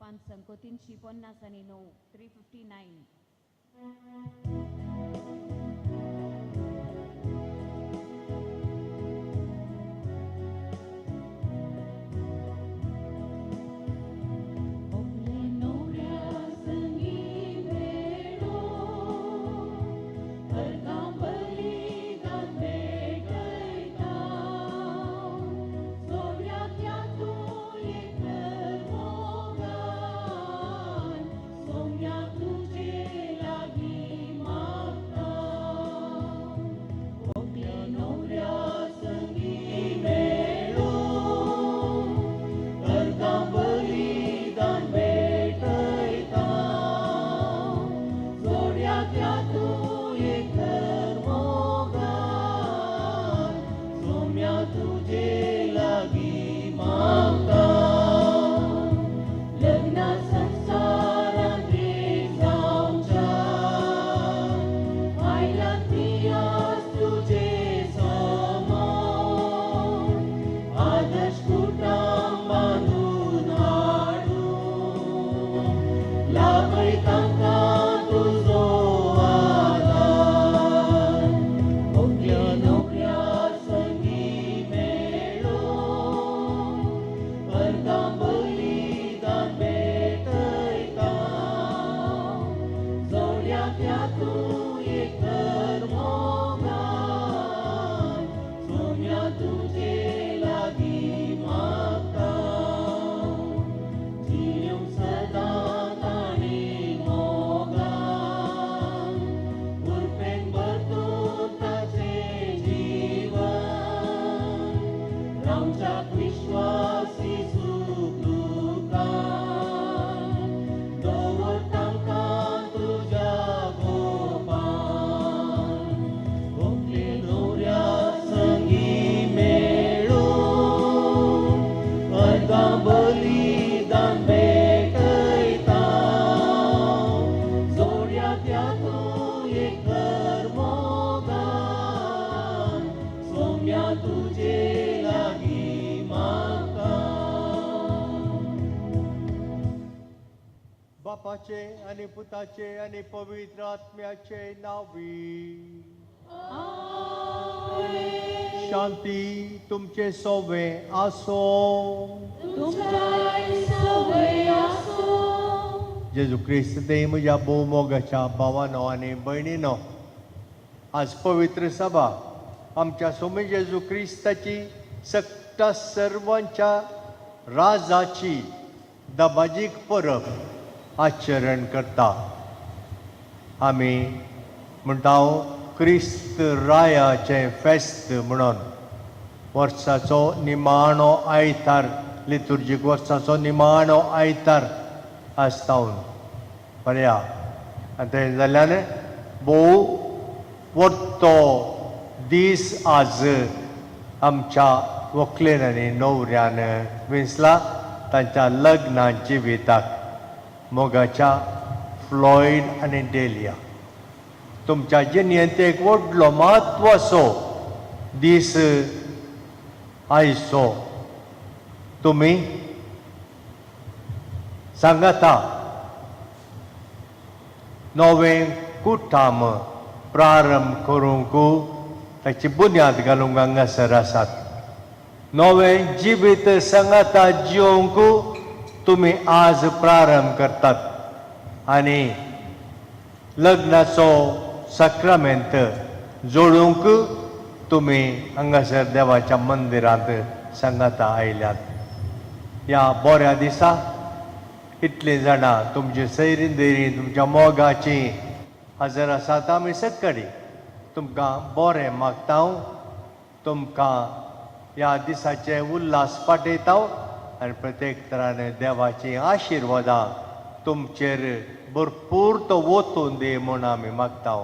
पांच अंक 359, 359. बापाचे आनी पुताचे आनी पवित्र आत्म्याचे नांवी. शांती तुमचे सोवे आसो. जेजू क्रिस्त ते म्हज्या भोव मोगाच्या भावानो आनी भयणीनो, आज पवित्र सभा आमच्या सोमी जेजू क्रिस्ताची सक्ता सर्वांच्या राजाची दबाजीक परब आचरण करता. आमी म्हणटा क्रिस्त रायाचें फेस्त म्हणून वर्साचो निमाणो आयतार, लितुर्जीक वर्साचो निमाणो आयतार आसतावन पळया. आनी तें जाल्यान भोव व्हडतो दीस आज आमच्या व्हंकलेन आनी न्हवऱ्यान विंचला तांच्या लग्ना जिविताक. मोगाच्या फ्लॉयड आनी डेलिया, तुमच्या जिणेंत एक व्हडलो म्हत्वाचो दीस आयचो. तुमी सांगाता नवें कुटाम प्रारंभ करूंक ताची बुन्याद घालूंक हांगासर आसात. नवें जिवीत सांगाता जिवंक तुमी आज प्रारंभ करतात आनी लग्नाचो साक्रामेंत जोडूंक तुमी हांगासर देवाच्या मंदिरांत सांगाता आयल्यात. ह्या बऱ्या दिसा इतलीं जाणां तुमची सैरीं दैरीं तुमच्या मोगाची हजर आसात. आमी सकाळी तुमकां बरें मागता, तुमकां ह्या दिसाचे उल्हास पाठयता आनी प्रत्येक तरान देवाची आशिर्वादां तुमचेर भरपूर तो वतून दी म्हूण आमी मागता.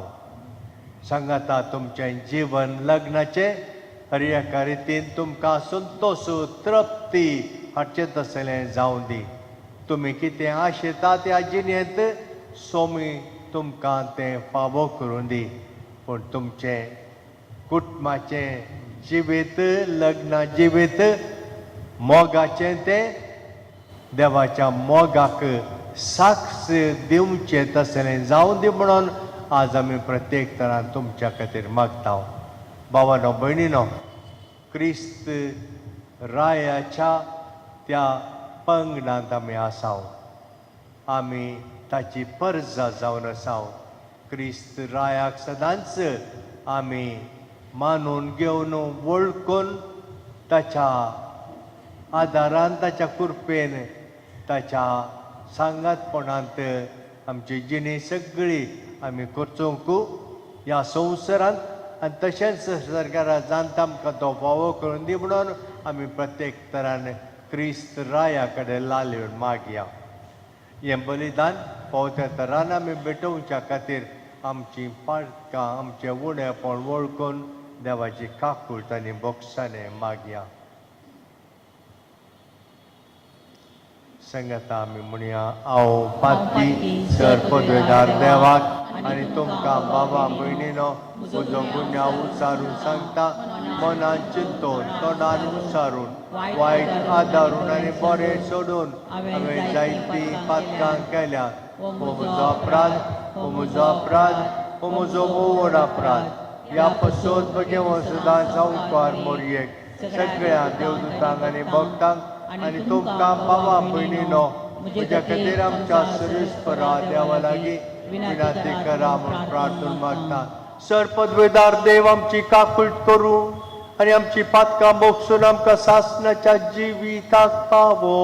सांगाता तुमचें जिवन लग्नाचें हर एका रितीन तुमकां संतोश तृप्ती हाडचें तसलें जावं दी. तुमी कितें आशेता त्या जिणेंत सोमी तुमकां तें फावो करूं दी. पूण तुमचें कुटुंबाचें जिवीत, लग्न जिवीत मोगाचें तें देवाच्या मोगाक साक्ष दिवचें तसलें जावं दी म्हणून आज आमी प्रत्येक तरान तुमच्या खातीर मागता. भावानो भयणीनो, क्रिस्त रायाच्या त्या पंगडांत आमी आसाव, आमी ताची परजा जावन आसाव. क्रिस्त रायाक सदांच आमी मानून घेवन वळखून ताच्या आदारान, ताच्या कृपेन, ताच्या सांगातपणांत आमची जिणी सगळी आमी करचोंक ह्या संवसारांत आनी तशेंच सरकारा जाणता आमकां तो फावो करून दी म्हणून आमी प्रत्येक तरान क्रिस्त राया कडेन लालेवन मागया. हें बलिदान फावो त्या तरान आमी भेटोवच्या खातीर आमची पाटकां, आमचें उणेपण वळखून देवाची काकूट आनी बोगसाणें मागया. संगता आमी म्हणया, हांव पातकी सर पदवेदार देवाक आनी तुमकां बाबा भयणीनो म्हजो गुन्यांव उचारून सांगता. मनान चिंतून, तोंडान उचारून, वायट आदारून आनी बरें सोडून हांवें जायतीं पातकां केल्या. हो म्हजो अपराध, हो म्हजो अपराध, हो म्हजो भोव अपराध. ह्या पसून म्हगे सदां सावकार मोरयेक, सगळ्या देवदूतांक आनी भक्तांक आनी तुमकां बाबा भयणीनो म्हज्या खातीर आमच्या सुरेशपरा देवा लागीं विनंती करा म्हूण प्रार्थना मागता. सर पदवेदार देव आमची काकूट करूं आनी आमची पातकां बोगसून आमकां सासणाच्या जिविताक पावो.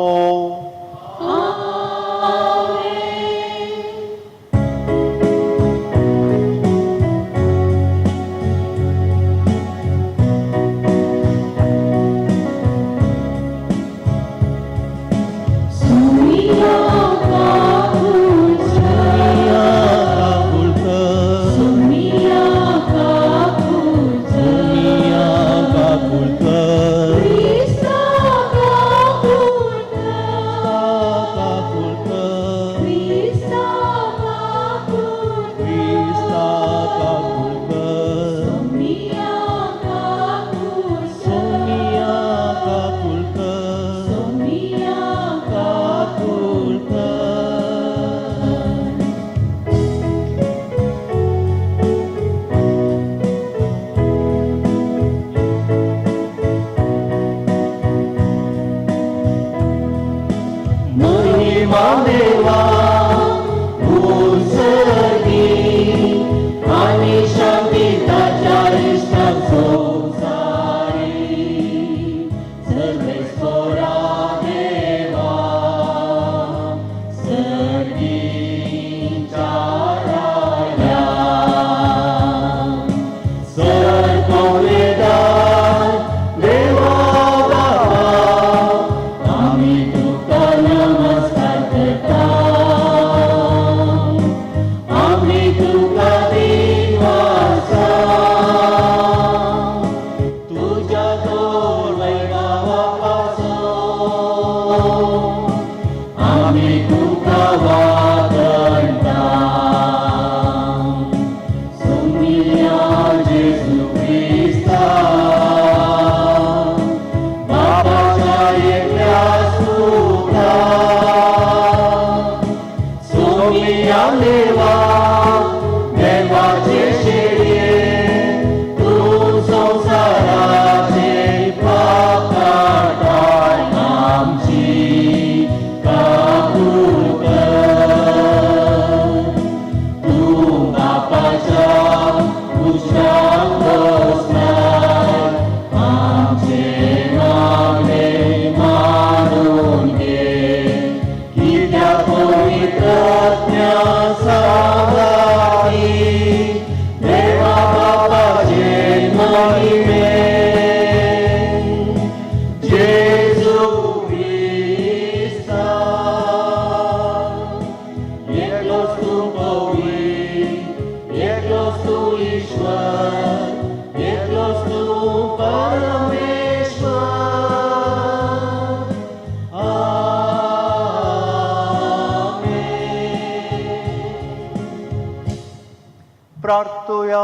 प्रार्थुया.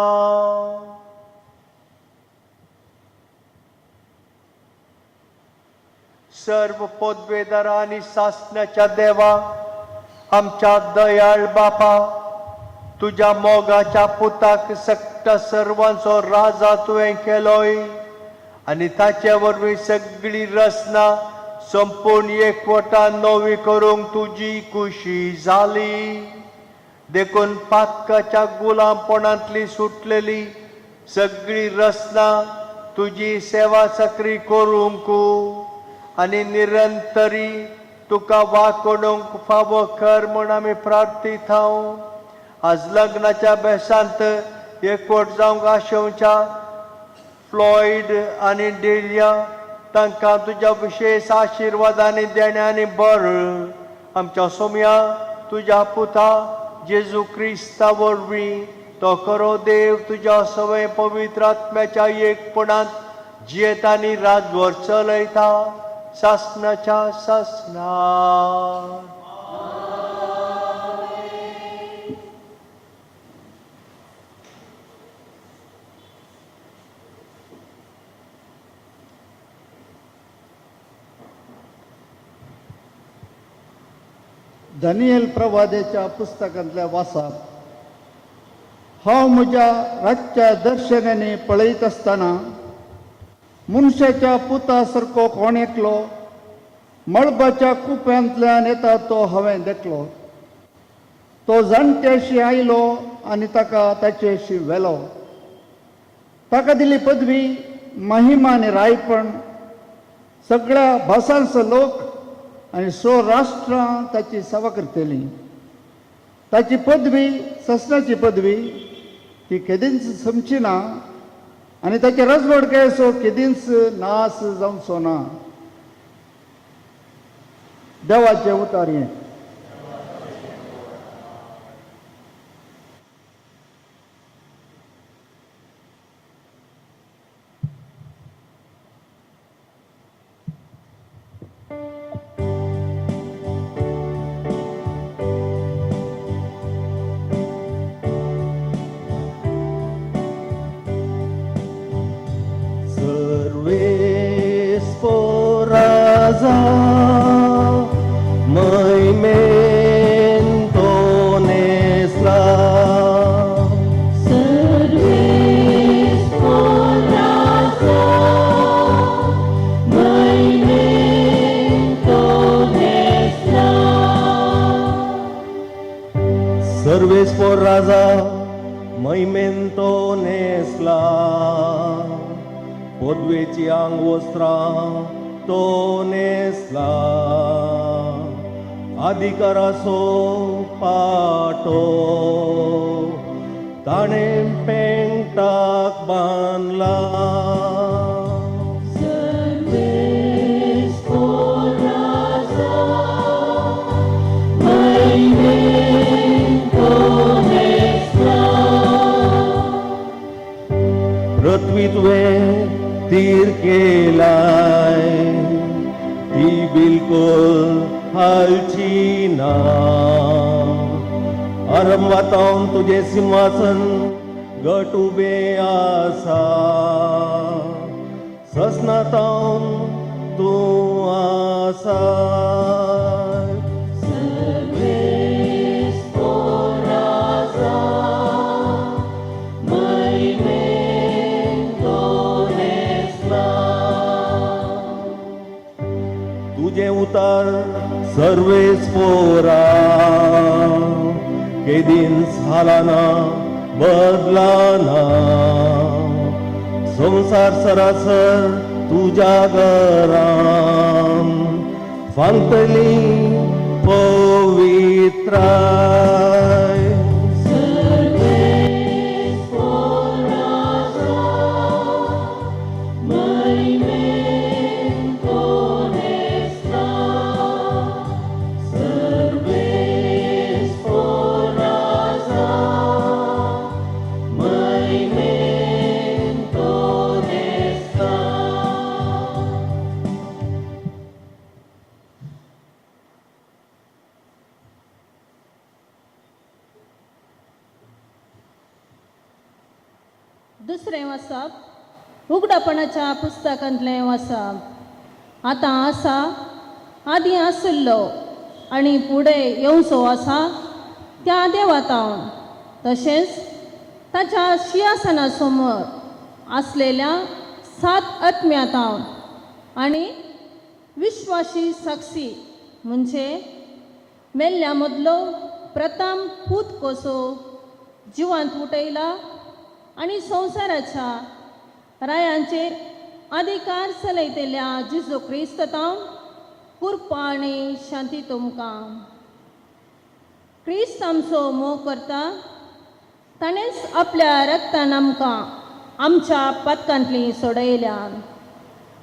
सर्व पदवेदारा आनी सासण्याच्या देवा, आमच्या दयाळ बापा, तुज्या मोगाच्या पुताक सगळ्या सर्वांचो राजा तुवें केलोय आनी ताचे वरवीं सगळी रचना संपूर्ण एकवटान नवी करूंक तुजी खुशी जाली. देखून पातकाच्या गुलामपणांतली सुटलेली सगळी रचना तुजी सेवा चाकरी करूंक आनी निरंतरी तुका वाकोडूंक फावो कर म्हूण आमी प्रार्थीत. आज लग्नाच्या बेसांत एकवट जावंक आशेवच्या फ्लॉयड आनी डेलिया तांकां तुज्या विशेश आशिर्वादांनी देण्यांनी बर. आमच्या सोम्या तुज्या पुता जेजू क्रिस्ता वरवीं तो खरो देव तुज्या सवय पवित्र आत्म्याच्या एकपणांत जियेता आनी राजवर चलयता सासनाच्या सासना. दानियल प्रवादेच्या पुस्तकांतल्या वासाप. हांव म्हज्या रातच्या दर्शनांनी पळयत आसतना मनशाच्या पुता सारको कोण एकलो मळबाच्या कुप्यांतल्यान येता तो हांवें देखलो. तो जाणट्याशी आयलो आनी ताका ताचेशी व्हेलो. ताका दिली पदवी, महिमा आनी रायपण. सगळ्या भासांचो लोक आनी स राष्ट्रां ताची सेवा करतली. ताची पदवी ससनाची पदवी, ती केदींच समची ना आनी ताचे रजवडकेचो केदींच नाश जावचो ना. देवाचें उतार हें. Serves raza moimento nesla. Serves por raza, moimento nesla. Serves por raza moimento nesla. पदवेची आंगवस्त्रां तो नेसला, अधिकाराचो पाटो ताणें पेंटाक बांदला. Serves por raza, moimento nesla. पृथ्वी तुवें तीर केलाय, ती बिलकुल हालची ना. आरंभातावन तुजें सिंहासन घट उबें आसा, ससनातावन तूं आसा. Serves por raza, moimento nesla. तुजें उतार सर्वेस पोरा केदींच हालाना बदलाना. संवसार सरासर तुज्या घरान फांतली पवित्राय. Serves por raza, moimento nesla. Serves por raza, moimento nesla. दुसरें वाचप उगडापणाच्या पुस्तकांतलें वाचप. आतां आसा, आदीं आशिल्लो आनी फुडें येवचो आसा त्या देवातावन, तशेंच ताच्या शिंयासना समोर आसलेल्या सात आत्म्यातावन आनी विश्वासी साक्षी म्हणजे मेल्ल्या मदलो प्रथम पूत कसो जिवांत उठयला आनी संवसाराच्या रायांचेर अधिकार चलयतल्या जेजू क्रिस्तांव कृपा आनी शांती तुमकां. क्रिस्त आमचो मोग करता, ताणेंच आपल्या रक्तान आमकां आमच्या पातकांतली सोडयल्या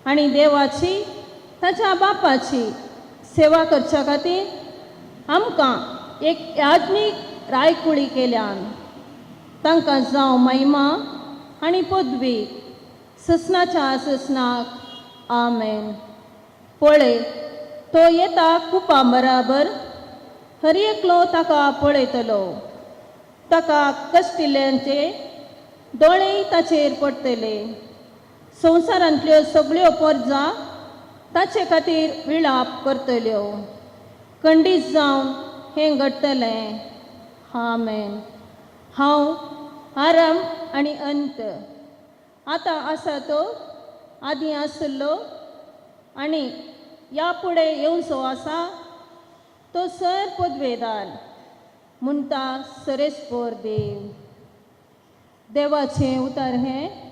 आनी देवाची ताच्या बापाची सेवा करच्या खातीर आमकां एक याज्ञीक रायकुळी केल्यान. तांकां जावं महिमा आनी पदवी ससनाच्या ससनाक. आमेन. पळय, तो येता कुपा बराबर, हर एकलो ताका पळयतलो, ताका कश्टिल्यांचे दोळेय ताचेर पडटले. संवसारांतल्यो सगळ्यो परजा ताचे खातीर विळाप करतल्यो. खंडीत जावन हें घडटलें. आमेन. हांव आराम आनी अंत, आतां आसा तो, आदीं आशिल्लो आनी ह्या फुडें येवचो आसा तो सर पदवेदार म्हणटा सरेस्पोर देव. देवाचें उतर हें.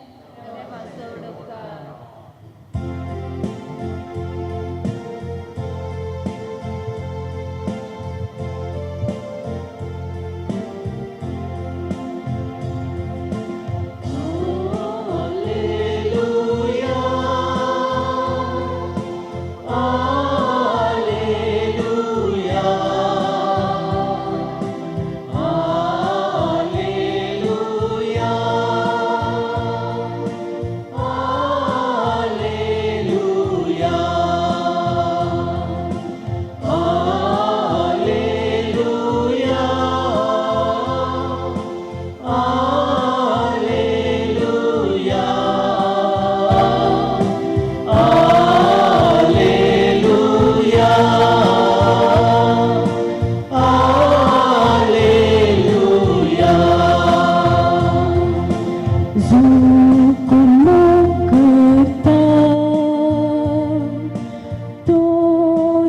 तो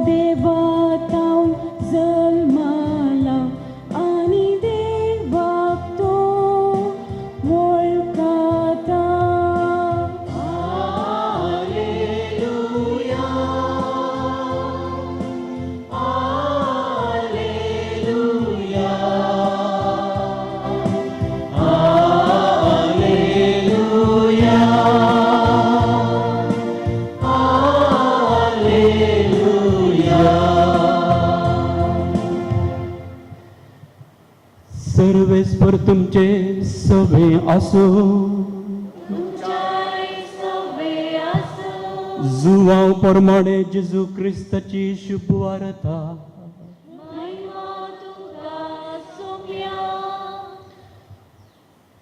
देवातावन जल्माला आनी देवाक तो वळखता. सर्वेस्पर तुमचे सवे आसूं. जुवांव प्रमाणे जेजू क्रिस्ताची शुभ वार्ता.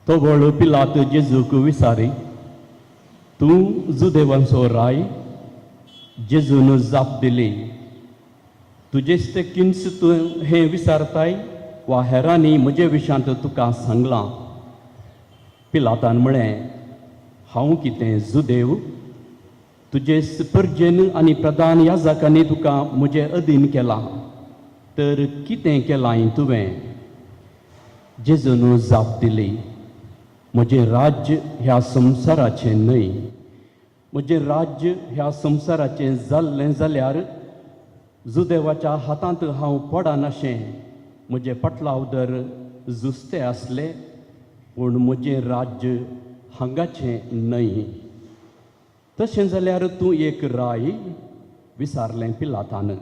तवळ पिलात जेजूक विसारी, तूं जुदेवांचो राय? जेजून जाप दिली, तुजेच ते किन्स तूं हें विसारताय वा हेरांनी म्हजे विशांत तुका सांगलां? पिलातान म्हळें, हांव कितें जुदेव? तुजे परजेन आनी प्रधान याजकांनी तुका म्हजे अधीन केलां, तर कितें केलां तुवें? जेजून जाप दिली, म्हजें राज्य ह्या संवसाराचें न्हय. म्हजें राज्य ह्या संवसाराचें जाल्लें जाल्यार जुदेवाच्या हातांत हांव पडनाशें म्हजें पटलावदर जुस्ते आसले, पूण म्हजें राज्य हांगाचें न्हय. तशें जाल्यार तूं एक राय? विसारलें पिलातान.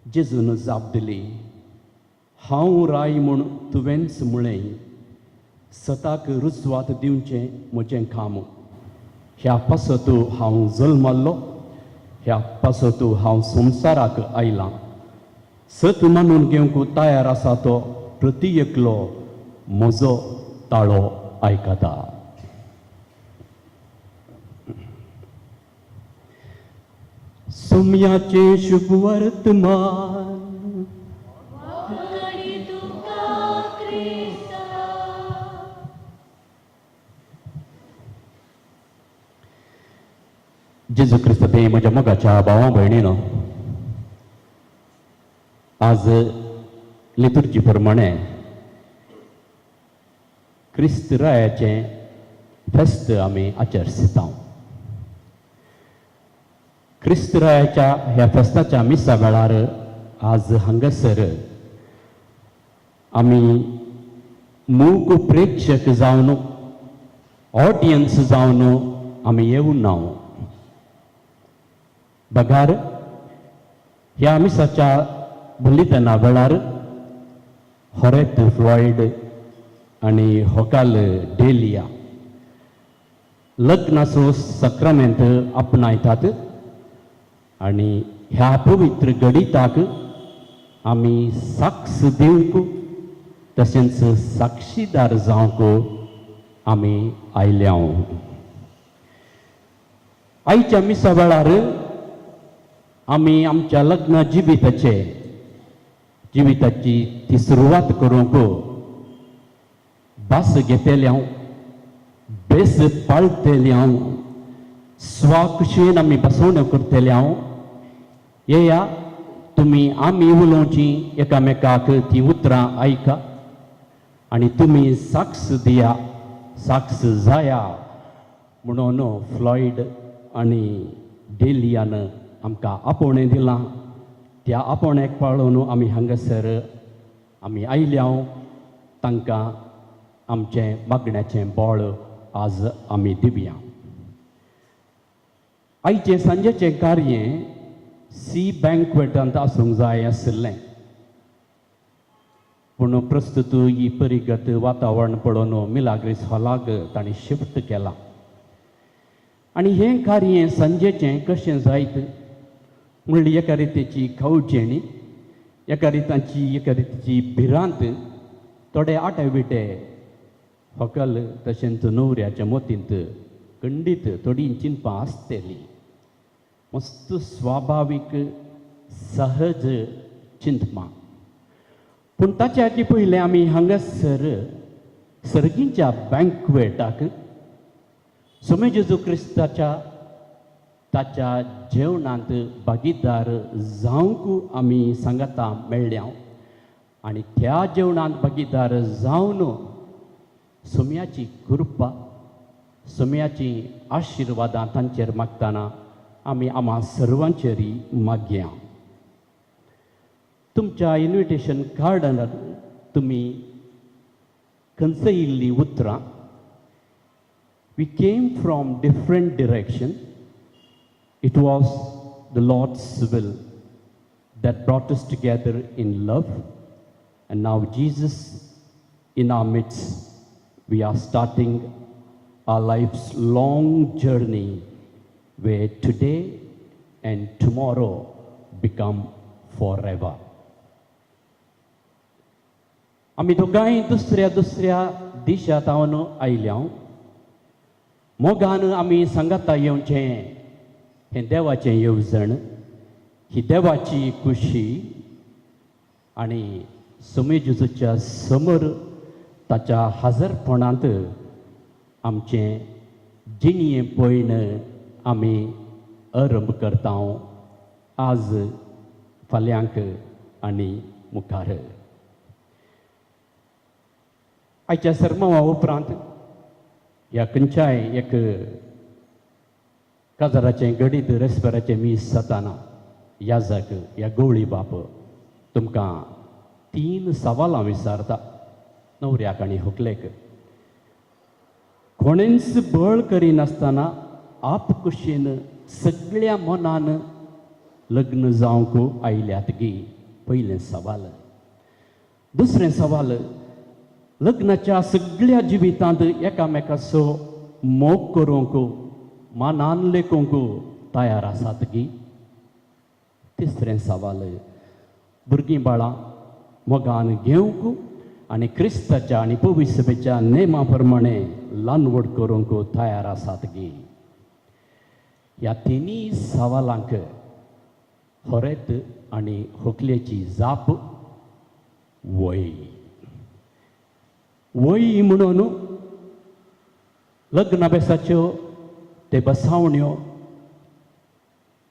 जेजून जाप दिली, हांव राय म्हूण तुवेंच म्हळें. सताक रुजवात दिवचें म्हजें काम. ह्या पासत हांव जल्मल्लो, ह्या पासत हांव संवसाराक आयलां. सत मानून घेवंक तयार आसा तो प्रती एकलो म्हजो ताळो आयकता. सोम्याचें शुभ वर्तमान. जेजू क्रिस्त ते म्हज्या मोगाच्या भावा भयणीनो, आज लितुर्जी प्रमाणे क्रिस्त रायाचें फेस्त आमी आचरसिता. क्रिस्त रायाच्या ह्या फेस्ताच्या मिसा वेळार आज हांगासर आमी मूक प्रेक्षक जावन, ऑडियन्स जावन आमी येवूं ना, बगार ह्या मिसाच्या बलिदाना वेळार हॉरेत फ्लॉयड आनी होकाल डेलिया लग्नाचो सक्रामेंत आपणायतात आनी ह्या पवित्र गणिताक आमी साक्ष दिवंक तशेंच साक्षीदार जावंक आमी आयल्या. आयच्या मिसा वेळार आमी आमच्या लग्न जिविताचे जिविताची ती सुरवात करूंक भास घेतले हांव, बेस पाळटले हांव, स्वाकुशेन आमी बसवण्यो करतले हांव. येया तुमी आमी उलोवची एकामेकाक ती उतरां आयका आनी तुमी साक्ष दिया, साक्ष जाया म्हणून फ्लॉयड आनी डेलियान आमकां आपोवणें दिलां. त्या आपोवण्याक पाळोवन आमी हांगासर आमी आयल्या. तांकां आमचें मागण्याचें बळ आज आमी दिवया. आयचें सांजेचें कार्य सी बँकवेटांत आसूंक जाय आशिल्लें, पूण प्रस्तुत ही परिगत वातावरण पळोवन मिलाग्रीस हॉलाक तांणी शिफ्ट केलां. आनी हें कार्य सांजेचें कशें जायत म्हणल्यार एका रितीची खावचेणी, एका रिताची एका रितीची भिरांत थोडे आटे विटे होकल तशेंच न्हवऱ्याच्या मोतींत खंडीत थोडीं चिंतपां आसतलीं. मस्त स्वाभावीक सहज चिंतपां. पूण ताच्या आदी पयलें आमी हांगासर सर्गींच्या बँकवेटाक सोमे जेजू क्रिस्ताच्या ताच्या जेवणांत भागीदार जावंक आमी सांगाता मेळ्ळ्या आनी त्या जेवणांत भागीदार जावन सोम्याची कृपा, सोम्याची आशिर्वादां तांचेर मागतना आमी आमा सर्वांचेरय मागया. तुमच्या इन्विटेशन कार्डार तुमी खंयचयिल्लीं उतरां, "We came from different direction. It was the Lord's will that brought us together in love. And now Jesus in our midst, we are starting our life's long journey where today and tomorrow become forever." आमी दोगांय दुसऱ्या दुसऱ्या दिशांत आयल्या. मोगान आमी सांगाता येवचें हें देवाचें येवजण, ही देवाची खुशी आनी सोमे जेजूच्या समोर ताच्या हाजरपणांत आमचें जिणये पयण आमी आरंभ करता आज, फाल्यांक आनी मुखार. आयच्या सरमावा उपरांत ह्या खंयच्याय एक काजाराचें गडीत रेस्पेराचें मीस जाताना याजक ह्या गवळी बाप तुमकां तीन सवालां विचारता, न्हवऱ्याक आनी होकलेक. कोणेंच बळ करिनासतना आपकुशीन सगळ्या मनान लग्न जावंक आयल्यात गी, पयलें सवाल. दुसरें सवाल, लग्नाच्या सगळ्या जिवितांत एकामेकाचो मोग करूंक, मानान लेखूंक तयार आसात गी? तिसरें सवाल, भुरगीं बाळां मोगान घेवंक आनी क्रिस्ताच्या आनी पवित्र नेमा प्रमाणे ल्हान व्हड करूंक तयार आसात गी? ह्या तिनूय सवालांक होरेत आनी होकलेची जाप वय. वय म्हणून लग्न बेसाच्यो ते बसावण्यो,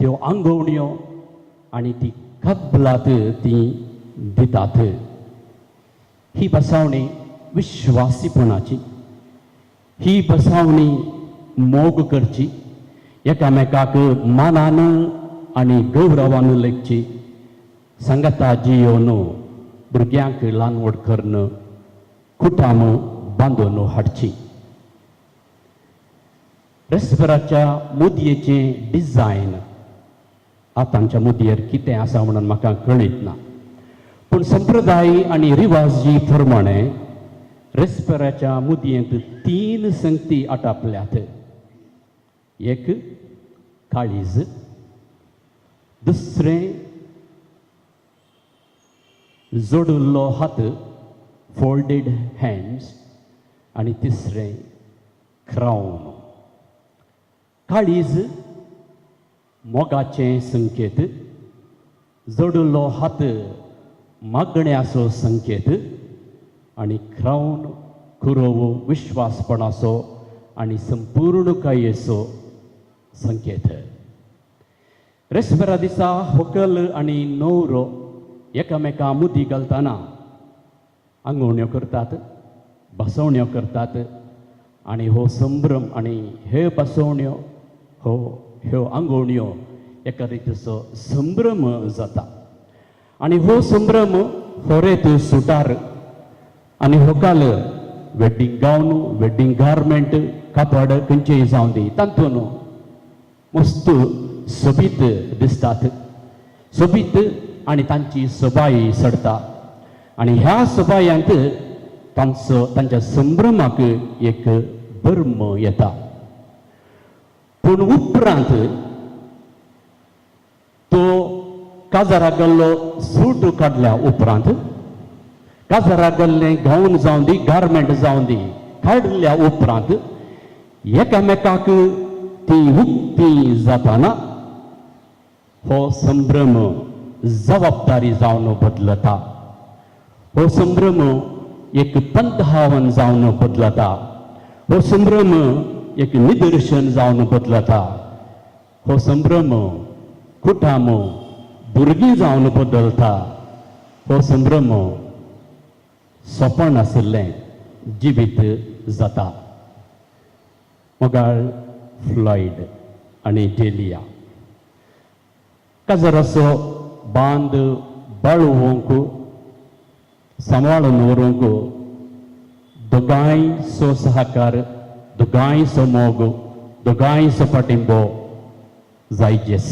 त्यो आंगोवण्यो आनी ती कबलात ती दितात. ही बसावणी विश्वासीपणाची, ही बसावणी मोग करची, एकामेकाक मानान आनी गौरवान लेखची, सांगाता जियोन भुरग्यांक ल्हान व्हड करून कुटाम बांदून हाडची. रेस्पेराच्या मुदयेचें डिजायन आतांच्या मुदयेर कितें आसा म्हणून म्हाका कळीत ना, पूण संप्रदाय आनी रिवाजी प्रमाणे रेस्पेराच्या मुदयेंत तीन संगती आटापल्यात. एक काळीज, दुसरें जोडिल्लो हात, फोल्डेड हँड्स, आनी तिसरें क्रावन. काळीज मोगाचें संकेत, जोडिल्लो हात मागण्याचो संकेत, आनी क्रावन कुरोव विश्वासपणाचो आनी संपूर्णकायेचो संकेत. रेस्पेरा दिसा होकल आनी नवरो एकामेका मुदी घालतना आंगवण्यो करतात, बसवण्यो करतात, आनी हो संभ्रम आनी ह्यो बसवण्यो हो ह्यो आंगवण्यो एका रितीचो संभ्रम जाता, आनी हो संभ्रम होरेत सुटार आनी होकाल वेड्डींग गावन, वेड्डींग गार्मेंट, कापड खंयचेय जावं दी तातूंत मस्त सोबीत दिसतात, सोबीत आनी तांची सोबाय चडता, आनी ह्या सोबायांत तांचो तांच्या संभ्रमाक एक बर्म येता. पूण उपरांत तो काजाराक गेल्लो सूट काडल्या उपरांत, काजाराक गेल्लें गावन जावं दी, गार्मेंट जावं दी, काडल्या उपरांत एकामेकाक ती उक्ती जाताना हो संभ्रम जबाबदारी जावन बदलता, हो संभ्रम एक पंथावन जावन बदलता, हो संभ्रम एक निदर्शन जावन बदलता, हो संभ्रम कुटाम भुरगीं जावन बदलता, हो संभ्रम सोंपण आशिल्लें जिवीत जाता. मोगाळ फ्लॉयड आनी डेलिया काजराचो बांद बाळोवंक सांबाळून व्हरूंक दोगांयचो सहकार, दोगांयचो मोग, दोगांयचो पाटिंबो जायजेस.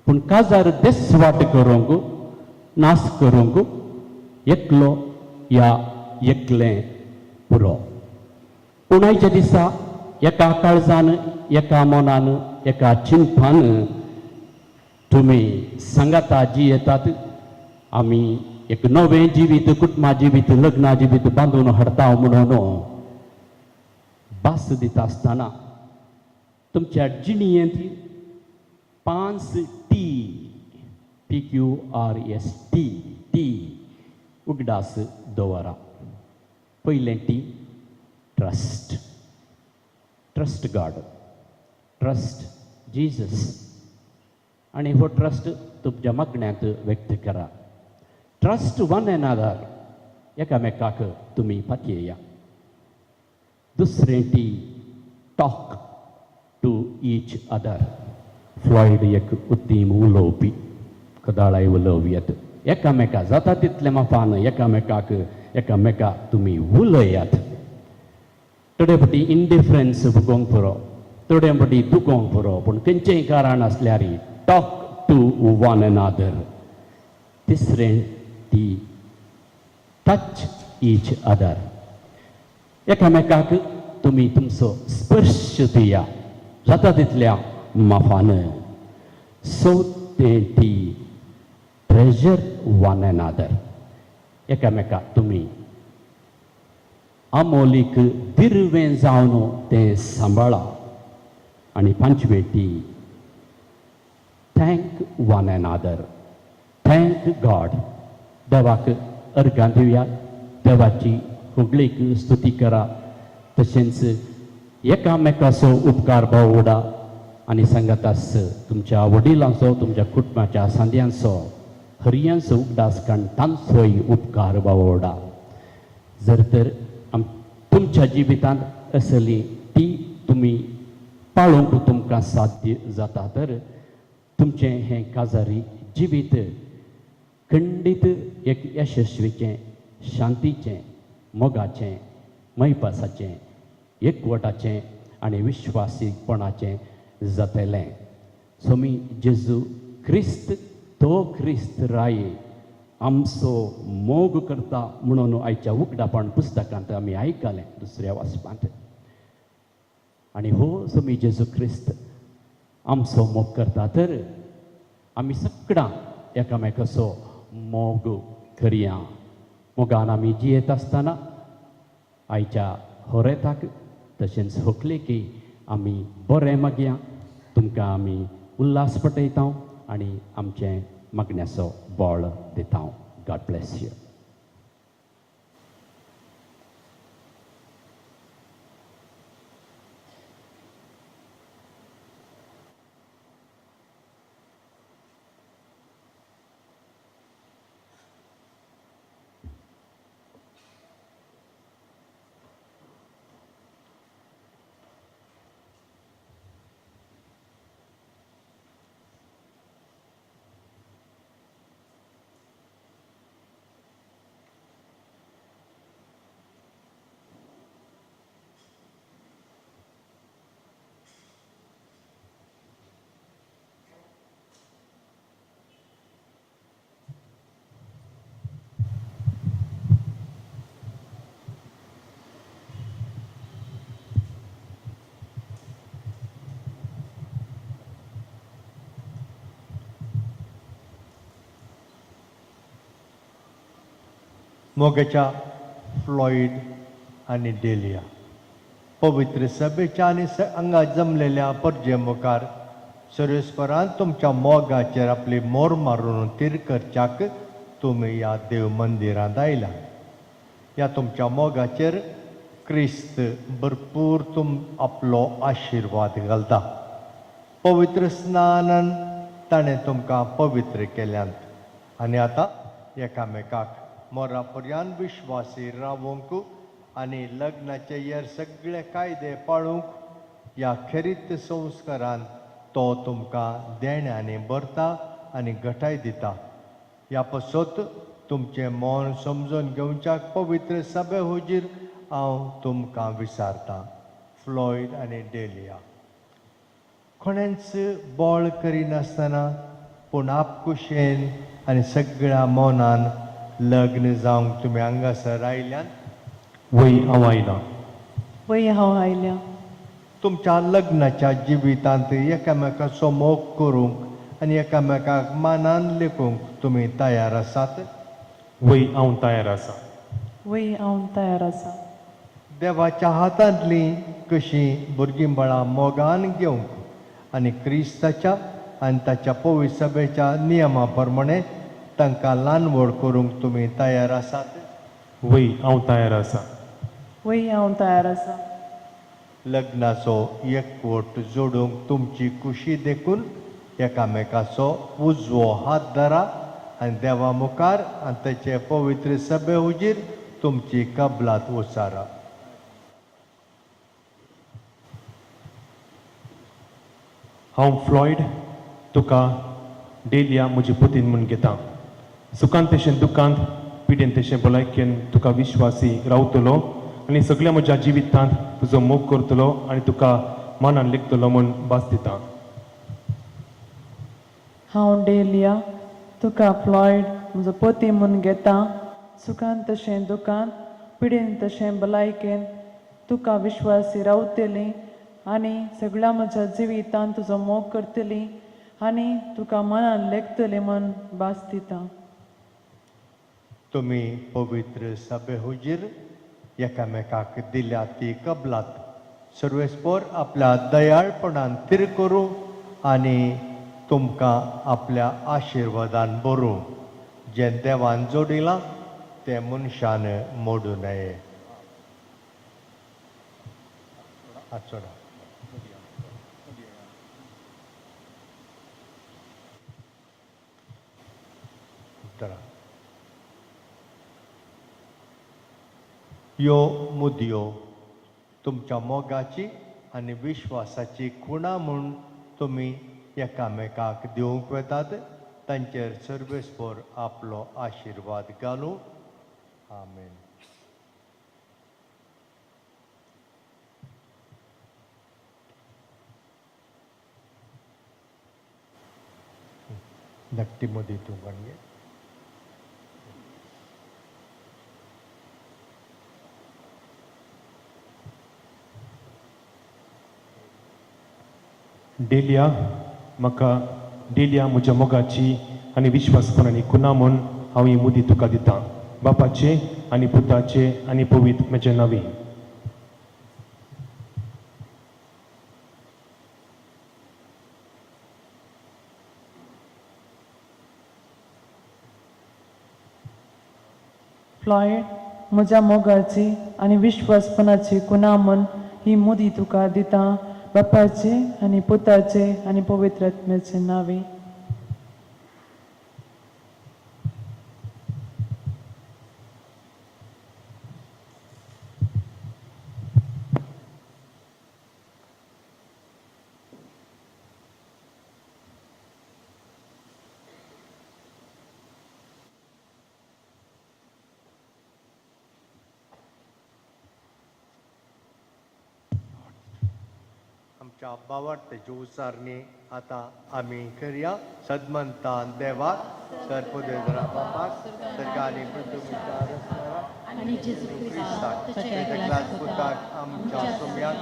पूण काजार देसवाट करूंक, नाश करूंक एकलो या एकलें पुरो. पूण आयच्या दिसा एका काळजान, एका मनान, एका चिंतपान तुमी सांगाता जी येतात. आमी एक नवें जिवीत, कुटुंबा जिवीत, लग्ना जिवीत बांदून हाडटा म्हणून भास दिता आसतना तुमच्या जिणेंत 5 T, P Q R S T, T उगडास दवरा. पयलें T, trust, trust God, trust Jesus, आनी हो ट्रस्ट तुमच्या मागण्यांत व्यक्त करा. ट्रस्ट वन एनादर, एकामेकाक तुमी पातयेया. दुसरें T, talk to each other. Floyd एक उत्तीम उलोवपी, कदाळाय उलोवयत. एकामेका जाता तितलें मापान एकामेकाक एकामेका तुमी उलयात. थोडे फावटी इंडिफरन्स भोगोवंक पुरो, थोडे फावटी दुखोवंक पुरो, पूण खंयचेंय कारण आसल्यार talk to one another. तिसरें टी, टच ईच अदर. एकामेकाक तुमी तुमचो स्पर्श दिया जाता तितल्या माफान. चवथें टी, ट्रेजर वन एनादर. एकामेका तुमी आमोलीक दिरवें जावन तें सांबाळा. आनी पांचवें T, Thank one another, thank God. देवाक अर्गां दिवया, देवाची होगळीक स्तुती करा, तशेंच एकामेकाचो उपकार बावडा आनी सांगातास तुमच्या वडिलांचो, तुमच्या कुटुंबाच्या सांद्यांचो, हरयांचो उगडास काडून तांचोय उपकार बावडा. जर तर तुमच्या जिवितांत असली ती तुमी पाळोवंक तुमकां साध्य जाता तर तुमचें हें काजारी जिवीत खंडीत एक यशस्वीचें, शांतीचें, मोगाचें, मैपासाचें, एकवटाचें आनी विश्वासीपणाचें जातलें. स्वामी जेजू क्रिस्त तो क्रिस्त राय आमचो मोग करता म्हणून आयच्या उगडापण पुस्तकांत आमी आयकलें दुसऱ्या वाचपांत. आनी हो स्वामी जेजू क्रिस्त आमचो मोग करता तर आमी सगळां एकामेकाचो मोग करया. मोगान आमी जियेत आसतना आयच्या होरेताक तशेंच होकलेकी आमी बरें मागया. तुमकां आमी उल्हास पटयता आनी आमचें मागण्याचो बळ दिता. God bless you. मोगाच्या फ्लॉईड आनी डेलिया पवित्र सभेच्या आनी हांगा जमलेल्या परजे मुखार सर्वेस्परान तुमच्या मोगाचेर आपली मोर मारून तीर करच्याक तुमी ह्या देव मंदिरांत आयला. ह्या तुमच्या मोगाचेर क्रिस्त भरपूर तुम आपलो आशिर्वाद घालता. पवित्र स्नानान ताणें तुमकां पवित्र केल्यांत आनी आतां एकामेकाक मोरा पर्यान विश्वासी रावोंक आनी लग्नाचे हेर सगळे कायदे पाळूंक ह्या खेरीत संस्कारान तो तुमकां देण्यांनी भरता आनी घटाय दिता. ह्या पसत तुमचें मन समजून घेवच्याक पवित्र सभे हुजीर हांव तुमकां विचारतां. फ्लॉयड आनी डेलिया कोणेंच बळ करिनासतना पूण आपकुशेन आनी सगळ्या मनान लग्न जावंक तुमी हांगासर आयल्यान. वय हांव आयलां. वय हांव आयल्या. तुमच्या लग्नाच्या जिवितांत एकामेकाचो मोग करूंक आनी एकामेकाक मानान लेखूंक तुमी तयार आसात? वय हांव तयार आसा. वय हांव तयार आसा. देवाच्या हातांतलीं कशीं भुरगीं बाळां मोगान घेवंक आनी क्रिस्ताच्या आनी ताच्या पवित्र सभेच्या नियमा प्रमाणे तांकां ल्हान व्हड करूंक तुमी तयार आसात? वय हांव तयार आसा. वय हांव तयार आसा. लग्नाचो एकवट जोडूंक तुमची खुशी देखून एकामेकाचो उजवो हात धरा आनी देवा मुखार आनी ताचे पवित्र सभे हुजीर तुमची कबलात उचारा. हांव फ्लॉयड तुका डेलिया म्हजी पुतीन म्हूण घेता. सुखांत तशें दुखांत, पिडेन तशें भलायकेन तुका विश्वासी रावतलो आनी सगळ्या म्हज्या जिवितांत तुजो मोग करतलो आनी तुका मानान लेखतलो म्हूण भास दिता. हांव डेलिया तुका फ्लॉयड म्हजो पती म्हूण घेता. सुखांत तशें दुखांत, पिडेन तशें भलायकेन तुका विश्वासी रावतली आनी सगळ्या म्हज्या जिवितांत तुजो मोग करतली आनी तुका मनान लेखतली म्हूण भास दिता. तुमी पवित्र सभे हुजीर एकामेकाक दिल्या ती कबलात सर्वेस्पोर आपल्या दयाळपणान तीर करूं आनी तुमकां आपल्या आशिर्वादान बरूं. जें देवान जोडिलां तें मनशान मोडूं नये. आचोडा. यो मुदयो तुमच्या मोगाची आनी विश्वासाची खुणा म्हूण तुमी एकामेकाक दिवंक वेतात. तांचेर सर्वेस्पर आपलो आशिर्वाद घालूं. आमेन. धाकटी मोदी तूं घे. डेलिया, म्हाका डेलिया म्हज्या मोगाची आनी विश्वासपणानी खुणा म्हूण हांव ही मुदी तुका दितां. बापाचे आनी पुताचे आनी पवित्र म्हज्या नांवी. फ्लॉयड, म्हज्या मोगाची आनी विश्वासपणाची खुणा म्हूण ही मुदी तुका दिता. बापाचे आनी पुताचे आनी पवित्र आत्म्याचे नांवी. आमच्या बावार्थाची उचारणी आतां आमी करया. सदमंतान देवाक सरपुदेरा बापाक सरकारी पृथ्वीच्या आनी जेजू क्रिस्ताक ताच्या पुताक आमच्या सुम्याक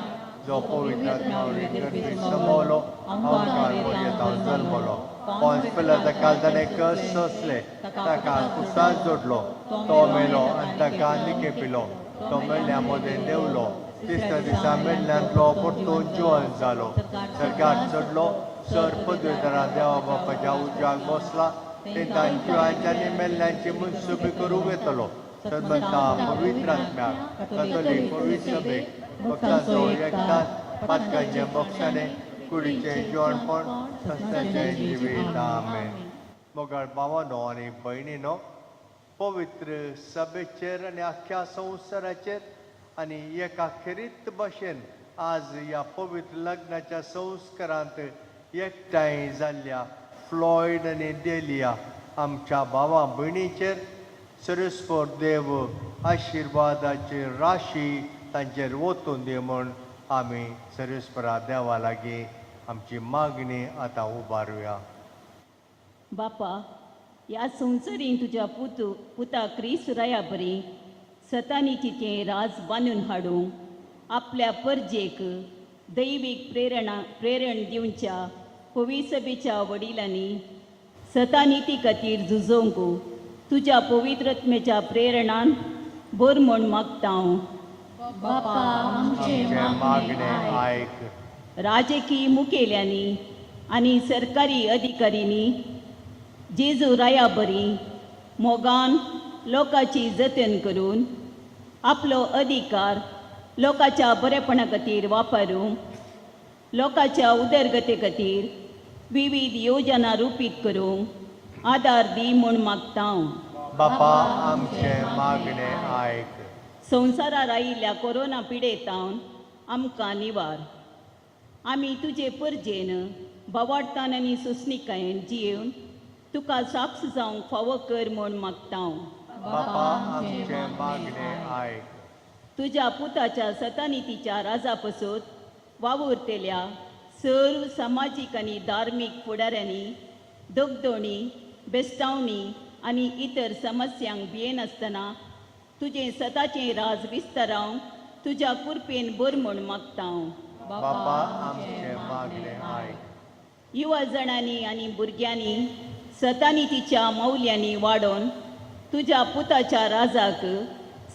जो पवित्र आत्म्या गर्भी समवलो अंकार येता जल्मलो पोंस पिलाता ताणें कस सोंसले ताका कुसास जोडलो तो मेलो आनी ताका निके पिलो तो मेल्ल्या मदें देंवलो तिसऱ्या दिसा मेल्ल्यांतलो परतून जिवन जालो सरकार चडलो सर पदवेदारा देवा बापाच्या उज्याक बसला ते तांची मेल्ल्यांची मनसुबी करूंक येतलो. सदमंता पवित्र आत्म्याक कथोलीक पवित्र सभेक भक्तांचो एकदां पातकांचें बक्षाणें कुडीचें जिवणपण सस्त्याचें जिवीत. आमेन. मोगाळ भावानो आनी भयणीनो, पवित्र सभेचेर आनी आख्ख्या संवसाराचेर आनी एका खेरीत भाशेन आज ह्या पवित्र लग्नाच्या संस्कारांत एकठांय जाल्ल्या फ्लॉयड आनी डेलिया आमच्या भावा भयणीचेर सरस्पर देव आशिर्वादाची राशी तांचेर वतून दी म्हूण आमी सरस्परा देवा लागीं आमची मागणी आतां उबारुया. बापा, ह्या संवसारीन तुज्या पुतू पुता क्रिस्त राया बरी सतानीचें राज बांदून हाडूंक आपल्या परजेक दैवीक प्रेरण दिवच्या पविसभेच्या वडिलांनी सतानिती खातीर झुजोवंक तुज्या पवित्रत्मेच्या प्रेरणान भर म्हूण मागता हांव. आमचें मागणें आयक. राजकीय मुखेल्यांनी आनी सरकारी अधिकाऱ्यांनी जेजू राया बरी मोगान लोकांची जतन करून आपलो अधिकार लोकांच्या बरेपणा खातीर वापरूंक लोकांच्या उदरगते खातीर विविध योजना रुपीत करूंक आदार दी म्हूण मागता हांव. बापा आमचें मागणें आयक. संवसारार आयिल्ल्या कोरोना पिडेतावन आमकां निवार. आमी तुजे परजेन बावाडतान आनी सुसणिकायेन जियेवन तुका साक्ष जावंक फावो कर म्हूण मागता हांव. बापा आमचें मागणें आयक. तुज्या पुताच्या सतानितीच्या राजा पसत वावुरतेल्या सर्व समाजीक आनी धार्मीक फुडाऱ्यांनी दगदोणी बेस्टावणी आनी इतर समस्यांक भियेनासतना तुजें सताचें राज विस्तारावंक तुज्या कुरपेन भर म्हूण मागता हांव. बापा आमचें मागणें आयक. युवा जाणांनी आनी भुरग्यांनी सतानितीच्या मौल्यांनी वाडोवन तुज्या पुताच्या राजाक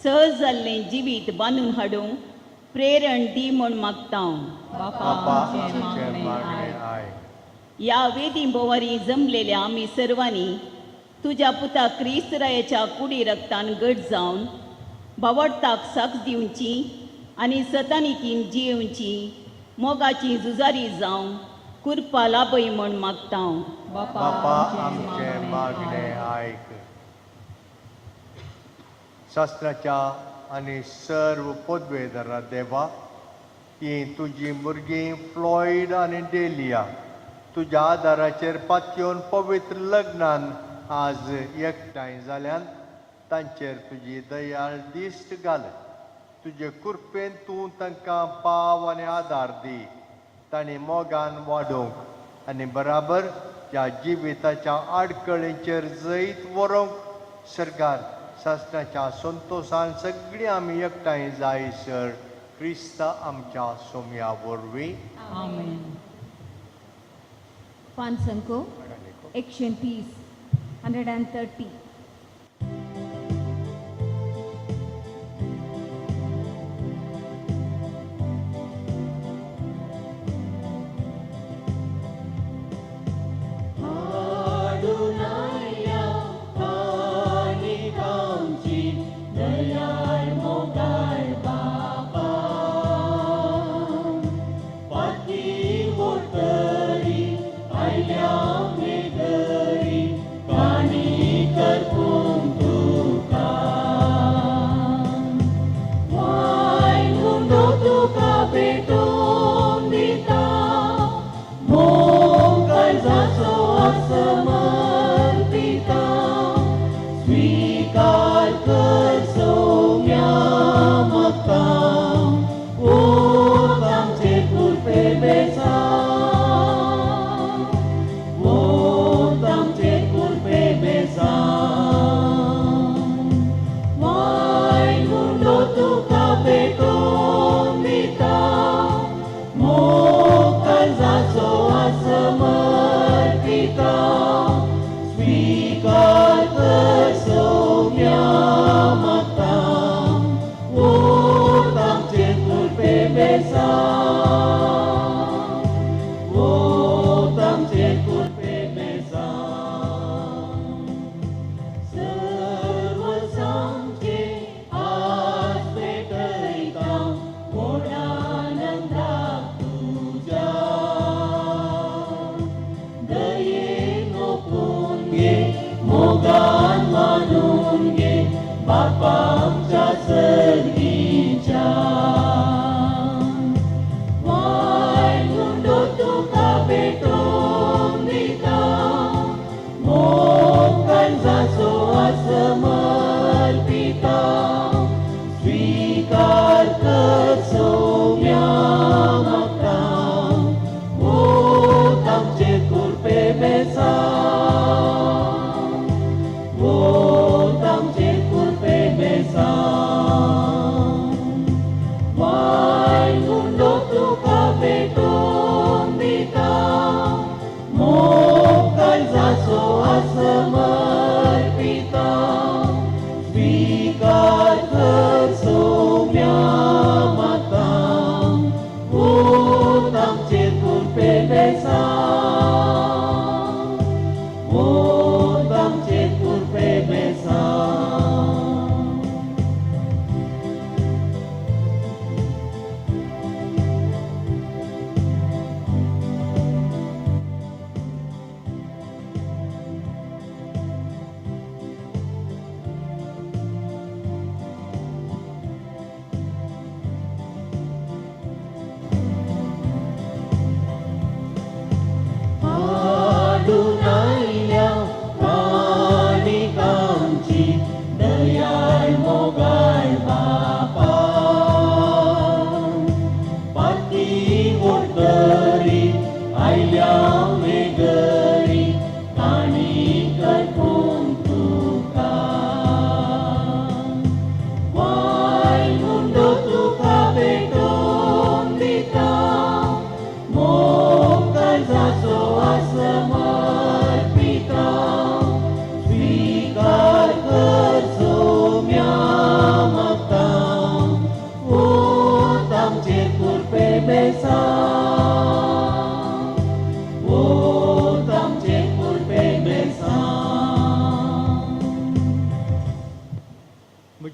सहज जाल्लें जिवीत बांदून हाडूंक प्रेरण दी म्हूण मागता हांव. बापा आमचें मागणें आयक. ह्या वेदी भोंवारी जमलेल्या आमी सर्वांनी तुज्या पुता क्रिस्त रायाच्या कुडी रक्तान गट जावन बावडताक साक्ष दिवची आनी सतानितीन जियेवची मोगाची झुजारी जावन कुरपा लाभय म्हण मागता. बापा आमचें मागणें आयक. शास्त्राच्या आनी सर्व पदवेदारा देवा, हीं तुजीं भुरगीं फ्लॉयड आनी डेलिया तुज्या आदाराचेर पातयेवन पवित्र लग्नान आज एकठांय जाल्यान तांचेर तुजी दयाळ दिश्ट घाल. तुजे कृपेन तूं तांकां पाव आनी आदार दी. तांणी मोगान वाडोवंक आनी बराबर ह्या जिविताच्या आडकळींचेर जैत व्हरूंक सरकार शासनाच्या संतोशान सगळीं आमी एकठांय जाय सर क्रिस्त आमच्या सोम्या वरवीं. आमेन. पानसंको 130, 130.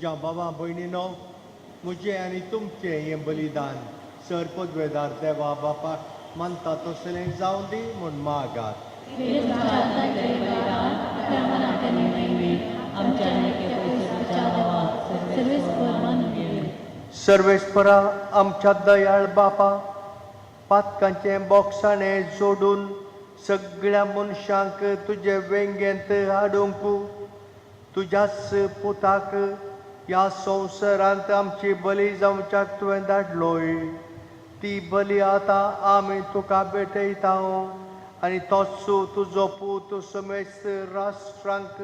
म्हज्या बाबा भयणीनो, म्हजें आनी तुमचें हें बलिदान सर पदवेदार देवा बापाक मानता तसलें जावं दी म्हूण मागात. सर्वेस्परा आमच्या दयाळ बापा, पातकांचें बोक्साणें जोडून सगळ्या मनशांक तुजे वेंगेंत हाडूंक तुज्याच पुताक ह्या संवसारांत आमची बली जावच्याक तुवें धाडलोय. ती बली आतां आमी तुका भेटयता आनी तोच तुजो पूत समेस्त राष्ट्रांक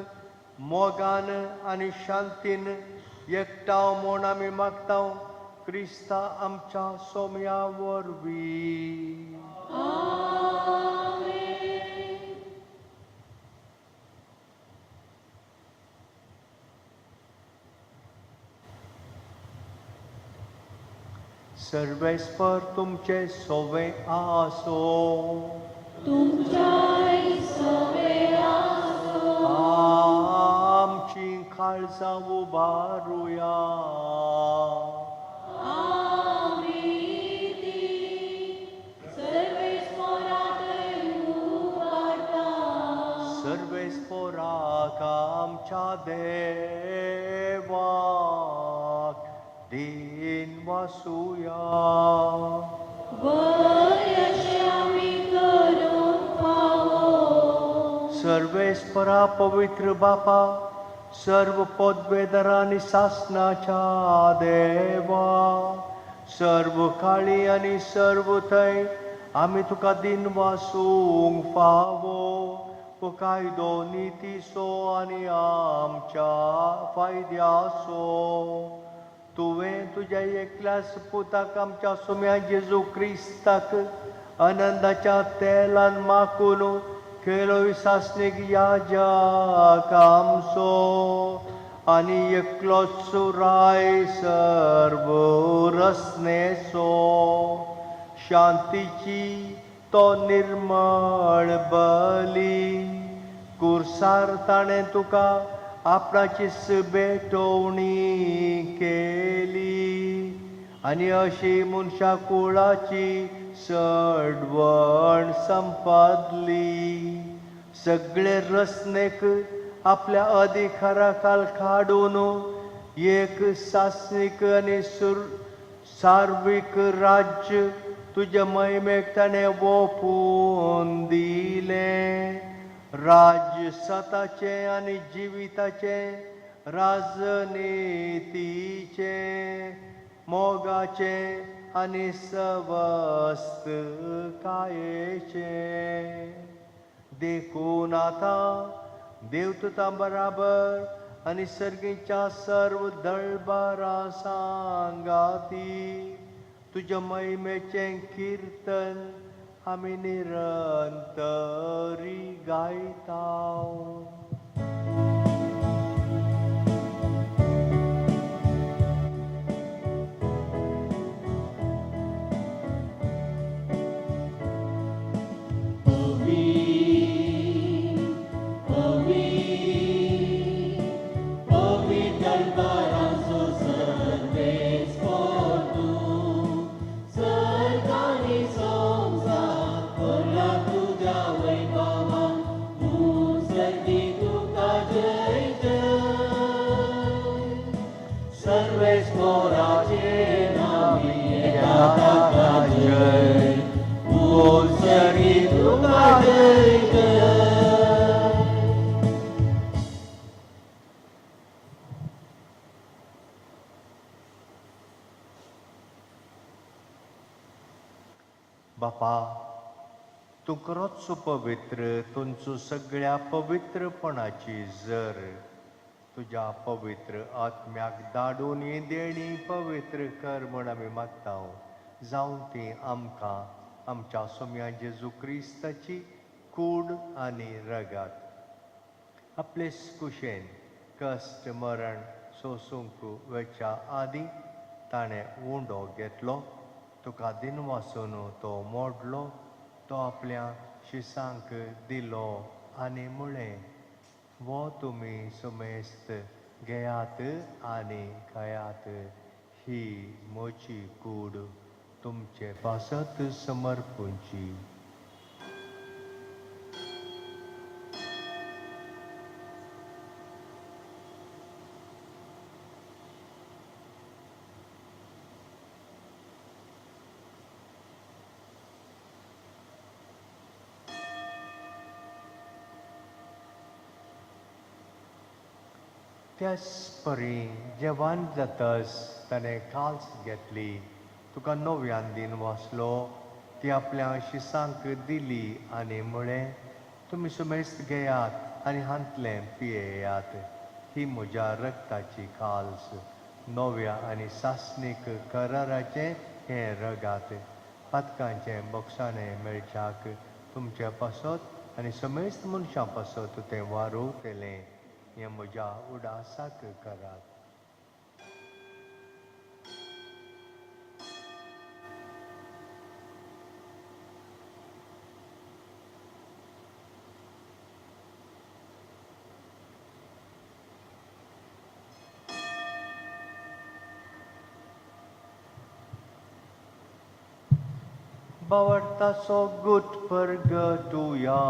मोगान आनी शांतीन एकठांव म्हूण आमी मागता, क्रिस्ता आमच्या सोम्या वरवीं. सर्वेस्पर तुमचे सोवे आसो. आमची काळजां उबारुया. सर्वेस्पराक आमच्या देवाक दिन वासुया. सर्वेस्परा पवित्र बापा, सर्व पदवेदरा आनी सासनाच्या देवा, सर्व काळी आनी सर्व थंय आमी तुका दिन वासूंक फावो हो कायदो नितीचो आनी आमच्या फायद्याचो. तुवें तुज्या एकल्याच पुताक आमच्या सुम्या जेजू क्रिस्ताक आनंदाच्या तेलान माकून केलोय सासणीक याजक आमचो आनी एकलोच राय सर्व रसनेचो. शांतीची तो निर्मळ बली कुर्सार ताणें तुका आपणाचीच भेटवणी केली आनी अशी मनशा कुळाची सडवण संपादली. सगळे रसनेक आपल्या अधिकारा खाल काडून एक सासणीक आनी सार्वीक राज्य तुज्या महिमेक ताणें ओंपून दिलें. राज्य सताचें आनी जिविताचें, राजनितीचें, मोगाचें आनी सवस्तकायेचें. देखून आतां देव तुता बराबर आनी सर्गीच्या सर्व दळबारा सांगाती तुज्या महिमेचें किर्तन आमी निरंतरी गायता. बापा, तूं खरोच पवित्र, तुमचो सगळ्या पवित्रपणाची जर तुज्या पवित्र आत्म्याक धाडून ही देणी पवित्र कर म्हूण आमी मागता. जावं ती आमकां आमच्या सोम्या जेजू क्रिस्ताची कूड आनी रगात आपले कुशेन कश्ट मरण सोसूंक वेच्या आदीं ताणें उंडो घेतलो, तुका दिनवासून तो मोडलो, तो आपल्या शिसांक दिलो आनी म्हळें, वो तुमी सुमेस्त घेयात आनी खायात, ही म्हजी कूड तुमचे पासत समर्पूंची. त्याच परी जेवण जातस ताणें काल्स घेतली, तुका नव्यान दिन वाचलो, ती आपल्या शिसांक दिली आनी म्हळें, तुमी समेस्त घेयात आनी हांतलें पियेयात, ही म्हज्या रक्ताची काल्स, नव्या आनी सासणीक कराराचें हें रगात, पातकांचें बक्षाणें मेळच्याक तुमचे पासत आनी समेस्त मनशां पासत तें वारोवतलें, हें म्हज्या उडासाक करात. बावडताचो गुट परगटुया.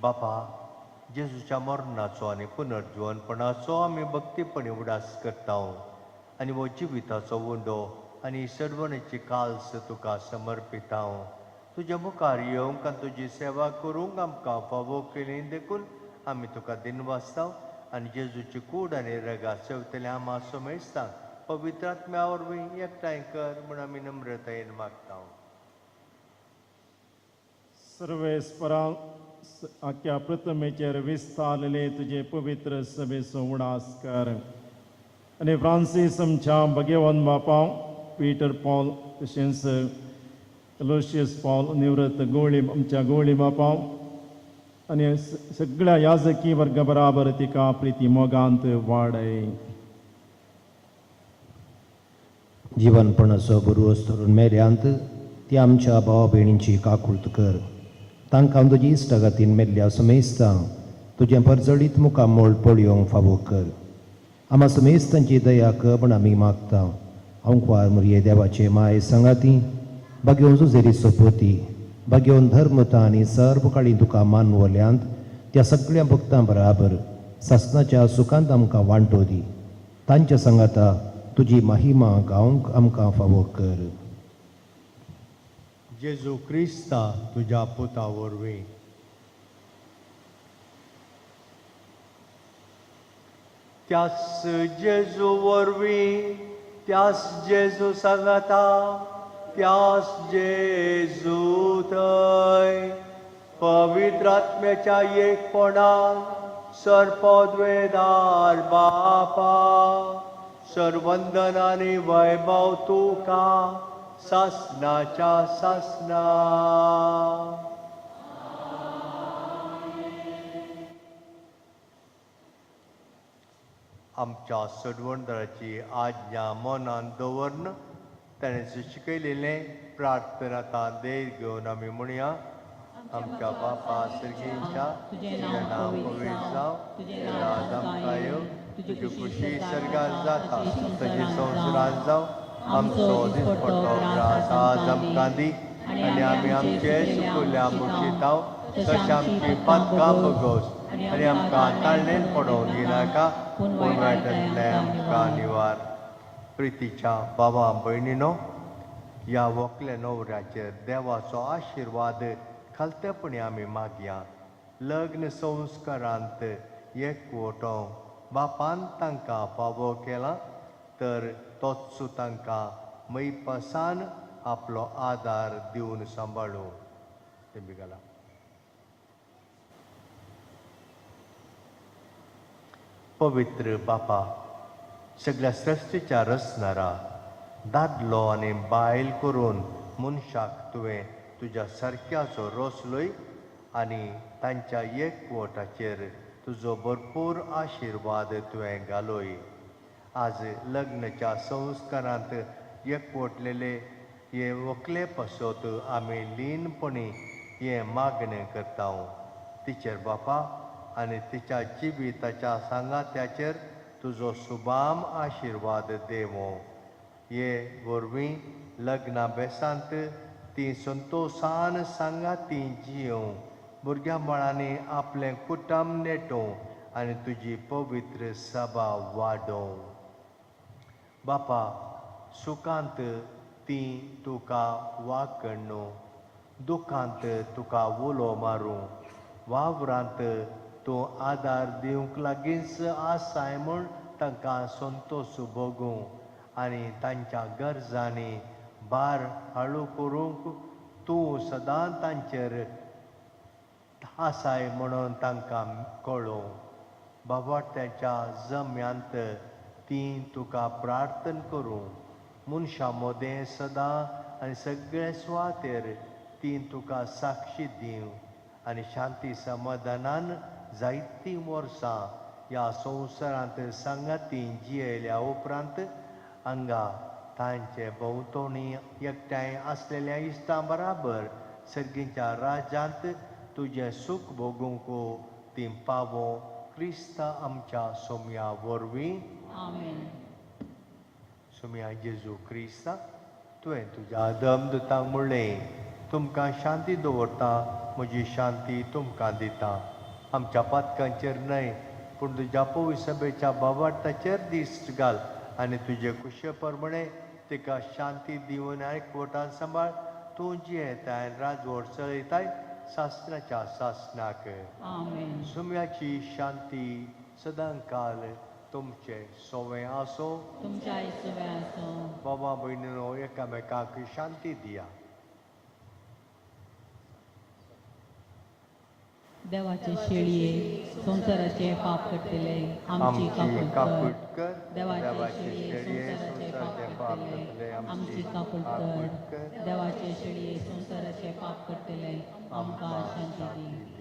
बापा, जेजूच्या मरणाचो आनी पुनर्जीवनपणाचो आमी भक्तीपणी उडास करता आनी हो जिविताचो उंडो आनी सर्वणेची काल्स तुका समर्पिता. तुज्या मुखार येवंक आनी तुजी सेवा करूंक आमकां फावो केली देखून आमी तुका दिनवासता आनी जेजूची कूड आनी रगात सेवतले आमा समेस्तांक पवित्र आत्म्या वरवीं एकठांय कर म्हूण आमी नम्रतायेन मागता. सर्वेस्परा आख्या प्रथमेचेर विस्तारलेले तुजे पवित्र सभेचो उडास कर आनी फ्रांसीस आमच्या भगेवन बापाव पीटर पॉल तशेंच लोशियस पॉल निवृत्त गोळी आमच्या गोळी बापाव आनी सगळ्या याजकी वर्ग बराबर तिका प्रिती मोगांत वाडय. जिवनपणाचो बरोस धरून मेऱ्यांत ती आमच्या भावा भयणींची काकूळत कर. तांकां तुजी इश्टागतीन मेल्ल्या समेस्तां तुजें परजळीत मुखामोळ पळोवंक फावो कर. आमा समेस्तांची दया कर म्हण आमी मागता. आंकवार मुरये देवाचे माय सांगाती बागेवन जुजेरी सोपोती बागेवन धर्मता आनी सर्व काळी तुका मानवल्यांत त्या सगळ्या भक्तां बराबर सासनाच्या सुखांत आमकां वांटो दी. तांच्या सांगाता तुजी महिमा गावंक आमकां फावो कर. जेजू क्रिस्ता तुज्या पुता वरवीं. त्यास जेजू वरवीं, त्यास जेजू सांगाता, त्यास जेजू थंय पवित्र आत्म्याच्या एकपणान सर्पद्वेदार बापा सर्वंदन आनी वैभव तुका सासनाच्या सासना. आमच्या सडवणदाराची आज्ञा मनान दवरन ताणें शिकयलेलें प्रार्थना आतां देर घेवन आमी म्हणया. आमच्या बापा सर्गींच्या तुजें नांव पवित्र जावं, तुजें राज आमकां येवं, तुजी खुशी सर्गात जाता तशी संवसारांत जावं. आमचो दिसपट्टो ग्रास आज आमकां दी आनी आमी आमचे सुकुल्या मुशिताव तशें आमची पातकां भोगोस आनी आमकां ताळणेन पडोवंक दिनाका, पूण वायटांतलें आमकां निवार. प्रितीच्या बाबा भयणीनो, ह्या व्हंकले न्हवऱ्याचेर देवाचो आशिर्वाद खालतेपणी आमी मागया. लग्न संस्कारांत एकवटोंक बापान तांकां फावो केला तर तोच तांकां मैपासान आपलो आदार दिवन सांबाळूं. तेंबी घाला. पवित्र बापा, सगळ्या सृश्टीच्या रचणारा, दादलो आनी बायल करून मनशाक तुवें तुज्या सारक्याचो रचलोय आनी तांच्या एकवटाचेर तुजो भरपूर आशिर्वाद तुवें घालोय. आज लग्नाच्या संस्कारांत एकवटलेले हे व्हंकले पासत आमी लीनपणी हें मागणें करता. तिचेर बापा आनी तिच्या जिविताच्या सांगात्याचेर तुजो सुबाम आशिर्वाद देवो. हे वरवीं लग्ना बेसांत ती संतोशान सांगाती जियों, भुरग्यां बाळांनी आपलें कुटुंब नेटोवं आनी तुजी पवित्र सभा वाडोवं. बापा, सुखांत ती तुका वाकडणू, दुखांत तुका उलो मारूं, वावरांत तूं आदार दिवंक लागींच आसाय म्हूण तांकां संतोश भोगूं आनी तांच्या गरजांनी भार हाळू करूंक तूं सदां तांचेर आसाय म्हणून तांकां कळोवं. बाबा, ताच्या जम्यांत तीं तुका प्रार्थना करूं. मनशां मदें सदां आनी सगळे सुवातेर तीं तुका साक्षी दिवं आनी शांती समाधानान जायतीं वर्सां ह्या संवसारांत सांगाती जियेल्या उपरांत हांगा तांचे भोंवतणी एकठांय आसलेल्या इश्टां बराबर सर्गीच्या राज्यांत तुजें सूख भोगूंक तीं पावो. क्रिस्ता आमच्या सोम्या वरवीं. आमेन. सोम्या जेजू क्रिस्ता, तुवें तुज्या दमदूतांक म्हणलें, तुमकां शांती दवरता, म्हजी शांती तुमकां दिता. आमच्या पातकांचेर न्हय पूण तुज्या पवित्र सभेच्या बाबार्थाचेर दिश्ट घाल आनी तुजे कुशे प्रमाणे तिका शांती दिवन एकवटान सांबाळ. तूं जियेताय राजवट चलयताय सासणाच्या सासणाक. आमेन. सुम्याची शांती सदांकाल तुमचे सोवे आसो. तुमच्या सोवे आसो. बाबा भयणीनो, एकामेकाक शांती दिया. देवाचे शेळये, संवसाराचे पाप करतले आमची काकूट कर. देवाचे शेळये, संवसाराचे पाप करतले आमची काकूट कर. देवाचे शेळये, संवसाराचे पाप करतले आमकां शांती दी.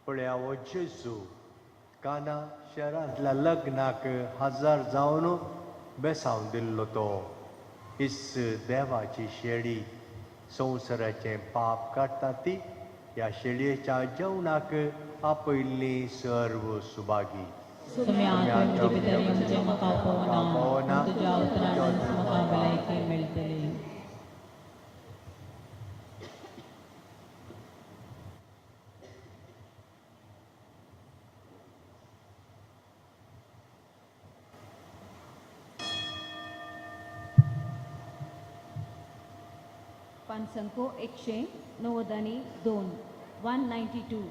पळया हो जेजू काना शहरांतल्या लग्नाक हजर जावन बेसावन दिल्लो तो इस देवाची शेळी संवसाराचें पाप काडटा ती ह्या शेळयेच्या जेवणाक आपयल्ली सर्व सुभागी. पवना, तुज्या उतरानच म्हाका भलायकी मेळटली. पांचसंको 192, 192.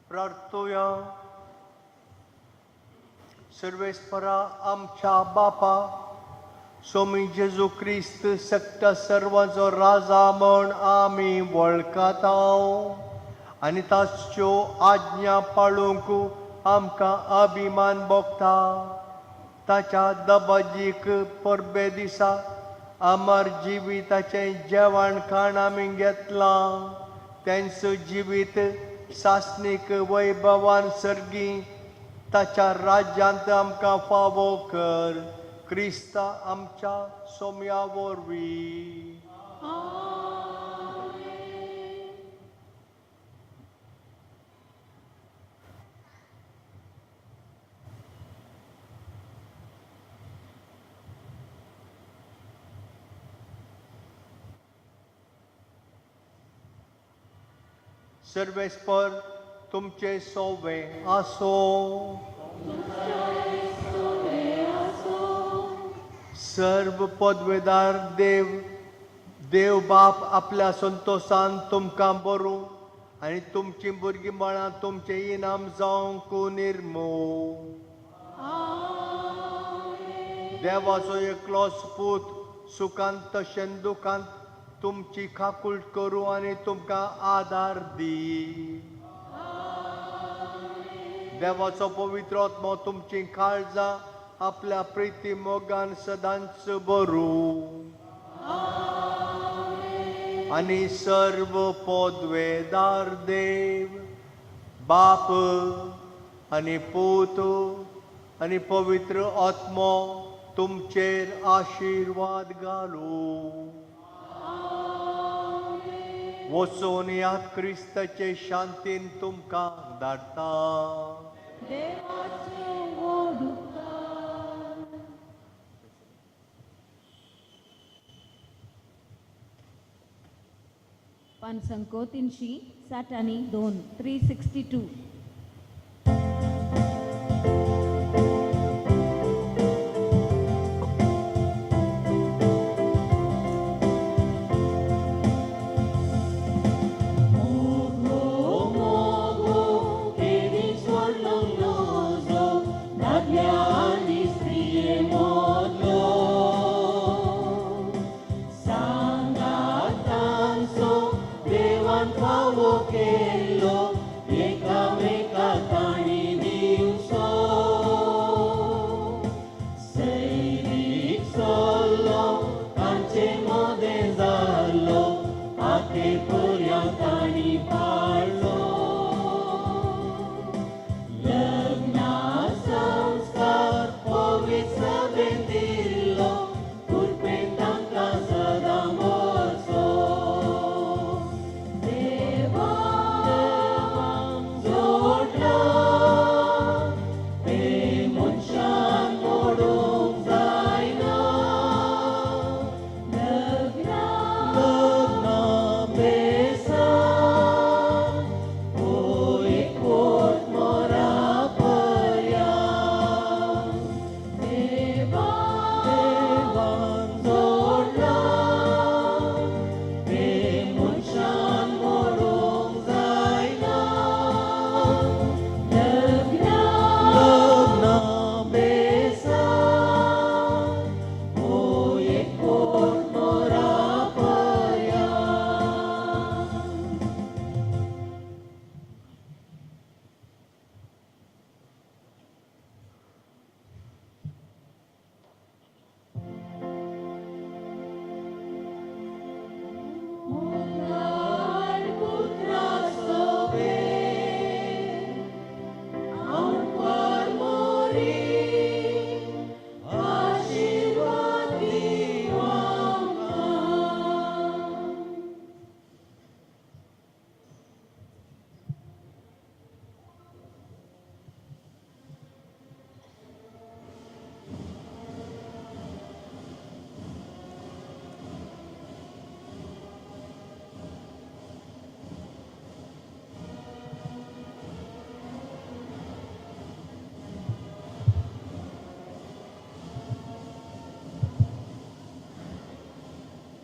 प्रार्थुया. सर्वेस्परा आमच्या बापा, सोमी जेजू क्रिस्त सक्ता सर्वांचो राजा म्हण आमी वळखता आनी ताच्यो आज्ञा पाळूंक आमकां अभिमान भोगता. ताच्या दबाजीक परबे दिसा अमर जिविताचें जेवण खाण आमी घेतलां. तेंचो जिवीत सासणीक वैभवान सर्गी ताच्या राज्यांत आमकां फावो कर, क्रिस्ता आमच्या सोम्या वरवीं. सर्वेस्पर तुमचे सोवे आसो. सर्व पदवेदार देव, देव बाप आपल्या संतोशान तुमकां बरूं आनी तुमचीं भुरगीं बाळां तुमचें इनाम जावंक निर्मो. देवाचो एकलोच पूत सुखांत तशें दुखांत तुमची काकूळट करूं आनी तुमकां आदार दी. देवाचो पवित्र आत्मो तुमचीं काळजां आपल्या प्रिती मोगान सदांच बरूं आनी सर्व पदवेदार देव बाप आनी पूत आनी पवित्र आत्मो तुमचेर आशिर्वाद घालूं. वचून ह्या क्रिस्ताचे शांतीन तुमकां धाडटा. पानसंको 362, 362.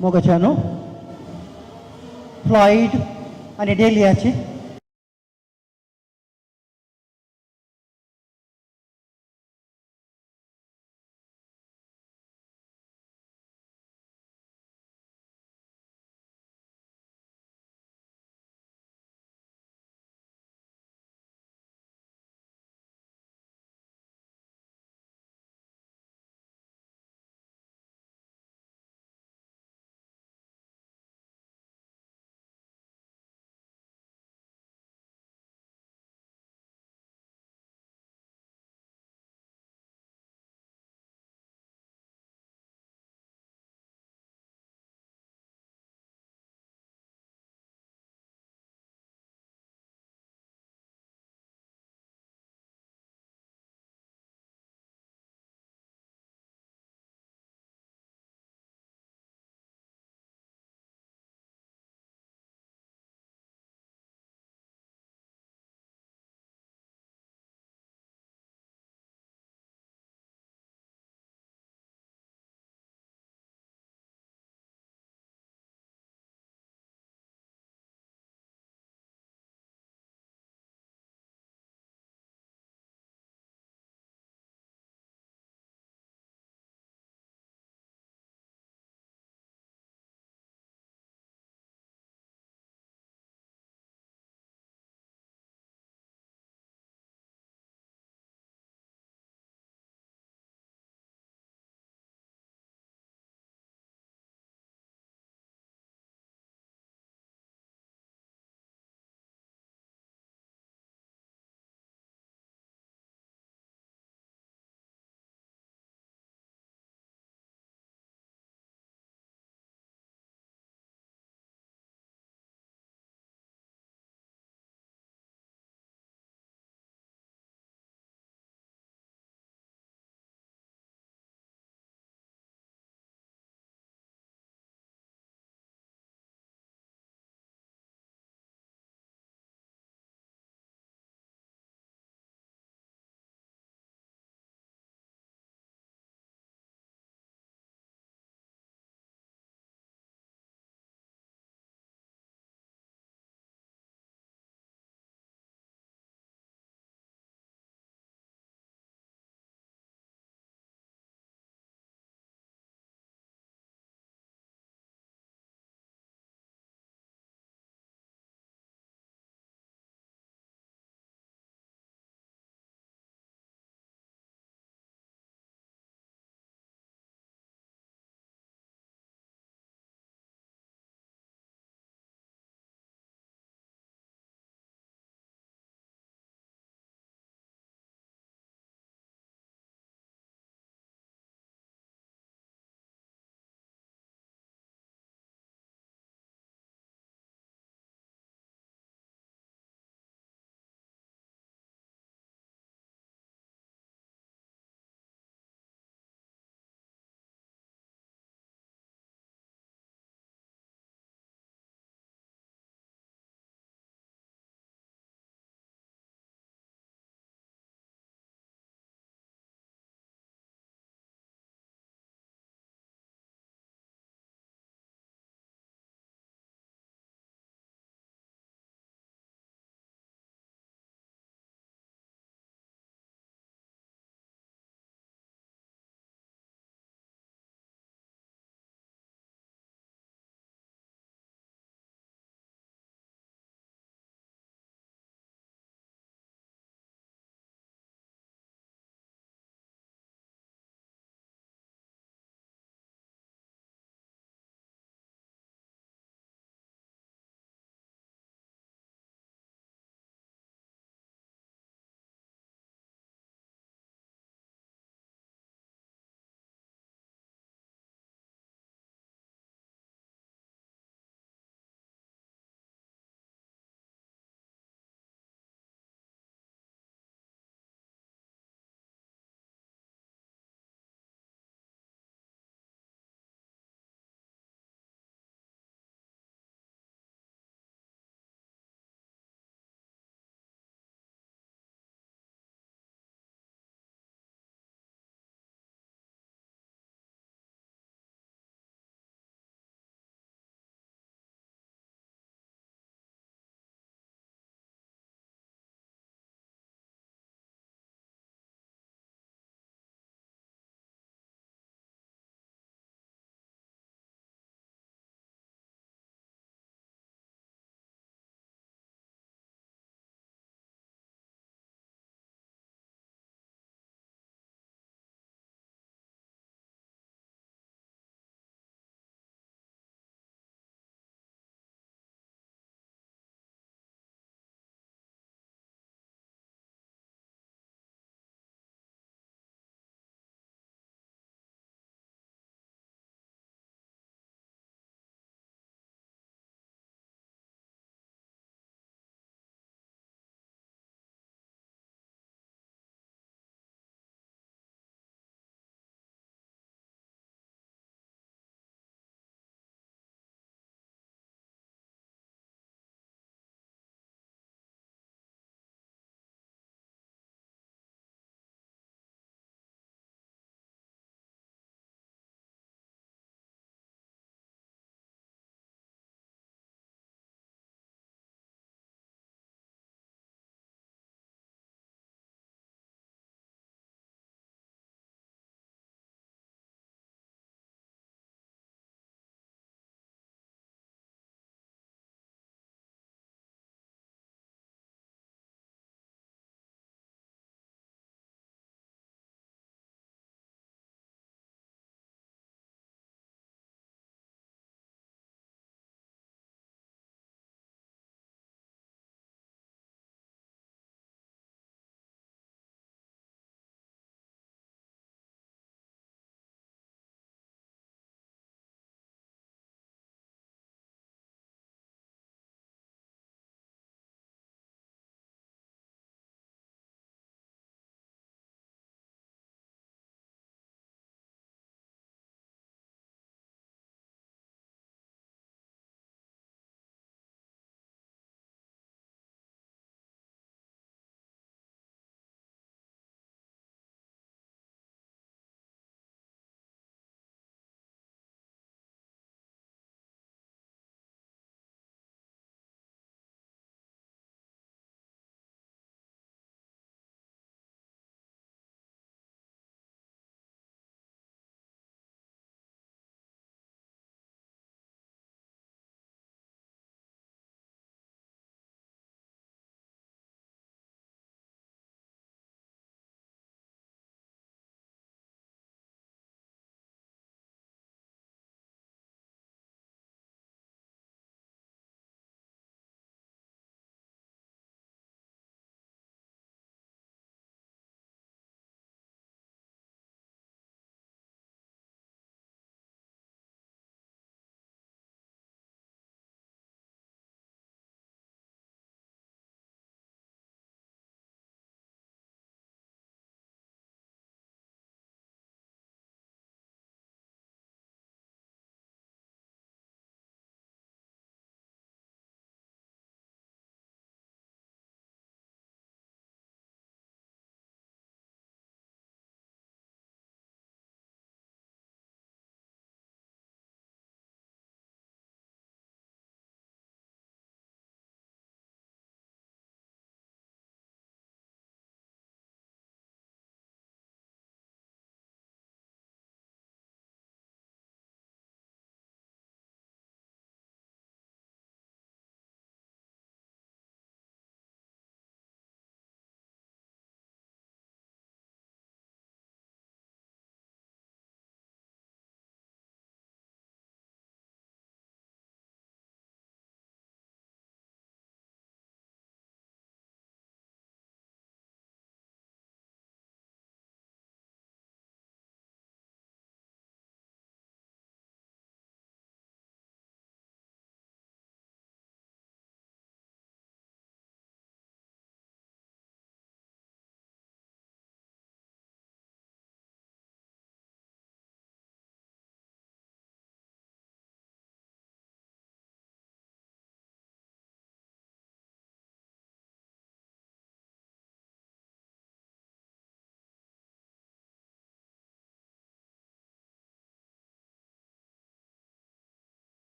मोगाच्यानो, फ्लॉईड आणि डेलियाची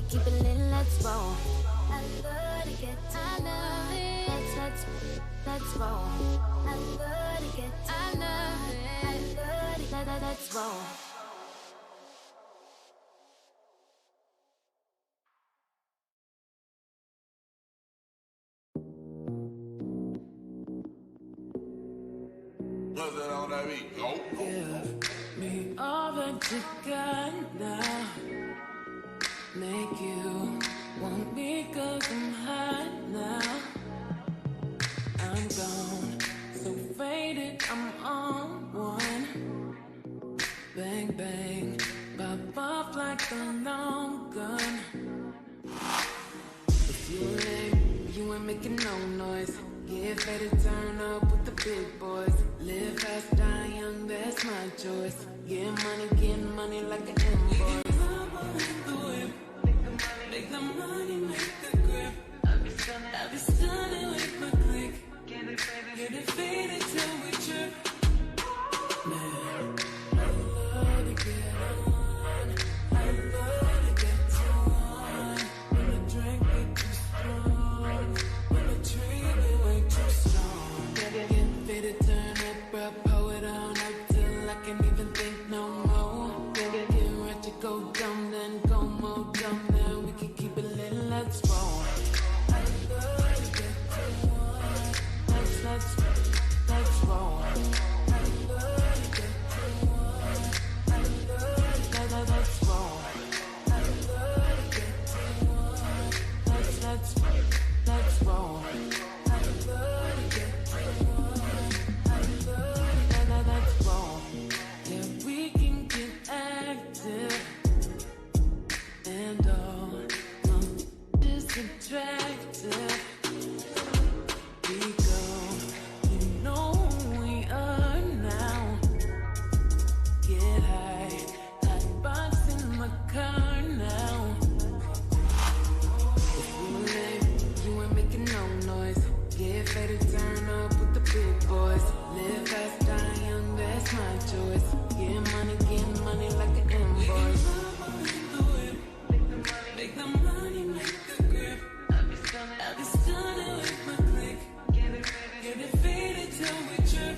can keep it lit, let's roll. I love to get to I love it. Let's roll. I love to get to I love it. I love to, let's roll. Give me all that you got now. Make you want me 'cause I'm hot now. I'm gone, so faded, I'm on one. Bang, bang, pop off like a long gun. If you lame, you ain't making no noise. Get ready to turn up with the big boys. Live fast, die young, that's my choice. Get money like an invoice. We the whip, make the money, make the grip. I be stunning with my click. Get it faded till we trip. Man, I love to get on. I love to get to one. When the drink get too strong, when the treatment way too strong. Get faded, turn up, bro, pull it on up till I can't even think no more. Get ready to go dumb, then go more dumb, then we can keep it lit, let's roll. I love to get to one. Let's roll. I love to get to one. I love to, let's roll. I love to get to one. Let's roll. I love to get to one. I love to, let's roll. Yeah, we can get active and all I'm just attractive. We go, you know who we are now. Get high, hot box in my car now. If you lame, you ain't making no noise. Get faded, turn up with the big boys. Live fast, die young, that's my choice. Get money like an invoice. Make the money, make the grip. I be stunning with my click. Get it faded till we trip.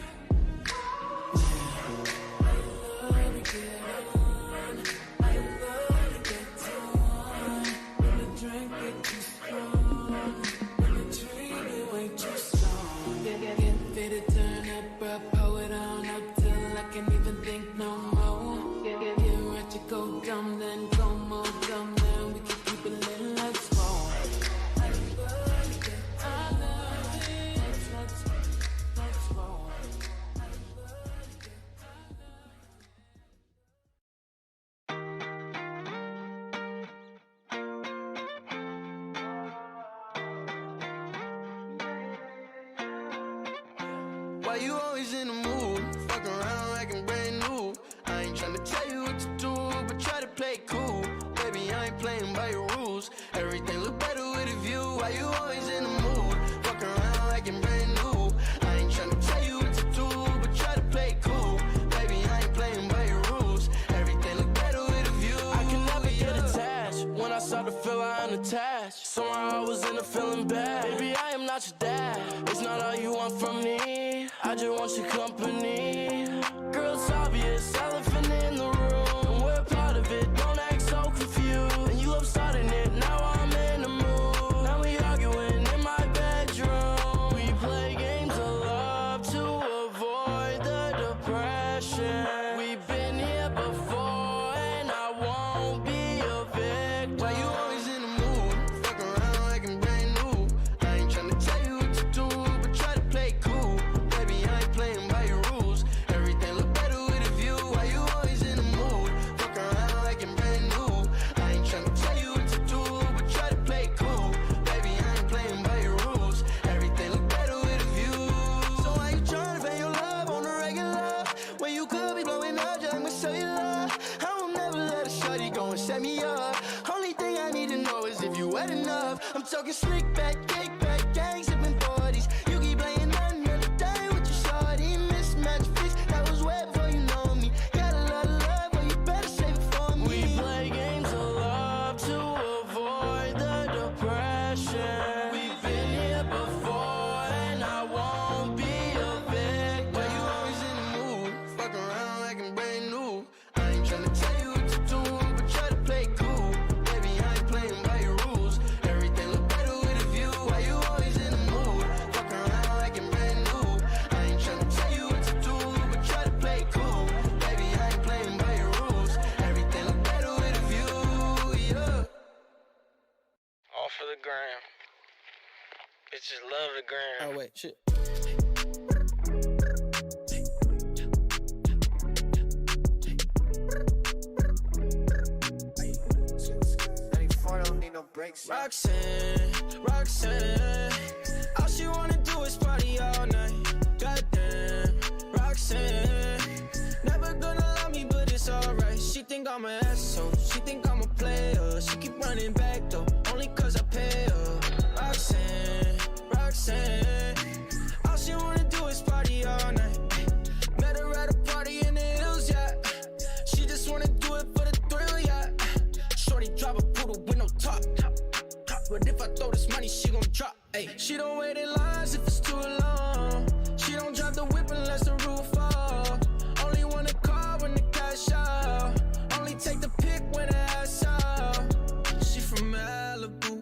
I love to get on. I love to get to one. When the drink get too strong, when the treatment way too strong. Get faded, turn up, bro, pull it on up till I can't even think no more. Get ready to go dumb, then go more dumb, then we can keep it lit, let's roll. I love to get, I love it. Let's roll. I love to get, I love it. Why you always in the mood? Fuck around like I'm brand new. I ain't tryna tell you what to do, but try to play it cool. Baby, I ain't playing by your rules. Everything look better with a view. Why you always in the mood? Fuck around like I'm brand new. I ain't tryna tell you what to do, but try to play it cool. Baby, I ain't playing by your rules. Everything look better with a view. I can never get attached. When I start to feel I am attached, somehow I was in a feeling bad. Baby, I am not your dad. It's not all you want from me. I just want your company. Girl, it's obvious, elephant in the room, and we're part of it. Don't act so confused. And you love starting it. Now I'm in the mood. Now we arguing in my bedroom. We play games of love to avoid the depression. We've been here before, and I won't be a victim. Why you always in the mood? Fuck around like I'm brand new. I ain't tryna tell you what to do, but try to play it cool. Baby, I ain't playing by your rules. Everything look better with a view. Why you always in the mood? Fuck around like I'm brand new. I ain't tryna tell you what to do, but try to play it cool. Baby, I ain't playing by your rules. Everything look better with a view. So why you tryna pay your love on the regular? When you could be blowing up just like my cellular. I will never let a shorty go and set me up. Only thing I need to know is if you wet enough. I'm talking slick back, kick back, gang sipping 40s. You keep playing another day with your shorty. Mismatch fix, that was way before you know me. Got a lot of love, but you better save it for me. We play games of love to avoid Bitches love the gram. Oh wait, shit. Don't need no breaks. Roxanne, Roxanne, all she wanna do is party all night. Goddamn, Roxanne, never gonna love me, but it's alright. She think I'm an asshole, she think I'm a player. She keep running back though, only 'cause I pay her. Roxanne, Roxanne, all she wanna do is party all night. Met her at a party in the hills, yeah. She just wanna do it for the thrill, yeah. Shorty drive a poodle with no top. But if I throw this money, she gon' drop. Ay. She don't wait in lines if it's too long. She don't drive the whip unless the roof fall. Only want a car when the cash out. Only take the pick when the ass out. She from Malibu,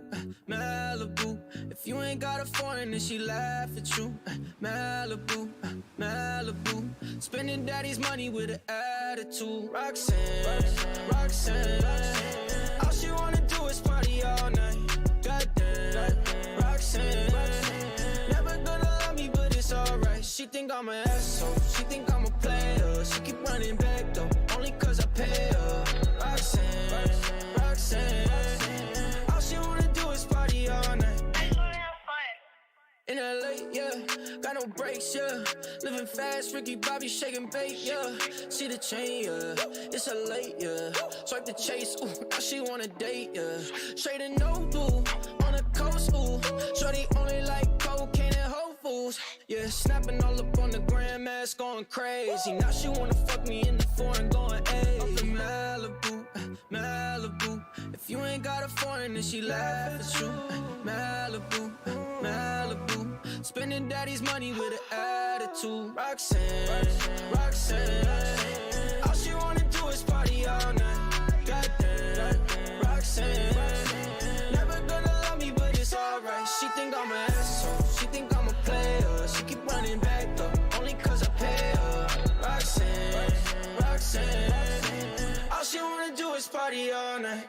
Malibu. If you ain't got a foreign, then she laugh at you. Malibu, Malibu. Spending daddy's money with an attitude. Roxanne, Roxanne, Roxanne. All she wanna do is party all night. Goddamn, Roxanne, never gonna love me, but it's alright. She think I'm an asshole, she think I'm a player. She keep running back though, only 'cause I pay her. Roxanne, Roxanne, all she wanna do is party all night. In LA, yeah, got no brakes, yeah. Living fast, Ricky Bobby shaking bait, yeah. See the chain, yeah, it's a late, yeah. Swipe the chase, ooh, now she wanna date, yeah. Straight and no blue, on the coast, ooh. Shorty only like cocaine and Whole Foods, yeah. Snapping all up on the grandmas, going crazy. Now she wanna fuck me in the foreign, going, ayy. Up in Malibu, Malibu. If you ain't got a foreign, then she laugh at you. Malibu, Malibu. Spending daddy's money with an attitude. Roxanne, Roxanne, all she wanna do is party all night. Goddamn, Roxanne, never gonna love me, but it's alright. She think I'm an asshole, she think I'm a player. She keep running back though, only 'cause I pay her. Roxanne, Roxanne, all she wanna do is party all night.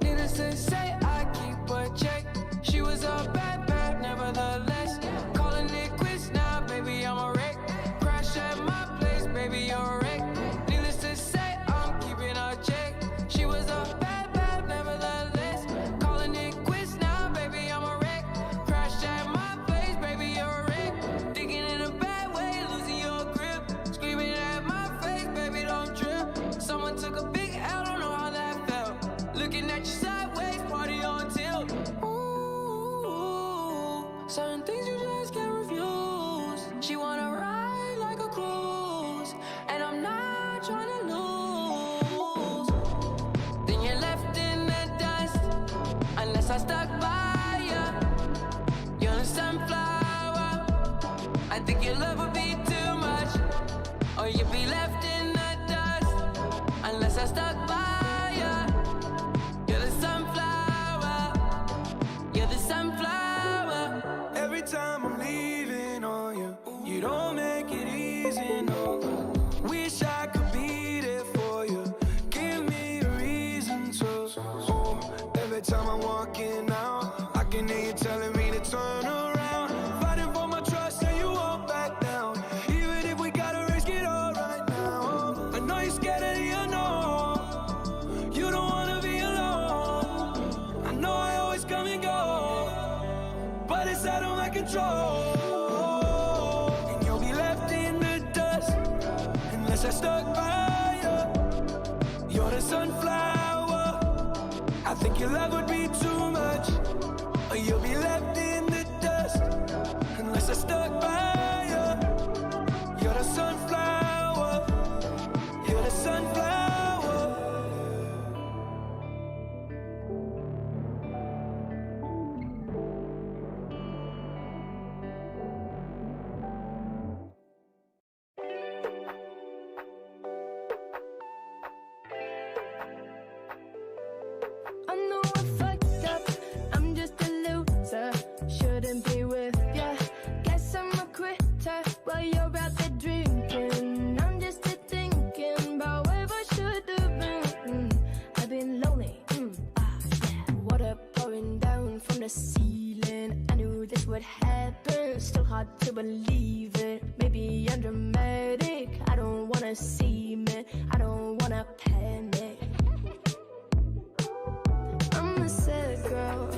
Needless to say, I keep a check. She was a bad bad, nevertheless. Calling it quits now, baby, I'm a wreck. Crash at my place, baby, you're a wreck. Needless to say, I'm keeping a check. She was a bad bad, nevertheless. Calling it quits now, baby, I'm a wreck. Crash at my place, baby, you're a wreck. Thinking in a bad way, losing your grip. Screaming at my face, baby, don't trip. Someone took a big L, don't know how that felt. Looking at you sideways, party on tilt. Ooh, certain things you just can't refuse. She wanna ride like a cruise, and I'm not tryna lose. Then you're left in the dust, unless I stuck by ya. You're a sunflower. I think your love would be too much, or you'd be left in the dust, unless I stuck by ya. You're the sunflower. You're the sunflower. Every time I'm leaving on you, you don't make it easy, no. Wish I could be there for you. Give me a reason to. Oh, every time I'm walking out, I can hear you telling me to turn around. Fighting for my trust and you won't back down. Even if we gotta risk it all right now. I know you're scared of the unknown. You don't wanna be alone. I know I always come and go, but it's out of my control. And you'll be left in the dust unless I stuck by you. You're the sunflower. I think your love would be too much, or you'll be left in the dust unless Guess I stuck by you. You're the sunflower. You're the sunflower. I know I fucked up. I'm just a loser. Shouldn't be with ya. Guess I'm a quitter while you're out there drinking. I'm just a thinking about where I should have been. I've been lonely. Yeah. Water pouring down from the ceiling. I knew this would happen. Still hard to believe it. Maybe I'm dramatic. I don't wanna see me. I don't wanna panic. I'm a sad girl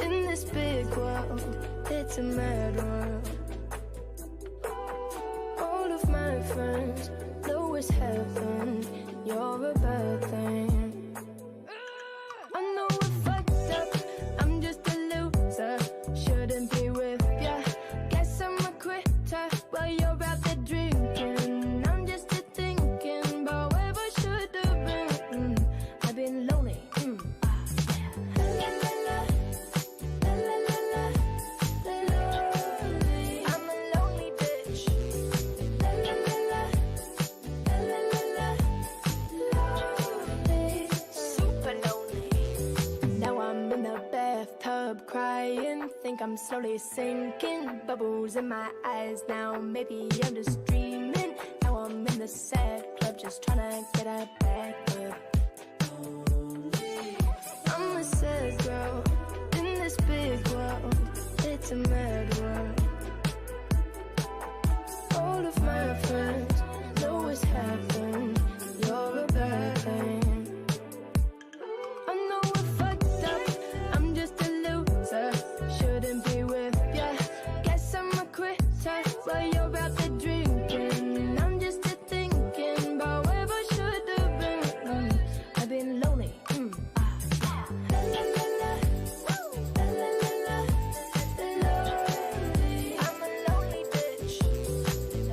in this big world. It's a mad world. All of my friends know what's happened. You're a bad thing. I know I fucked up. I'm just a loser. Shouldn't be with ya. Guess I'm a quitter while you're out there drinking. I'm just a thinking about where I should have been. I've been lonely. La la la, la la la la, lonely. I'm a lonely bitch. La la la la, la la la la, lonely. Super lonely. Now I'm in the bathtub crying. Think I'm slowly sinking. Bubbles in my eyes now. Maybe I'm just dreaming. Now I'm in the sad club, just tryna get a back up. I'm a sad girl in this big world. It's a mad world. All of my friends know what's happened. You're a bad thing. I know I fucked up. I'm just a loser. Shouldn't be with ya. Guess I'm a quitter while you're out there drinking. I'm just a thinking about where I should have been. I've been lonely. La la la la, la la la la, lonely. I'm a lonely bitch.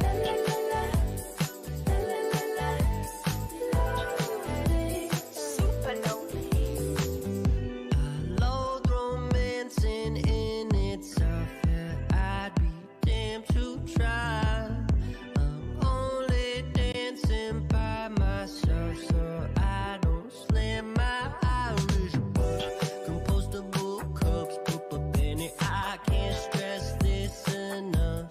La la la la, la la la la, lonely. Super lonely. Loathe romancing in itself. Yeah, I'd be damned to try. I'm only dancing by myself, so I don't slam my Irish book. Compostable cups, poop up in it. I can't stress this enough.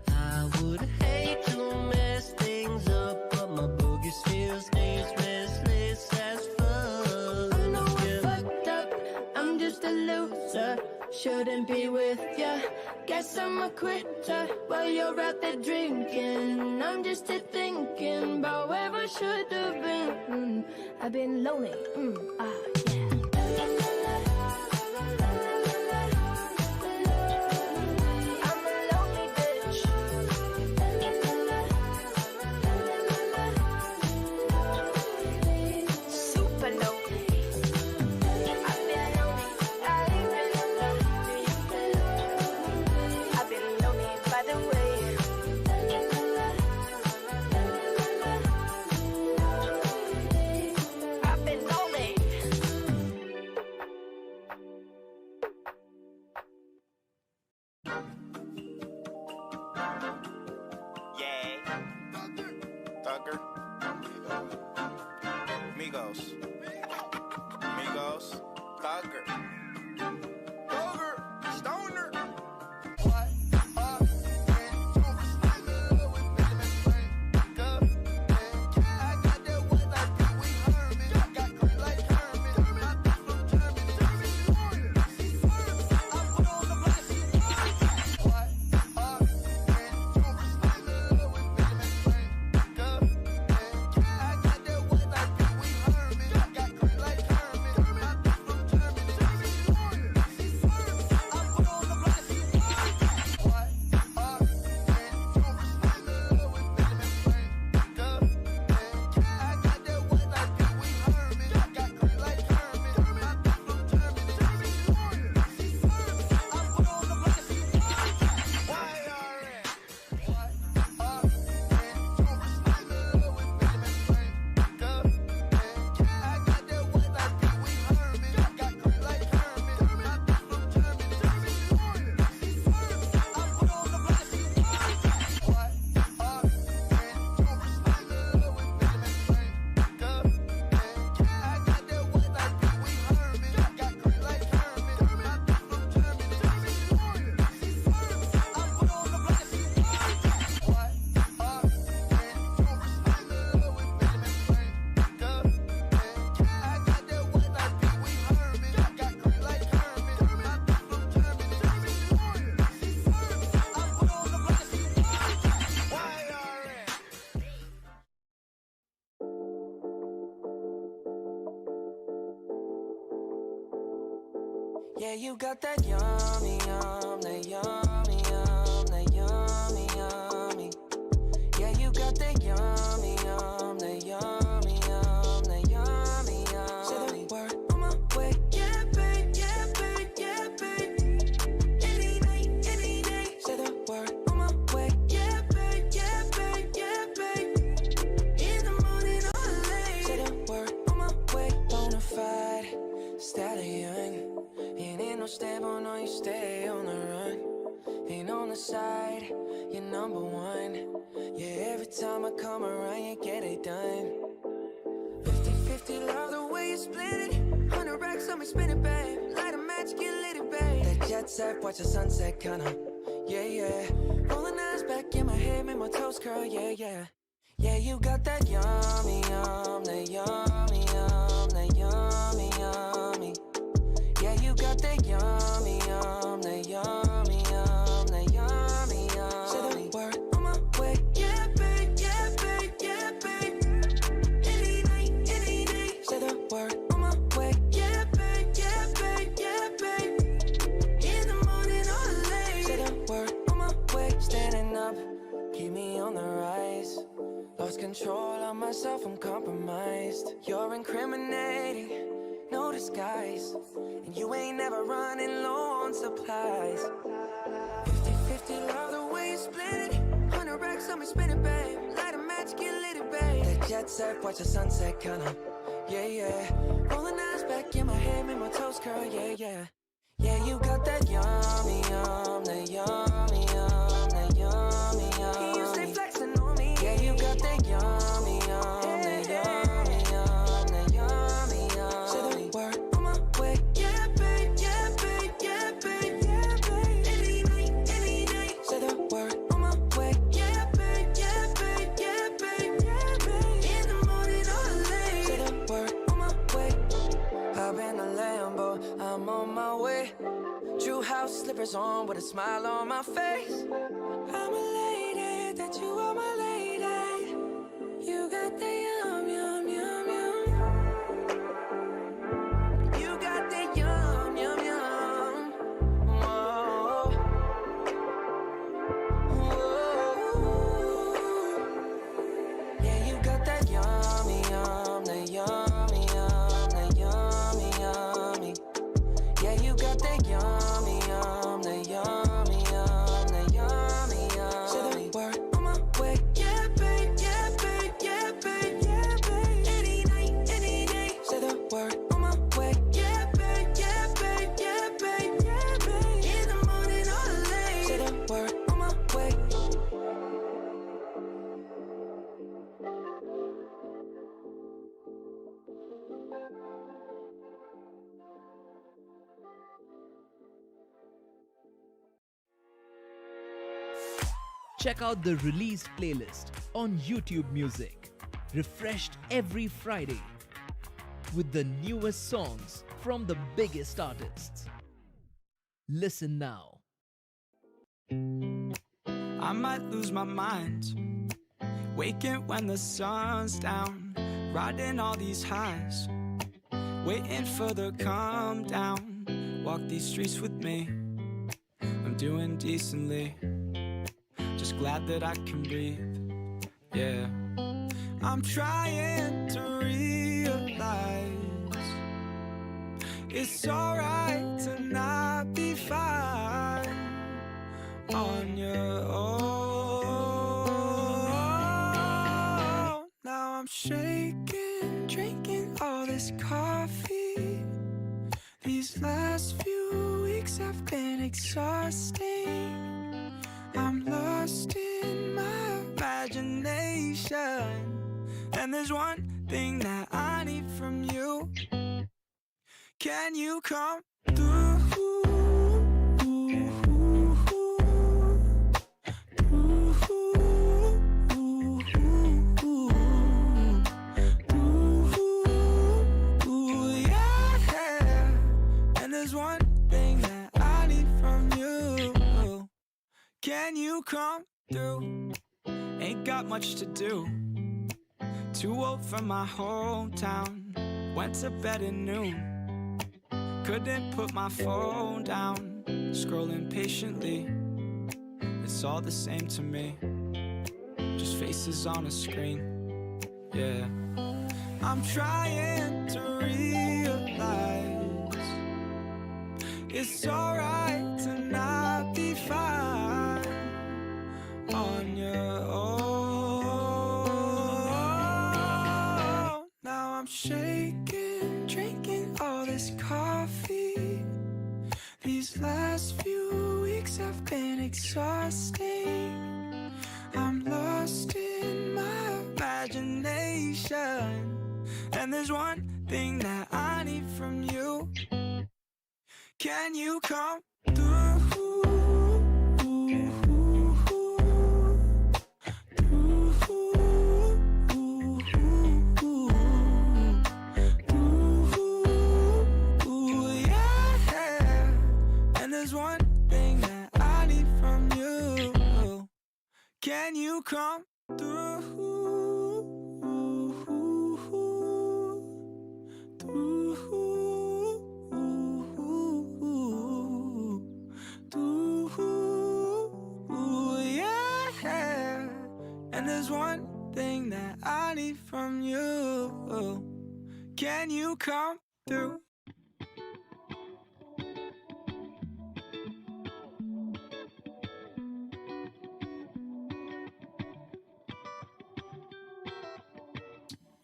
I would hate to mess things up, but my boogie still stays restless as fuck. I know I fucked up. I'm just a loser. Shouldn't be with ya. Guess I'm a quitter while you're out there drinking. I'm just a thinking about where I should have been. I've been lonely. Yeah. La la la la, la la la la, lonely. I'm a lonely bitch. La la la la, la la la la, lonely. Super lonely. I've been lonely. I've been lonely. I've been lonely, by the way. La la la la, la la la la, lonely. I've been lonely. Yeah. Thugger. Migos. Migos. Thugger. Thugger. Stoner. I got that white like Pee Wee Herman. Got green like Herman. My bitch from Germany. Yeah, you got that yummy, yum, that yummy, yum, that yummy, yummy. Yeah, you got that yummy, yum, that yummy, yum, that yummy, yummy. Say the word on my way. Yeah, babe, yeah, babe, yeah, babe. Any night, any day. Say the word on my way. Yeah, babe, yeah, babe, yeah, babe. In the morning or late. Say the word on my way. Bonafide stallion. Ain't in no stable, no, you stay on the run. Ain't on the side, you're number one. Yeah, every time I come around, you get it done. 50-50, love the way you split it. 100 racks on me, spin it, babe. Light a match, get lit, it, babe. That jet set, watch the sunset, kinda. Yeah, yeah. Rolling eyes back in my head, make my toes curl, yeah, yeah. Yeah, you got that yummy, yum, that yummy, yum, that yummy, yummy. Yeah, you got that yummy, yum, that yummy, yum, that yummy, yummy. Say the word on my way. Yeah, babe, yeah, babe, yeah, babe. Any night, any day. Say the word on my way. Yeah, babe, yeah, babe, yeah, babe. In the morning or late. Say the word on my way. Standing up, keep me on the rise. Lost control of myself, I'm compromised. You're incriminating, no disguise. And you ain't never running low on supplies. 50-50, love the way you split it. 100 racks on me, spin it, babe. Light a match, get lit, it, babe. That jet set, watch the sunset, kinda. Yeah, yeah. Rolling eyes back in my head, make my toes curl, yeah, yeah. Yeah, you got that yummy, yum, that yummy, yum, that yummy, yum. You stay flexing on me. Yeah, you got that yummy, yum, that yummy, yum, that yummy, yum. Say the word on my way. Yeah, babe, yeah, babe, yeah, babe, yeah, babe. Any night, any night. Say the word on my way. Yeah, babe, yeah, babe, yeah, babe, yeah, babe. In the morning or late. Say the word on my way. Hop in the Lambo, I'm on my way. True house slippers on with a smile on my face. I'm a lady, that you are my lady. You got the yum, yum, yum, yum. You got the yum, yum, yum. Whoa. Whoa. Yeah, you got that yummy, yum, that yummy, yum, that yummy, yummy. Yeah, you got that yummy, yum, that yummy, yum, that yummy, yummy. Say the word on my way. Yeah, babe, yeah, babe, yeah, babe, yeah, babe. Any night, any day. Say the word on my way. Yeah, babe, yeah, babe, yeah, babe, yeah, babe. In the morning or late. Say the word on my way. Check out the released playlist on YouTube Music, refreshed every Friday with the newest songs from the biggest artists. Listen now. I might lose my mind. Waking when the sun's down, riding all these highs, waiting for the calm down. Walk these streets with me. I'm doing decently, just glad that I can breathe. Yeah, I'm trying to realize it's alright to not be fine on your own. Now I'm shaking, drinking all this coffee. These last few weeks have been exhausting. I'm lost in my imagination. And there's one thing that I need from you. Can you come through? Yeah. And there's one thing that I need from you. Can you come through? Ain't got much to do. Too old for my hometown. Went to bed at noon. Couldn't put my phone down, scrolling patiently. It's all the same to me, just faces on a screen. Yeah, I'm trying to realize it's alright to not be fine on your own. Now I'm shaking, drinking all this coffee. These last few weeks have been exhausting. I'm lost in my imagination. And there's one thing that I need from you. Can you come through? Through, yeah. And there's one thing that I need from you. Can you come through? Through, through, yeah. And there's one thing that I need from you. Can you come through?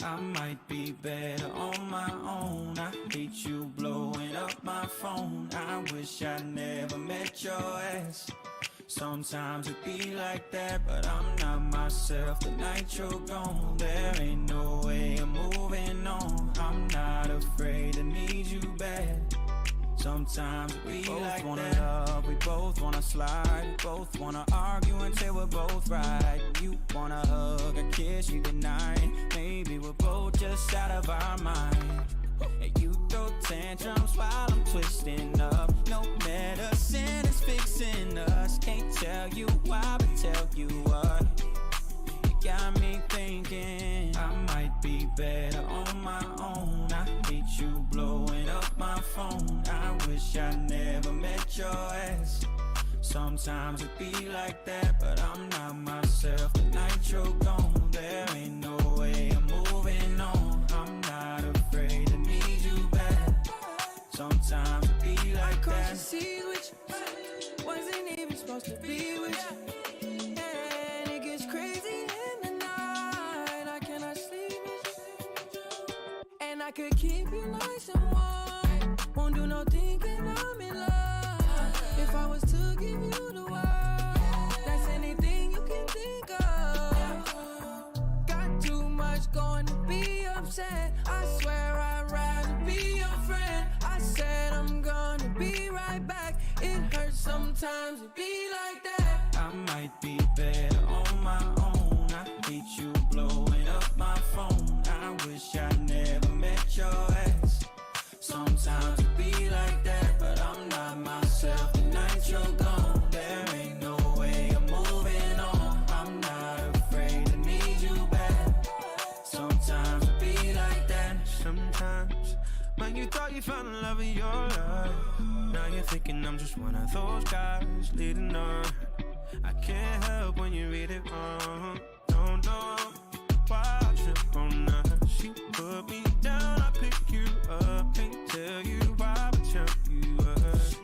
I might be better on my own. I hate you blowing up my phone. I wish I never met your ass. Sometimes it be like that, but I'm not myself. The night you're gone, there ain't no way I'm moving on. I'm not afraid to need you back. Sometimes we both like wanna that. Love, we both wanna slide, we both wanna argue until we're both right. You wanna hug, a kiss, you deny. Maybe we're both just out of our mind. And you throw tantrums while I'm twisting up. No medicine is fixing us. Can't tell you why, but tell you what. You got me thinking I might be better on my own. I hate you blowing up my phone. I wish I never met your ass. Sometimes it be like that, but I'm not myself. The night you're gone, there ain't no way I'm moving on. I'm not afraid to need you back. Sometimes it be like that. I seas with you, wasn't even supposed to be with you. And it gets crazy in the night. I cannot sleep with you. And I could keep you nice and warm. Won't do no thinking I'm in love. If I was to give you the world, that's anything you can think of. Got too much going to be upset. I swear I'd rather be your friend. I said I'm gonna be right back. It hurts sometimes to be like that. I might be better on my own. I hate you blowing up my phone. I wish I never met your ass. Sometimes it be like that, but I'm not myself. The night you're gone, there ain't no way I'm moving on. I'm not afraid to need you back. Sometimes it be like that. Sometimes, when you thought you found the love of your life, now you're thinking I'm just one of those guys leading on. I can't help when you read it wrong. Don't know why I trip on us. You put me down, I pick you up. Can't tell you why, but tell you what.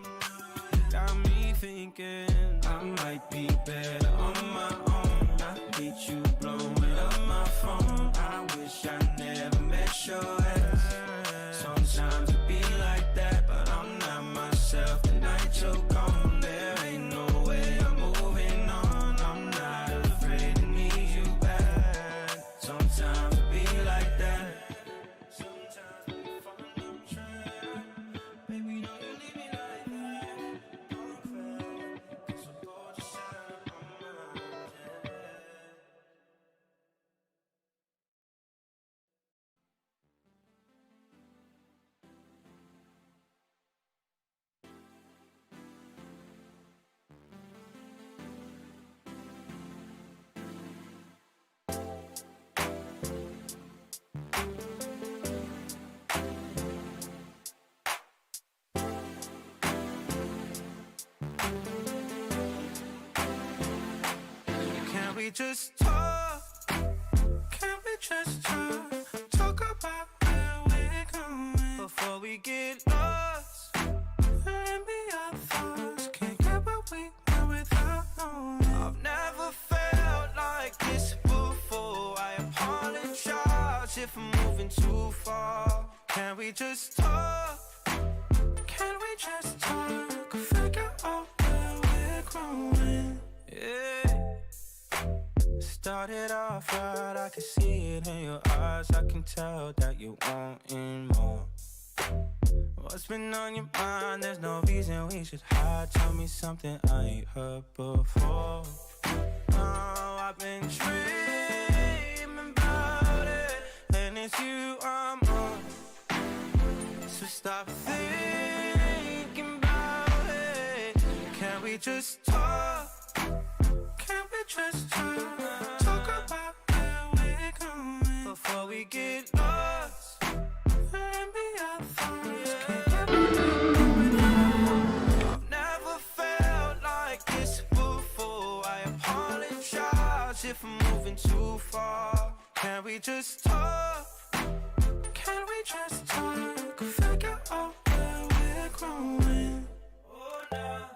Got me thinking I might be better on my own. I hate you blowing up my phone. I wish I never met your ass. Sometimes it be like that, but I'm not myself. The night you're gone, there ain't no way I'm moving on. I'm not afraid to need you back. Sometimes it be like that. Sometimes we fall on track. Baby, don't you leave me like that. Don't cry, 'cause we're both just out of our we just talk? Can we just talk? Talk about where we're going before we get lost. And be our thoughts. Can't get what we want without knowing. I've never felt like this before. I apologize if I'm moving too far. Can we just talk? Can we just talk? Figure out where we're growing. Yeah. Started off right, I can see it in your eyes. I can tell that you wanting more. What's been on your mind? There's no reason we should hide. Tell me something I ain't heard before. Oh, I've been dreaming about it, and it's you I'm on. So stop thinking about it. Can we just talk? Can we just talk? Talk about where we're going before we get lost. And be our thoughts. Can't get I've never felt like this before. I apologize if I'm moving too far. Can we just talk? Can we just talk? Figure out where we're growing. Oh, nah.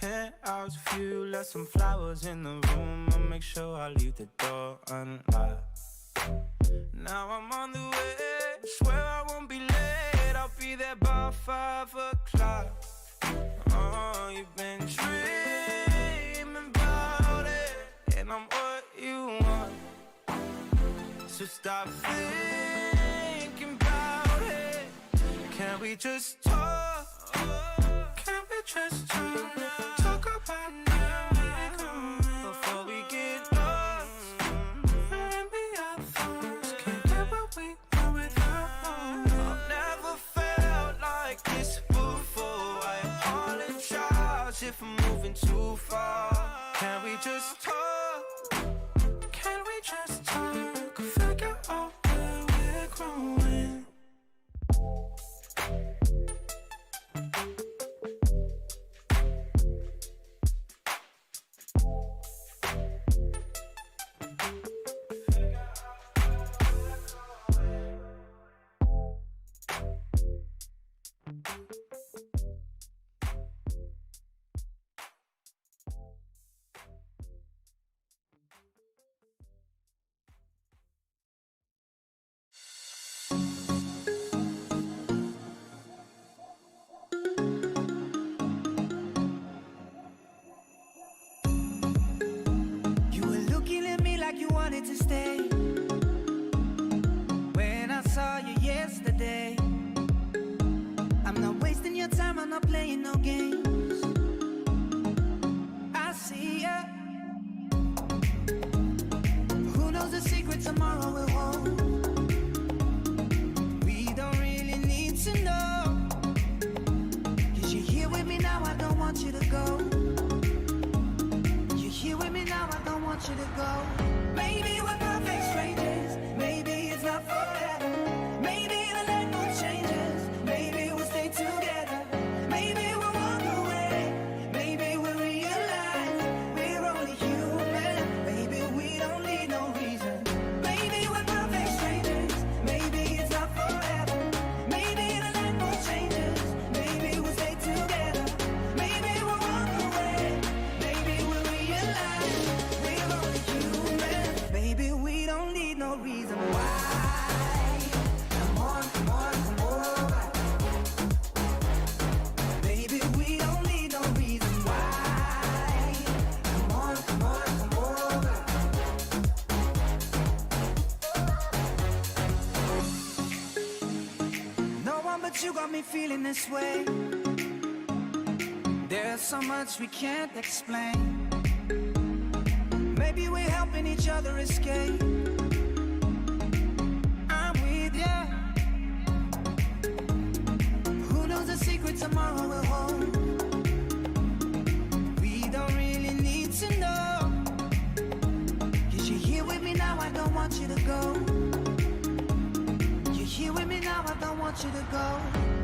Penthouse view, left some flowers in the room. I'll make sure I leave the door unlocked. Now I'm on the way. Swear I won't be late. I'll be there by 5 o'clock. Oh, you've been dreaming about it, and I'm what you want. So stop thinking about it. Can we just talk? Can we just talk? Talk about where we're going before we get lost. And be our thoughts. Can't get what we want without knowing. I've never felt like this before. I apologize if I'm moving too far. Can we just talk? Can we just talk? Figure out where we're growing. You were looking at me like you wanted to stay. When I saw you yesterday, I'm not wasting your time, I'm not playing no games. I see ya. Who knows the secret tomorrow will hold? We don't really need to know. 'Cause you're here with me now, I don't want you to go. You're here with me now, I don't want you to go. Maybe we're perfect strangers. Maybe it's not forever. Maybe the night will change us. Maybe we'll stay together. Maybe we'll walk away. Maybe we'll realize we're only human. Maybe we don't need no reason. Maybe we're perfect strangers. Maybe it's not forever. Maybe the night will change us. Maybe we'll stay together. Maybe we'll walk away. Maybe we'll realize we're only human. Maybe we don't need no reason why. Come on, come on, come over. Maybe we don't need no reason why. Come on, come on, come over. No one but you got me feeling this way. There's so much we can't explain. Maybe we're helping each other escape. I'm with ya. Who knows the secret tomorrow will hold? We don't really need to know. 'Cause you're here with me now, I don't want you to go. You're here with me now, I don't want you to go.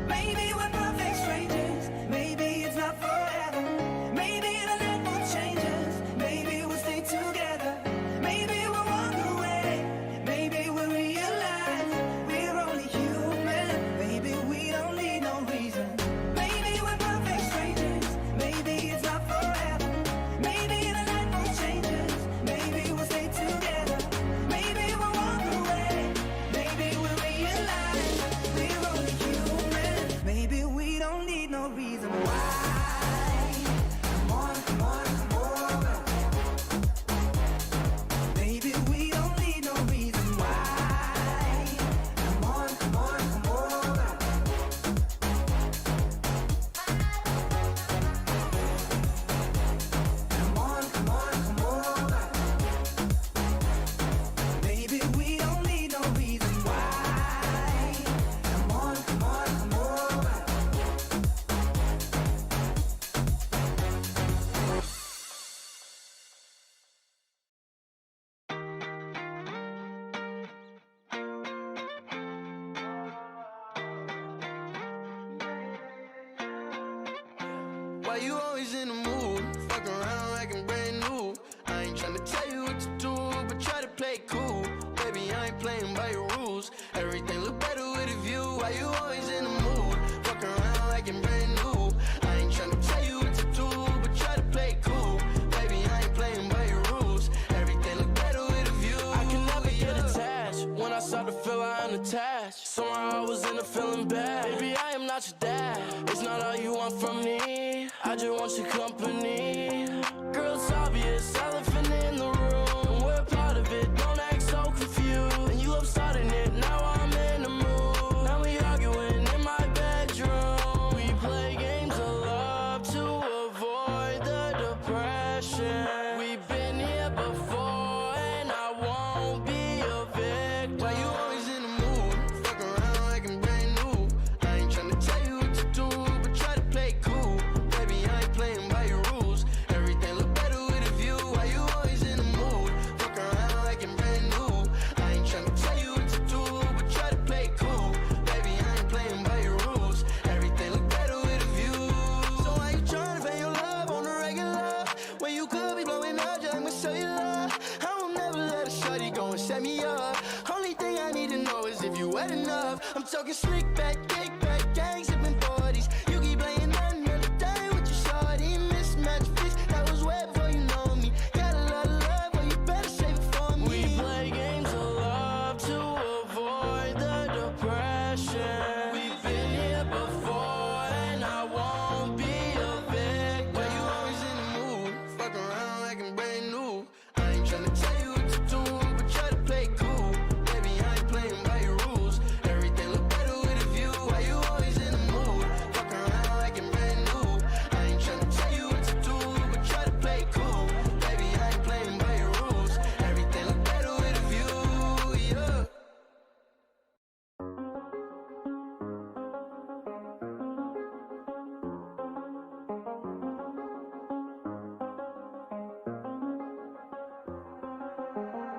Maybe we're perfect strangers. Maybe it's not forever. Maybe the night will change us. Maybe we'll stay together. Why you always in the mood? Fuck around like I'm brand new. I ain't tryna tell you what to do, but try to play it cool. Baby, I ain't playing by your rules. Everything look better with a view. Why you always in the mood? Fuck around like I'm brand new. I ain't tryna tell you what to do, but try to play it cool. Baby, I ain't playing by your rules. Everything look better with a view. I can never get attached. When I start to feel I am attached. Somehow I was in a feeling bad. Baby, I am not your dad. It's not all you want from me. I just want your company. Girl, it's obvious, elephant in the room. And we're part of it, don't act so confused. And you love starting it, now I'm in the mood. Now we arguing in my bedroom. We play games of love to avoid the depression. We've been here before, and I won't be a victim. Why you always in the mood? Fuck around like I'm brand new. I ain't tryna tell you what to do, but try to play it cool. Baby, I ain't playing by your rules. Everything look better with a view. Why you always in the mood? Fuck around like I'm brand new. I ain't tryna tell you what to do, but try to play it cool. Baby, I ain't playing by your rules. Everything look better with a view. So why you tryna pay your love on the regular? When you could be blowing up just like my cellular. I will never let a shorty go and set me up. Only thing I need to know is if you wet enough. I'm talking slick back, kick back, gang sipping 40s. You keep playing another day with your shorty. Mismatch fits, that was way before you know me. Got a lot of love, well you better save it for me. We play games of love to avoid the depression. We've been here before, and I won't be a victim. Why you always in the mood? Fuck around like I'm brand new. I ain't tryna tell you what to do, but try to play it cool. Baby, I ain't playing by your rules. Everything look better with a view. Why you always in the mood? Fuck around like I'm brand new. I ain't tryna tell you what to do, but try to play it cool. Baby, I ain't playing by your rules. Everything look better with a view, yeah.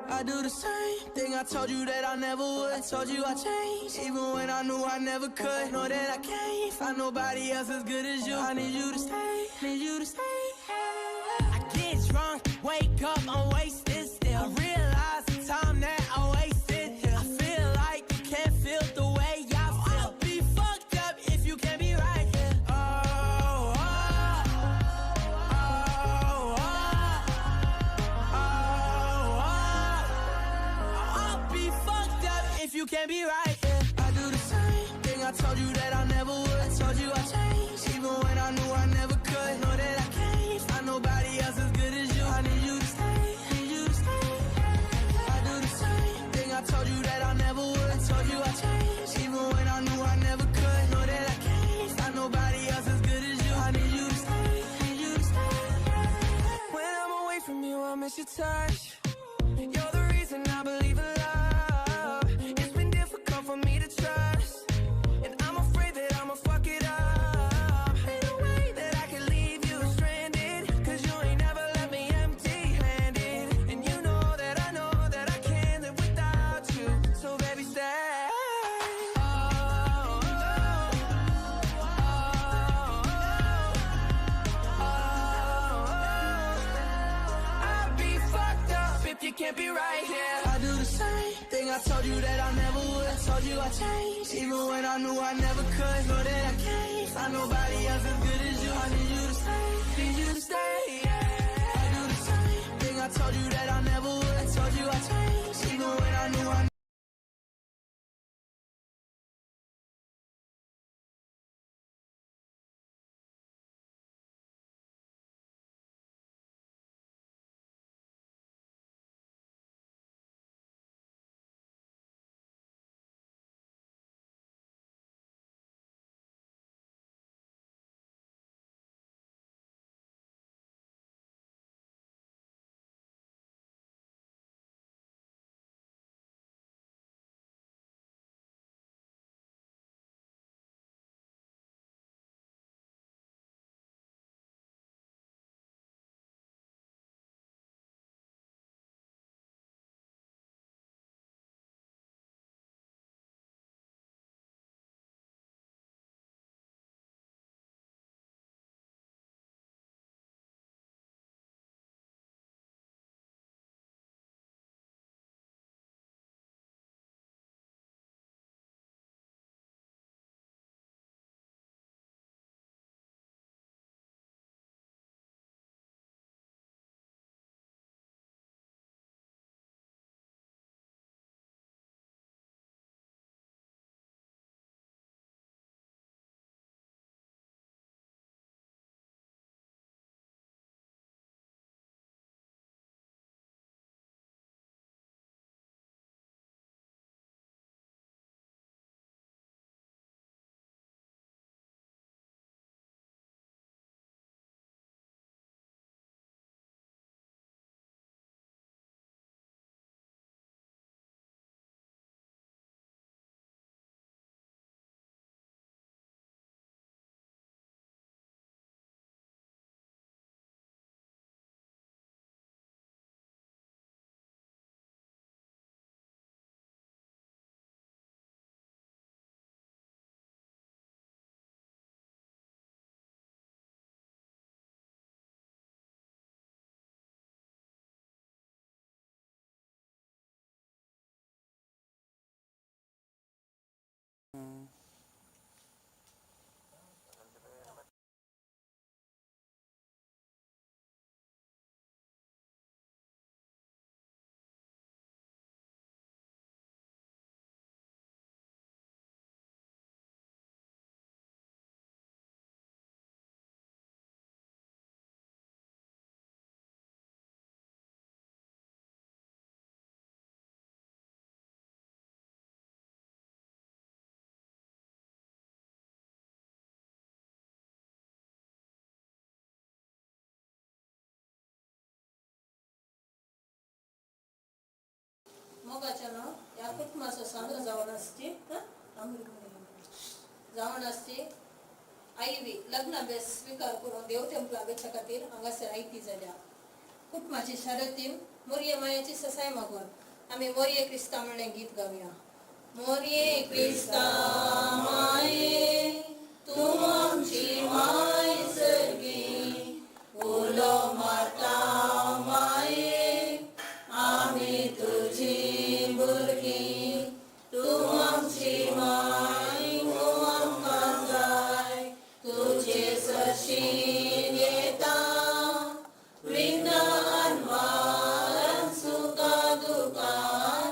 I do the same thing I told you that I never would. I told you I changed, even when I knew I never could. Know that I can't find nobody else as good as you. I need you to stay, need you to stay. I get drunk, wake up, I'm wasted still. I realize the time that I wasted here. I feel like you can't feel the way I feel. I'll be fucked up if you can't be right here. Oh, oh, oh, oh, oh, oh. I'll be fucked up if you can't be right here. I do the same thing I told you that I never would. I told you I changed, even when I knew I never could. Know that I can't find nobody else as good as you. I need you to stay, need you to stay. I do the same thing I told you that I never would. I told you I changed, even when I knew I never could. Know that I can't find nobody else as good as you. I need you to stay, need you to stay. When I'm away from you, I miss your touch. You're the reason I believe in love. It's been difficult for me to trust, and I'm afraid that I'ma fuck it up. Ain't no way that I can leave you stranded, 'cause you ain't never left me empty-handed. And you know that I can't live without you. So baby, stay. Oh, oh, oh, oh, oh. I'd be fucked up if you can't be right here. I do the same thing I told you that I never would. I told you I changed, even when I knew I never could. Know that I can't find nobody else as good as you. I need you to stay, need you to stay. Yeah. I do the same thing I told you that I never would. I told you I changed, even when I knew I मोगाच्या न्हू ह्या कुटुंबाचो सांद्र जावन आसची जावन आसची आयवी लग्न बेस स्विकार करून देव टेंपला वेच्या खातीर हांगासर आयती जाल्या. कुटुंबाची शरतीन मोरये मायाची ससाय मागून आमी मोरये क्रिस्ता म्हणलें गीत गावया. मोरये क्रिस्ता माये तूं आमची माय सर्गी, उलो मारता माये आमी तुजी भुरगीं, तूं आमची माय तूं आमकां जाय, तुजे सरशीं येता विघ्न अनवारान सुखा दुखान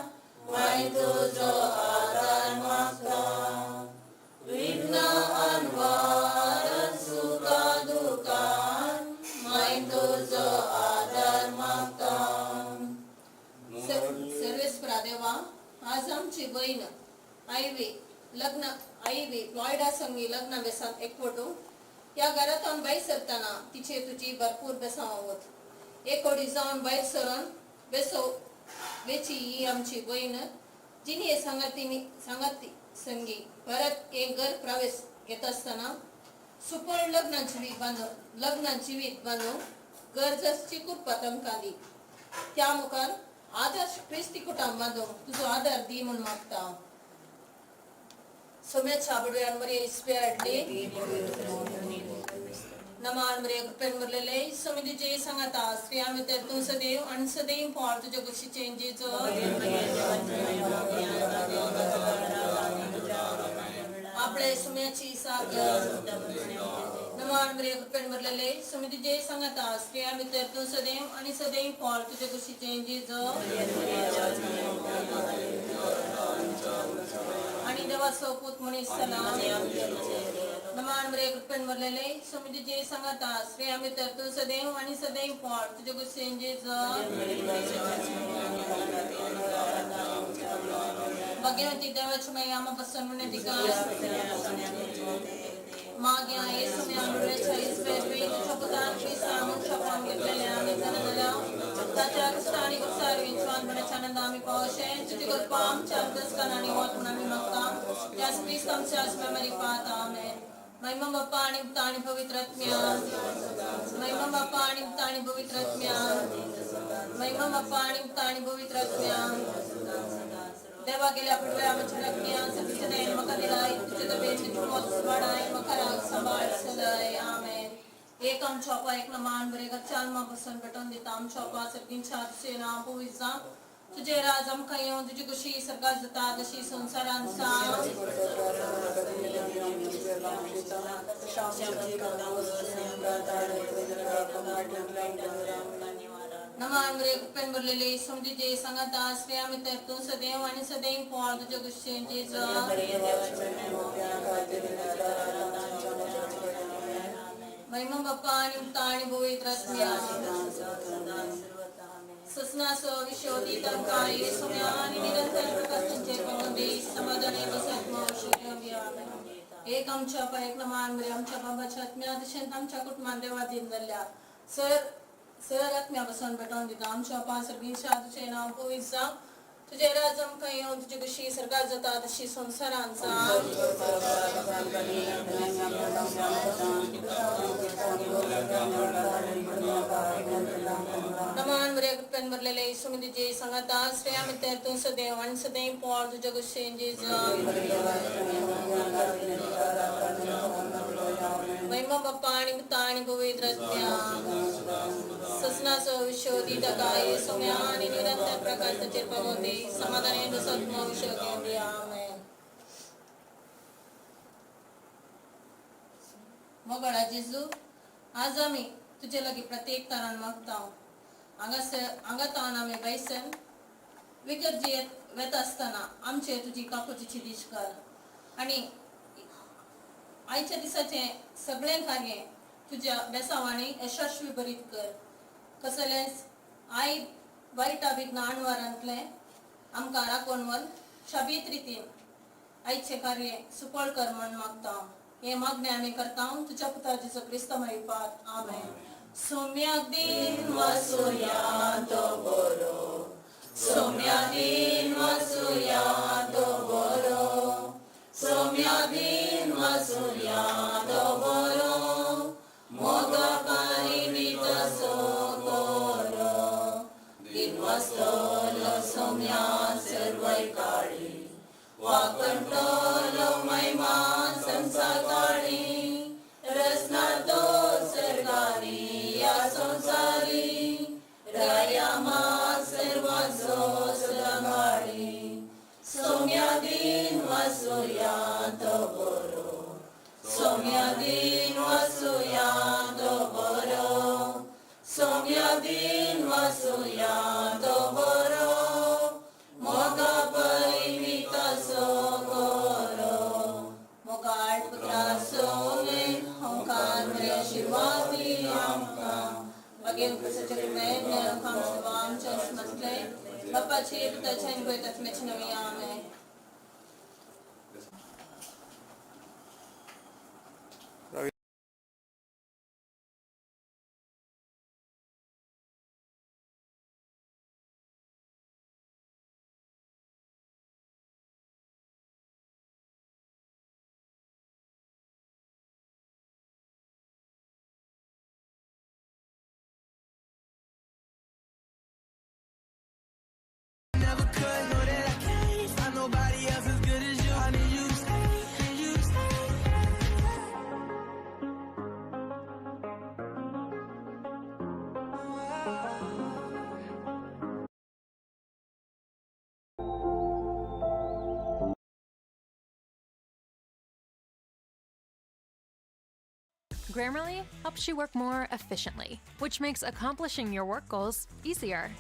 माय तुजो आदार मागता, विघ्न अनवारान सुखा दुखान माय तुजो आदार मागता. सर्वेस्परा देवा, आज आमची बयण आयवी लग्न आयवी फ्लॉयडा संगी लग्न बेसांत एकवटू ह्या घरांतून भायर सरतना तिचे तुजी भरपूर बेसांव वत एकोडी जावन भायर सरून बेसो वेची ही आमची बयण जिनी सांगाती सांगाती संगी परत एक घर प्रवेश घेता आसतना सुपळ लग्न जिवीत बांदून लग्न जिवीत बांदून गरज आसची कृपा तांकां दी. त्या मुखार आदर्श क्रिस्ती कुटुंब बांदूंक तुजो आदार दी म्हूण मागता. सोम्याच्या बडव्यान मरिया इस्पे हाडली. नमान मरिया कृपेन भरलेले स्वामी तुजे सांगाता, स्त्रियां भितर तूं सदैव आनी सदैव फळ तुज्या कुशीचें जेजो. आपले सुम्याची साखर. नमान मरिया कृपेन भरलेले स्वामी तुजे सांगाता, स्त्रियां भितर तूं सदैव आनी सदैव फळ तुज्या कुशीचें जेजो. आनी देवाचो पूत मनीस जाला. नमान मरिया कृपेन भरलेले स्वामी तुजे सांगाता, स्त्रियां भितर तूं सदैव आनी सदैव फळ तुज्या कुशीचें जेजो. भाग्यवती देवाची माई आमा पासून विनंती कर. माग्या येसुम्या मुळ्याच्या इस्पेर तुझ्या पुतान क्रिस्ता मनशापण घेतलेल्या आमी जाणा जाल्या ताच्या क्रिस्ता आनी कुर्सार विंचवानपणाच्या आनंद आमी पावशे तुजी कृपा आमच्या अंतस्करण आनी वत म्हूण आमी मागता. त्यास क्रिस्त आमच्या मेमरी पात. आमेन. महिमा बाप्पा आनी पुता आनी पवित्र आत्म्या. महिमा बाप्पा आनी पुता आनी पवित्र आत्म्या. महिमा बाप्पा आनी पुता आनी पवित्र आत्म्या. देवा गेल्या पडव्या आमच्या लग्न्या सतीच्या दयेन म्हाका दिलाय तुजे दबेन तुजी मोत वाडाय म्हाका राग सांबाळ सदाय. आमेन. एक आमचो आपा एक नमान बरे चार मा बसून पेटोवन दिता. आमचो आपा सर्गींच्या तुजें नांव पवित्र जावं, तुजें राज आमकां येवं, तुजी खुशी सर्गात जाता तशी संवसारांत जावं. नमान मरिया कृपेन भरलेली स्वामी तुजे सांगाता, स्त्रियां भितर तूं सदैव आनी सदैव फळ तुज्या कुशीचें जेजो. महिमा बाप्पा आनी पुता आनी पवित्र आत्म्या. ससनासो विशोधी तांकां येसुम्या आनी निरंतर प्रकाश तांचेर पडूं दी. समाधानी बसत एक आमच्या आपा एक नमान मरिया आमच्या बाबाच्या आत्म्या तशेंच आमच्या कुटुंबान देवा दीन जाल्ल्या सर सर आत्म्या बसून पेटोवन दिता. आमच्या आपा सर्गींच्या तुजें नांव पवित्र जावं, तुजें राज आमकां येवं, तुजी खुशी सर्गात जाता तशी संवसारांत जावं. नमान मरिया कृपेन भरलेले स्वामी तुजे सांगाता, स्त्रियां भितर तूं सदैव आनी सदैव फळ तुज्या कुशीचें जेजो. महिमा बाप्पा आनी पुता आनी पवित्र आत्म्या. ससनाचो विशोधी ताका येसुम्या आनी निरंतर प्रकाश ताचेर पावोवं दी. समाधानी बसत विशय घेवन दी. आमेन. मोगाळा जेजू, आज आमी तुजे लागीं प्रत्येक तरान मागता. हांगासर हांगा तावन आमी भायसर विगत जियेत वेता आसतना आमचे तुजी काकुळटीची दीश कर आनी आयच्या दिसाचें सगळें कार्य तुज्या बेसांवांनी यशस्वी बरीत कर. कसलेंच I वायटा विघ्न आणवारांतलें आमकां राखून व्हर शाबीत रितीन आयचें कार्य सुपळ कर म्हूण मागता. हें मागणें आमी करता तुज्या पुता जेजू क्रिस्ता मायपात. आमेन. सोम्याक दिन वासुया तो बरो, सोम्या दिन वसुया तो बरो, सोम्या दिन वसुया तो बरो, मोगा परिमितसो करो. दिन वसतलो सोम्या सर्वय काळी, वाकणटलो महिमा संसार काळी, रसना तो सरकारी या संसारी, राया मा सर्वांचो सदांकाळी. सोम्या दिन वसुया तो बरो, सोम्या दिन वसुया तो बरो, सोम्या दिन वसुया तो बरो, मोगा परिमितसो करो. मोगाळ पुत्रा सोमे होंकार मरे आशीर्वाद आमकां. मागीर क्रिस्ताच्या कृपेन आमच्या समजले बापाची पुताच्या आनी पवित्र आत्म्याच्या नांवान आमेन. Never could know that I can't find nobody else as good as you. I need you to stay, need you to stay. Grammarly helps you work more efficiently, which makes accomplishing your work goals easier.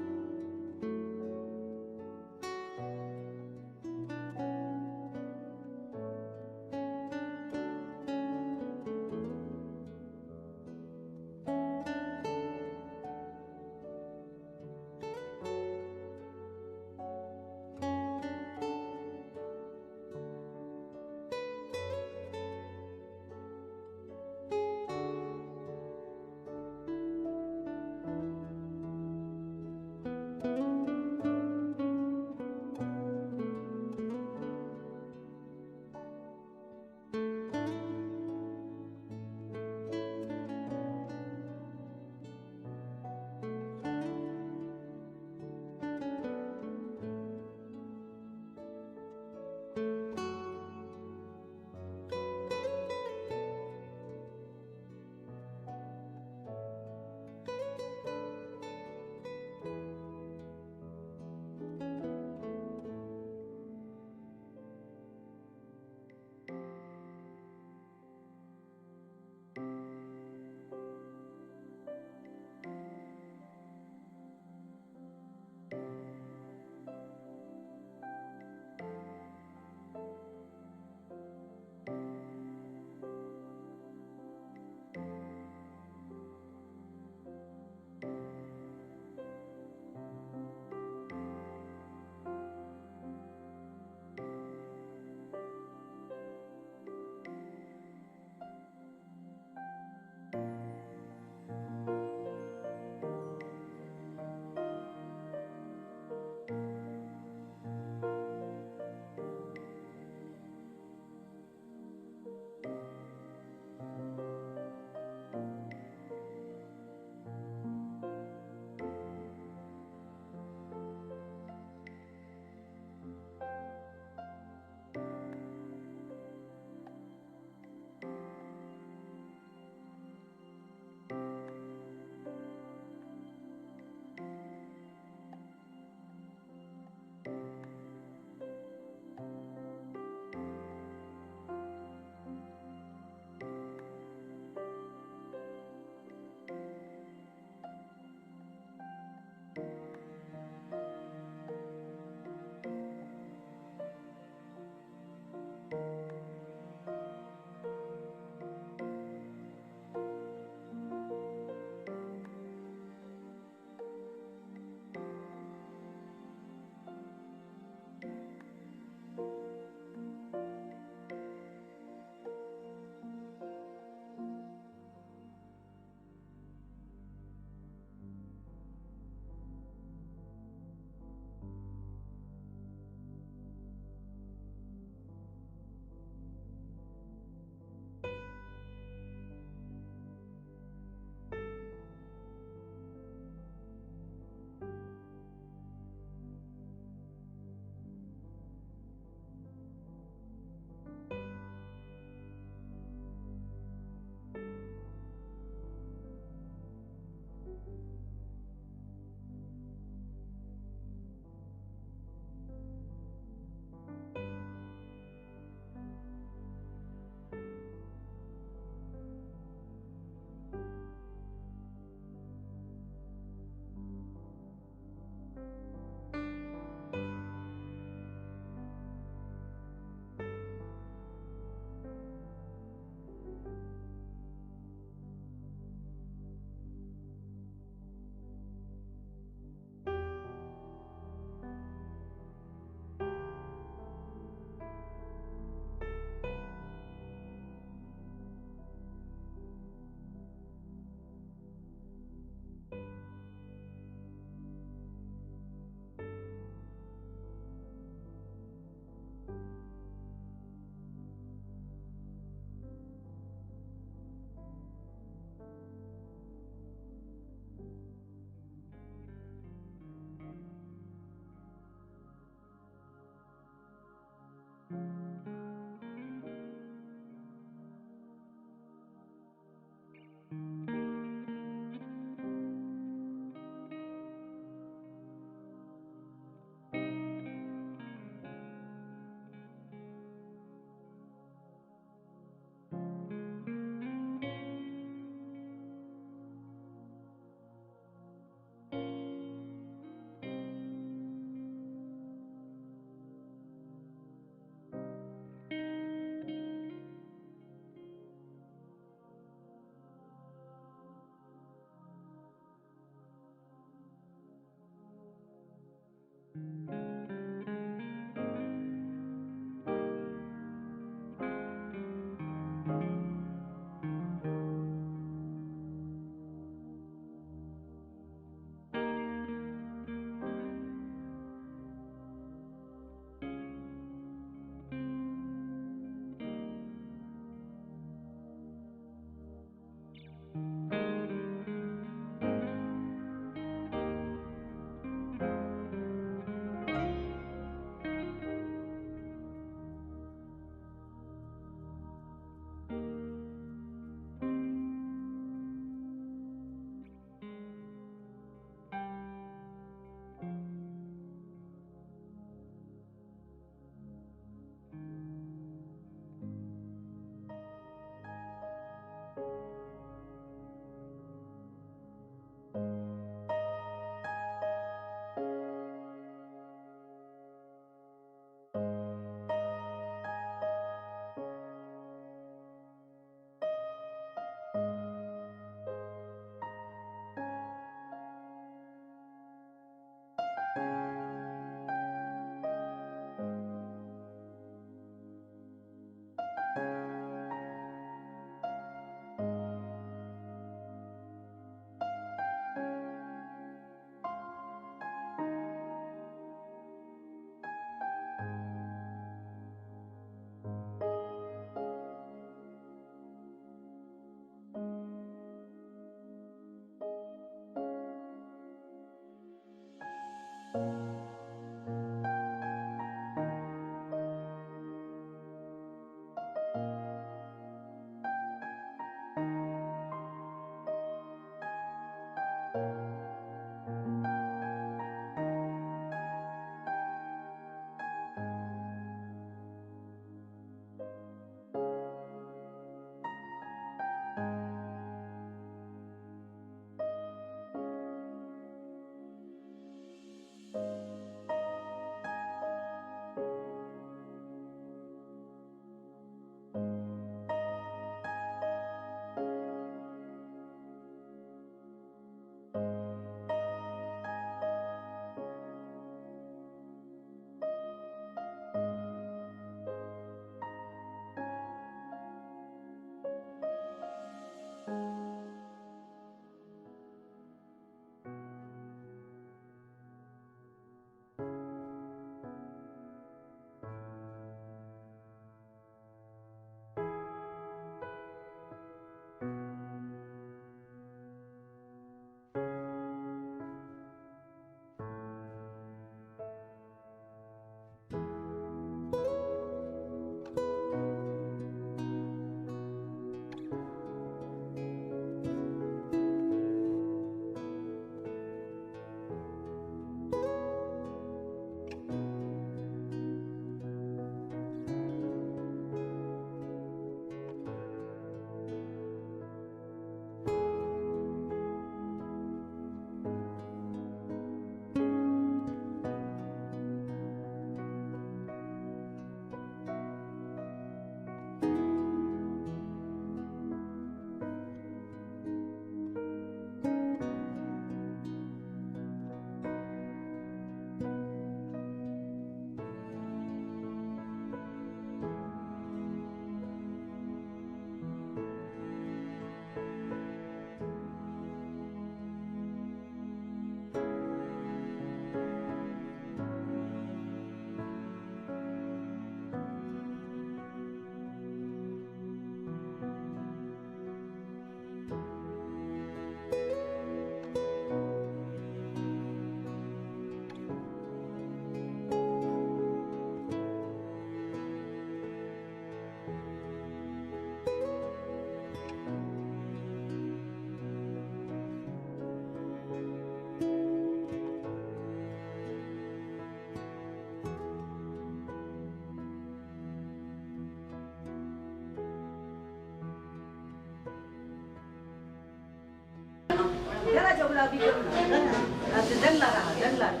जंगलार.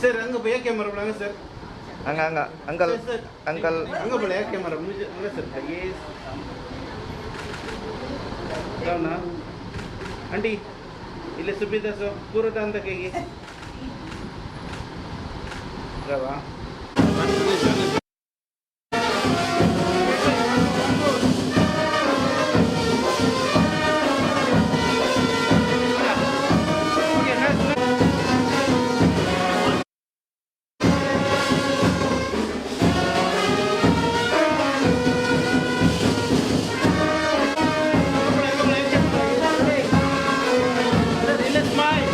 Sir अंग भैया camera बुलाएंगे sir. अंग अंग uncle uncle अंग बोले camera मुझे अंग सर ये ना आंटी इले सुविधा सो पूरा दान तक ये रवा. Smile.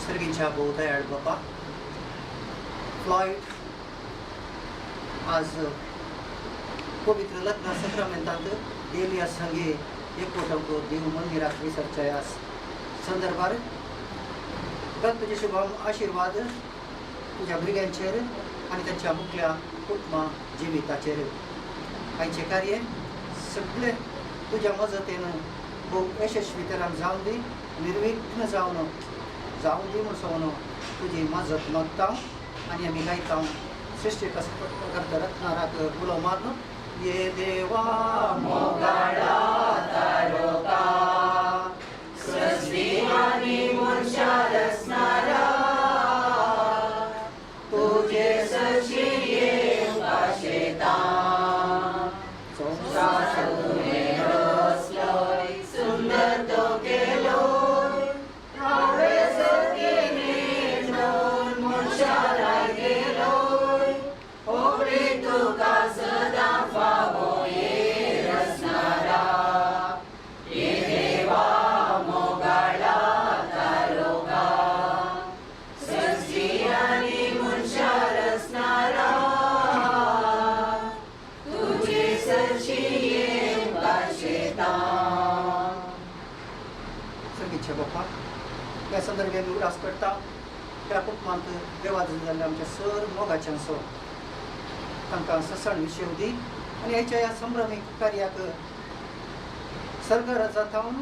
सर्गीच्या भोव दयाळ बापा, फ्लॉयड आज पवित्र लग्न सक्रामेंतांत डेलिया संगे एकवटांक देव मंदिराक विसरच्या ह्या संदर्भार गत तुजे शुभम आशिर्वाद तुज्या भुरग्यांचेर आनी तांच्या मुखल्या कुटुंबा जिविताचेर. आयचें कार्य सगळें तुज्या मजतीन भोव यशस्वी तरान जावन दी, निर्विघ्न जावन जावन दी म्हूण सवन तुजी मजत मागता आनी आमी गायता सृश्टी करता रत्नाराक उलो मारून ये देवा मोगाळा तारोका सृश्टी आनी मनशा रचणारा तुजे सशी येवपाशेता संवसार तुवें रचलोय सुंदर तो केलोय हांवें सतीने दोन मनशां गेलोय होबरी तुका सदां फावो ये रचणारा ये देवा मोगाळा तारोका सृश्टी आनी मनशां रचणारा तुजे सरशी येवपाशेता. सर्गीचे बापा, ह्या संदर्भात आमी उगडास करता ह्या कुटुंबांत देवाधीन जाल्ल्या आमच्या सर मोगाच्यांचो तांकां ससण विशय दी आनी ह्याच्या ह्या संभ्रमीक कार्याक सरकाराचा थावन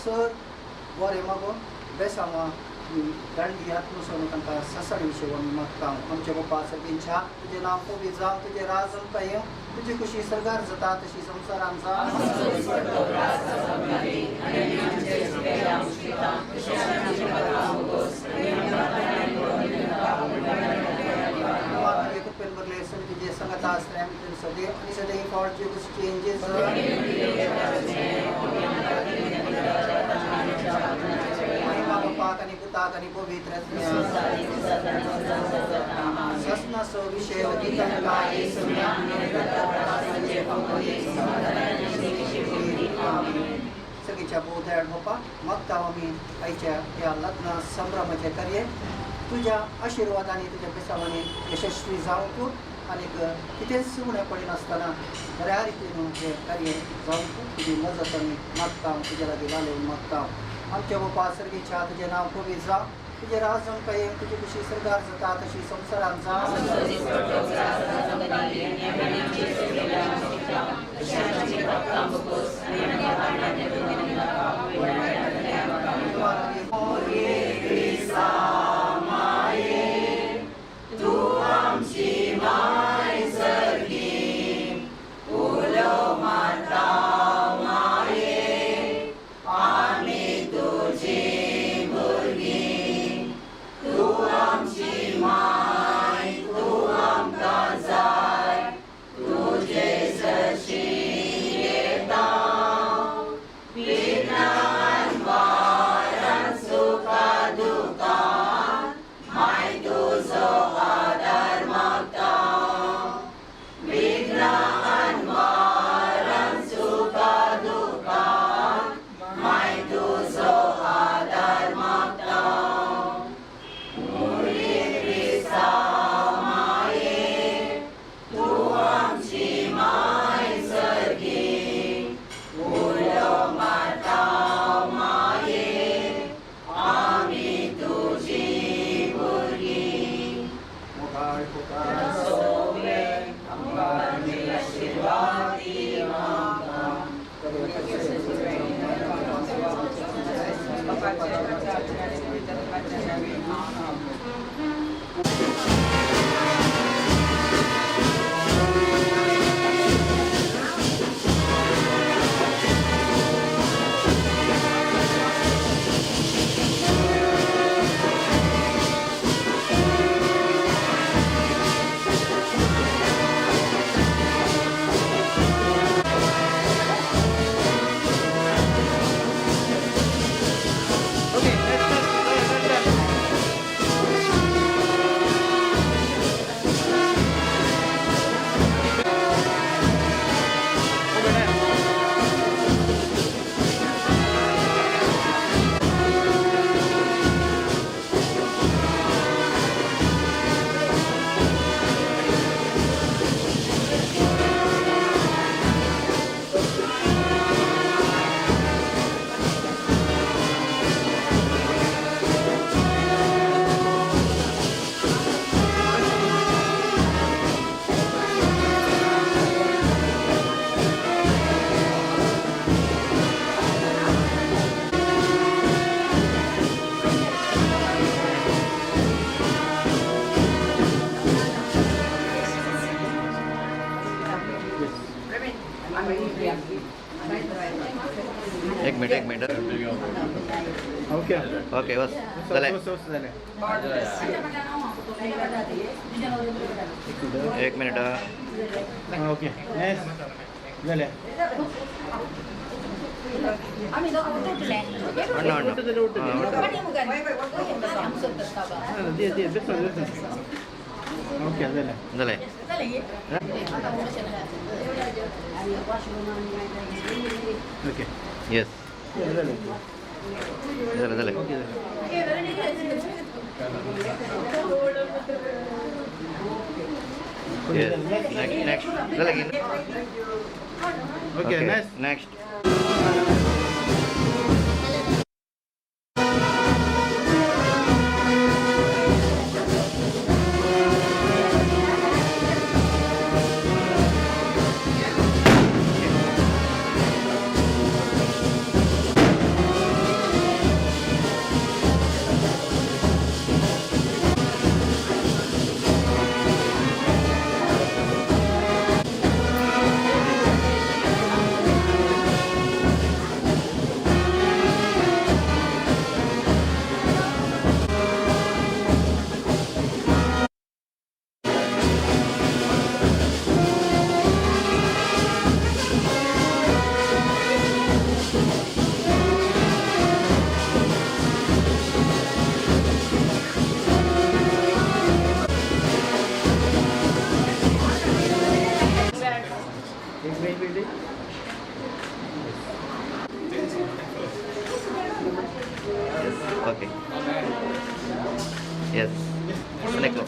सर बरें मागोन बेसांवां दांड दियात म्हूण तांकां ससण विशय आमी मागता. आमच्या बापा सर्गींच्या तुजें नांव पवित्र जावं, तुजें राज आमकां येवं, तुजी खुशी सरकार जाता तशी संवसारान जावं. कृपेन भरले समितीचे संगता आसले सदैव आनी सदैव फावट चेंजेस महिमा बापाक आनी पुताक आनी पवित्र ससनाचो विशय सगळीच्या भोव दयाळ बापा, मागता आमी आयच्या ह्या लग्न संभ्रमाचें कार्य तुज्या आशिर्वादांनी तुज्या बेसावांनी यशस्वी जावंक आनीक कितेंच उणें पडिनासतना बऱ्या रितीन हें कार्य जावंक तुजी मजत आमी मागता, तुज्या लागीं वालोवन मागता. आमच्या बापा सर्गीच्या तुजें नांव पवित्र जावं, तुजें राज आमकां येवं, तुजी खुशी सरकार जाता तशी संवसारान जावं. तूं आमची माय सर्गी उलो मारता माये आमी तुजी भुरगीं, तूं आमची माय तूं आमकां जाय तुजे सरशी येता विघ्नान वारान सुखा दुखान माय तुजो आदार मागता विघ्नान वारान सुखा दुखान माय तुजो आदार मागता. मुरी क्रिस्तांव माये तूं आमची माय सर्गी उलो मारता माये आमी तुजी भुरगीं. मोगाळ पुकार सोवे आमकां आशिर्वाद दी आमकां. Okay, let's. एक मिनिट, एक मिनिट. ओके ओके, बस जालें. जालें. एक मिनिट. Okay, next. जालें. अण्णा, अण्णा. दे दे, बेसन बेसन. ओके, जालें. जालें. ओके. येस. जालें. जालें, जालें. ओके, जालें. येस, नेक्स्ट, नेक्स्ट. जालें की? Okay, next. Next. एक minute, wait. Okay, yes. Next.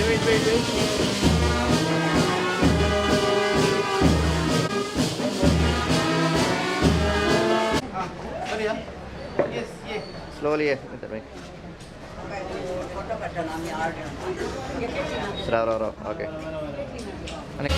Wait, wait, wait. Yes, ये. स्लोली ये मित्र भाई. राव राव राव. ओके. आणि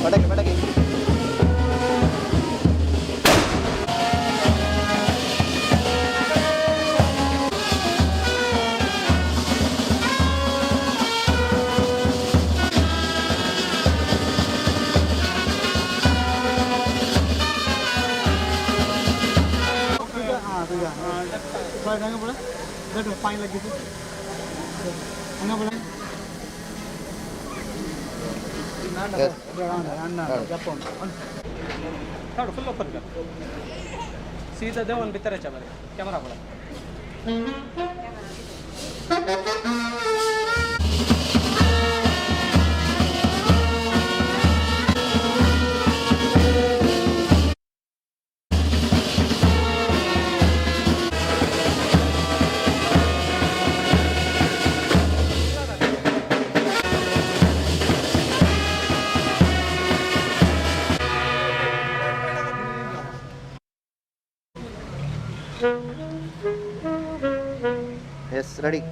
फटाके फटाके. हां, तुझ्या हांगा पळय, पांय लागीं हांगा पळय. Yes. थोडं फुल ओपन कर, सीधा देवन भितराच्या बरें कॅमेरा पळय. Yes, ready.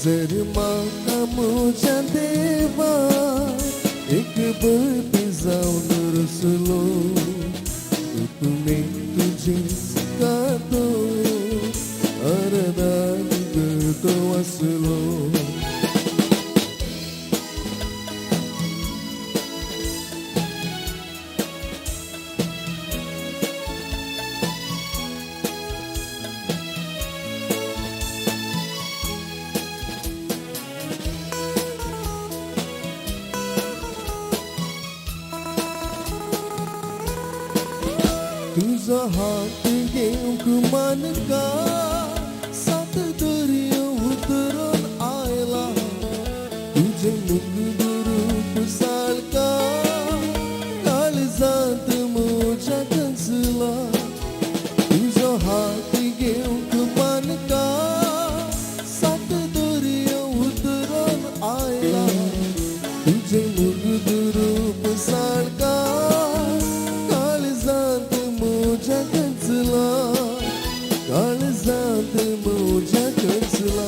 जर म्हाका म्हज्या देवा एक बळपी जावन रसलो तुमी तुजी कातो अर्दान करतो आसलो. तुजो हात घेवंक मानका सात दर्यो उतरून आयला तुजें मुगदुरूप साळका काळजांत म्हज्या गंजला. तुजो हात घेवंक मानका सात दर्यो उतरून आयला तुजें मुगदुरूप साळका काळजांत म्हज्या गंजला काळजांत म्हज्या गंजला.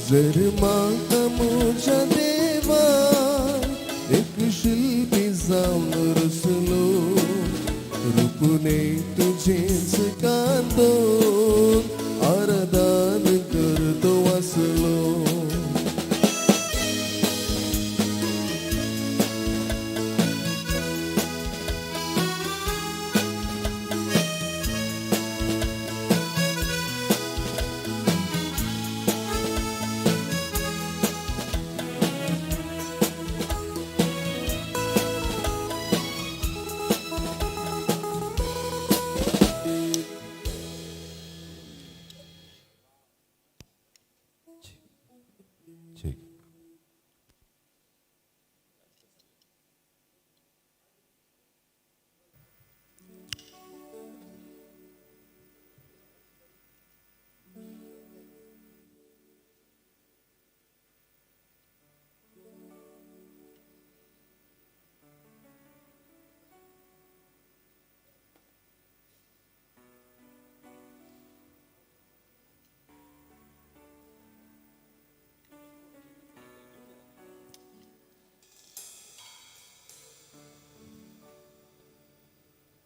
जर म्हाका म्हज्या देवा एक शिल्पी जावन रसलो रुपने तुजेंच कांदो आराधन करतो आसलो.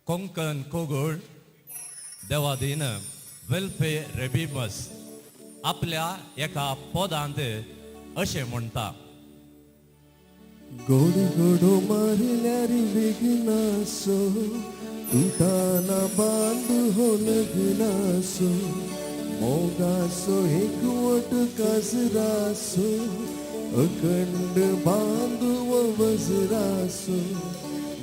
कोंकण कोगूळ देवादीन वेल्फे रेबिमस आपल्या एका पदांत अशें म्हणटा. गोड गोडो मारल्यार वेगनासो तुटाना बांद हो लग्नासो मोगासो एकवट काजरासो अखंड बांदव वज्रासो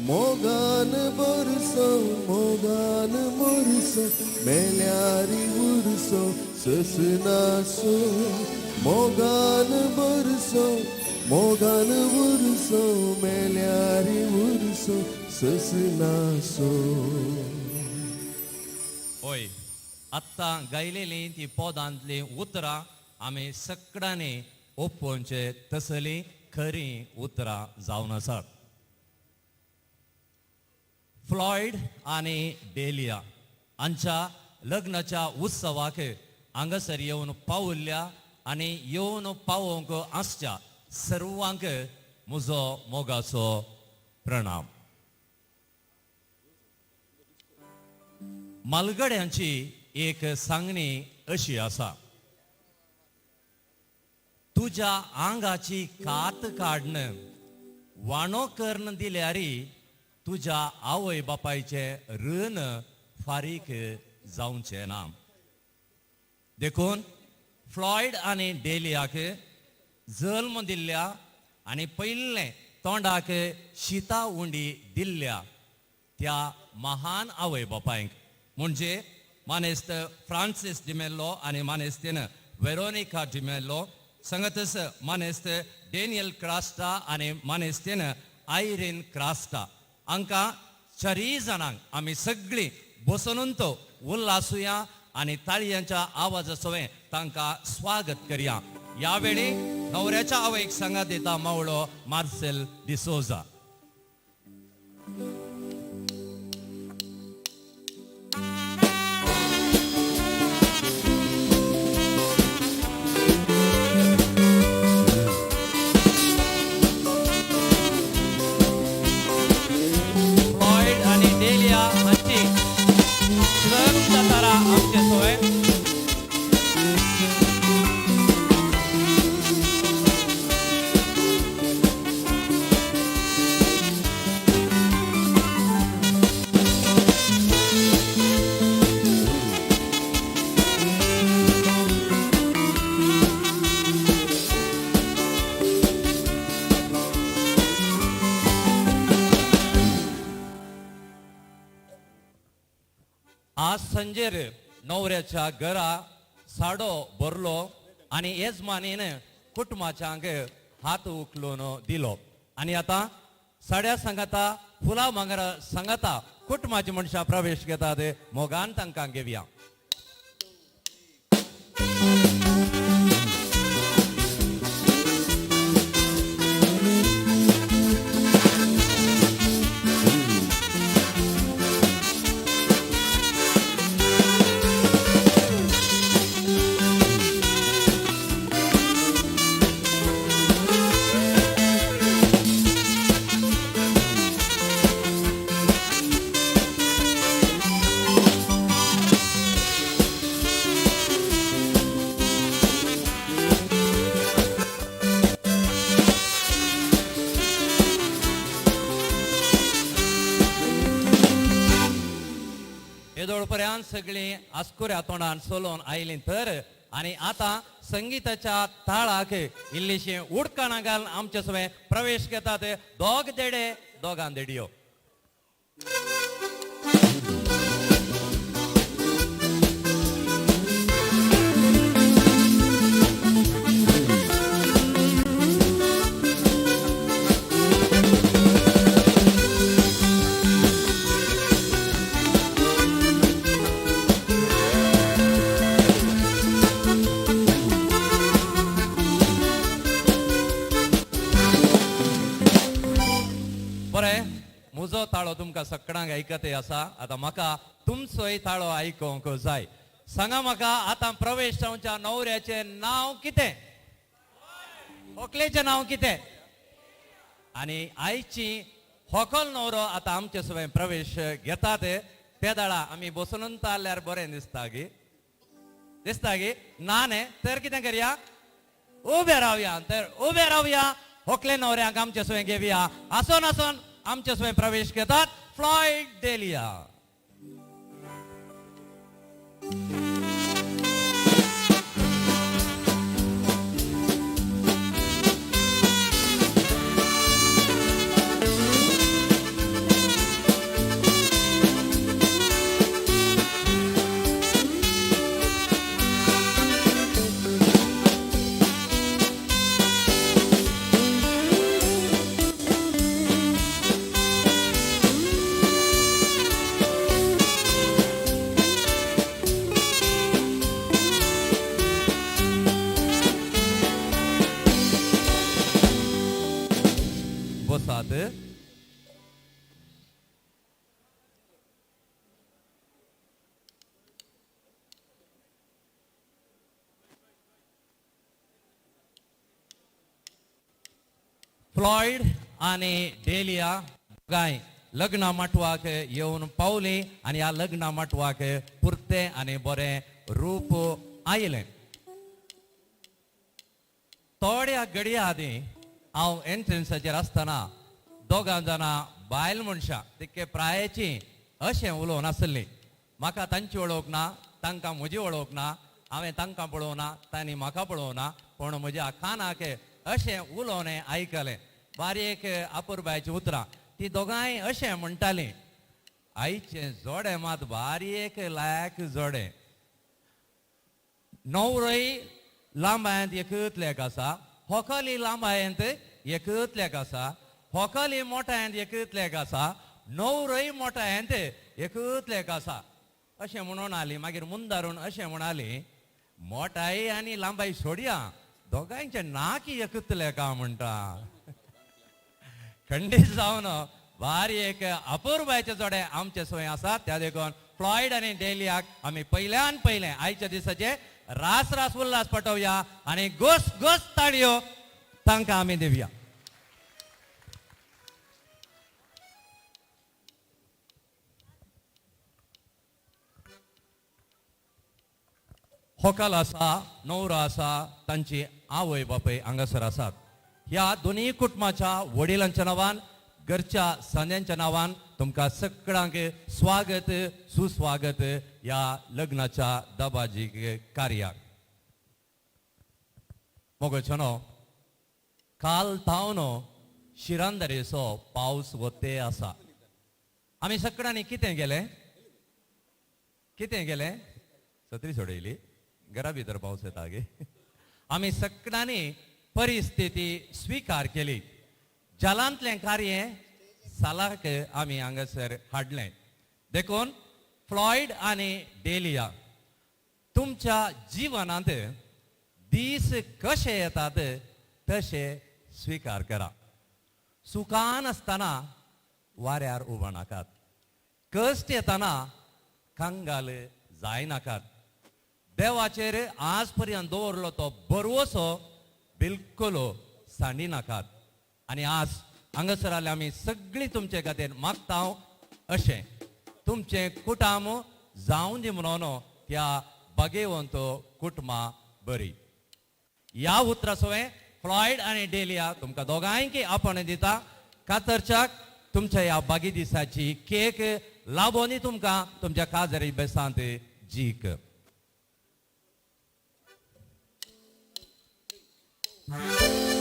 मोगान बरसो मोगान मोरसो मेल्यारी उरसो ससनासो मोगान बरसो मोगान उरसो मेल्यारी उरसो ससनासो. होय, आत्तां गायलेलीं ती पदांतलीं उतरां आमी सगळ्यांनी ओपोवचे तसलीं खरीं उतरां जावन आसात. फ्लॉयड आनी डेलिया हांच्या लग्नाच्या उत्सवाक हांगासर येवन पावल्ल्या आनी येवन पावोवंक आसच्या सर्वांक म्हजो मोगाचो प्रणाम. मालगड्यांची एक सांगणी अशी आसा, तुज्या आंगाची कात काडन वाणो करून दिल्यारी तुज्या आवय बापायचें ऋण फारीक जावचें ना. देखून फ्लॉयड आनी डेलियाक जल्म दिल्ल्या आनी पयलें तोंडाक शिता उंडी दिल्ल्या त्या महान आवय बापायक म्हणजे मानेस्त फ्रांसीस डिमेल्लो आनी मानेस्तीन वेरोनिका डिमेल्लो, संगतच मानेस्त डेनियल क्रास्टा आनी मानेस्तीन आयरीन क्रास्टा हांकां चारीय जाणांक आमी सगळीं बसून तो उल्हासुया आनी ताळयांच्या आवाजा सवें तांकां स्वागत करया. ह्या वेळी नवऱ्याच्या आवयक सांगात दिता मावळो मार्सेल डिसोजा. आज संजेर नवऱ्याच्या घरा साडो भरलो आनी येजमानीन कुटुंबाच्यांक हात उखलून दिलो. आनी आतां साड्या सांगाता फुलां भांगरा सांगाता कुटुंबाची मनशां प्रवेश घेतात, मोगान तांकां घेवया. येदोळ पर्यंत सगळीं आस्कुऱ्या तोंडान सोलोवन आयलीं तर आनी आतां संगीताच्या ताळाक इल्लीशी उडकाणां घालून आमचे सवें प्रवेश घेतात दोग देडे दोगां देडियो. बरें, म्हजो ताळो तुमकां सगळ्यांक आयकत आसा. आतां म्हाका तुमचोय ताळो आयकोंक जाय. सांगा म्हाका आतां प्रवेश जावच्या न्हवऱ्याचें नांव कितें, होकलेचें नांव कितें, आनी आयची होकल न्हवरो आतां आमचे सवें प्रवेश घेतात ते दाळा आमी बसून ताल्ल्यार बरें दिसता गी, दिसता गी ना न्ही तर कितें करया, उबे रावया. तर उबे रावया, होकले न्हवऱ्यांक आमचे सवें घेवया. आसोन आसोन आमचे सवें प्रवेश घेतात फ्लॉयड डेलिया. बसात. फ्लॉयड आनी डेलिया दोगांय लग्ना माटवाक येवन पावली आनी ह्या लग्ना माटवाक पुरतें आनी बरें रूप आयलें. थोड्या घडया आदीं हांव एंट्रन्साचेर आसतना दोगां जाणां बायल मनशां तितके प्रायेची अशें उलोवन आसली. म्हाका तांची वळख ना, तांकां म्हजी वळख ना, हांवें तांकां पळोवना, तांणी म्हाका पळोवना, पूण म्हज्या कानाक अशें उलोवणें आयकलें. बारीक अपुरबायचीं उतरां ती दोगांय अशें म्हणटालीं, आयचें जोडें मात बारीक लायक जोडें, न्हवरोय लांबायंत एकूच लेख आसा, होकली लांबायंत एकूच लेख आसा, होकली मोठायंत एकूच लेख आसा, न्हवरोय मोठायंत एकूच लेख आसा अशें म्हणून आली. मागीर मुंदारून अशें म्हणाली, मोठाय आनी लांबाय सोडया, दोगांयचें नाकी एकूच लेखा म्हणटा. खंडीत जावन भारी एक अपुरबायचे जोडे आमचे सोय आसा. त्या देखून फ्लॉयड आनी डेलियाक आमी पयल्यान पयलें आयच्या दिसाचे रास रास उल्हास पटोवया आनी गोस गोस ताळयो तांकां आमी दिवया. होकल आसा, न्हवरो आसा, तांची आवय बापूय हांगासर आसात. ह्या दोनूय कुटुंबाच्या वडिलांच्या नांवान, घरच्या सांद्यांच्या नांवान तुमकां सगळ्यांक स्वागत सुस्वागत ह्या लग्नाच्या दबाजीक कार्याक. मोगोचनो काल थावन शिरांदरेचो पावस वते आसा. आमी सगळ्यांनी कितें केलें? कितें केलें? सत्री सोडयली, घरा भितर पावस येता गे. आमी सगळ्यांनी परिस्थिती स्विकार केली. जलांतलें कार्य सालाक आमी हांगासर हाडलें. देखून फ्लॉयड आनी डेलिया, तुमच्या जिवनांत दीस कशे येतात तशे स्विकार करा. सुखान आसतना वाऱ्यार उबो नाकात, कश्ट येतना कंगाल जायनाकात. देवाचेर आज पर्यंत दवरलो तो बरवसो बिलकुल सांडी नाकात. आनी आज हांगासर आसले आमी सगळीं तुमचे खातीर मागता अशें तुमचें कुटाम जावन दी म्हणून त्या बागेवंत कुटुंबा बरी. ह्या उतरा सवें फ्लॉयड आनी डेलिया तुमकां दोगांयकी आपण दिता. कातरच्याक तुमच्या ह्या बागी दिसाची केक लाबोनी तुमकां तुमच्या काजरी बेसांत जीक.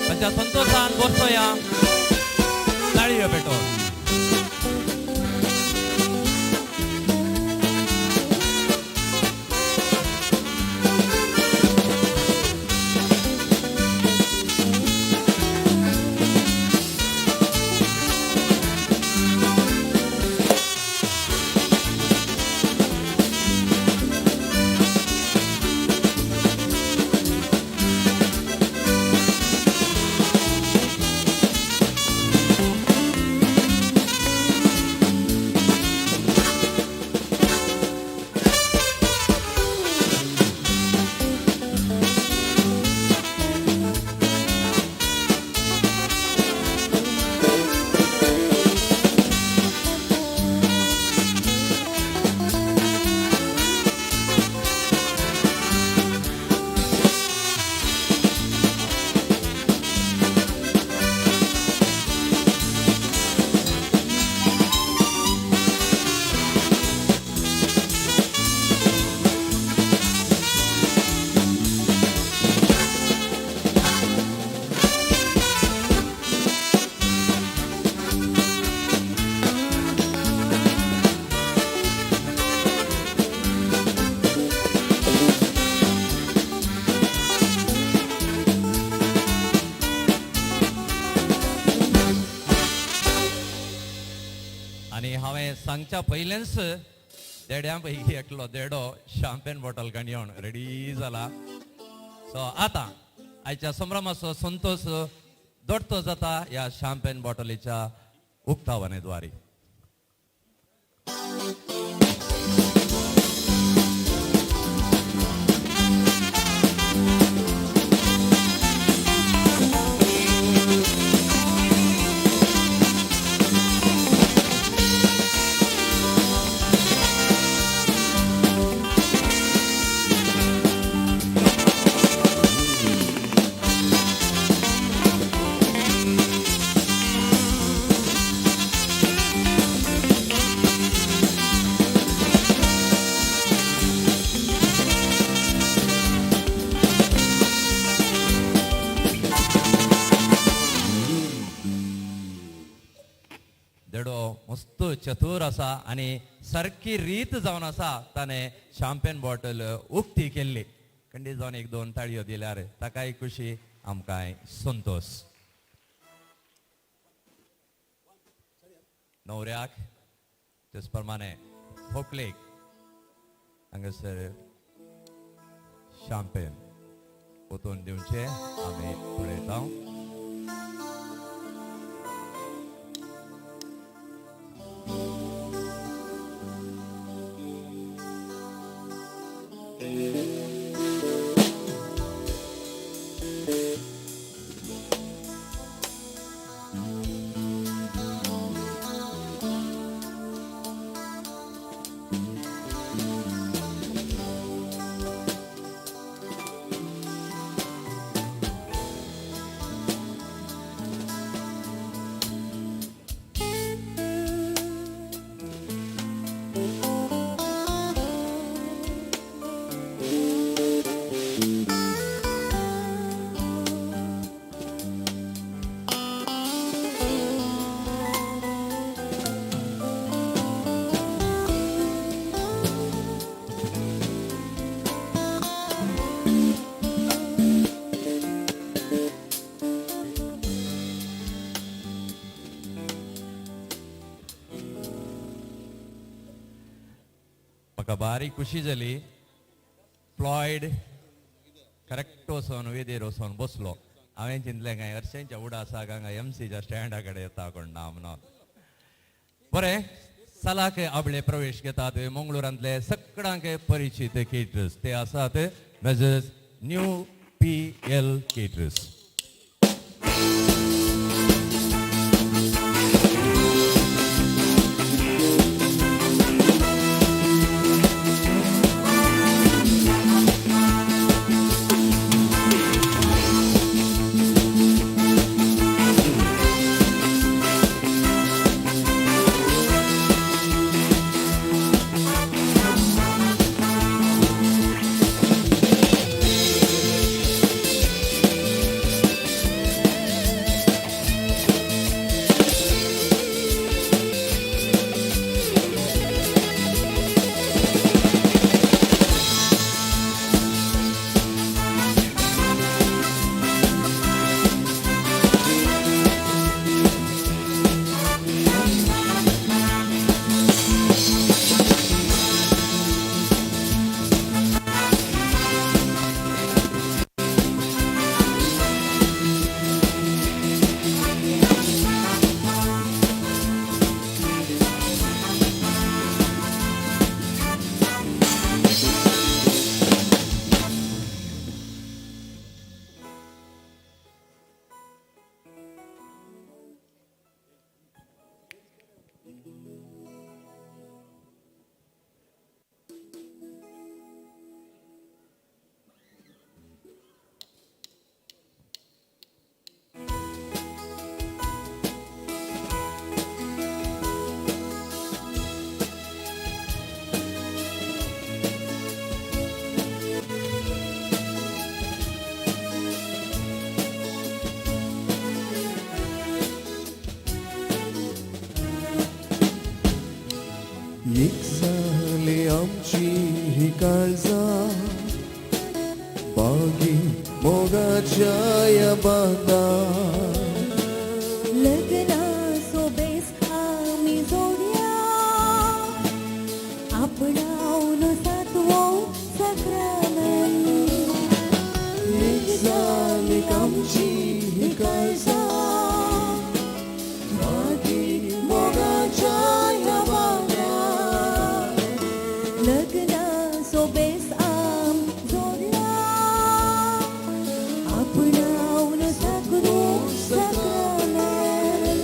तांच्या संतोषान बसोया, ताळयो पेटोवन. सांगच्या पयलेंच देड्यां पैकी एकलो देडो शाम्पेन बॉटल घेवन रेडी जाला. सो आतां आयच्या संभ्रमाचो संतोष दोडतो जाता ह्या शाम्पेन बॉटलीच्या उक्तावणे द्वारे. मस्त चतुर आसा आनी सारकी रीत जावन आसा ताणें शाम्पेन बॉटल उक्ती केल्ली. खंडीत जावन एक दोन ताळयो दिल्यार ताकाय खुशी, आमकांय संतोष. न्हवऱ्याक तेच प्रमाणे होकलेक हांगासर शाम्पेन ओतून दिवचें आमी पळयता. म्हाका बारीक खुशी जाली. फ्लॉयड करेक्ट वचोन वेदीर वचोन बसलो. हांवें चिंतलें काय हरशेंच्या उडासाक हांगा एमसीच्या स्टँडा कडेन येता कोण ना म्हणून. बरें, सालाक आपले प्रवेश घेतात मंगळुरांतले सगळ्यांक परिचित केटर्स, ते आसात Messrs new P L caterers. एक जाली आमची ही काळजां बागी मोगाच्या ह्या बांदार. लग्ना सोबेस आमी जोडया आपणावन सातवो साक्रामेंत. एक जाली आमची ही काळजां बागी मोगाच्या ह्या बांदार. लग्ना सोबेस आम जोडया आपणावन साकरू साक्रामेंत.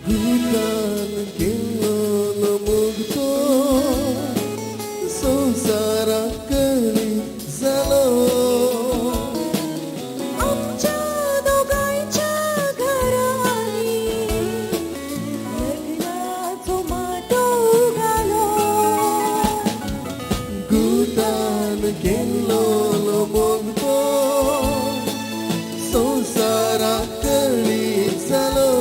गुतान केल्लो मुगतो संवसाराक कळी जालो. आमच्या दोगांयच्या घरांनी लग्नाचो माटो घालो. गुतान केल्लो मुगतो संवसाराक कळी जालो.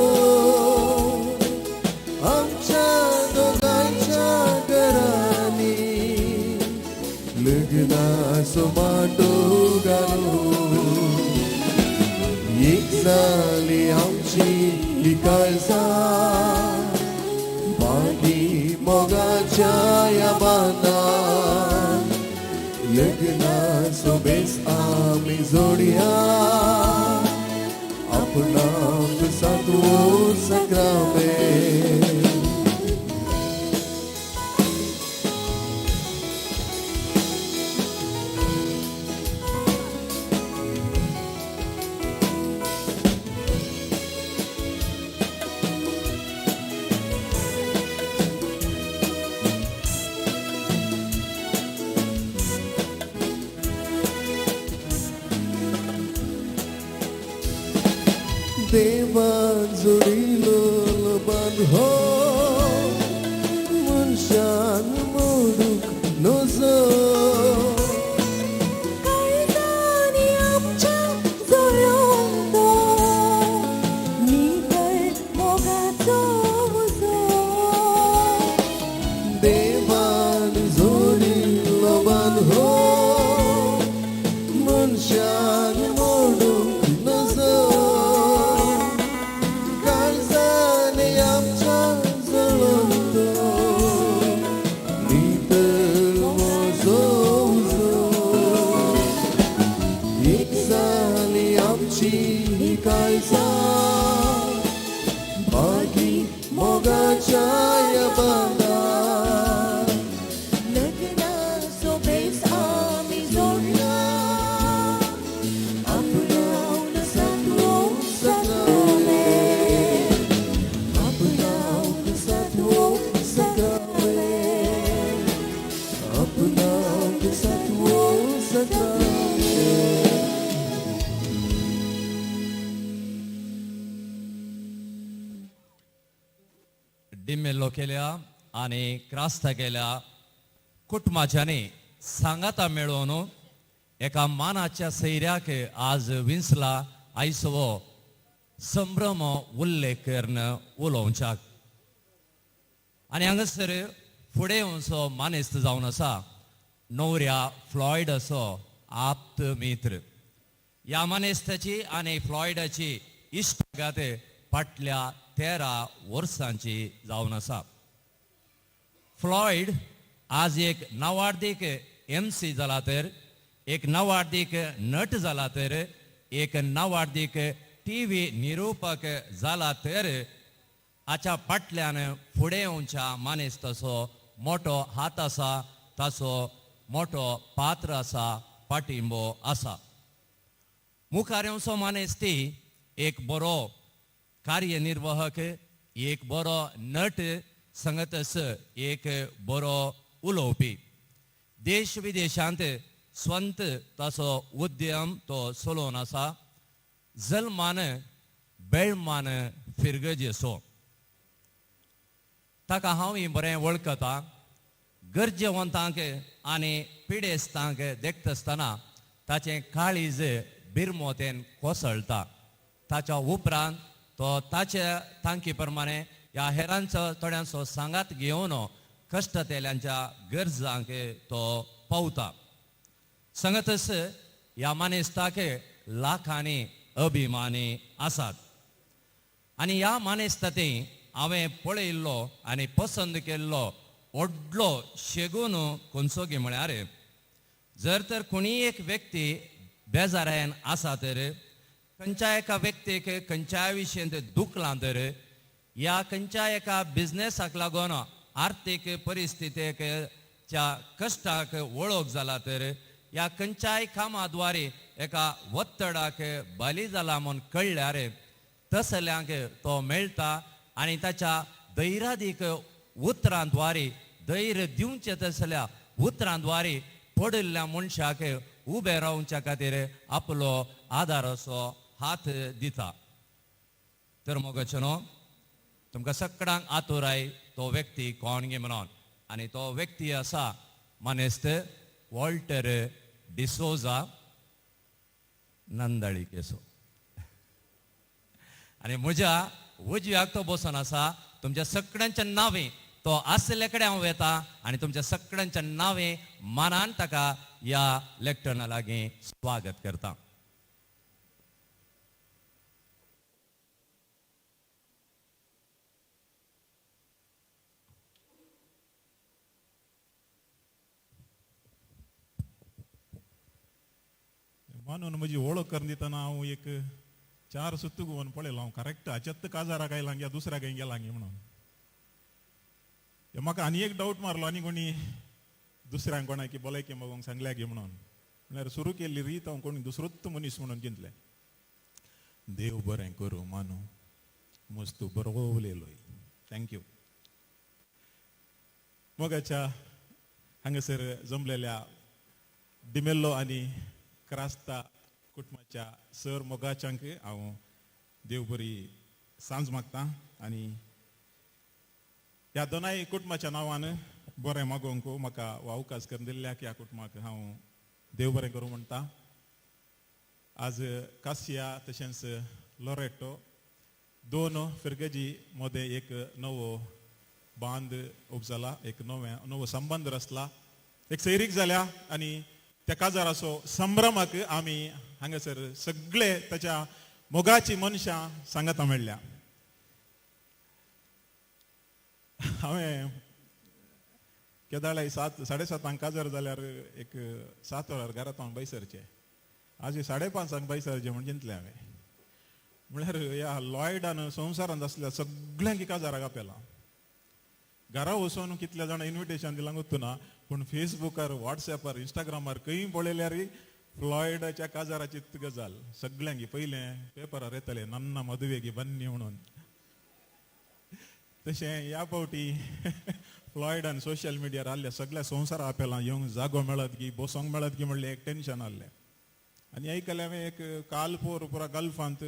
आमच्या दोगांयच्या घरांनी लग्नाचो माटो घालो. एक जाली आमची ही काळजां बागी मोगाच्या ह्या बांदार. लग्नाचो बेस आमी जोडया आपणाक सातवो साक्रामेंत. देवान जोडिलो बांद हो मनशान मोगाच्या ह्या बांदान. लग्नाचो बेस आमी जोडला, आपणावन सातवो साक्रामेंत, आपणावन सातवो साक्रामेंत, आपणावन सातवो साक्रामेंत. डिमेल्लो केल्या आनी क्रास्ता केल्या कुटुंबाच्यांनी सांगाता मेळोवन एका मानाच्या सैऱ्याक आज विंचला आयसवो संभ्रम उल्लेख करून उलोवच्याक. आनी हांगासर फुडें येवचो मानेस्त जावन आसा न्हवऱ्या फ्लॉयड असो आप्त मित्र. ह्या मानेस्ताची आनी फ्लॉयडाची इश्टागत फाटल्या 13 वर्सांची जावन आसा. फ्लॉयड आज एक नावार्दीक MC जाला तर, एक नावार्दीक नट जाला तर, एक नावार्दीक TV निरुपक जाला तर, हाच्या फाटल्यान फुडें येवच्या मानेस्ताचो मोटो हात आसा, ताचो मोटो पात्र आसा, पाठिंबो आसा. मुखार येवचो मानेस्ती एक बरो कार्यनिर्वाहक, एक बरो नट, संगतस एक बरो उलोवपी. देश विदेशांत स्वंत ताचो उद्यम तो चलोवन आसा. जल्मान बेळमान फिरगजेसो ताका हांव बरें वळखता. गरजेवंतांक आनी पिडेस्तांक देखता आसतना ताचें काळीज बिरमोतेन कोसळटा. ताच्या उपरांत तो ताच्या तांकी प्रमाणे ह्या हेरांचो थोड्यांचो सांगात घेवन कश्टतेल्यांच्या गरजांक तो पावता. संगतच ह्या मानेस्ताक लाखांनी अभिमानी आसात. आनी ह्या मानेस्ताती हांवें पळयल्लो आनी पसंद केल्लो व्हडलो शेगून खंयचो गी म्हळ्यार, जर तर कोणीय एक व्यक्ती बेजारायन आसा तर, खंयच्या एका व्यक्तीक खंयच्याय विशयंत दुखलां तर, ह्या खंयच्या एका बिजनेसाक लागून आर्थीक परिस्थितीक च्या कश्टाक वळख जाला तर, ह्या खंयच्याय कामाद्वारे एका वत्तडाक बली जाला म्हूण कळ्ळ्यार तसल्यांक तो मेळटा आनी ताच्या धैर्यादीक उतरांद्वारे, धैर्य दिवचें तसल्या उतरांद्वारे पडिल्ल्या मनशाक उबे रावच्या खातीर आपलो आदार असो हात दिता. तर मोगाचें न्हू, तुमकां सगळ्यांक आतुराय तो व्यक्ती कोण गे म्हणून, आनी तो व्यक्ती आसा मानेस्त वॉल्टर डिसोजा नंदळी केसो. आनी म्हज्या उजव्याक तो बसून आसा. तुमच्या सगळ्यांच्या नांवे तो आसले कडेन हांव वेता आनी तुमच्या सगळ्यांच्या नांवे मानान ताका ह्या लेक्टर्ना लागीं स्वागत करता. मानून म्हजी वळख करून दितना हांव एक 4 सुत्तू गोवन पळयलो. हांव करेक्ट हाच्यात काजाराक आयला या दुसऱ्या खंय गेला म्हणून म्हाका आनी एक डावट मारलो, आनी कोणी दुसऱ्यांक कोणाक बोलायकी मागूंक सांगल्या गी म्हणून. म्हळ्यार सुरू केल्ली रीत हांव कोणी दुसरोच मनीस म्हणून चिंतलें. देव बरें करूं मानू, मस्त बरो उलयलोय, thank you. मोगाच्या हांगासर जमलेल्या डिमेल्लो आनी क्रास्ता कुटुंबाच्या सर मोगाच्यांक हांव देव बरी सांज मागता आनी ह्या दोनाय कुटुंबाच्या नांवान बरें मागोवंक म्हाका अवकाश करून दिल्ल्याक ह्या कुटुंबाक हांव देव बरें करूं म्हणटा. आज कासिया तशेंच लोरेटो दोन फिरगजी मदें एक नवो बांद उपजाला, एक नवो संबंद रचला, एक सैरीक जाल्या आनी त्या काजाराचो संभ्रमाक आमी हांगासर सगळे ताच्या मोगाची मनशां सांगाता मेळ्ळ्या. हांवें केदाळाय 7:30 काजार जाल्यार एक 7 वरार घरांत हांव बैसरचें, आज 5:30 बैसरचें म्हण चिंतलें हांवें. म्हळ्यार ह्या लॉयडान संवसारांत आसल्या सगळ्यांक काजाराक आपयला. घरा वचून कितल्या जाणां इन्विटेशन दिलां गोत्तुना, पूण फेसबुकार, वॉट्सॅपार, इंस्टाग्रामार खंय पळयल्यार फ्लॉयडाच्या काजाराची गजाल सगळ्यांक. पयलें पेपरार येताले नन्ना मदुवेगी बन्नी म्हणून, तशें ह्या फावटी फ्लॉयडान सोशल मिडियार आहले सगळ्या संवसारा आपेलां येवंक जागो मेळत की बसोंक मेळत की म्हणलें एक टेन्शन आहलें. आनी आयकलें हांवें एक काल पोर पुरा गल्फांत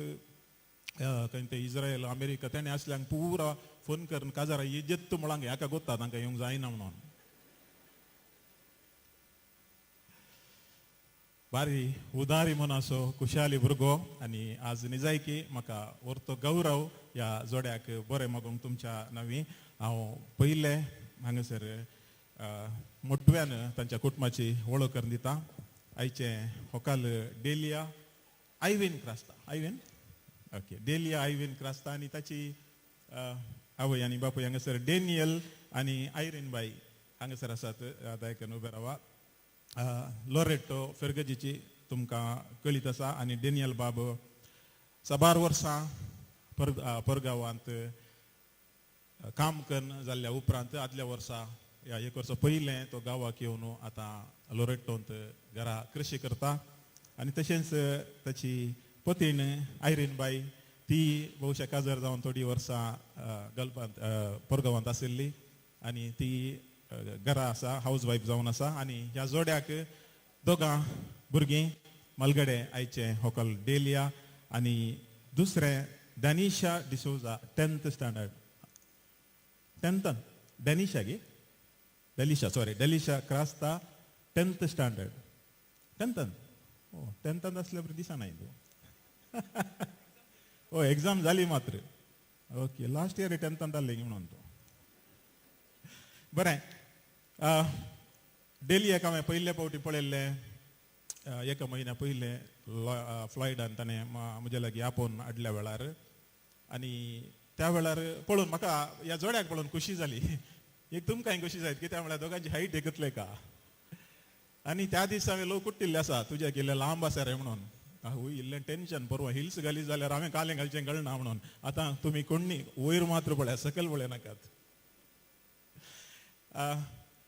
खंय ते इस्रायल, अमेरिका तेणें आसल्यांक पुरा फोन करून काजारा येजेत्त म्हळांक हाका गोत्ता तांकां येवंक जायना म्हणून. बारी उदारी मनाचो खुशाली भुरगो आनी आज निजायकी म्हाका व्हरतो गौरव ह्या जोड्याक बरें मागूंक तुमच्या नवी. हांव पयलें हांगासर मोटव्यान तांच्या कुटुंबाची वळख करून दिता. आयचें होकाल Delia Irwin Crasta, Irwin okay, Delia Irwin Crasta आनी ताची आवय आनी बापूय हांगासर डेनियल आनी आयरीन बाई हांगासर आसात. आतां उबे रावा. लोरेटो फेर्गजीची तुमकां कळीत आसा आनी डेनियल बाब साबार वर्सां परगांवांत काम करून जाल्ल्या उपरांत आदल्या वर्सा ह्या एक वर्सा पयलें तो गांवाक येवन आतां लोरेटोंत घरा कृशी करता. आनी तशेंच ताची पतीण आयरीन बाई ती बहुशा काजार जावन थोडीं वर्सां गल्फांत परगांवांत आशिल्ली आनी ती घरा आसा, हावज वायफ जावन आसा. आनी ह्या जोड्याक दोगां भुरगीं मलगडे आयचें होकल डेलिया आनी दुसरें डॅनिशा डिसोजा 10th standard, 10th डॅनिशा गे Delisha, sorry Delisha Crasta 10th standard, 10th ओ 10th आसल्या बरी दिसना तूं. ओ एग्जाम जाली मात्र, ओके लास्ट इयर 10th आसलें म्हणून तूं बरें. डेलियाक हांवें पयले फावटी पळयल्लें एका म्हयन्या पयलें फ्लॉयडान ताणें म्हज्या लागीं आपोवन हाडल्या वेळार आनी त्या वेळार पळोवन म्हाका ह्या जोड्याक पळोवन खुशी जाली. एक तुमकांय खुशी जायत कित्याक म्हळ्यार दोगांची हायट एकतले का. आनी त्या दिसा हांवें लोक कुट्टिल्ले आसा तुज्या इल्लें लांब आसा रे म्हणून, आवय इल्लें टेन्शन परवा हिल्स घाली जाल्यार हांवें कालें घालचें कळना म्हणून. आतां तुमी कोण्णी वयर मात्र पळया, सकयल पळय नाकात.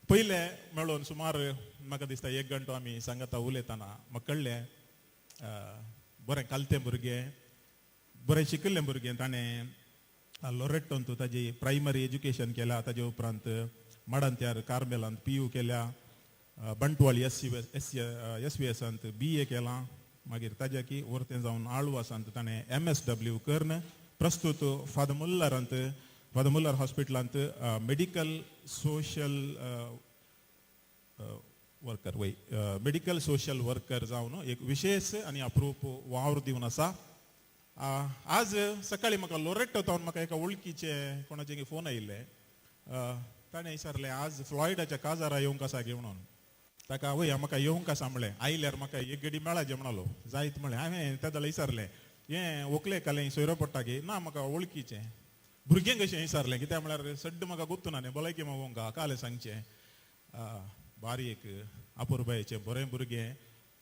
पयलें मेळोवन सुमार म्हाका दिसता एक घंटो आमी सांगता उलयतना म्हाका कळ्ळें बरें कालतें भुरगें, बरें शिकिल्लें भुरगें. ताणें लोरेटोंत ताजी प्रायमरी एज्युकेशन केल्या, ताजे उपरांत माडांत्यार कार्मेलांत PU केल्या, बंटवाळ एस वी एसांत BA केलां. मागीर ताज्या की वर्तें जावन आळवासांत ताणें MSW करून प्रस्तूत फादर मुल्लरांत, फादर मुल्लर हॉस्पिटलांत मेडिकल सोशल वर्कर वय मेडिकल सोशल वर्कर जावन एक विशेष आनी अप्रूप वावर दिवन आसा. आज सकाळी म्हाका लोरेटो तावन म्हाका एका वळखीचे कोणाचे फोन आयिल्ले, ताणें विचारलें आज फ्लॉयडाच्या काजारा येवंक आसा गे म्हणून. ताका वय म्हाका येवंक आसा म्हणलें, आयल्यार म्हाका एक गडी मेळाचे म्हणालो जायत म्हणलें. हांवें त्या जाल्यार विचारलें हें व्हंकले कालें सोयरो पडटा गे? ना म्हाका वळखीचें. भुरगें कशें विचारलें कित्याक म्हळ्यार सड्ड म्हाका गोत्तू ना न्ही भलायकी मागोवंक कालें सांगचें. बारी एक अपुरबायेचें बरें भुरगें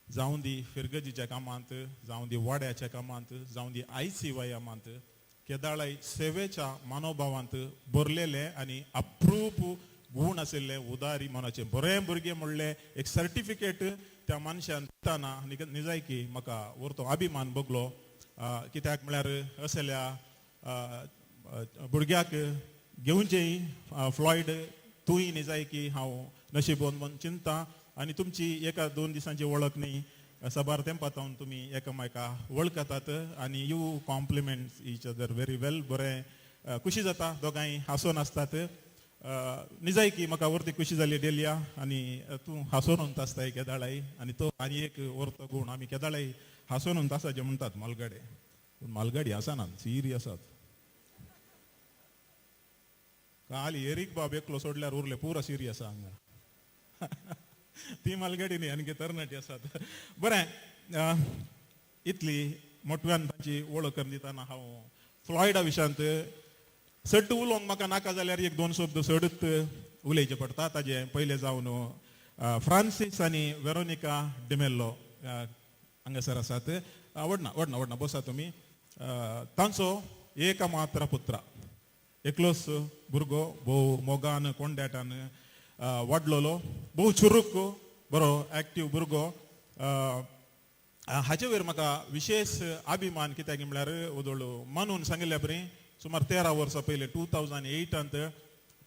जावं दी फिरगजीच्या कामांत, जावं दी वाड्याच्या कामांत, जावं दी आयसीवायमांत, केदाळाय सेवेच्या मनोभावांत भरलेलें आनी अप्रूप गूण आशिल्लें उदारी मनाचें बरें भुरगें म्हणलें एक सर्टिफिकेट त्या मनशान दितना निजायकी म्हाका व्हरतो अभिमान भोगलो. कित्याक म्हळ्यार असल्या भुरग्याक घेवचें फ्लॉयड तूंय निजायकी हांव नशिबोन म्हूण चिंता. आनी तुमची एका दोन दिसांची वळख न्ही, साबार तेंपा तावन तुमी एकामेका वळखतात आनी you compliment each other very well. बरें खुशी जाता दोगांय हांसोन आसतात. निजायकी म्हाका व्हरती खुशी जाली डेलिया आनी तूं हांसोन आसताय केदाळाय आनी तो आनी एक व्हरतो गूण आमी केदाळाय हांसोन आसा जे म्हणटात मालगाडे, पूण मालगाडी आसनात, सिरियस आसात. काल एरीक बाब एकलो सोडल्यार उरले पुरा सिरियस हांगा. ती मालगाडी न्ही आनी तरणाटी आसात. बरें इतली मोटव्यान तांची वळख करून दितना हांव फ्लॉयडा विशयांत सट उलोवंक म्हाका नाका जाल्यार एक दोन शब्द चडूच उलोवचे पडटा. ताजे पयले जावन फ्रांसीस आनी वेरोनिका डिमेल्लो हांगासर आसात. वडना वडना वडना बसा तुमी. तांचो एक मात्र पुत्रा, एकलोच भुरगो भोव मोगान कोंड्याटान वाडलोलो, भोव चुरूक बरो एक्टीव भुरगो. हाचे वयर म्हाका विशेश अभिमान कित्याक म्हळ्यार वदोळ मनून सांगिल्ल्या परी सुमार 13 वर्सां पयलीं 2008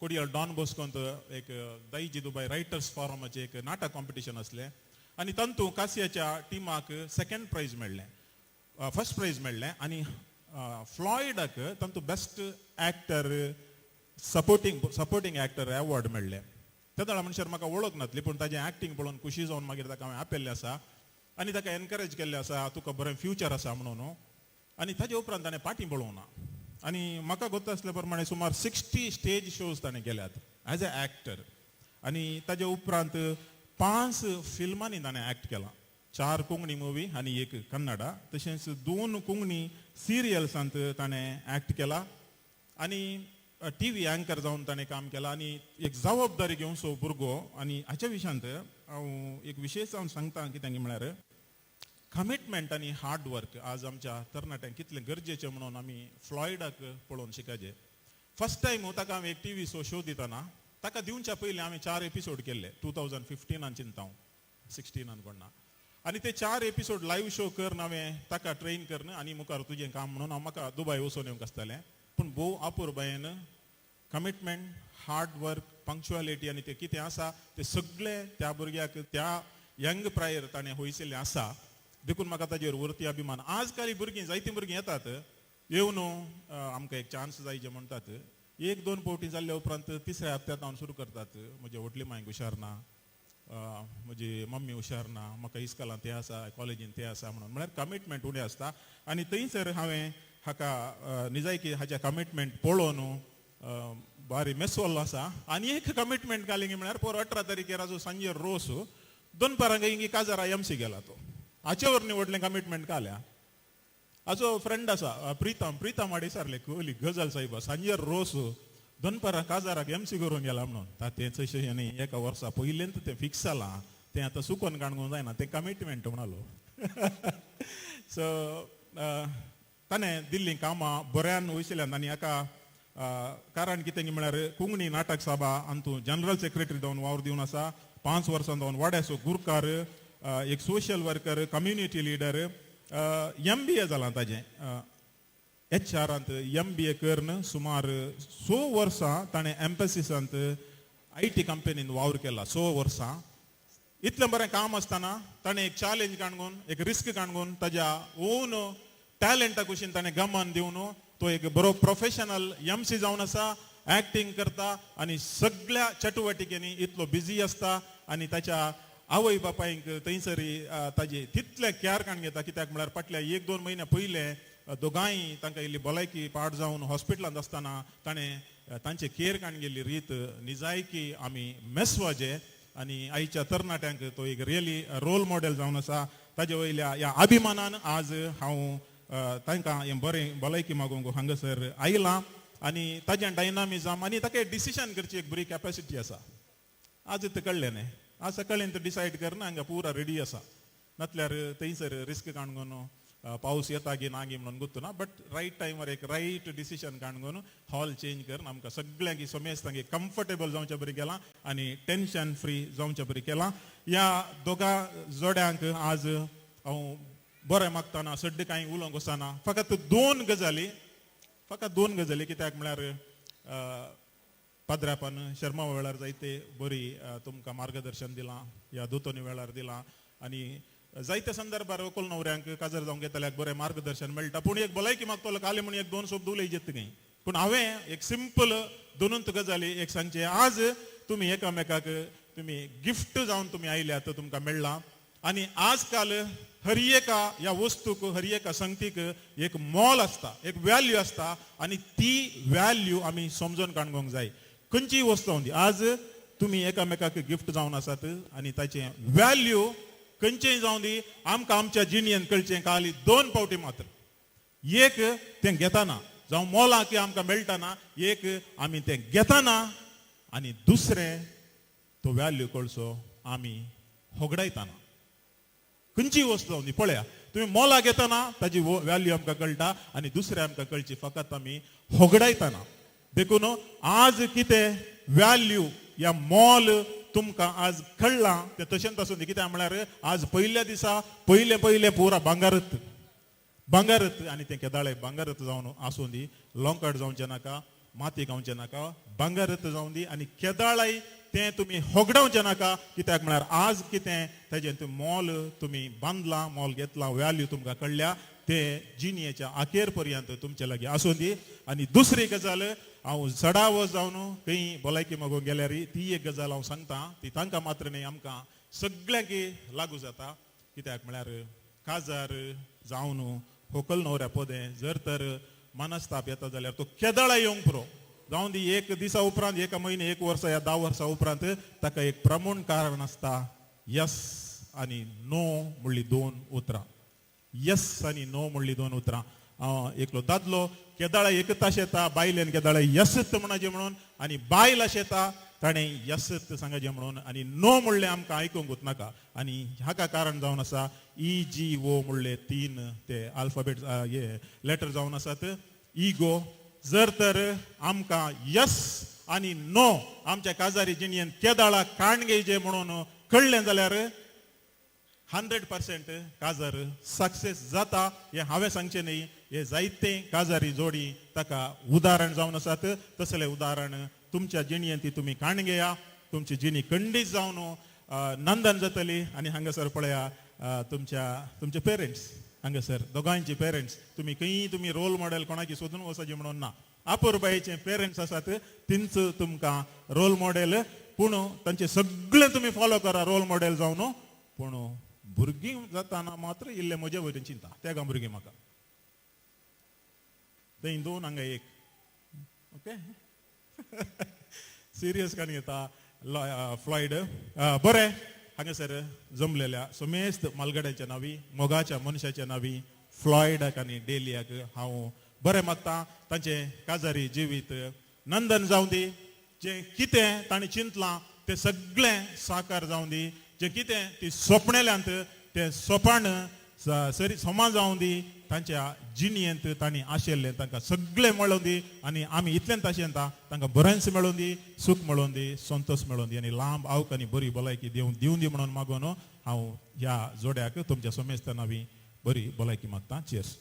कोडियल डॉन बॉस्कोंत एक दाईजी दुबाय रायटर्स फॉरमाचें एक नाटक कॉम्पिटिशन आसलें आनी तातूंत कासियाच्या टिमाक सेकंड प्रायज मेळ्ळें, फर्स्ट प्रायज मेळ्ळें आनी फ्लॉयडाक तातूंत best actor supporting actor award मेळ्ळें. तेदळा मनशार म्हाका वळख नासली पूण ताजें एक्टींग पळोवन खुशी जावन मागीर ताका हांवें आपयल्लें आसा आनी ताका एनकरेज केल्लें आसा, तुका बरें फ्युचर आसा म्हणून. आनी ताजे उपरांत ताणें पाटी पळोवना आनी म्हाका गोत आसल्या प्रमाणे सुमार 60 स्टेज शोज ताणें केल्यात एज अ एक्टर आनी ताजे उपरांत 5 फिल्मांनी ताणें एक्ट केलां, 4 कोंकणी मुवी आनी 1 कन्नडा, तशेंच 2 कोंकणी सिरियल्सांत ताणें एक्ट केला आनी टी व्ही अँकर जावन ताणें काम केलां आनी एक जबाबदारी घेवचो भुरगो. आनी हाच्या विशयांत हांव एक विशेश हांव सांगता कित्याक म्हळ्यार कमिटमेंट आनी हार्ड वर्क आज आमच्या तरणाट्यांक कितलें गरजेचें म्हणून आमी फ्लॉयडाक पळोवन शिकायचें. फर्स्ट टायम ताका हांवें एक टी व्ही शो दितना ताका दिवच्या पयलीं हांवें 4 एपिसोड केल्ले 2015 चिंता हांव 16 कोण ना आनी ते 4 एपिसोड लायव्ह शो करून हांवें ताका ट्रेन करून आनी मुखार तुजें काम म्हणून हांव म्हाका दुबाय वचून येवंक आसतालें. पूण भोव अपुरबायेन कमिटमेंट, हार्ड वर्क, पंक्च्युअलिटी आनी तें कितें आसा तें सगळें त्या भुरग्याक त्या यंग प्रायर ताणें होयशिल्लें आसा, देखून म्हाका ताजेर वरती अभिमान. आज काल भुरगीं जायतीं भुरगीं येतात येवन आमकां एक चान्स जाय जे म्हणटात, 1-2 फावटी जाल्ल्या उपरांत तिसऱ्या हप्त्यांत हांव सुरू करतात, म्हजे व्हडली मांयक हुशार ना, म्हजी मम्मी हुशार ना, म्हाका इस्कॉलांत तें आसा, कॉलेजीन तें आसा म्हणून, म्हळ्यार कमिटमेंट उणें आसता. आनी थंयसर हांवें हाका निजायकी हाच्या कमिटमेंट पळोवन बारी मेसवल्लो आसा. आनी एक कमिटमेंट घाली म्हळ्यार पोर 18 तारखेर आजो सांजेर रोस दोनपारांक इंगी काजारा एमसी गेला तो, हाचे वरनी व्हडलें कमिटमेंट घाल्या. हाचो फ्रेंड आसा प्रितम, प्रितम वाडे सारले कोहली गजल साहेब सांजेर रोस दनपारां काजाराक एमसी करून गेला म्हणून तें तशें न्ही, एका वर्सा पयलेंत तें फिक्स जालां, तें आतां सुकोन काडूंक जायना, तें कमिटमेंट म्हणालो. सो ताणें दिल्लीं कामां बऱ्यान वयशिल्ल्यान आनी हाका कारण कितें म्हळ्यार कोंकणी नाटक सभा अंतू जनरल सेक्रेटरी जावन वावर दिवन आसा, 5 वर्सां जावन वाड्याचो गुरकार, एक social worker, community leader, MBA जालां ताजें एच आरांत MBA करून सुमार 6 वर्सां ताणें एम्पसिसांत IT कंपनीन वावर केला 6 वर्सां. इतलें बरें काम आसतना ताणें एक चॅलेंज काडून, एक रिस्क काडून ताज्या ओन टॅलंटा कुशीन ताणें गमन दिवन तो एक बरो प्रोफेशनल MC जावन आसा, एक्टींग करता आनी सगळ्या चटुवटिकेंनी इतलो बिजी आसता आनी ताच्या आवय बापायंक थंयसर ताजे तितलें कॅर काडून घेता कित्याक म्हळ्यार फाटल्या 1-2 म्हयन्या पयलें दोगांय तांकां इल्ली भलायकी पाड जावन हॉस्पिटलांत आसतना ताणें तांचे केअर काडून गेल्ली रीत निजायकी आमी मेसवाजे आनी आयच्या तरणाट्यांक तो एक रियली रोल मॉडेल जावन आसा. ताजे वयल्या ह्या अभिमानान आज हांव तांकां हें बरें भलायकी मागूंक हांगासर आयलां आनी ताजें डायनामिजम आनी ताका डिसिजन करची एक बरी कॅपेसिटी आसा. आज तें कळ्ळें न्ही, आज सकाळीं तें डिसायड करना हांगा पुरा रेडी आसा, नातल्यार थंयसर रिस्क काडून पावस येता गी ना गी म्हणून गुत्तू ना, बट रायट टायमार एक रायट डिसिजन काडून हॉल चेंज करून आमकां सगळ्यांक समेस्तांक कम्फर्टेबल जावचे बरी केलां आनी टेन्शन फ्री जावचे बरी केलां. ह्या दोगा जोड्यांक आज हांव बरें मागतना सड्डे कांय उलोवंक वचना, फकत 2 गजाली, फकत 2 गजाली कित्याक म्हळ्यार पाद्रापान शर्मा वेळार जायते बरी तुमकां मार्गदर्शन दिलां, ह्या दोतोनी वेळार दिलां आनी जायत्या संदर्भार वकल न्हवऱ्यांक काजार जावंक येतल्याक बरें मार्गदर्शन मेळटा. पूण एक भलायकी मागतलो काली म्हूण 1-2 शब्द उलयजेत न्ही, पूण हांवें एक सिंपल 2 गजाली एक सांगचें. आज तुमी एकामेकाक तुमी गिफ्ट जावन तुमी आयल्यात, तुमकां मेळ्ळां आनी आज काल हर एका ह्या वस्तूक, हर एका संगतीक एक मोल आसता, एक व्हॅल्यू आसता आनी ती व्हॅल्यू आमी समजून काडूंक जाय. खंयचीय वस्तू जावं दी, आज तुमी एकामेकाक गिफ्ट जावन आसात आनी ताचें व्हॅल्यू खंयचेय जावं दी आमकां आमच्या जिणेन कळचें खाली 2 फावटी मात्र, एक तें घेतना जावं मोलां की आमकां मेळटना, एक आमी तें घेतना आनी दुसरें तो व्हॅल्यू कळचो आमी होगडायतना. खंयचीय वस्तू जावं दी, पळया तुमी मोलां घेतना ताजी व्हॅल्यू आमकां कळटा आनी दुसरें आमकां कळची फकत आमी होगडायतना. देखून आज कितें व्हॅल्यू या मोल तुमकां आज कळ्ळां तें तशेंच आसूं दी. कित्याक म्हळ्यार आज पयल्या दिसा पयलें पयलें पुरा भांगारत भांगारत आनी तें केदाळे भांगारत जावन आसूं दी, लोंकट जावचें नाका, माती गावचें नाका, भांगारत जावं दी आनी केदाळाय तें तुमी होगडावचें नाका. कित्याक म्हळ्यार आज कितें तेजें तुमी मोल तुमी बांदलां, मोल घेतलां, व्हॅल्यू तुमकां कळ्ळ्या, तें जिणयेच्या अखेर पर्यंत तुमचे लागीं आसूं दी. आनी दुसरी गजाल हांव चडावो जावन खंय भलायकी मागूंक गेल्यार ती एक गजाल हांव सांगता, ती तांकां मात्र न्ही आमकां सगळ्यांक लागू जाता. कित्याक म्हळ्यार काजार जावन होकल न्हवऱ्या पोदें जर तर मनस्ताप येता जाल्यार तो केदळा येवंक पुरो, जावं दी एक दिसा उपरांत, एका म्हयने, एक वर्सा या 10 वर्सां उपरांत ताका एक प्रमूण कारण आसता, यस आनी नो म्हणली दोन उतरां, यस आनी नो म्हणली दोन उतरां. एकलो दादलो केदाळा एकच येता, बायलेन केदाळा यसत म्हणाचें म्हणून आनी बायल अशें येता ताणें यसत सांगाचें म्हणून आनी नो म्हणलें आमकां आयकूंक नाका. आनी हाका कारण जावन आसा ई जी ओ म्हणले 3 ते अल्फाबेट हे लेटर जावन आसात. इगो जर तर आमकां यस आनी नो आमच्या काजारी जिणयेन केदाळा काण घेयचें म्हणून कळ्ळें जाल्यार 100% काजार सक्सेस जाता. हें हांवें सांगचें न्ही, हे जायते काजारी जोडी ताका उदाहरण जावन आसात. तसलें उदाहरण तुमच्या जिणयेन ती तुमी काण घेया, तुमची जिणी खंडीत जावन नंदन जातली. आनी हांगासर पळया तुमच्या तुमचे पेरंट्स हांगासर दोगांयचे पेरंट्स, तुमी खंय तुमी रोल मॉडेल कोणाकी सोदून वचपाचें म्हणून ना, अपुरबायेचे पेरंट्स आसात तींच तुमकां रोल मॉडेल. पूण तांचे सगळें तुमी फॉलो करा रोल मॉडेल जावन, पूण भुरगीं जाताना मात्र इल्लें म्हजे वयल्यान चिंता तेगां भुरगीं म्हाका थंय 2 हांगा 1, ओके सिरियस काणी येता फ्लॉयड. बरें, हांगासर जमलेल्या समेस्त मालगड्यांच्या नांवी, मोगाच्या मनशाच्या नांवी, फ्लॉयडाक आनी डेलियाक हांव बरें मागता. तांचें काजारी जिवीत नंदन जावं दी, जें कितें तांणी चिंतलां तें सगळें साकार जावं दी, जें कितें ती सोपणेल्यांत तें सोपाण सरी समा जावं दी, तांच्या जिणयेंत तांणी आशिल्लें तांकां सगळें मेळोवन दी. आनी आमी इतलें ताशें तांकां बरेंच मेळोवन दी, सूख मेळोवन दी, संतोश मेळोवन दी आनी लांब आवक आनी बरी भलायकी दिवन दिवन दी म्हणून मागून हांव ह्या जोड्याक तुमच्या समेस्त नांवी बरी भलायकी मागता. चियर्स.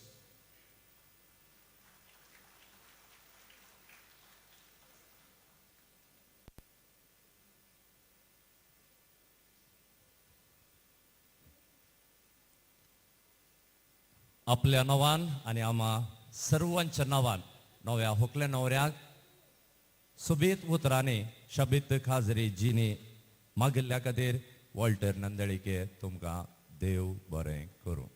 आपल्या नांवान आनी आमा सर्वांच्या नांवान नव्या होकल्या न्हवऱ्याक सोबीत उतरांनी शबीत खाजरी जिनी मागिल्ल्या खातीर वॉल्टर नंदळीके तुमकां देव बरें करूं.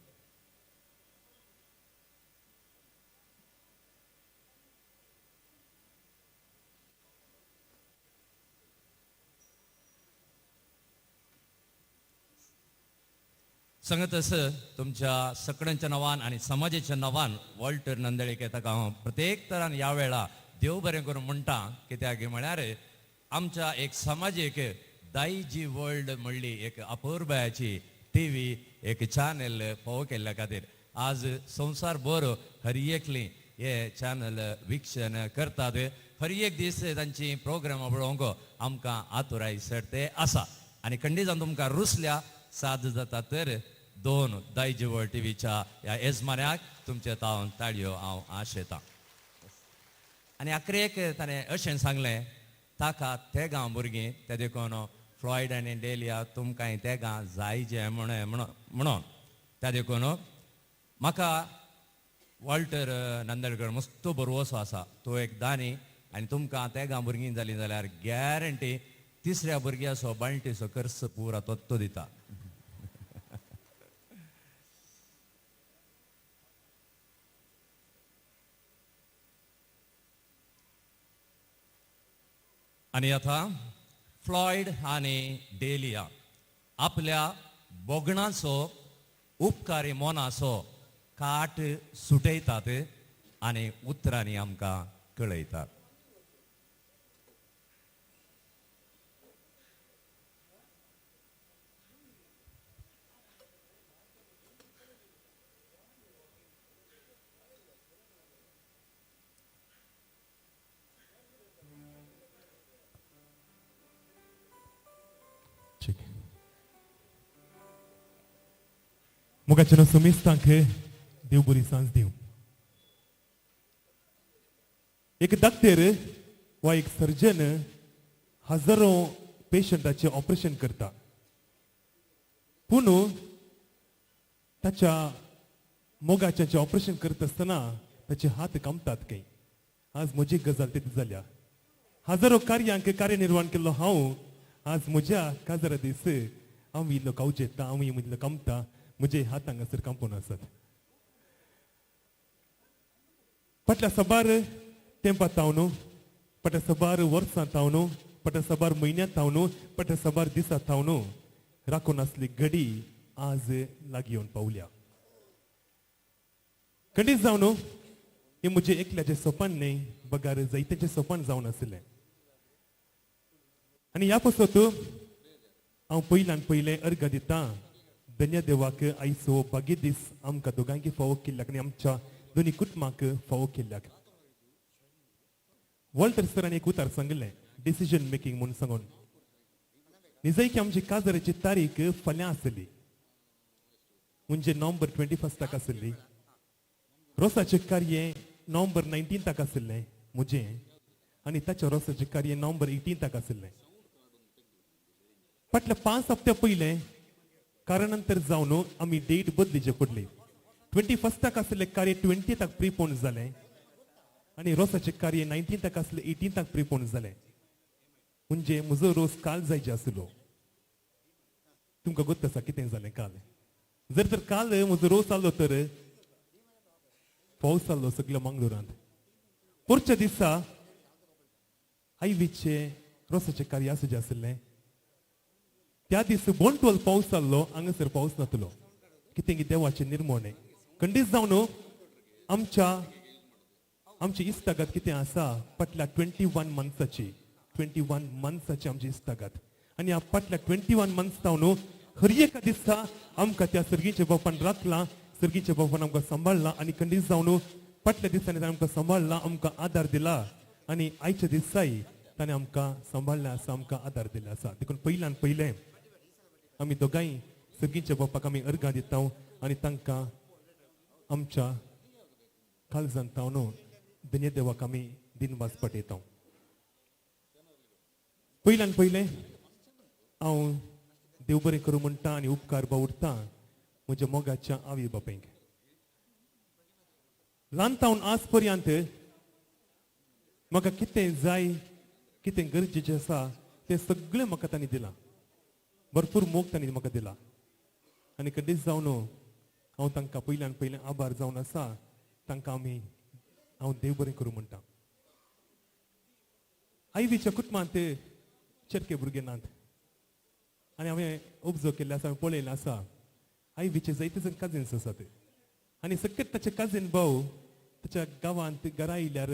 सांगत आसा तुमच्या सगळ्यांच्या नांवान आनी समाजाच्या नांवान वॉल्टर नंदळीके ताका हांव प्रत्येक तरान ह्या वेळा देव बरें करूं म्हणटा. कित्याक म्हळ्यार आमच्या एक समाजीक दायजी वर्ल्ड म्हणली एक अपुरबायाची टी व्ही एक चॅनल फावो केल्ल्या खातीर आज संवसार भर हर एकली हे चॅनल विक्षण करतात. हर एक दीस तांची प्रोग्रामां पळोवंक आमकां आतुराय सरते आसा आनी खंडीजान तुमकां रुसल्या साद जाता तर 2 दायजी वर्ल्ड टीव्हीच्या ह्या येजमान्याक तुमचे तावन ताळयो हांव आशेतां. आनी अखरेक ताणें अशें सांगलें ताका तेगां भुरगीं ते देखून फ्लॉयड आनी डेलिया तुमकां तेगां जायचे म्हणून त्या देखून म्हाका वॉल्टर नंदडकर मस्त बरोसो आसा, तो एक दानी आनी तुमकां तेगां भुरगीं जालीं जाल्यार गॅरंटी तिसऱ्या भुरग्याचो बाळंटीचो खर्च पुरा तो दिता. आनी आतां फ्लॉयड आनी डेलिया आपल्या बोगणाचो उपकारी मनाचो काट सुटयतात आनी उतरांनी आमकां कळयतात. मोगाच्या समेस्तांक देव बरी सांज दिवं. एक डॉक्टर वा एक सर्जन हजारो पेशंटाचें ऑपरेशन करता, पूण ताच्या मोगाच्याचें ऑपरेशन करता आसतना ताचे हात कामतात खंय. आज म्हजी गजाल ती जाल्या. हजारो कार्यांक कार्यनिर्वाण केल्लो हांव आज म्हज्या काजारा दीस हांव इल्लो कावजेता, हांव इल्लो कामता, म्हजे हात हांगासर कांपून आसात. फाटल्या साबार तेंपा तावन, फाटल्या साबार वर्सां तावन, फाटल्या साबार म्हयन्यांत तावन, फाटल्या साबार दिसां तावन राखून आसली घडी आज लागीं येवन पावल्या. खंडीत जावन हें म्हजें एकल्याचें सपन न्हय, बगार जायत्याचें सपन जावन आसलें. आनी ह्या पासत हांव पयल्यान पयलें अर्घ दितां धन्य देवाक आयचो भाग्य दीस आमकां दोगांयकी फावो केल्ल्याक आनी आमच्या दोनी कुटुंबाक फावो केल्ल्याक. वॉल्टर सरान एक उतार सांगिल्लें, डिसिजन मेकिंग म्हूण सांगून. निजय की आमची काजाराची तारीख फाल्यां आसली, म्हणजे नोव्हेंबर 21 आसली. रोसाचें कार्य नोव्हेंबर 19 आशिल्लें म्हजें, आनी ताच्या रोसाचें कार्य नोव्हेंबर 18 आशिल्लें. फाटल्या 5 हप्त्या पयलें कारणांतर जावन आमी डेट बदलीचे पडली. 21 आशिल्लें कार्य 20 प्रिपोन जालें आनी रोसाचें कार्य 19 आसलें 18 प्रिपोन जालें. म्हणजे म्हजो रोस काल जायचे आसलो. तुमकां गोत्त आसा कितें जालें काल. जर तर काल म्हजो रोस जालो तर पावस जाल्लो सगल्या मंगळुरांत. पोरच्या दिसा आयवीचे रोसाचें कार्य आसूचें आशिल्लें. त्या दीस बोंटवल पावस जाल्लो, हांगासर पावस नातलो. कितें की देवाचें निर्मोणें खंडीत जावन आमच्या आमची इश्टागत कितें आसा फाटल्या 21 मंथ्साची, 21 मंथ्साची आमची इश्टागत. आनी ह्या फाटल्या 21 मंथ्स जावन हर एका दिसा आमकां त्या सर्गीच्या बापान राखलां, सर्गीच्या बापान आमकां सांबाळ्ळां आनी खंडीत जावन फाटल्या दिसांनी ताणें आमकां सांबाळ्ळां, आमकां आदार दिला आनी आयच्या दिसाय ताणें आमकां सांबाळ्ळें आसा, आमकां आदार दिल्लो आसा. देखून पयल्यान पयलें आमी दोगांय सर्गीच्या बापाक आमी अर्गां दिता आनी तांकां आमच्या काळजांत तावन धन्य देवाक आमी दिनवास पटयता. पयल्यान पयलें हांव देव बरें करूं म्हणटा आनी उपकार बावुरता म्हज्या मोगाच्या आवय बापायक. ल्हान तावन आज पर्यंत म्हाका कितें जाय, कितें गरजेचें आसा तें सगळें म्हाका तांणी दिलां. भरपूर मोग तांणी म्हाका दिला आनी खंडीत जावन हांव तांकां पयल्यान पयलें आभार जावन आसा. तांकां आमी हांव देव बरें करूं म्हणटा. आयवीच्या कुटुंबांत चेरके भुरगे नात आनी हांवें ऑब्जर्व केल्लें आसा, हांवें पळयलें आसा आयवीचे जायते जाण कजिन्स आसात आनी सकट ताचे कजीन भाव ताच्या गांवांत घरा आयल्यार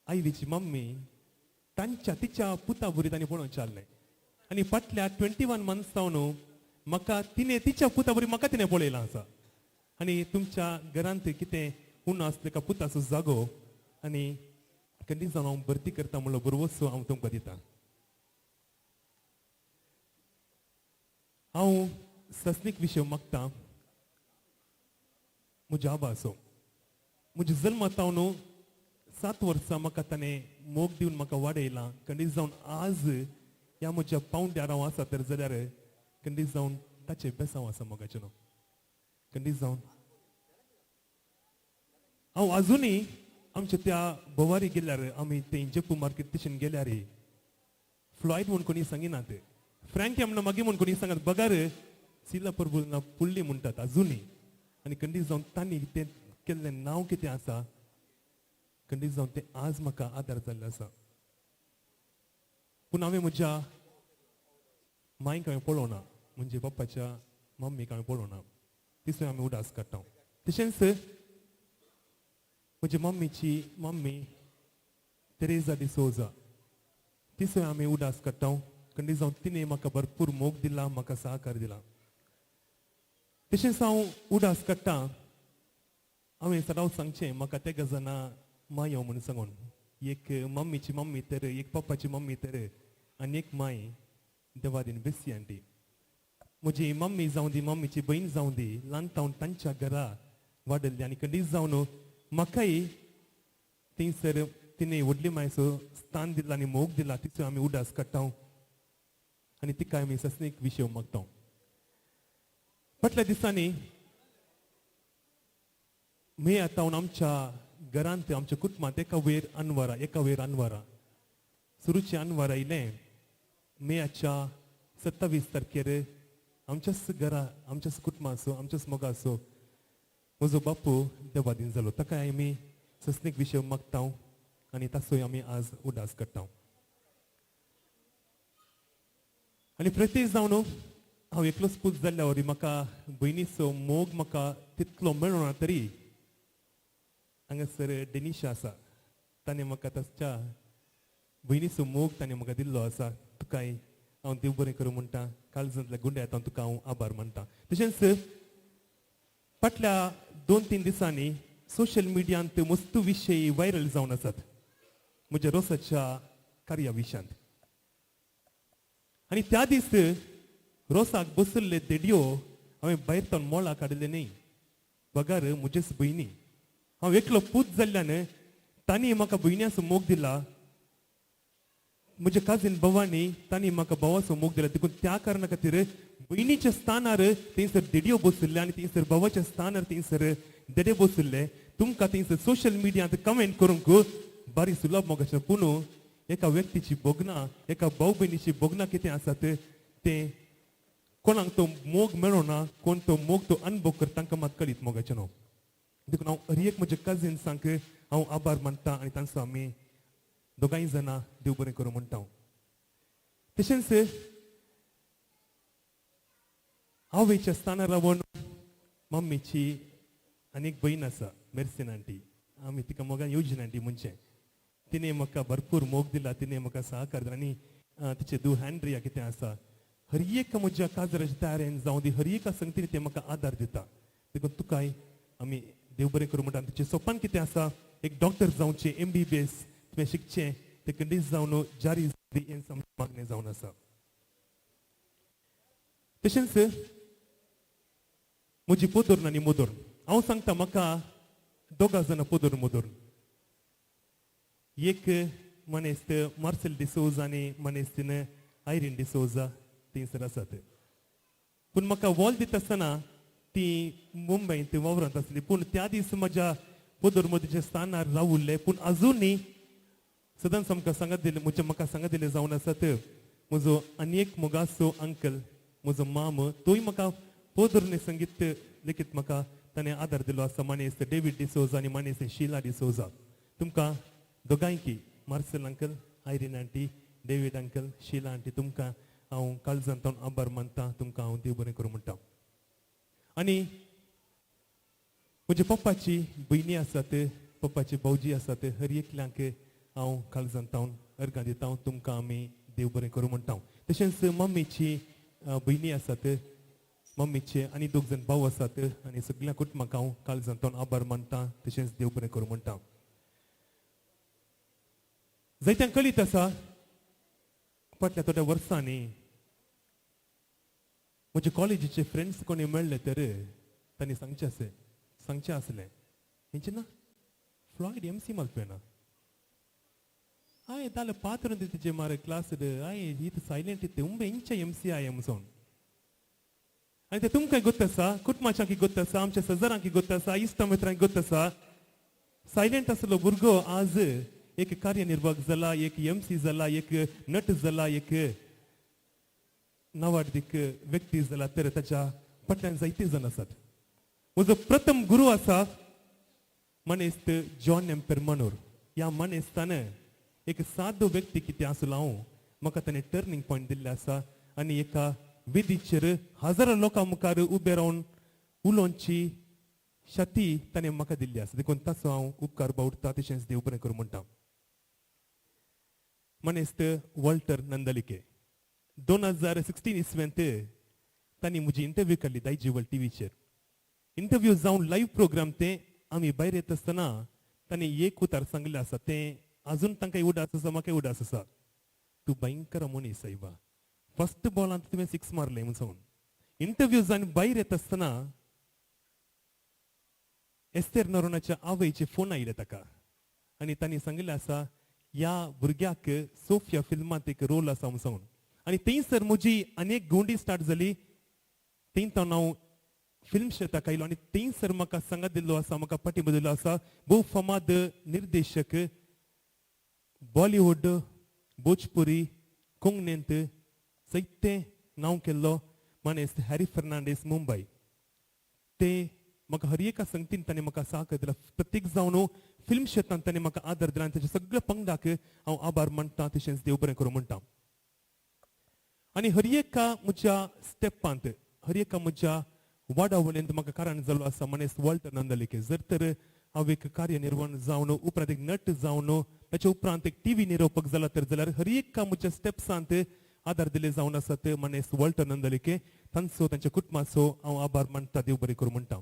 आयवीची मम्मी तांच्या तिच्या पुता भुरी तांणी पळोवन चाललें आनी फाटल्या 21 मंथ्स जावन म्हाका तिणें तिच्या पुता बरी म्हाका तिणें पळयलां आसा. आनी तुमच्या घरांत कितें उणो आसलें का पुताचो जागो आनी खंडीत जावन हांव भरती करता म्हणलो बरोवचो हांव तुमकां दिता. हांव सस्नीक विशय मागता म्हज्या आबाचो. म्हज्या जल्मा तावन 7 वर्सां म्हाका ताणें मोग दिवन म्हाका वाडयलां. खंडीत जावन आज ह्या म्हज्या पावंड्यार हांव आसा तर जाल्यार खंडीत जावन ताचें बेसांव आसा मोगाचें न्हू. खंडीत जावन हांव आजुनूय आमच्या त्या भोवारी गेल्यार आमी थंय जप्पू मार्केट तशेन गेल्यार फ्लॉयड म्हूण कोणी सांगिनात, फ्रँकी म्हणून मागीर म्हूण कोणी सांगात, बगार सिला परबूल ना पुळ्ळी म्हणटात आजुनूय. आनी खंडीत जावन तांणी तें केल्लें नांव कितें आसा खंडीत जावन तें आज म्हाका आदार जाल्लें आसा. पूण हांवें म्हज्या मांयक हांवें पळोवना, म्हणजे बाप्पाच्या मम्मीक हांवें पळोवना, तिसो आमी उदास काडटा. तशेंच म्हज्या मम्मीची मम्मी तेरेजा डिसोजा, तिसो आमी उदास काडटा. खंडीत जावन तिणें म्हाका भरपूर मोग दिला, म्हाका सहकार दिला. तशेंच हांव उदास काडटा. हांवें सदांच सांगचें म्हाका तेगा जाणां मायो म्हूण सांगून, एक मम्मीची मम्मी तर, एक पप्पाची मम्मी तर, आनी एक माय देवादीन बेसी आंटी. म्हजी मम्मी जावं दी, मम्मीची भयण जावं दी, ल्हान तावन तांच्या घरा वाडयल्ली आनी खंडीत जावन म्हाकाय थंयसर तिणें व्हडली मायचो स्थान दिला आनी मोग दिला. तिचो आमी उडास काडटा आनी तिका आमी ससनीक विशय मागता. फाटल्या दिसांनी मे आतां आमच्या घरांत, आमच्या कुटुंबांत एका वयर अनवरा, एका वयर अनवरा, सुरूचे अनवर आयलें. मेयाच्या 27 तारखेर आमच्याच घरा, आमच्याच कुटुंबाचो, आमच्याच मोगाचो म्हजो बापू देवादीन जालो. ताका आमी ससनीक विशय मागता आनी ताचोय आमी आज उदास करता. आनी प्रत्येक जावन हांव एकलोच पूत जाल्ल्या वरी म्हाका भयणीचो मोग म्हाका तितलो मेळना, तरी हांगासर डेनिशा आसा, ताणें म्हाका ताच्या भयणीचो मोग ताणें म्हाका दिल्लो आसा. तुकाय हांव देव बरें करूं म्हणटा, काळजांतल्या गुंड्यात हांव तुका हांव आभार मानता. तशेंच फाटल्या 2-3 दिसांनी सोशल मिडियांत मस्तू विशय व्हायरल जावन आसात म्हज्या रोसाच्या कार्या विशयांत. आनी त्या दीस रोसाक बसल्ले देडयो हांवें भायर तावन मोळा काडिल्ले न्हय, बगार म्हजेच भयणी. हांव एकलो पूत जाल्ल्यान तांणी म्हाका भयण्याचो मोग दिला, म्हज्या काजीन भावांनी तांणी म्हाका भावाचो मोग दिला. देखून त्या कारणा खातीर भयणीच्या स्थानार थंयसर देडयो बसल्ले आनी थंयसर भावाच्या स्थानार थंयसर देडे बसल्ले. तुमकां थंयसर सोशल मिडियांत कमेंट करूंक बारी सुलभ मोगाचें, पूण एका व्यक्तीची भोगना, एका भाव भयणीची भोगना कितें आसात तें कोणाक तो मोग मेळना, कोण तो मोग तो अनुभव करता तांकां मात कळीत मोगाचें न्हू. देखून हांव हर एक म्हज्या कजिन्सांक हांव आभार मानता आनी तांचो आमी दोगांय जाणां देव बरें करूं म्हणटा. तशेंच आवयच्या स्थानार रावन मम्मीची आनी एक भयण आसा, मेर्सिन आंटी, आमी तिका मोगान योजना आंटी म्हणचें. तिणें म्हाका भरपूर मोग दिला, तिणें म्हाका सहकार दिला. आनी तिचें धूव हँड्रिया कितें आसा, हर एक म्हज्या काजराच्या तयारेन जावं दी, हर एका संगतीन तें म्हाका आदार दिता. देखून तुकाय आमी देव बरें करूं म्हणटा. तिचें सोपान कितें आसा, एक डॉक्टर जावचें, MBBS तुवें शिकचें, तें खंडीत जावन जारी हें मागणें जावन आसा. तशेंच म्हजी पोदोर्न आनी मोदोर्न, हांव सांगता म्हाका दोगां जाणां पोदोर्न मोदोर्न, एक मनेस्त मार्सेल डिसोजा आनी मनेस्तीन आयरीन डिसोजा थंयसर आसात. पूण म्हाका वॉल दिता आसतना ती मुंबयंत वावरांत आसली, पूण त्या दीस म्हज्या पोदोर मोदीच्या स्थानार रावुल्ले. पूण अजुनूय सदांच आमकां सांगत दिलें, म्हज्या म्हाका सांगत दिलें जावन आसात म्हजो आनी एक मोगाचो अंकल, म्हजो माम, तोय म्हाका पोदोरने संगीत लेगीत म्हाका ताणें आदार दिलो आसा, मानेस्त डेवीड डिसोजा आनी मानेस्त शिला डिसोजा. तुमकां दोगांयकी, Marcel uncle, Irene aunty, David uncle, Sheila aunty, तुमकां हांव काळजांत आभार मानता, तुमकां हांव देव बरें करूं म्हणटा. आनी म्हज्या पप्पाची भयणी आसात, पप्पाची भावजी आसात, हर एकल्यांक हांव काळजांत अर्गां दिता, तुमकां आमी देव बरें करूं म्हणटा. तशेंच मम्मीची भयणी आसात, मम्मीचे आनी दोग जाण भाव आसात, आनी सगळ्या कुटुंबाक हांव काळजांत आभार मानता, तशेंच देव बरें करूं म्हणटा. जायत्यांक कळीत आसा फाटल्या थोड्या वर्सांनी म्हजे कॉलेजीचे फ्रेंड्स कोणी मेळ्ळे तर तांणी सांगचें आसलें, सांगचें आसलें हेंचें ना फ्लॉयड MC मालपेना आये ताले पात्र तिचे मारे क्लास आये हीत सायलेंट इत्ते उंबे इंचे MC I म्हणून. आनी ते तुमकां गोत्त आसा, कुटुंबाच्यांकी गोत्त आसा, आमच्या सजरांकी गोत्त आसा, इश्टा मित्रांक गोत्त आसा, सायलेंट आसलो भुरगो आज एक कार्यनिर्वाहक जाला, एक MC जाला, एक नट जाला, एक नावाडदीक व्यक्ती जाला, तर ताच्या फाटल्यान जायते जाण आसात. म्हजो प्रथम गुरू आसा मनेस्त जॉन एम पेरमानूर. ह्या मनेस्तान एक सादो व्यक्ती कितें आसलो हांव, म्हाका ताणें टर्निंग पॉयंट दिल्लें आसा आनी एका वेदीचेर हजारो लोकां मुखार उबे रावन उलोवची शक्ती ताणें म्हाका दिल्ली आसा. देखून ताचो हांव उपकार बावडटा, तशेंच देव बरें करूं म्हणटा. मनेस्त वॉल्टर नंदलिके 2016 इसवेंत तांणी म्हजी इंटरव्यू काडली दायजीवल टीव्हीचेर. इंटरव्यू जावन लायव्ह प्रोग्राम ते आमी भायर येता आसतना तांणी एक उतार सांगिल्लें आसा, तें अजून तांकां उडास आसा, म्हाका उडास आसा. तूं भयंकर मनीस सायबा, फर्स्ट बॉलांत तुवें 6 मारलें म्हणून. इंटरव्यू जावन भायर येता आसतना एस्तेर नोरोनाच्या आवयचे फोन आयले ताका आनी तांणी सांगिल्लें आसा, ह्या भुरग्याक सोफिया फिल्मांत एक रोल आसा म्हूण सांगून. आनी थंयसर म्हजी आनी एक गोंडी स्टार्ट जाली. थंय तावन हांव फिल्म क्षेत्राक आयलो आनी थंयसर म्हाका सांगात दिल्लो आसा, म्हाका पाठिंबो दिल्लो आसा भोव फामाद निर्देशक, बॉलिवूड, भोजपुरी, कोंकणींत जायतें नांव केल्लो मानेस्त हॅरी फर्नांडीस, मुंबय. ते म्हाका हर एका संगतीन ताणें म्हाका सहकार दिला. प्रत्येक जावन फिल्म क्षेत्रांत ताणें म्हाका आदार दिला आनी ताच्या सगळ्या पंगडाक हांव आभार मानता, तशेंच देव बरें करूं म्हणटा. आनी हर एका म्हज्या स्टेपांत, हर एका म्हज्या वाडावळींत म्हाका कारण जाल्लो आसा मानेस्त वॉल्टर नंदलिके. जर तर हांव एक कार्यनिर्वण जावन उपरांत एक नट जावन ताच्या उपरांत एक टीव्ही निरोपक जाला तर जाल्यार हर एका म्हज्या स्टेप्सांत आदार दिले जावन आसात मानेस्त वॉल्टर नंदलिके. तांचो, तांच्या कुटुंबाचो हांव आभार मानता, देव बरें करूं म्हणटा.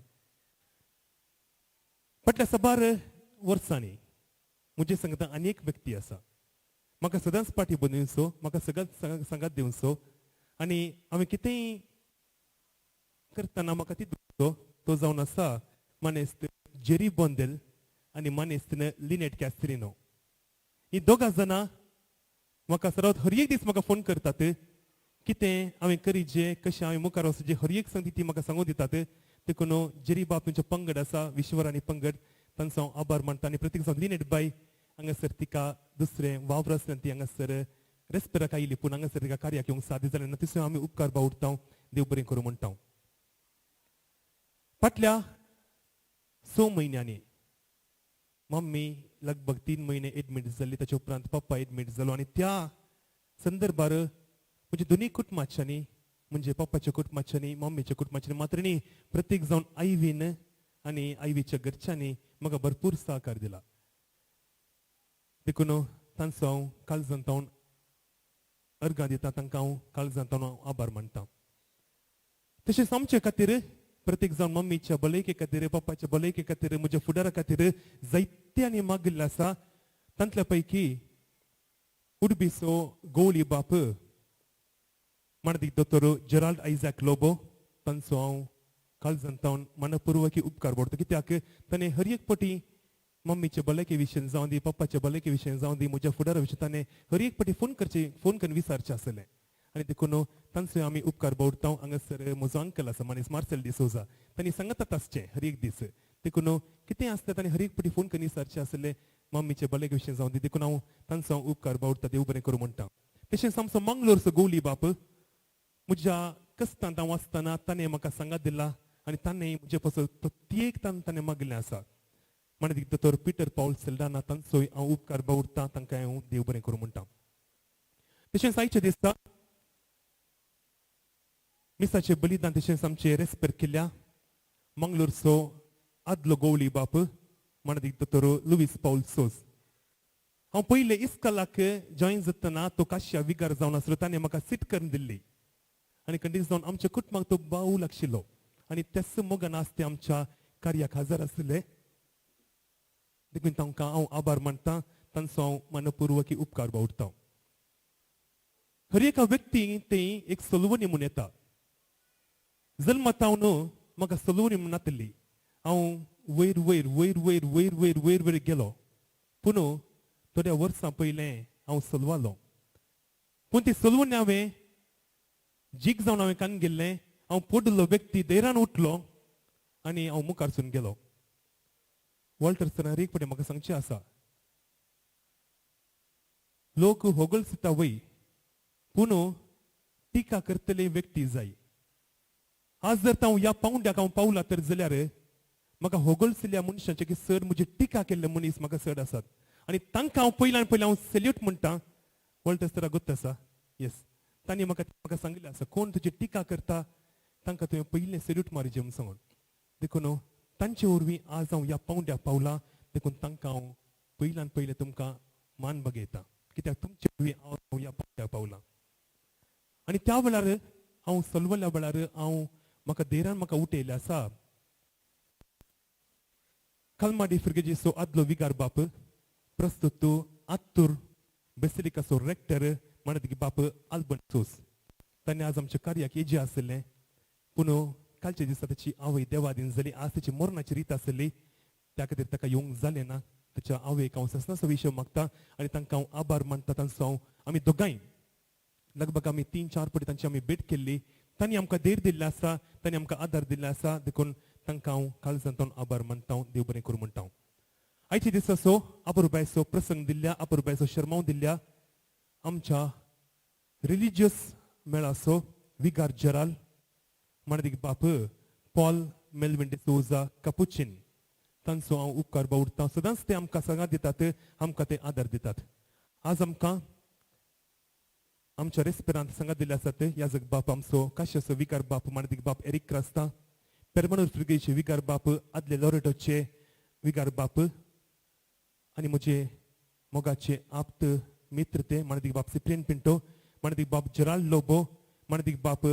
फाटल्या साबार वर्सांनी म्हजे सांगता आनी एक व्यक्ती आसा, म्हाका सदांच पाठिंबो दिवचो, म्हाका सदांच सांगात दिवचो आनी हांवें कितेंय करतना म्हाका ती दिवचो, तो जावन आसा मानेस्त जेरी बोंदेल आनी मानेस्त लिनेट कॅस्त्रिनो. ही दोगां जाणां म्हाका सदांच हर एक दीस म्हाका फोन करतात, कितें हांवें करीजे, कशें हांवें मुखार वचचें, हर एक संगती ती म्हाका सांगून दितात. देखून जेरी बाब, तुमचो पंगड आसा विश्वर आनी पंगड, तांचो हांव आभार मानता. आनी प्रत्येक जावन लिनेट बाय हांगासर तिका दुसरें वावर आसल्यान ती हांगासर रेस्पेराक आयली, पूण हांगासर तिका कार्याक येवंक साध्य जालें ना. तिसो आमी उपकार बावडटा, देव बरें करूं म्हणटा. फाटल्या 6 म्हयन्यांनी मम्मी लगभग 3 म्हयने एडमीट जाल्ली, ताच्या उपरांत पप्पा एडमीट जालो आनी त्या संदर्भार म्हजे दोनूय कुटुंबाच्यांनी, म्हणजे पप्पाच्या कुटुंबाच्यांनी, मम्मीच्या कुटुंबाच्यांनी, मात्र न्ही प्रत्येक जावन आयवीन आनी आयवीच्या घरच्यांनी म्हाका भरपूर सहकार दिला. देखून तांचो हांव काळजांत हांव अर्गां दिता, तांकां हांव काळजांत हांव आभार मानता. तशेंच आमचे खातीर प्रत्येक जावन मम्मीच्या भलायके खातीर, पप्पाच्या भलायके खातीर, म्हज्या फुडारा खातीर जायते आनी मागिल्लें आसा. तांतल्या पैकी उडबीचो गवळी बाप माणदीक दोतोर जेराल्ड आयझॅक लोबो, तांचो हांव काळजांत मनपूर्वकी उपकार पडटा. कित्याक ताणें हर एक पटी मम्मीचे भलायके विशयन जावं दी, पप्पाचे भलायके विशयन जावं दी, म्हज्या फुडारा विशयन ताणें हर एक पटी फोन करचे, फोन करून विचारचें आसलें आनी देखून तांचो आमी उपकार बावडटा. हांगासर म्हजो अंकल आसा मनीस मार्सेल डिसोजा, तांणी सांगतात आसचें हर एक दीस. देखून कितें आसता ताणें हर एक पटी फोन करून विचारचें आसलें मम्मीचे भलायके विशयन जावं दी. देखून हांव तांचो हांव उपकार बावडटा, देव बरें करूं म्हणटा. तशेंच आमचो मंगलोरचो गोवली बाप, म्हज्या कस्तांत हांव आसतना ताणें म्हाका सांगात दिला आनी ताणें म्हजे पासून प्रत्येक ताणें मागिल्लें आसा. म्हणत दोतोर पिटर पावल सेल्डाना, तांचोय हांव उपकार बावडटा, तांकां हांव देव बरें करूं म्हणटा. तशेंच आयच्या दिसा मिसाचें बलिदान तशेंच आमचें रेस्पेर केल्या मंगलोरचो आदलो गोवली बाप म्हणत दोतोर लुवीस पावल सोज. हांव पयले इस्कॉलाक जॉयन जातना तो काश्या विगार जावन आसलो, ताणें म्हाका सीट करून दिल्ली आनी कंडीस जावन आमच्या कुटुंबाक तो बावूल आशिल्लो आनी त्याच मोगान आज ते आमच्या कार्याक हजर आसले. देखून तांकां हांव आभार मानता, तांचो हांव मनपूर्वकी उपकार बावडटा. हर एका व्यक्ती ते एक सलवणी म्हूण येता. जल्मतावन म्हाका सलवणी म्हूण नातिल्ली, हांव वयर वयर वयर वयर वयर वयर वयर वयर गेलो, पूण थोड्या वर्सां पयलें हांव सलवालो. पूण ती सलवणी हांवें जीक जावन हांवें कान गेल्लें, हांव पडलो व्यक्ती धैर्यान उठलो आनी हांव मुखारसून गेलो. वॉल्टर सरान एक फावटी म्हाका सांगचें आसा, लोक होगळसिता वय पूण टिका करतले व्यक्ती जाय. आज जर हांव ह्या पावंड्याक हांव पावला तर जाल्यार म्हाका होगळसिल्ल्या मनशांचे की सर म्हजी टिका केल्ले मनीस म्हाका चड आसात आनी तांकां हांव पयल्यान पयलें हांव सॅल्यूट म्हणटा. वॉल्टर सराक गोत्त आसा, येस, तांणी म्हाका सांगिल्लें आसा, कोण तुजी टिका करता तांकां तुवें पयलें सॅल्यूट मारिचें म्हूण सांगून. देखून तांचे वरवीं आज हांव ह्या पावंड्याक पावला, देखून तांकां हांव पयल्यान पयलें तुमकां मान बगयता, कित्याक तुमचे वरवीं हांव ह्या पावंड्याक पावला. आनी त्या वेळार हांव सलवल्या वेळार हांव म्हाका धैर्यान म्हाका उठयलें आसा. कलमाडी फिर्गजेचो आदलो विगार बाप प्रस्तुत आत्तूर बेसिलिकाचो रेक्टर म्हणत बाप आल्बर्ट सोस, ताणें आज आमच्या कार्याक येजे आशिल्लें. पूण कालच्या दिसा ताची आवय देवादीन जाली. आज ताची मरणाची रीत आसली, त्या खातीर ताका येवंक जालें ना. ताच्या आवयक हांव ससनाचो विशय मागता आनी तांकां हांव आभार मानता. तांचो हांव आमी दोगांय लगभग आमी 3-4 पटी तांची आमी भेट केल्ली. तांणी आमकां धैर्य दिल्लें आसा, तांणी आमकां आदार दिल्लो आसा, देखून तांकां हांव काळजांतल्यान आभार मानता, देव बरें करूं म्हणटा. आयच्या दिसाचो अपुरबायचो प्रसंग दिल्ल्या, अपुरबायचो शर्माव दिल्ल्या आमच्या रिलिजियस मेळाचो विगार जेराल माणदीक बाप पॉल मेलविन डिसोजा कपुचीन तांचो हांव उपकार बावडटा. सदांच ते आमकां सांगात दितात, आमकां ते आदार दितात. आज आमकां आमच्या रेस्पेरांत सांगात दिल्ले आसात याजक बाप आमचो काश्याचो विकार बाप माणदीक बाप एरीक क्रास्ता, पेरमानूर फिर्गेचे विकार बाप आदले लॉरेटोचे विकार बाप आनी म्हजे मोगाचे आप्त मित्र ते माणदीक बाप सिप्रियन पिंटो, माणदीक बाप जेराल्ड लोबो, माणदीक बाप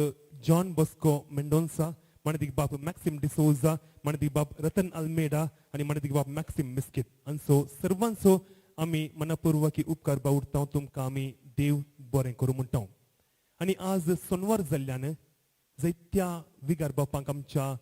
जॉन बॉस्को मेंडोन्सा, माणदीक बाप मॅक्सिम डिसोजा, माणदीक बाप रतन अल्मेडा आनी माणदीक बाप मॅक्सिम मिस्कित. आनी सर्वांचो आमी मनपूर्वकी उपकार बावडटा. तुमकां आमी देव बरें करूं म्हणटा. आनी आज सोनवार जाल्ल्यान जायत्या विगार बापांक आमच्या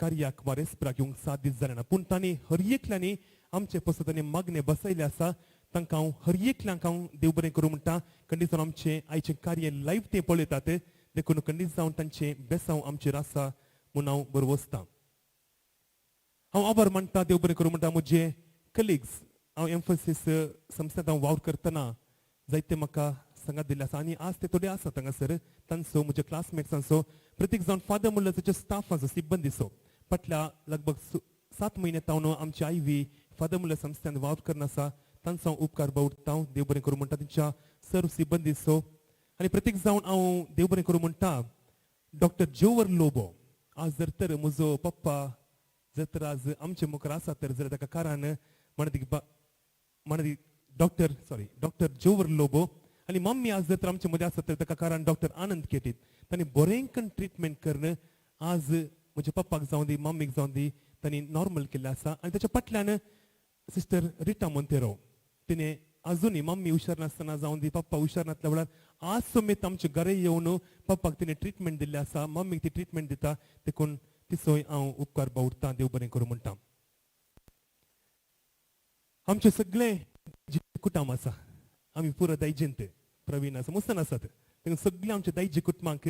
कार्याक वा रेस्पेराक येवंक साथ दीस जालें ना, पूण तांणी हर एकल्यांनी आमचे पसत तांणी मागणें बसयलें आसा. तांकां हांव हर एकल्यांक हांव देव बरें करूं म्हणटा. खंडीत जावन आमचें आयचें कार्य लायव्ह ते पळयतात, देखून खंडीत जावन तांचें बेसांव आमचेर आसा म्हूण हांव बरो वचता. हांव आभार मानता, देव बरें करूं म्हणटा म्हजे कलिग्स. हांव एम्फसीस संस्थेंत हांव वावर करतना जायते म्हाका सांगात दिल्ले आसा आनी आज ते थोडे आसात हांगासर. तांचो म्हज्या क्लासमेट्सांचो प्रतीक जावन फादर म्हणल्यार स्टाफाचो सिब्बंदीचो फाटल्या लगभग 7 म्हयने तावन आमची आयवी फादर म्हणल्यार संस्थेंत वावर करना आसा. तांचो हांव उपकार बावडटा, देव बरें करूं म्हणटा तेंच्या सर्व सिब्बंदीचो. आनी प्रतीक जावन हांव देव बरें करूं म्हणटा डॉक्टर जोवर लोबो. आज जर तर म्हजो पप्पा जर तर आज आमचे मुखार आसा तर जाल्यार ताका कारण म्हणदीक डॉक्टर जोवर लोबो आनी मम्मी आज जर तर आमचे मदें आसा तर ताका कारण डॉक्टर आनंद केटीत. तांणी बरें ट्रिटमेंट करून आज म्हज्या पप्पाक जावं दी मम्मीक जावं दी तांणी नॉर्मल केल्लें आसा. आनी ताच्या फाटल्यान सिस्टर रिटा मोंतेरो तिणें अजुनूय मम्मी हुशार नासतना जावं दी पप्पा हुशार नासल्या वेळार आज समेत आमच्या घरा येवन पप्पाक तिणें ट्रिटमेंट दिल्लें आसा, मम्मीक ती ट्रिटमेंट दिता, देखून तिचोय हांव उपकार बावडटा, देव बरें करूं म्हणटा. आमचे सगळे जे कुटुंब आसा आमी पुरो दायजेंत प्रवीण आसा मुसन आसात, देखून सगळे आमच्या दायजे कुटुंबांक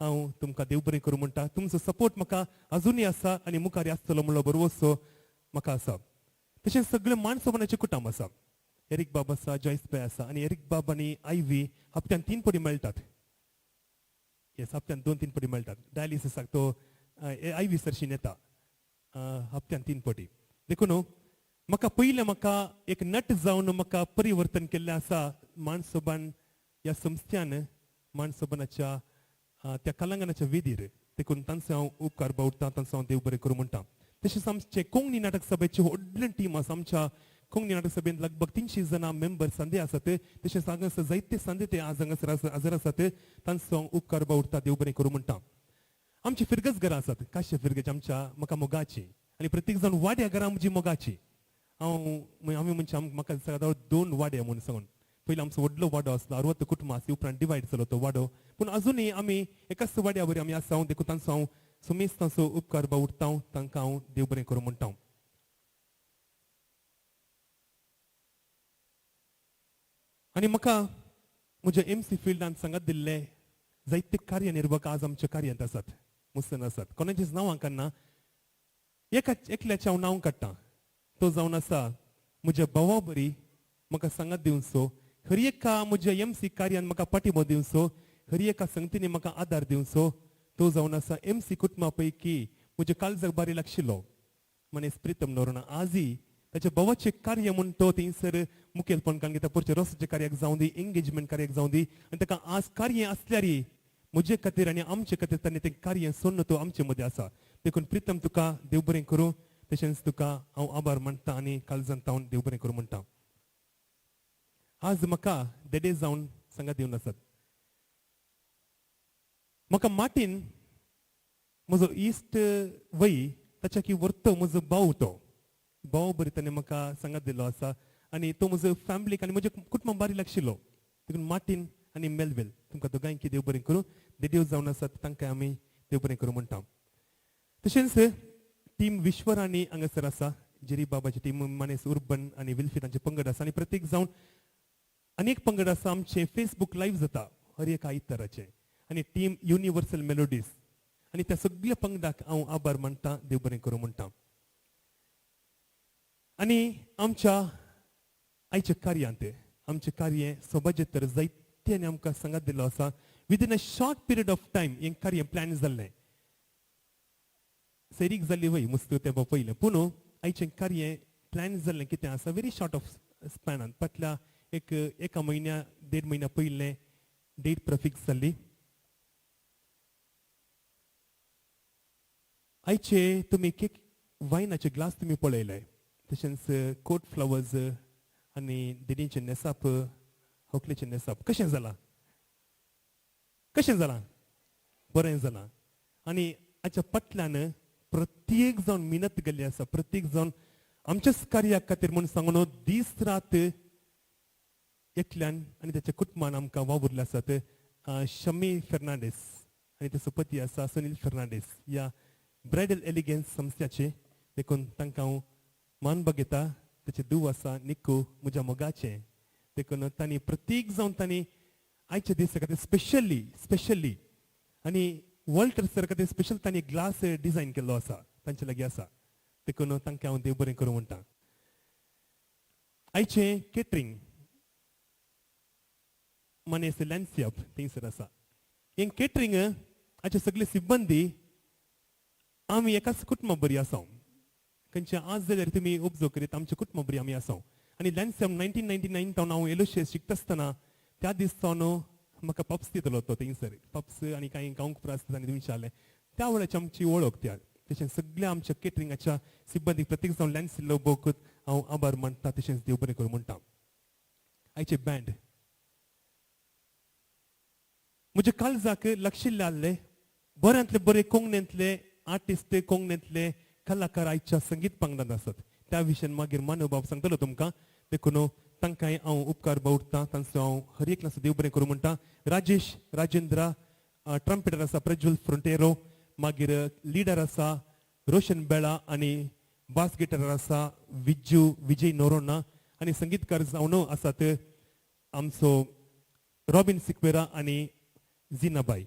हांव तुमकां देव बरें करूं म्हणटा. तुमचो सपोर्ट म्हाका अजुनूय आसा आनी मुखार आसतलो म्हणलो बरोवचो म्हाका आसा. तशेंच सगळे मानसोमानाचे कुटुंब आसा, एरीक बाब आसा, जॉयस बाय आसा आनी एरीक बाब आनी आयवी हप्त्यान 3 पटी मेळटात. येस, हप्त्यान 2-3 पटी मेळटात. डायलिसिसाक तो आयवी सरशीन येता हप्त्यान 3 पटी. देखून म्हाका पयलें म्हाका एक नट जावन म्हाका परिवर्तन केल्लें आसा मानसोबान ह्या संस्थ्यान मानसोबानाच्या त्या कलांगणाच्या वेदीर, देखून तांचो हांव उपकार बावडटा, तांचो हांव देव बरें करूं म्हणटा. तशेंच आमचे कोंकणी नाटक सभेची व्हडलें टीम आसा. आमच्या कोंकणी नाटक सभेंत लगभग 300 जाणां मेंबर संदे आसात. तशेंच हांगासर जायते संदे ते आज हांगासर हाजर आसात, तांचो हांव उपकार बावडटा, देव बरें करूं म्हणटा. आमची फिरगज घरां आसात, काश्य फिरगज आमच्या म्हाका मोगाची आनी प्रत्येक जाण वाड्या घरां म्हजी मोगाची. हांव आमी म्हणजे म्हाका दिसता 2 वाडे म्हूण सांगून पयलीं आमचो व्हडलो वाडो आसलो, 60 कुटुंबां आसली, उपरांत डिवायड जालो तो वाडो, पूण अजुनूय आमी एकाच वाड्या वरी आमी आसा. देखून तांचो हांव सुमेज तांचो उपकार बावडटा, तांकां हांव देव बरें करूं म्हणटा. आनी म्हाका म्हज्या एमसी फिल्डान सांगात दिल्ले जायते कार्यनिर्वाहक आज आमच्या कार्यांत आसात, मुसन आसात. कोणाचीच नांवां काडना, एकल्याचें हांव नांव काडटा, तो जावन आसा म्हज्या भावा बरी म्हाका सांगात दिवचो, हर एका म्हज्या एमसी कार्यान म्हाका पाठिंबो दिवचो, हर एका संगतीनी म्हाका आदार दिवचो, तो जावन आसा एमसी कुटुंबा पैकी म्हज्या काळजाक बारी लागशिल्लो मनीस प्रितम नोरोना. आजय ताच्या भावाचें कार्य म्हूण तो थंयसर मुखेलपण काडून घेता, पोरच्या रोसाच्या कार्याक जावं दी, एंगेजमेंट कार्याक जावं दी, आनी ताका आज कार्य आसल्यार म्हजे खातीर आनी आमचे खातीर ताणें तें कार्य सोडून तो आमचे मदें आसा. देखून प्रितम तुका देव बरें करूं, तशेंच तुका हांव आभार मानता आनी काळजांत हांव देव बरें करूं म्हणटा. आज म्हाका देडे जावन सांगात दिवन आसात. म्हाका मार्टीन म्हजो इश्ट वय ताच्या की व्हरतो म्हजो भाव, तो भाव बरी ताणें म्हाका सांगात दिल्लो आसा आनी तो म्हजो फॅमिलीक आनी म्हज्या कुटुंबाक बारी लागशिल्लो. देखून मार्टीन आनी मेलवेल तुमकां दोगांयकी देव बरें करूं. देदेव जावन आसात तांकां आमी देव बरें करूं म्हणटा. तशेंच टीम विश्वराणी हांगासर आसा, जेरी बाबाची टीम, मानेस उर्बन आनी विल्फी तांचे पंगड आसा आनी प्रत्येक जावन अनेक पंगड आसा. आमचे फेसबूक लायव्ह जाता हर एका आयताराचे आनी टीम युनिवर्सल मेलोडीज आनी त्या सगळ्या पंगडाक हांव आभार मानता, देव बरें करूं म्हणटा. आनी आमच्या आयच्या कार्यांत आमचें कार्य सोबाचें तर जायत्यांनी आमकां सांगात दिल्लो आसा. Within a short period of time हें कार्य प्लॅन जाल्लें, सैरीक जाल्ली वय मुस्त तें पयलें, पूण आयचें कार्य प्लॅन जाल्लें कितें आसा व्हेरी शॉर्ट ऑफ स्पॅनान फाटल्या एक एका म्हयन्या देड म्हयन्या पयलें डेट प्रफिक्स जाल्ली. आयचे तुमी केक वायनाचे ग्लास तुमी पळयले, तशेंच कोट फ्लावर्स आनी दिदींचें न्हेसप, होकलेचें न्हेसप कशें जालां, कशें जालां, बरें जालां. आनी हाच्या फाटल्यान प्रत्येक जावन मिनत गेल्ली आसा, प्रत्येक जावन आमच्याच कार्या खातीर म्हूण सांगून दीस रात एकल्यान आनी ताच्या कुटुंबान आमकां वावुरले आसात. शमी फेर्नांडीस आनी ताचो पती आसा सुनील फेर्नांडीस ह्या ब्रायडल एलिगन्स संस्थ्याचे, देखून तांकां हांव मान बघयता. ताचें धूव आसा निकू म्हज्या मोगाचें, देखून तांणी प्रत्येक जावन तांणी आयच्या दिसा खातीर स्पेशली स्पेशली आनी वॉल्टर सर खातीर स्पेशल तांणी ग्लास डिझायन केल्लो आसा, तांचे लागीं आसा, देखून तांकां हांव देव बरें करूं म्हणटा. आयचें केटरींग मानेस लॅन्सियप थंयसर आसा. हें केटरींग हाचे सगळे सिब्बंदी आमी एकाच कुटुंबा बरी आसा, खंयचे आज जाल्यार तुमी ऑब्जर्व करीत आमच्या कुटुंबा बरी आमी आसा. आनी लॅन्सियम 1999 तावन हांव एलोशियस शिकता आसतना त्या दीस सावन म्हाका पप्स दितलो तो थंयसर पप्स आनी कांय गांवक प्रास आनी विचारलें, त्या वेळाची आमची वळख त्या. तशेंच सगळ्या आमच्या केटरिंगाच्या सिब्बंदीक प्रत्येक जावन लॅन्सी लोबोक हांव आभार मानता, तशेंच देव बरें करूं म्हणटा. आयचे बँड म्हज्या काळजाक लक्षिल्ले आहले बऱ्यांतले बरे कोंकणींतले आर्टिस्ट, कोंकणींतले कलाकार आयच्या संगीत पंगडांत आसात. त्या विशयान मागीर मानवबाब सांगतलो तुमकां, देखून तांकांय हांव उपकार बावडटा, तांचो हांव हर एकल्याचो देव बरें करूं म्हणटा. राजेश राजेंद्र ट्रम्पेटर आसा, प्रज्वल फ्रोंटेरो, मागीर लिडर आसा रोशन बेळा आनी बास गिटार आसा विज्जू विजय नोरोना आनी संगीतकार जावन आसात आमचो रॉबिन सिक्वेरा आनी जिनाबाई.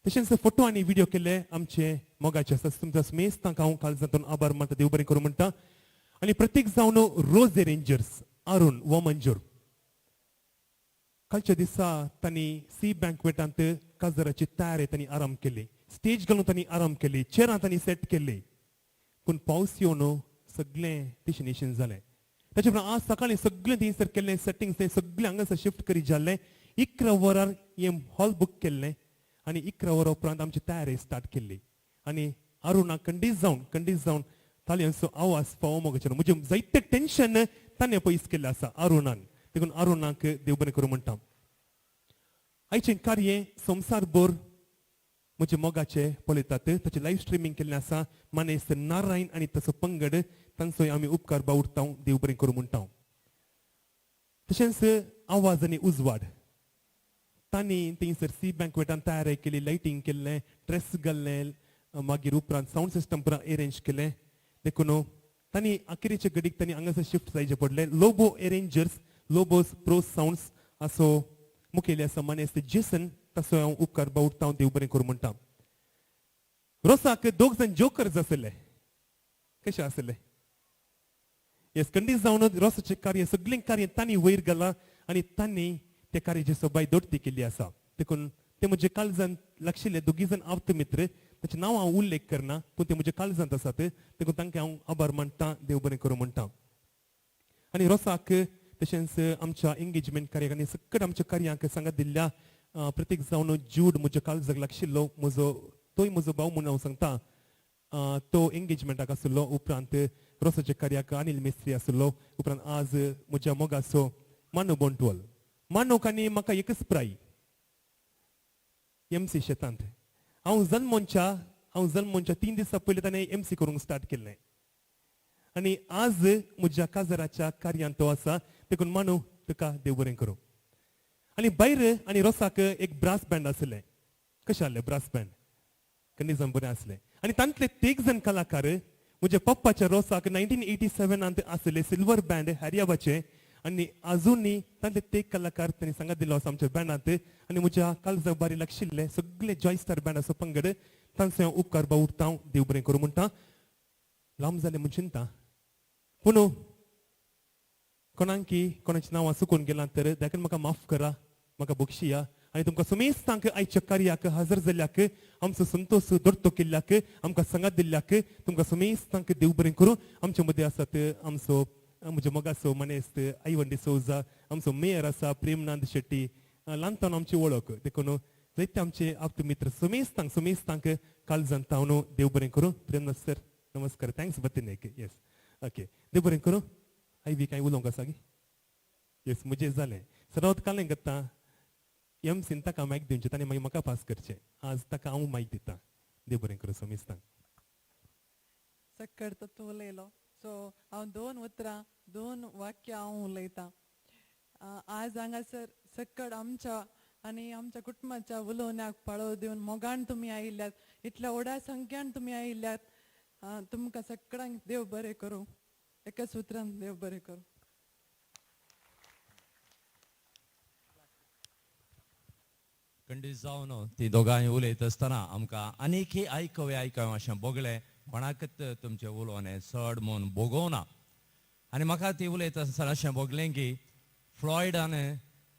तशेंच फोटो आनी व्हिडिओ केल्ले आमचे मोगाचे आसा, तुमच्या स्मेस तांकां हांव काळजांतून आभार मानता, देव बरें करूं म्हणटा. आनी प्रत्येक जावन रोज रेंजर्स अरुण वमंजूर कालच्या दिसा तांणी सी बँकवेटांत काजराची तयारी तांणी आराम केली, स्टेज घालून तांणी आराम केली, चेरां तांणी सेट केली, पूण पावस येवन सगळें तिशेन जालें. ताचे उपरांत आज सकाळीं सगळें थंयसर केल्लें सेटिंग्स तें सगळें हांगासर शिफ्ट करीत जाल्लें. 11 वरार हें हॉल बूक केल्लें आनी 11 वरां उपरांत आमची तयारी स्टार्ट केल्ली आनी अरुणा खंडीत जावन तालयांचो आवाज फावो मोगाचेर म्हजें जायतें टेन्शन ताणें पयस केल्लें आसा अरुणान, देखून अरुणाक देव बरें करूं म्हणटा. आयचें कार्य संवसारभर म्हजे मोगाचे पळयतात, ताचें लायव्ह स्ट्रिमींग केल्लें आसा. मानेस्त नारायण आनी ताचो पंगड तांचोय आमी उपकार बावडटा, देव बरें करूं म्हणटा. तशेंच आवाज आनी उजवाड तांणी थंयसर सी बँकवेटान तयारी केली, लायटींग केल्लें, ड्रेस घाल्लें, मागीर उपरांत सावंड सिस्टम पुरा एरेंज केलें. देखून तांणी अखेरीचे घडीक तांणी हांगासर शिफ्ट जायचे पडलें. लोबो एरेंजर्स, लोबोस प्रो सावंड्स असो मुखेली आसा मानेस्त जेसन, ताचो हांव उपकार बावडटा, देव बरें करूं म्हणटा. रोसाक दोग जाण जोकर्स आसले, कशे आसले येस खंडीत जावन रोसाचें कार्य सगळें कार्य तांणी वयर घालां आनी तांणी त्या कार्याची सोबाय दोडती केल्ली आसा. देखून ते म्हजे काळजांत लागशिल्ले दोगी जाण आप्त मित्र, ताचें नांव हांव उल्लेख करना, पूण ते म्हज्या काळजांत आसात, देखून तांकां हांव आभार मानता, देव बरें करूं म्हणटा. आनी रोसाक तशेंच आमच्या एंगेजमेंट कार्याक आनी सकट आमच्या कार्यांक सांगात दिल्ल्या प्रत्येक जावन जूड म्हज्या काळजाक लागशिल्लो, म्हजो तोय म्हजो भाव म्हूण हांव सांगता, तो एंगेजमेंटाक आशिल्लो. उपरांत रोसाच्या कार्याक अनिल मिस्त्री आशिल्लो. उपरांत आज म्हज्या मोगाचो मानव बोंटवल, मानवक आनी म्हाका एकच प्राय एमसी शेतांत हांव जल्मोनच्या 3 दिसां पयलीं ताणें एमसी करूंक स्टार्ट केल्लें आनी आज म्हज्या काजराच्या कार्यांत तो आसा, देखून मानव तुका देव बरें करूं. आनी भायर आनी रोसाक एक ब्रास बँड आशिल्लें, कशें आहलें ब्रास बँड कंडिजन बरें आसलें. आनी तांतले तेग जण कलाकार म्हज्या पप्पाच्या रोसाक 1987 आसले सिल्वर बँड हॅरियाबाचे आनी अजूनय तांतले ते कलाकार तांणी सांगात दिलो आसा आमच्या बँडांत. आनी म्हज्या काळजाक बारी लागशिल्ले सगळे जॉयस्टार बँडाचो पंगड तांचो हांव उपकार बावुडटा, देव बरें करूं म्हणटा. लांब जालें म्हूण चिंता, पूण कोणाकी कोणाची नांवां चुकून गेलां तर देखून म्हाका माफ करा, म्हाका बक्षिया. आनी तुमकां सुमेस्तांक आयच्या कार्याक हजर जाल्ल्याक, आमचो संतोश दोडतो केल्ल्याक, आमकां सांगात दिल्ल्याक तुमकां सुमेस्तांक देव बरें करूं. आमचे मदीं आसात आमचो म्हज्या मोगाचो मनेस्त आयवन डिसोजा, आमचो मेयर आसा प्रेमनांद शेट्टी, ल्हानतावन आमची वळख, देखून जायते आमचे आप्त मित्र सुमेस्तांक सुमेस्तांक काळजान तावन देव बरें करूं. प्रेमनाथ सर नमस्कार, thanks बत्तीनेक. येस ओके, देव बरें करूं. I बी कांय उलोवंक आसा की? येस म्हजें जालें सरावत कालें करता एम सीन ताका मायक दिवचें, ताणें मागीर म्हाका पास करचें. आज ताका हांव मायक दिता. देव बरें करूं समिस्तांक. सक्कड तूं उलयलो, सो हांव दोन उतरां दोन वाक्यां हांव उलयतां. आज हांगासर सक्कड आमच्या आनी आमच्या कुटुंबाच्या उलोवण्याक पाळो दिवन मोगान तुमी आयिल्ल्यात, इतल्या व्हडा संख्यान तुमी आयिल्ल्यात. तुमकां सगळ्यांक देव बरें करूं. एकाच उतरान देव बरें करूं. खंडीत जावन ती दोगांय उलयत आसतना आमकां आनीकय आयकवे आयकवे अशें भोगलें. कोणाकच तुमचें उलोवणें चड म्हूण भोगोवना. आनी म्हाका ती उलयत आसतना अशें भोगलें की फ्लॉयडान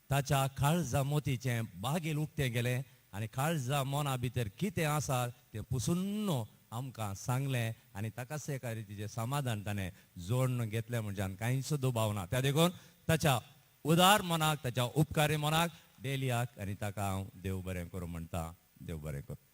ताच्या काळजा मोतीचें बागेल उक्तें केलें आनी काळजा मना भितर कितें आसा तें पुसून आमकां सांगलें आनी ताकाच एका रितीचें समाधान ताणें जोडून घेतलें म्हणच्यान कांयच दुबाव ना. त्या देखून ताच्या उदार मनाक, ताच्या उपकारी मनाक, डेलियाक आनी ताका हांव देव बरें करूं म्हणटा. देव बरें करूं.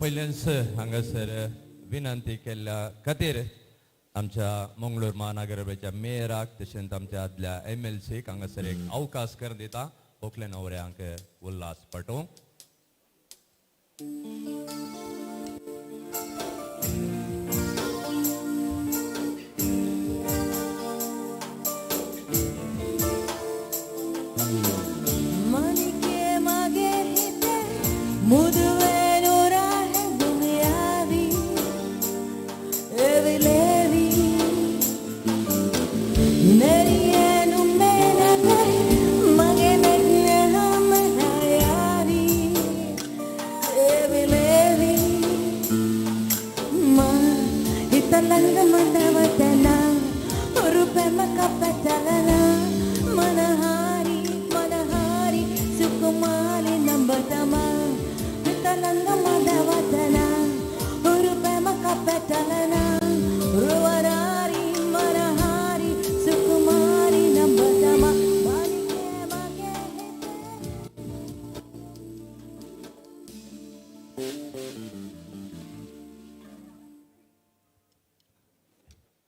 पयल्याच हांगासर विनंती केल्ल्या खातीर आमच्या मंगळूर महानगरपालिकेच्या मेयराक तशेंच आमच्या आदल्या MLCक हांगासर एक अवकाश करून दिता होकले न्हवऱ्यांक उल्हास पाठोवंक.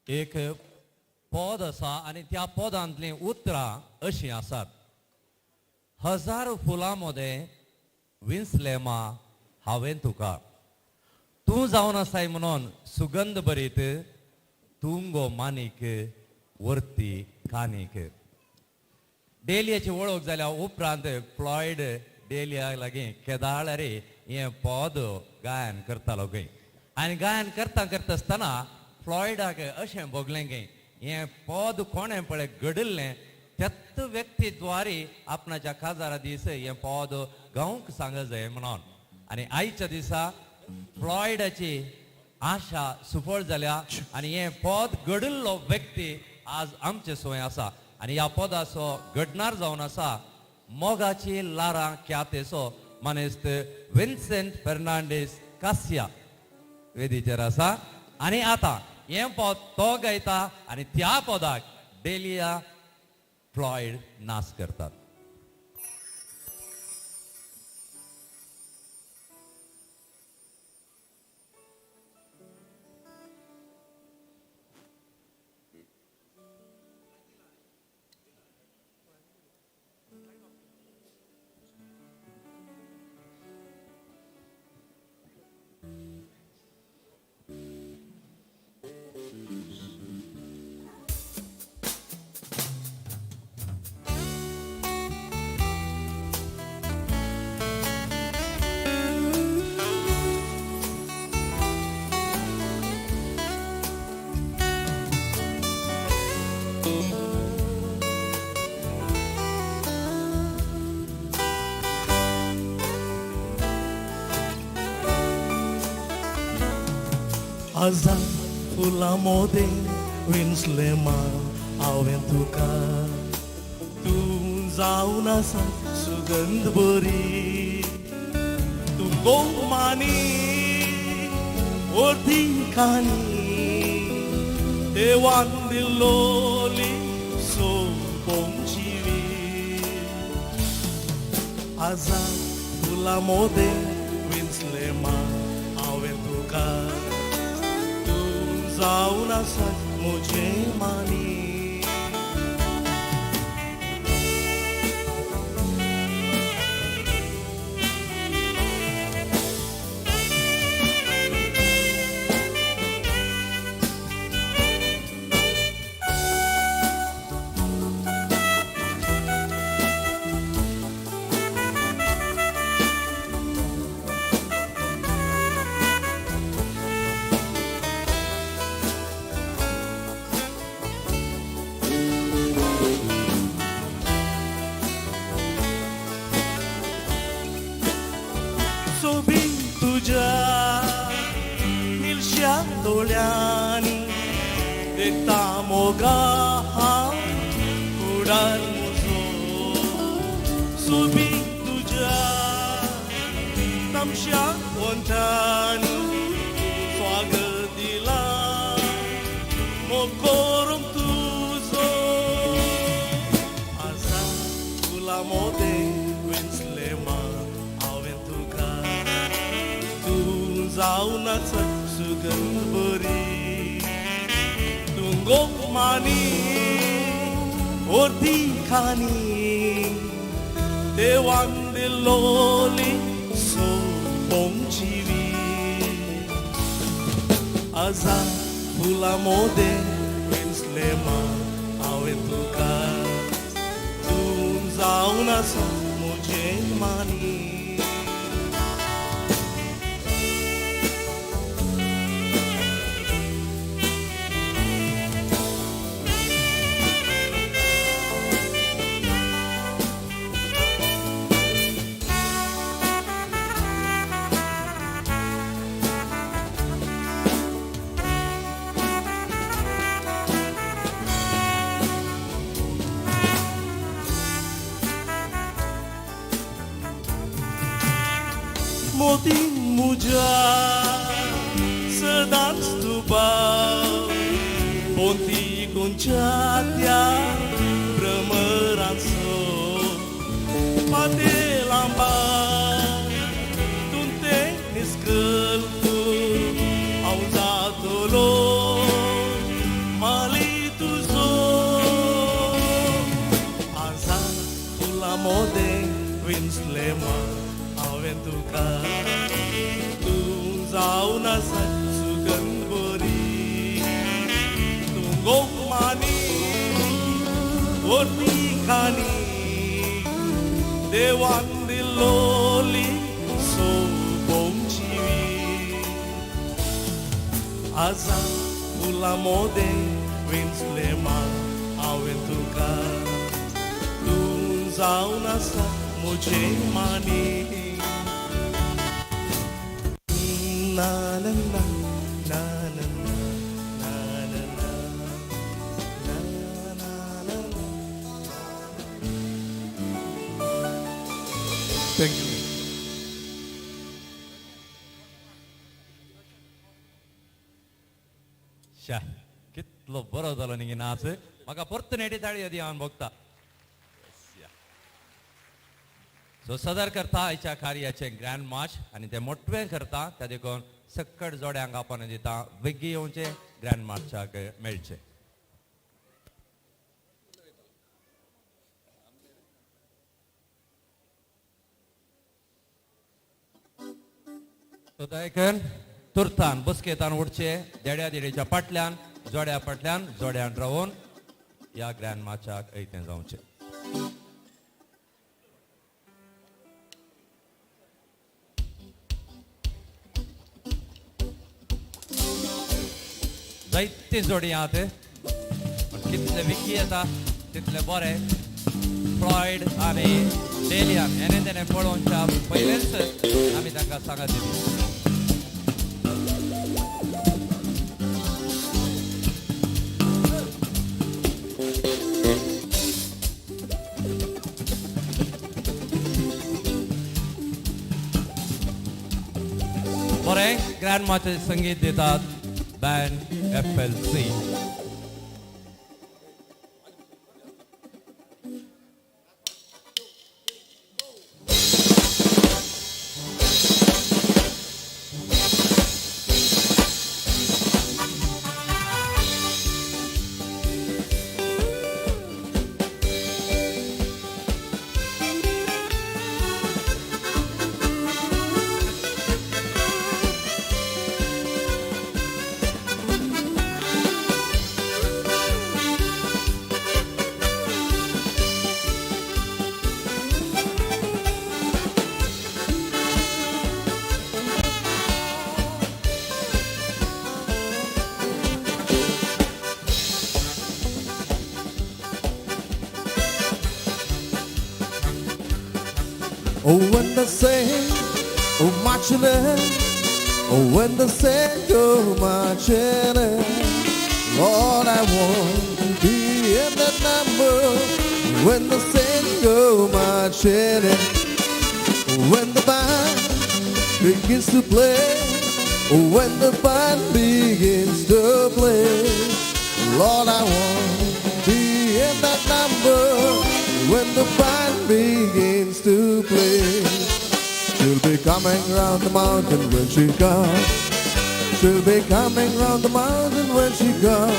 एक पद आसा आनी त्या पदांतलीं उतरां अशीं आसात. हजार फुलां मदें विंचलें मा हांवें तुका, तूं जावन आसाय म्हणून सुगंध बरीत, तूं गो मानीक वर्ती कानीक. डेलियाची वळख जाल्या उपरांत फ्लॉयड डेलिया लागीं केदाळ रे हें पद गायन करतालो खंय. आनी गायन करता करता आसतना फ्लॉयडाक अशें भोगलें की हें पद कोणें पळय घडिल्लें त्याच व्यक्ती द्वारे आपणाच्या काजारा दीस हें पद गावंक सांग जाय म्हणून. आनी आयच्या दिसा फ्लॉयडाची आशा सुफळ जाल्या आनी हें पद घडिल्लो व्यक्ती आज आमचे सोय आसा. आनी ह्या पदाचो घडणार जावन आसा मोगाची लारां ख्यातेचो मानेस्त विन्सेंट फेर्नांडीस कासिया वेदीचेर आसा. आनी आतां हें पद तो गायता आनी त्या पदाक डेलिया फ्लॉयड नाच करतात. आजा फुलां मोदें विंचलें मान हांवें तुका, तूं जावन आसा सुगंध बरी, तूं गोमानी अर्दी काणी, देवान दिल्लोली सोबोवची. आजा फुलां मोदें विंचलें मान हांवें तुका, जावन आसा म्हजें मानी. निलश्या दोळ्यांनी देखता मोगा हांव कुडार म्हजो, सोबी तुज्या तामश्या ओंठांनी स्वागत दिलां मोग करूंक तुजो. आसा फुलां मोदें विंचलें मान हांवें तुका, तूं जावन आसा सुगंध बरी, तूं गोमानी अर्दी काणी, देवान दिल्लोली सोबोवची. आजा फुलां मोदें विंचलें मान हांवें तुका, तूं जावन आसा म्हजें मानी. मोती मुजा सदांच तुबा पोंती गुंच्या त्या भ्रमराचो पातेलांबा तुंते निस्कल हांव जातलो माली तुजो. आसा फुलां मोदें विंचलें मान हांवें तुका, तूं जावन आसा सुगंध बरी, तूं गोमानी अर्दी काणी, देवान दिल्लोली सोबोवची. आसा फुलां मोदें विंचलें मान हांवें तुका, तूं जावन आसा म्हजें मानी. Na na na na na na na na na na na. Thank you. शा कितलो बरो जालो न्ही नाच. म्हाका परतून एटी ताळी दी हांव भोगता. सो सदर करता आयच्या कार्याचें ग्रँड मार्च आनी तें मोटवें करता त्या देखून सक्कड जोड्यांक आपण दिता वेगीं येवचें ग्रँड मार्चाक मेळचें. सो दयकन तुर्तान बसकेतान उडचे देड्या देडेच्या फाटल्यान जोड्या फाटल्यान जोड्यान रावून ह्या ग्रँड मार्चाक ऐतें जावचें. जायते जोडी आहात पूण कितले विकी येता तितले बरे. फ्लॉयड आनी डेलियन हेणे तेणे पळोवच्या पयलेंच आमी तांकां सांगत दिली. बरें ग्रँड मार्चाचें संगीत दितात band FLC. Oh, when they say, oh, marching in, oh, when they say, go marching in, Lord, I want to be in that number. When they say, go marching in, when the band begins to play, oh, when the band begins to play, Lord, I want to be in that number. When the band begins to play, she'll be coming round the mountain when she comes. She'll be coming round the mountain when she comes.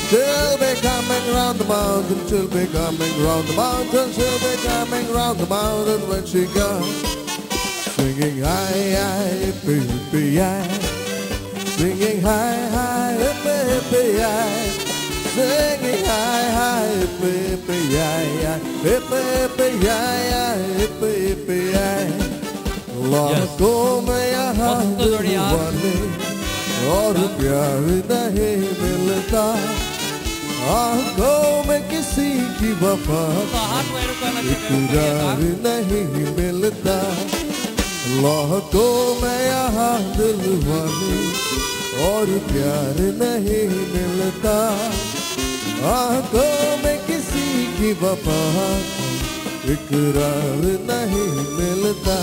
She'll be coming round the mountain. She'll be coming round the mountain. She'll be coming round the mountain when she comes. Singing high, high, hippie, hippie, high. Singing high, high, hippie, hippie, high. Singing high, high, hippie, hippie, high, high, hippie, hippie, high, high, hippie, hippie, high. लाखों में यहाँ दिल वाले और प्यार नहीं मिलता, आंखों में किसी की वफा इकरार नहीं मिलता। लाखों में यहाँ दिल वाले और प्यार नहीं मिलता, आंखों में किसी की वफा इकरार नहीं मिलता।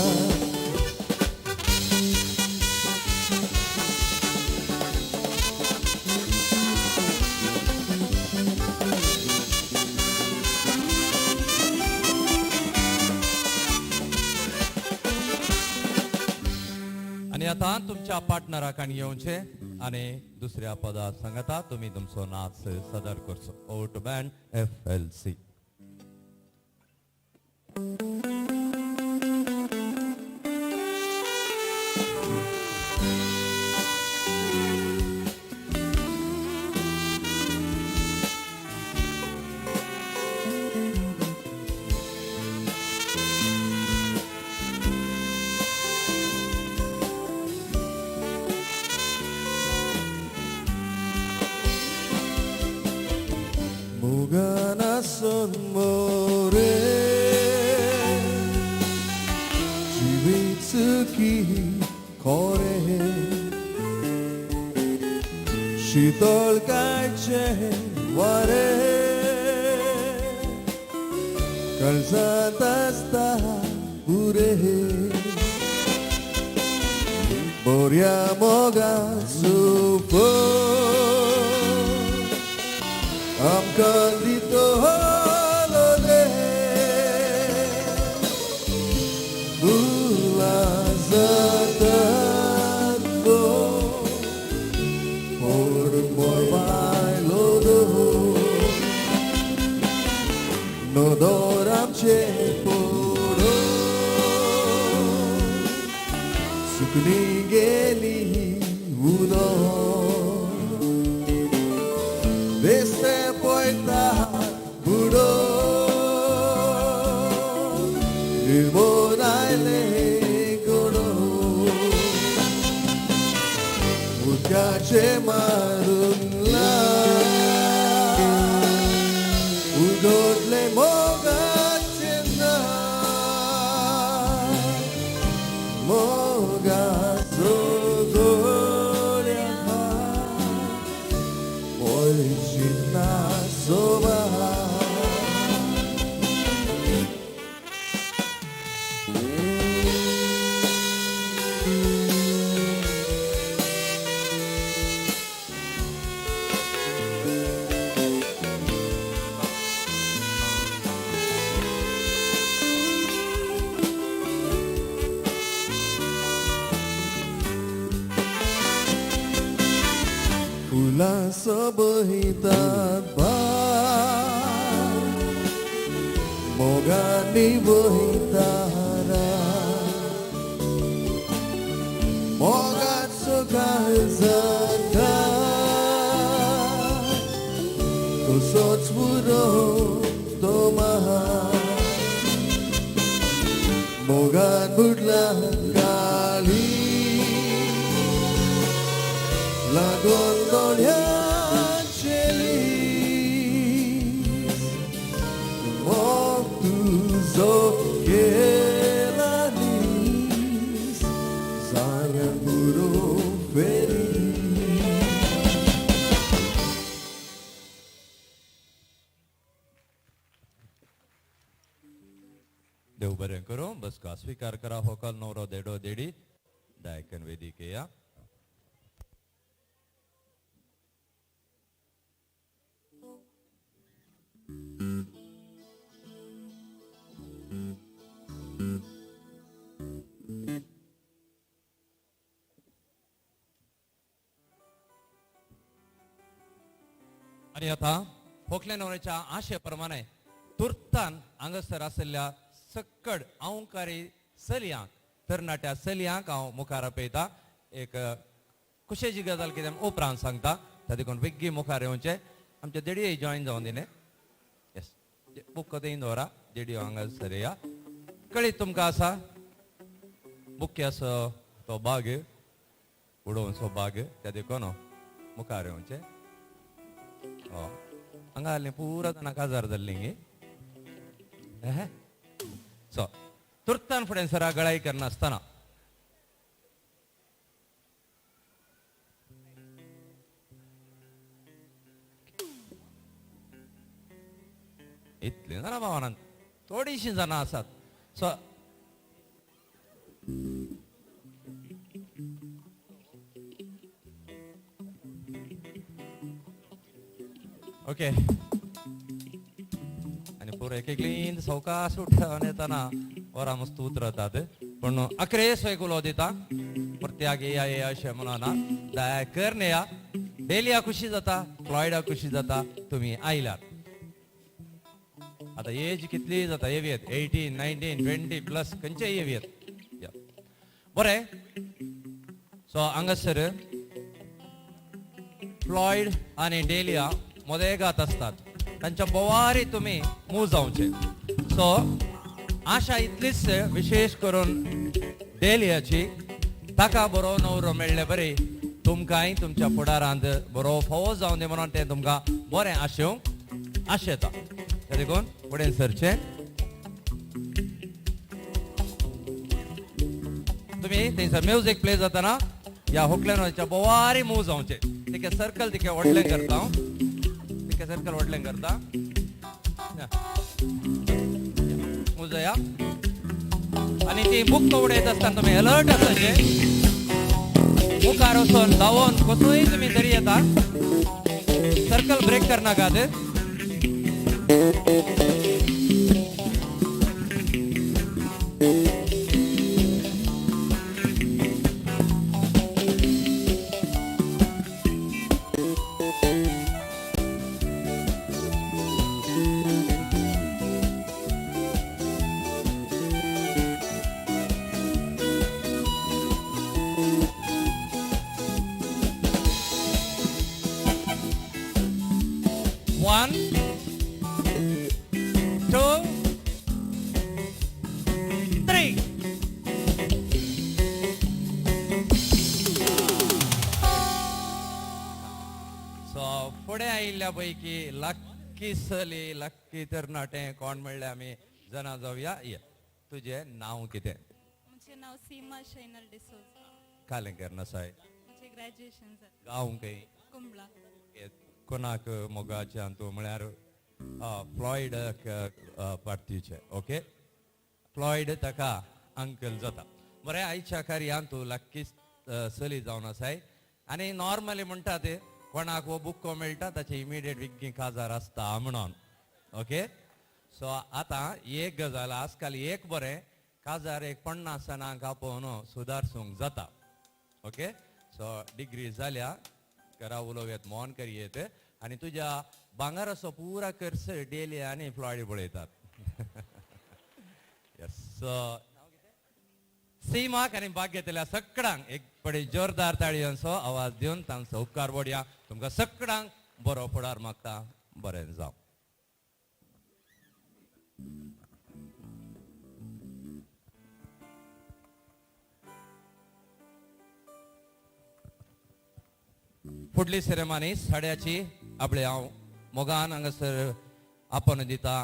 आनी आतां तुमच्या पार्टनराक आनी येवचें आनी दुसऱ्या पदा सांगता तुमी तुमचो नाच सदर करचो. Over to band FLC. Muganason more जीवित की करे शीतल कायचे वारे कळसात आसता पुरे बोऱ्या मोगाचो फळ कोंकणी गेली उदो देसे पळयता बुडो निर्मोन आयले गोडो उदकाचे मारून उगडले मोगाचे ना मोगाचो जोड्या पयशी ना सोबा. फुलां सोबयतात बाग मोगांनी वयता मोगाचो काळजाक तसोच पुरो तो महा मोगान बुडला काळी लागून दोळ्यांचे लीस मोग तुजो केला नीस जाल्यार पुरो फेरी. देव बरें करूं. बसका स्विकार करा. होकल नवरो देडो देडी दायकन वेदिकेया. आनी आतां होकले नवऱ्याच्या आशे प्रमाणे तुर्तान हांगासर आशिल्ल्या सक्कड अंवकारी चलयांक, तरणाट्या चलयांक हांव मुखार आपयता. एक खुशेची गजाल कितें उपरांत सांगता, त्या देखून बेगीन मुखार येवचें. आमचे देडये जॉईन जावन दिले. येस, बूक थंय दवरा. देडयो हांगासर या. कळीत तुमकां आसा मुख्य असो तो बाग उडोवचो बाग, त्या देखून मुखार येवचें. हांगा आसलीं पुरा जाणां काजार जाल्लीं गे. सो तुर्तान फुडें सरा गळाई करनासतना इतलीं जाणां भावनान थोडीशीं जाणां आसात. सो ओके, आनी पुरो एक एकलीन सवकास उठून येतना वरां मस्त उतरतात. पूण अकरे एक उलो दिता परत्याक येया येया अशें म्हणना. दया करन येया. डेलिया खुशी जाता, फ्लॉयडा खुशी जाता तुमी आयल्यार. आतां एज कितली जाता येवयेत, 18, 19, 20 प्लस खंयचेय येवयेत. बरें, सो हांगासर फ्लॉयड आनी डेलिया मदेगात आसतात, तांच्या बोवारी तुमी मूव जावचे. सो आशा इतलीच विशेष करून डेलियाची, ताका बरो नवरो मेळ्ळे बरी तुमकांय तुमच्या फुडारांत बरो फावो जावन दी म्हणून तें तुमकां बरें आशेवंक आशेता. देखून फुडें सरचें. तुमी थंयसर म्युजीक प्ले जातना ह्या होकल्याच्या बोवारी मूव जावचे. तिके सर्कल तिके व्हडलें करता हांव, तिके सर्कल व्हडलें करता. मूव जाया. आनी ती बुक उडयत आसतना तुमी अलर्ट आसचे. मुखार वचून धांवोन कसोय तुमी तरी येता. सर्कल ब्रेक करनाकात. आयिल्ल्या पैकी लक्की चली लक्की तरणाटे कोण म्हणले आमी जाणा जावया. ये तुजें नांव कितें? म्हजें नांव सीमा शैनल डिसोजा. कालेंकर नसाय. म्हजें ग्रॅज्युएशन जालें. गांव खंय? कुंबळा. कोणाक मोगाच्यान तूं म्हळ्यार फ्लॉयड पार्टीचे. ओके, फ्लॉयड ताका अंकल जाता. बरें, आयच्या कार्यान तूं लक्की चली जावन आसाय. आनी नॉर्मली म्हणटा ते कोणाक हो बुक्को मेळटा ताचे इमिडिएट विग्गी काजार आसता म्हणून. ओके, सो आतां एक गजाल आजकाल एक बरें काजार एक 50 जाणांक आपोवन सुदारसूंक जाता. ओके, सो डिग्री जाल्या घरा उलोवयेत मोन करयेत आनी तुज्या भांगराचो पुरा खर्च डेली आनी फ्लॉयड पळयतात. येस, सो सीमाक आनी भाग घेतल्या सगळ्यांक एक पडे जोरदार ताळयांचो आवाज दिवन तांचो उपकार बोडया. तुमकां सगळ्यांक बरो फुडार मागता. बरें जावं. फुडली सेरेमनी साड्याची आपले हांव मोगान हांगासर आपण दिता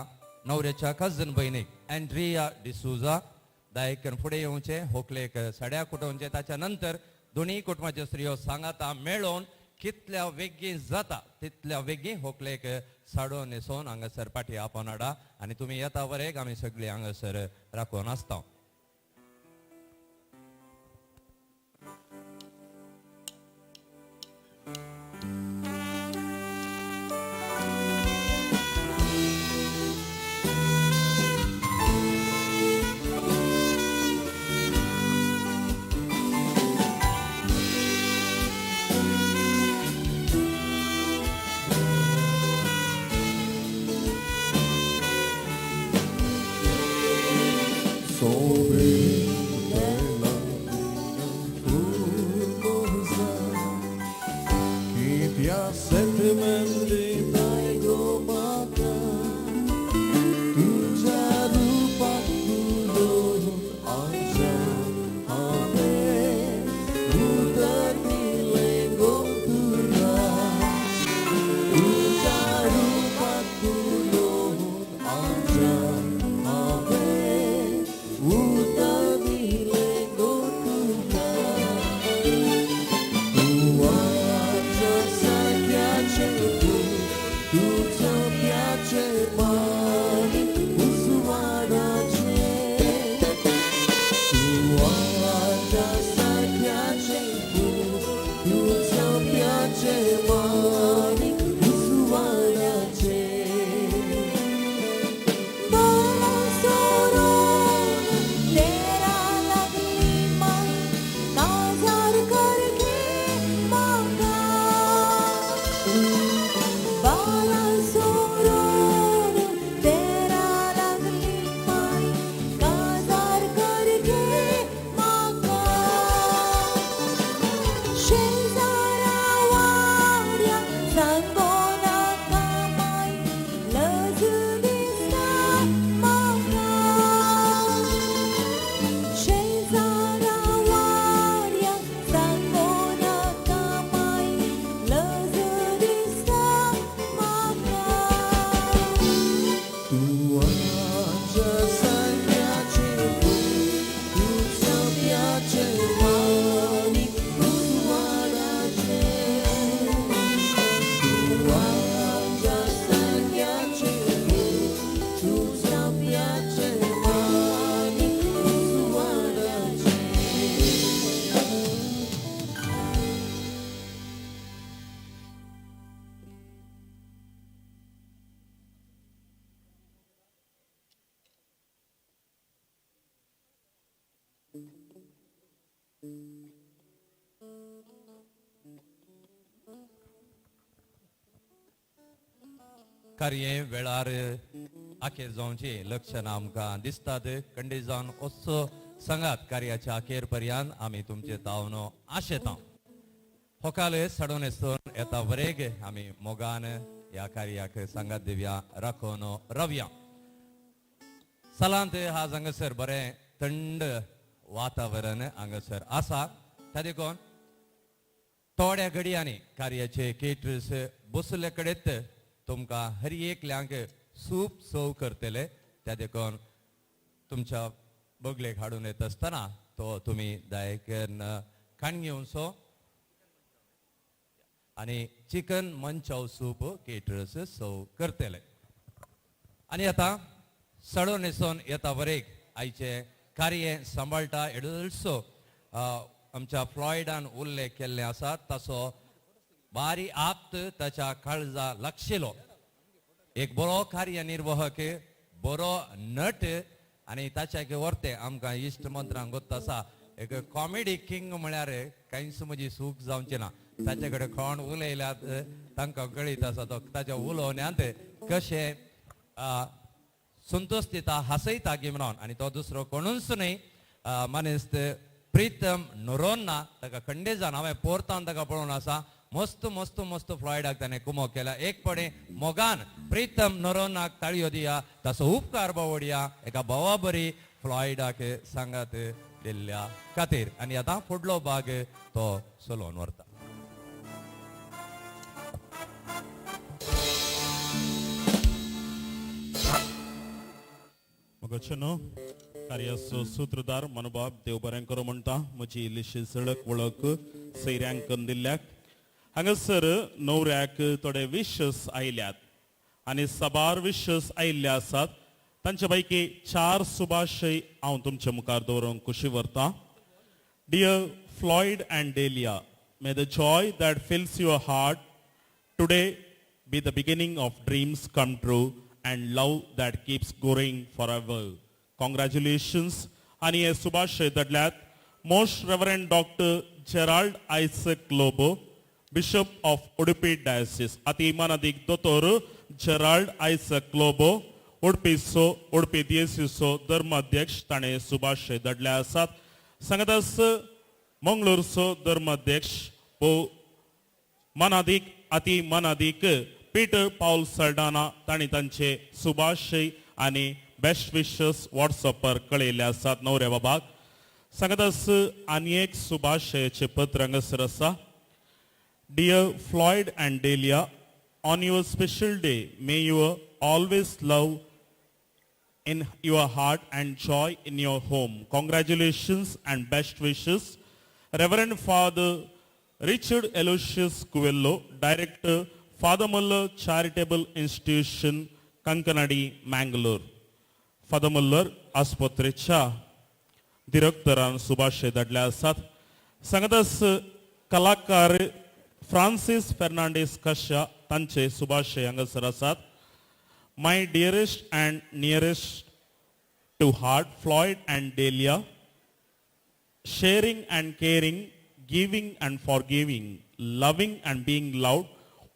नवऱ्याच्या कजन भयणीक अँड्रिया डिसुजा दायकन फुडें येवचें, होकलेक साड्या कुटोवचें. ताच्या नंतर दोनूय कुटुंबाच्यो स्त्रियो सांगाता मेळोवन कितल्या वेगीं जाता तितल्या वेगीं होकलेक साडो न्हेसोवन हांगासर पाटी आपोवन हाडा आनी तुमी येता वरेक आमी सगळीं हांगासर राखून आसता. कार्य वेळार अखेर जावची लक्षणां आमकां दिसतात. खंडीत जावन असो सांगात कार्याच्या अखेर पर्यंत आमी तुमचे तावन आशेता. होकाल सडोन येसून येता वरेग आमी मोगान ह्या कार्याक सांगात दिवया राखोन रावया. सलांत आज हांगासर बरें थंड वातावरण हांगासर आसा. त्या देखून थोड्या घडयांनी कार्याचे केटर्स बसले कडेन तुमकां हर एकल्यांक सूप सर्व करतले. त्या देखून तुमच्या बगलेक हाडून येत आसतना तो तुमी दायकन खाण घेवचो आनी चिकन मंचाव सूप केटर्स सर्व करतले. आनी आतां सडो न्हेसोन येता वरेक आयचे कार्य सांबाळटा एडल्सो आमच्या फ्लॉयडान उल्लेख केल्ले आसा ताचो बारी आप्त ताच्या काळजा लागशिलो एक बरो कार्यनिर्वाहक, बरो नट आनी ताच्या वर्ते आमकां इश्ट मंत्रांक गोत्त आसा एक कॉमेडी किंग म्हळ्यार कांयच म्हजी सूख जावची ना. ताचे कडेन कोण उलयल्यात तांकां कळीत आसा तो ताच्या उलोवण्यांत कशें संतोष दिता, हांसयता गी म्हणून. आनी तो दुसरो कोणूच न्हय मानेस्त प्रितम नोरोन्ना. ताका खंडेजान हांवें पोरतान ताका पळोवन आसा मस्त मस्त मस्त फ्लॉयडाक ताणें कुमो केला. एक पडे मोगान प्रितम नोरोन्नाक ताळयो दिया, ताचो उपकार बावडया एका भावा बरी फ्लॉयडाक सांगात दिल्ल्या खातीर. आनी आतां फुडलो भाग तो चलोवन व्हरता. मगचनो कार्याचो सूत्रधार मनोबाब देव बरें करूं म्हणटा. म्हजी इल्लीशी झळक वळख सैऱ्यांक दिल्ल्याक. हांगासर न्हवऱ्याक थोडे विशस आयल्यात आनी साबार विशस आयिल्ले आसात. तांचे पैकी 4 सुभाशय हांव तुमच्या मुखार दवरूंक खुशी व्हरता. Dear Floyd and Delia, may the joy that fills your heart today be the beginning of dreams come true and love that keeps growing forever. Congratulations. आणि हे सुभाशय धाडल्यात most reverend doctor Gerald Isaac Lobo, bishop of Udupi diocese. अति मानादीक दोतोर Gerald आयसक Lobo, उडपीचो उडपी दियसीचो धर्माध्यक्ष, ताणें सुभाशय धाडले आसात. सांगतास मंगळूरचो धर्माध्यक्ष भो मानादीक अति मानादीक Peter पावल सल्डाना, तांणी तांचे सुभाशय आनी बेस्ट विशस वॉट्सअपार कळयल्ले आसात न्हवऱ्या बाबाक. सांगतास आनी एक सुभाशयाचें पत्र हांगासर आसा. Dear Floyd and Delia, on your special day, may you always love in your heart and joy in your home. Congratulations and best wishes. Reverend Father Richard Aloysius Coelho, Director, Father Muller Charitable Institution, Kankanadi, Mangalore. Father Muller आस्पत्रेच्या दिरक्तरान सुभाशय धाडले आसात. सांगतास कलाकार Francis Fernandes कश्या, तांचे सुभाशय हांगासर आसात. My dearest and nearest to heart Floyd and Delia, sharing and caring, giving and forgiving, loving and being loved,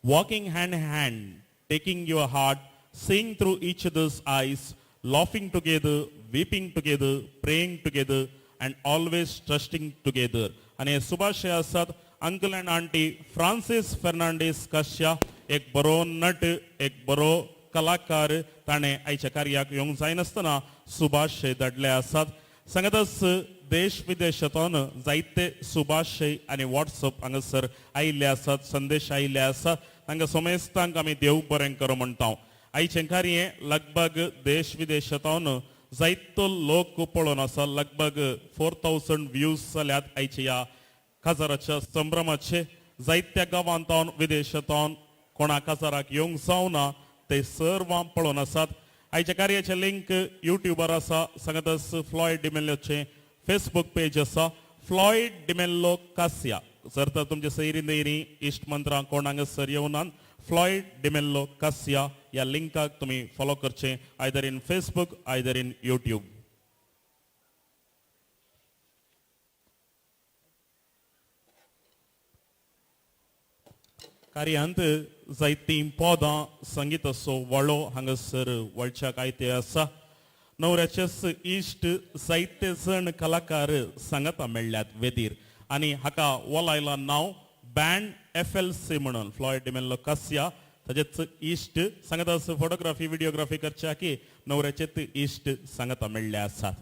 walking hand in hand, taking your heart, seeing through each other's eyes, laughing together, weeping together, praying together, and always trusting together. आणि हे सुभाशय आसात uncle and aunty Francis Fernandes Kasya, एक बरो नट, एक बरो कलाकार, ताणें आयच्या कार्याक येवंक जायनासतना सुभाशय धाडले आसात. सांगतास देश विदेशांतून जायते सुभाशय आनी वॉट्सअप हांगासर आयिल्ले आसात, संदेश आयिल्ले आसात. तांकां समेस्तांक आमी देव बरें करूं म्हणटा. आयचें कार्य लगभग देश विदेशांतून जायतो लोक पळोवन आसा. लगभग 4000 व्यूज जाल्यात आयच्या ह्या काजाराच्या संभ्रमाचे. जायत्या गांवांतून विदेशांतून कोणा काजाराक येवंक जावना ते सर्वां पळोवन आसात. आयच्या कार्याचे लिंक युट्यूबार आसा. सांगतास फ्लॉयड डिमेल्लोचें फेसबूक पेज आसा, फ्लॉयड डिमेल्लो कासिया. जर तर तुमचे सैरी दैरी इश्ट मंत्रां कोण हांगासर येवनात, फ्लॉयड डिमेल्लो कासिया ह्या लिंकाक तुमी फॉलो करचें, either in Facebook either in YouTube. कार्यांत जायतीं पदां संगीताचो वळो हांगासर वळच्याक आयते आसा. न्हवऱ्याचेच इश्ट जायते जण कलाकार सांगाता मेळ्ळ्यात वेदीर आनी हाका वलायला नांव बँड FLC म्हणून. फ्लॉयड डिमेल्लो कासिया ताजेच इश्ट सांगाता फोटोग्राफी व्हिडिओग्राफी करच्या की न्हवऱ्याचेच इश्ट सांगाता मेळ्ळे आसात.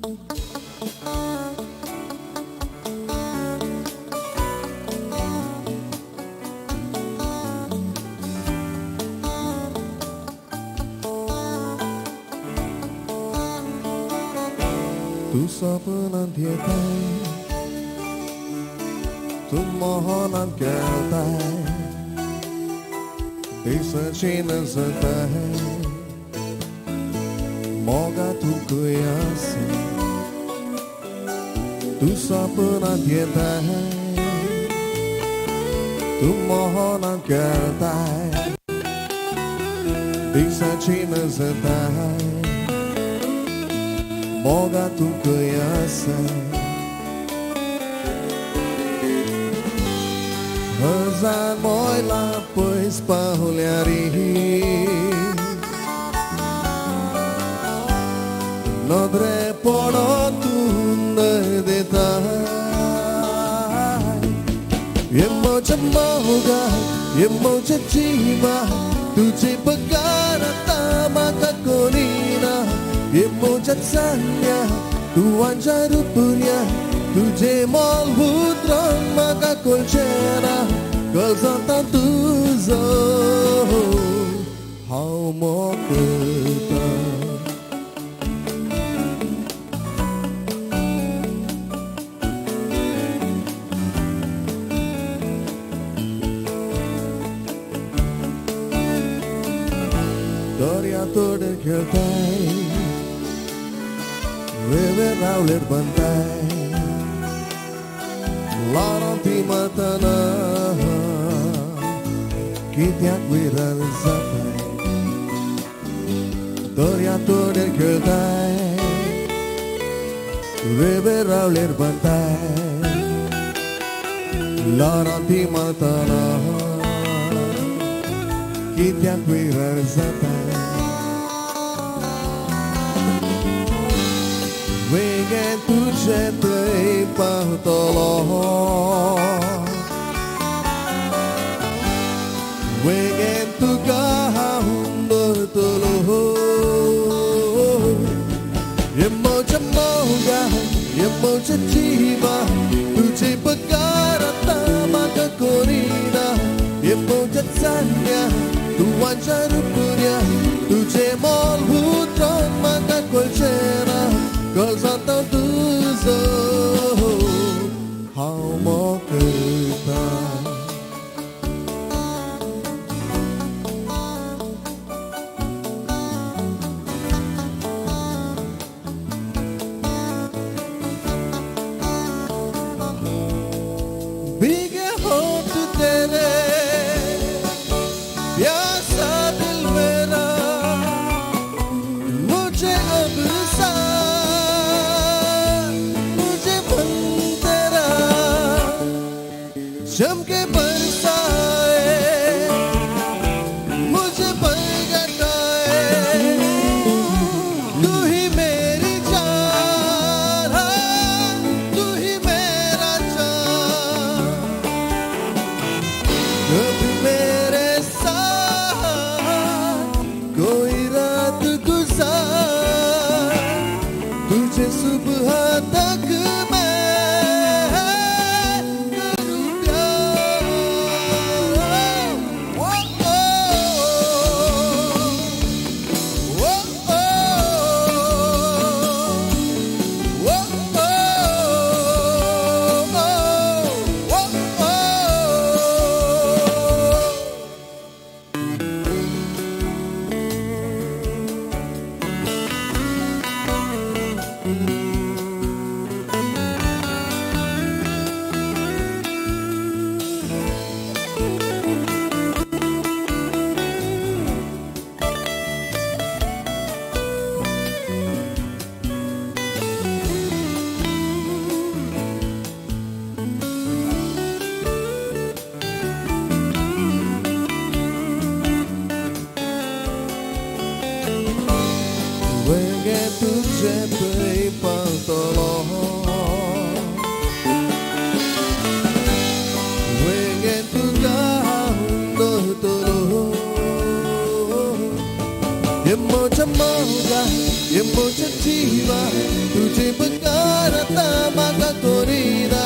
तूं सपनांत येताय, तूं मोहनांत खेळताय, दिसाची नजताय, मोगा तूं खंय आसा? तूं सपनांत येताय, तूं मोहनांत खेळताय, दिसाची नजताय, मोगा तूं खंय आसा? हजार मैलां पयस पावल्यार नदरे पडत तूं दिता, ये म्हज्या मोगा, ये म्हज्या जिवा, तुजे बगर आतां म्हाका कोणी ना. ये म्हज्या चान्न्या, तूं वांज्या रुपुन्या, तुझे मोल उतरान म्हाका कळचें ना, कळजाता तुजो हांव मोगता. दर्या तोडेर खेळताय, वेवे रावलेर बांदताय, ल्हारां ती मारतना कित्याक विरार जाताय? दर्या तोडेर खेळताय, वेवे रावलेर बांदताय, ल्हारां ती मारतना कित्याक विरार जाताय? वेगें तुजें थंय पावतलो, वेगें तुका हांव दवरतलो. ये म्हज्या मोगा, ये म्हज्या जिवा, तुजे बगर आतां म्हाका कोणी ना. ये म्हज्या चान्न्या, तूं वांज्या रुपुन्या, तुजें मोल उतरान म्हाका कळचें ना, कळजाता तुजो हांव मोगता. भीगे होठ तेरे, प्यासा दिल मेरा, मुझे अब सा, मुझे मन तेरा, जम के बरसाए, मुझे बरगटाए, तू ही मेरी जान, तू ही मेरा जान, कभी मेरे साथ कोई रात गुजार, तुझे सुबह तक मैं करूं प्यार. ओ ओ ओ ओ ओ ओ. वेगें तुजें थंय पावतलो, वेगें तुका हांव दवरतलो. ये म्हज्या मोगा, ये म्हज्या जिवा, तुजे बगरता म्हाका करिना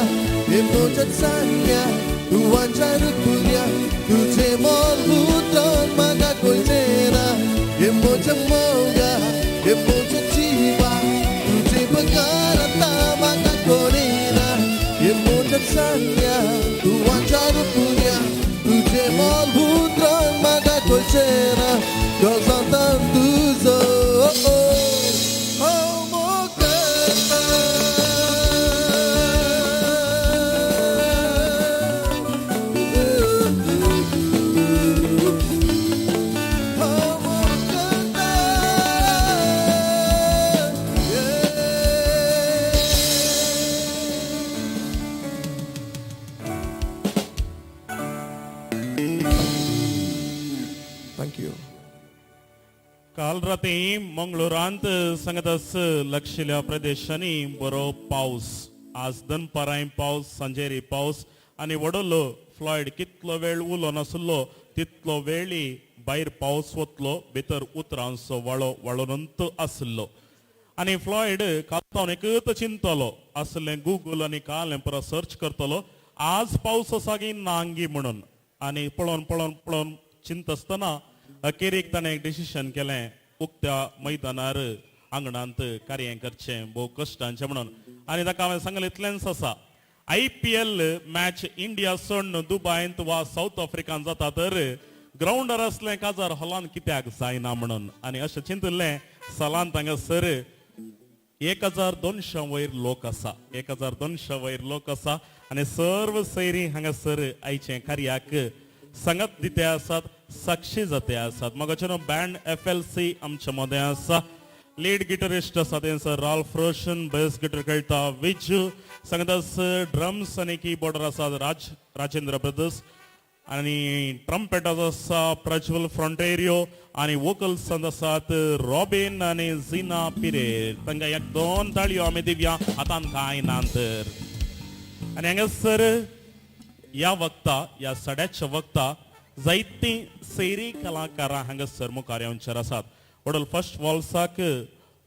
हे म्हज्या चान्न्या तूं वांच्या रुपुन्या तुजें मोल उतरान म्हाका कळचें ना हे म्हज्या मोगा हे म्हज्या जिवा तुजें बगरता म्हाका करिना हे म्हज्या चान्न्या तूं वांच्या रुपुन्या तुजें मोल उतरान म्हाका कळचें ना गजांतान तुजो हांव मोग करता. हांव मोग करता. Thank you. काल राती मंगळूरांत सांगतास लक्षिल्या प्रदेशांनी बरो पावस आज दनपारां पावस सांजेरी पावस आनी वडलो फ्लॉयड कितलो वेळ उलो नासलो तितलो वेळी भायर पावस वतलो भितर उतरांचो वाळो वाळोनंत आसलो आनी फ्लॉयड काल एकच चिंतलो आसलें गुगल आनी काल परत सर्च करतलो आज पावस आसा की नांगी म्हणून आनी पळोवन पळोवन पळोवन चिंतसतना अखेरीक ताणें एक डिसिशन केलें उक्त्या मैदानार आंगणांत कार्य करचें भोव कश्टांचें म्हणून आनी ताका हांवें सांगलें इतलेंच आसा IPL match India सोडून दुबायंत वा सावथ आफ्रिकान जाता तर ग्रावंडार आसलें काजार हॉलान कित्याक जायना म्हणून आनी अशें चिंतिल्लें सलान हांगासर 1200 वयर लोक आसा 1200 वयर लोक आसा आनी सर्व सैरी हांगासर आयचें कार्याक सांगात दिते आसात साक्षी जाते आसात मगाचें बँड FLC आमच्या मदें आसा लीड गिटरिस्ट आसा तेंचो राल्फ रोशन बेस गिटर खेळटा विजू सांगतास ड्रम्स आनी कीबोर्डर आसा राजेंद्र ब्रदर्स आनी ट्रम्पेटास आसा प्रज्वल फ्रॉन्टेरियो आनी वोकल्स आसात रॉबिन आनी झिना पिरेर तांकां एक दोन ताळयो आमी दिवया आतां कांय ना तर आनी हांगासर ह्या वक्ता ह्या सड्याच्या वक्ता जायतीं सेरी कलाकारां हांगासर मुखार येवचेर आसात वडल फर्स्ट वॉल्साक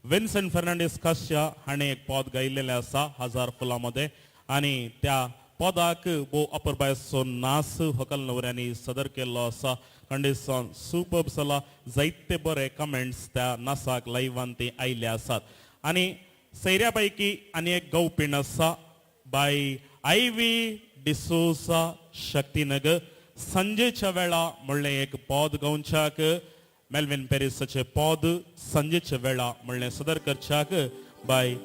विन्सेंट फर्नांडीस काश्या हाणें एक पद गायिल्लें आसा 1000 फुलां मदें आनी त्या पदाक भोव अपुरबायेचो नास होकल नवऱ्यांनी सदर केल्लो आसा कंडिशन सुपर्ब जाला जायते बरे कमेंट्स त्या नासाक लायव्हान ते आयिल्ले आसात आनी सैऱ्या पैकी आनी एक गौपीण आसा बाय आयवी डिसोजा शक्तीनगर संजेच्या वेळा म्हणलें एक पद गावच्याक मेल्विन पेरिसाचें पद संजेच्या वेळा म्हणलें सदर करच्याक बाय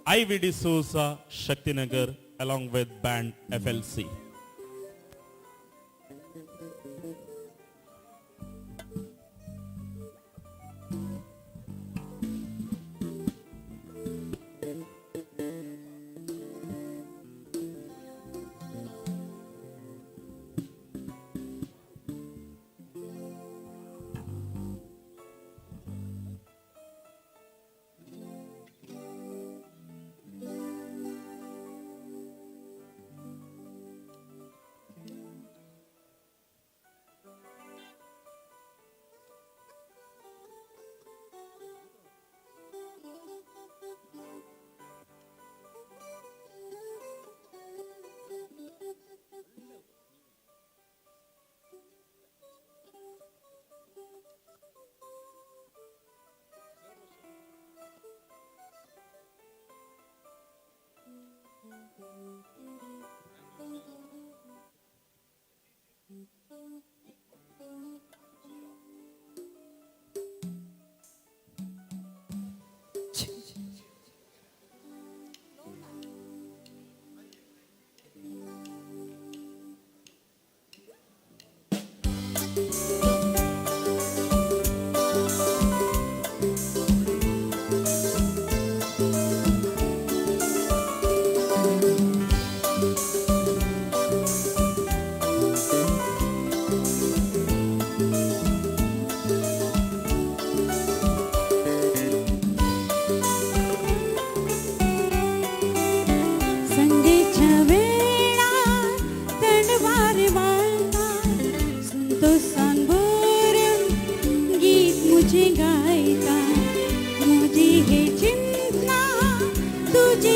Ivy D'Souza Shaktinagar along with band FLC. संदेच्या वेळा तणवार माळता संतोषान भरून गीत मुझे गायता मुझे हे चिंतना तुझे.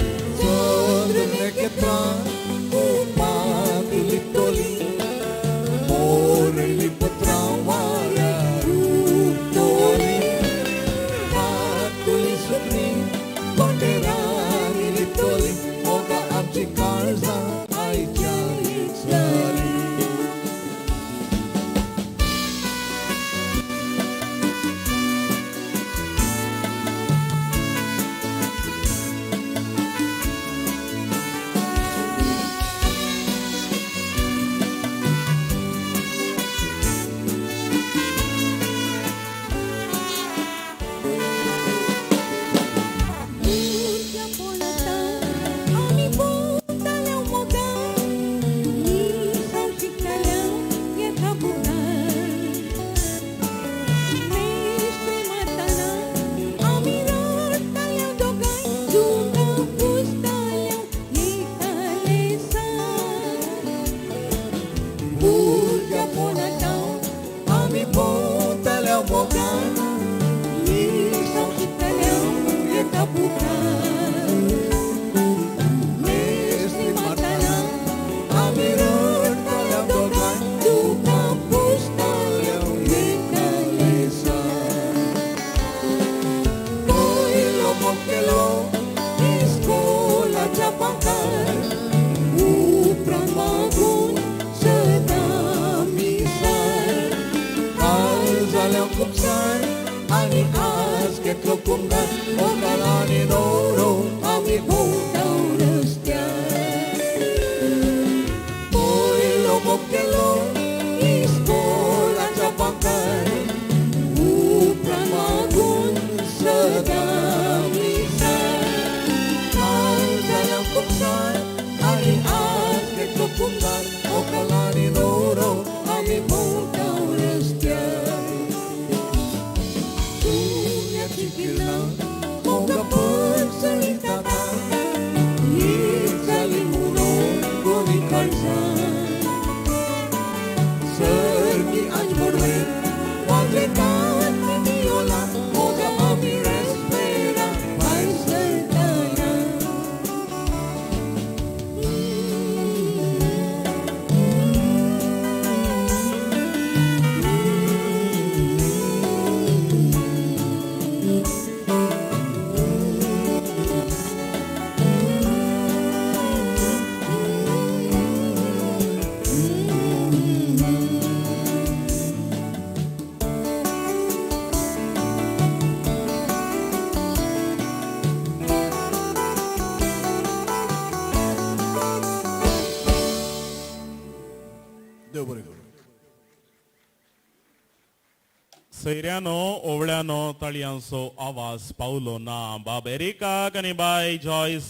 घेतलो कुमदार मोगालानी न्हवरो आमी भोंवता रस्त्यार पयलो मोग केलो इस्कोलाच्या बांकार उपरांत मागून सदां मिसार काल जाल्या खुपसार आनी आज घेतलो कुमदार मोगालानी न्हवरो आमी भोंवता रस्त्यार सूर्याची किरणां मोगा पडसळीतात हीच जाली म्हणून गोरी काळजां सरकी आज मोडवे वाजयतात मियोला मोगा आमी रेस्पेरा भायर सरताना. देव बरें करूं. सैऱ्यानो ओवळ्यानो ताळयांचो आवाज पावलो ना. बाब एरिकाक आनी बाय जॉयस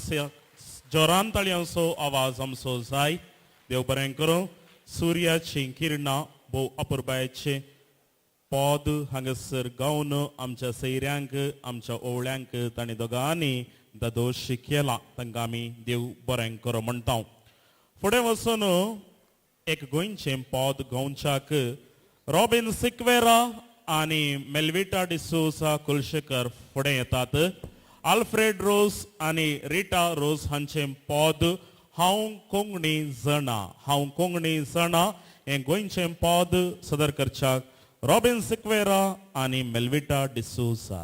जोरान ताळयांचो आवाज आमचो जाय. देव बरें करूं. सुर्याची किरणां भोव अपुरबायेचें पद हांगासर गावन आमच्या सैऱ्यांक आमच्या ओवळ्यांक तांणी दोगांनी दादोश केला. तांकां आमी देव बरें करूं म्हणटा. फुडें वचून एक गोंयचें पद गावच्याक रॉबिन सिक्वेरा आनी मेल्विटा डिसोजा कुलशेकर फुडें येतात. आल्फ्रेड रोज आनी रिटा रोज हांचें पद हांव कोंकणी जाणा हांव कोंकणी जाणा हें गोंयचें पद सदर करच्याक रॉबिन सिक्वेरा आनी Melvita D'Souza.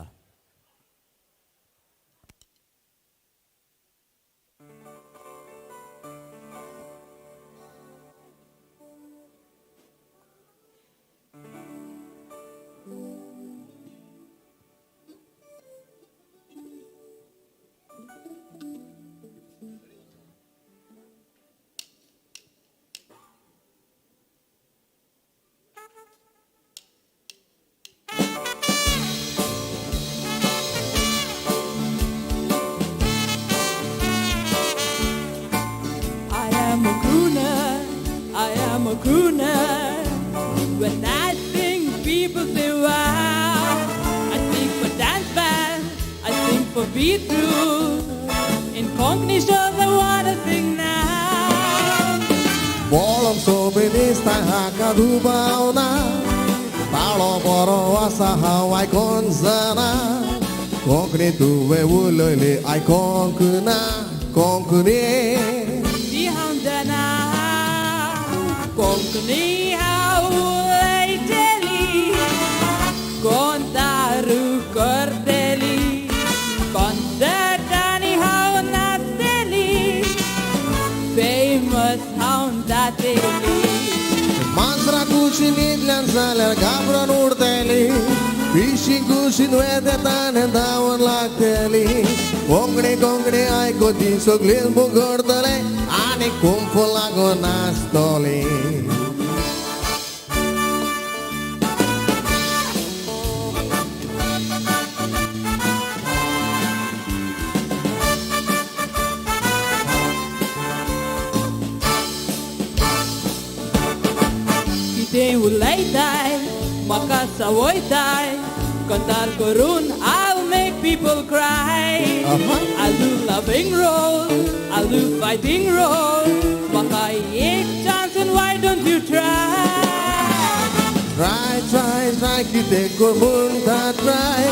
I am a crooner, I am a crooner. When I sing, people say wow. I sing for dance band, I sing for Beatles. In Konkani shows I wanna sing now. बोळम सोबिनिस्ता हाका दुबावना ताळो बरो आसा हांव आयकोन जाणा कोंकणी तुवें उलयली आयकोंक ना कोंकणी ती हांव जाणा कोंकणी हांव उलयतली कोंतारू करतली कॉन्सर्टांनी हांव नाचतली फेमस हांव जातली. मांजरा कुशी न्हिदल्यान जाल्यार घाबरून उरतली पिशी कुशीन वेता धांवन लागतली कोंकणी कोंकणी आयको ती सगळी मुगडतले आनी कुंफ लागून नाचतली. कितें उलयताय म्हाका संवयताय कंतार करून I'll make people cry. I'll do loving role, I'll do fighting role. म्हाका एक chance and why don't you try? Try, try, try, कितें कर म्हणटा ट्राय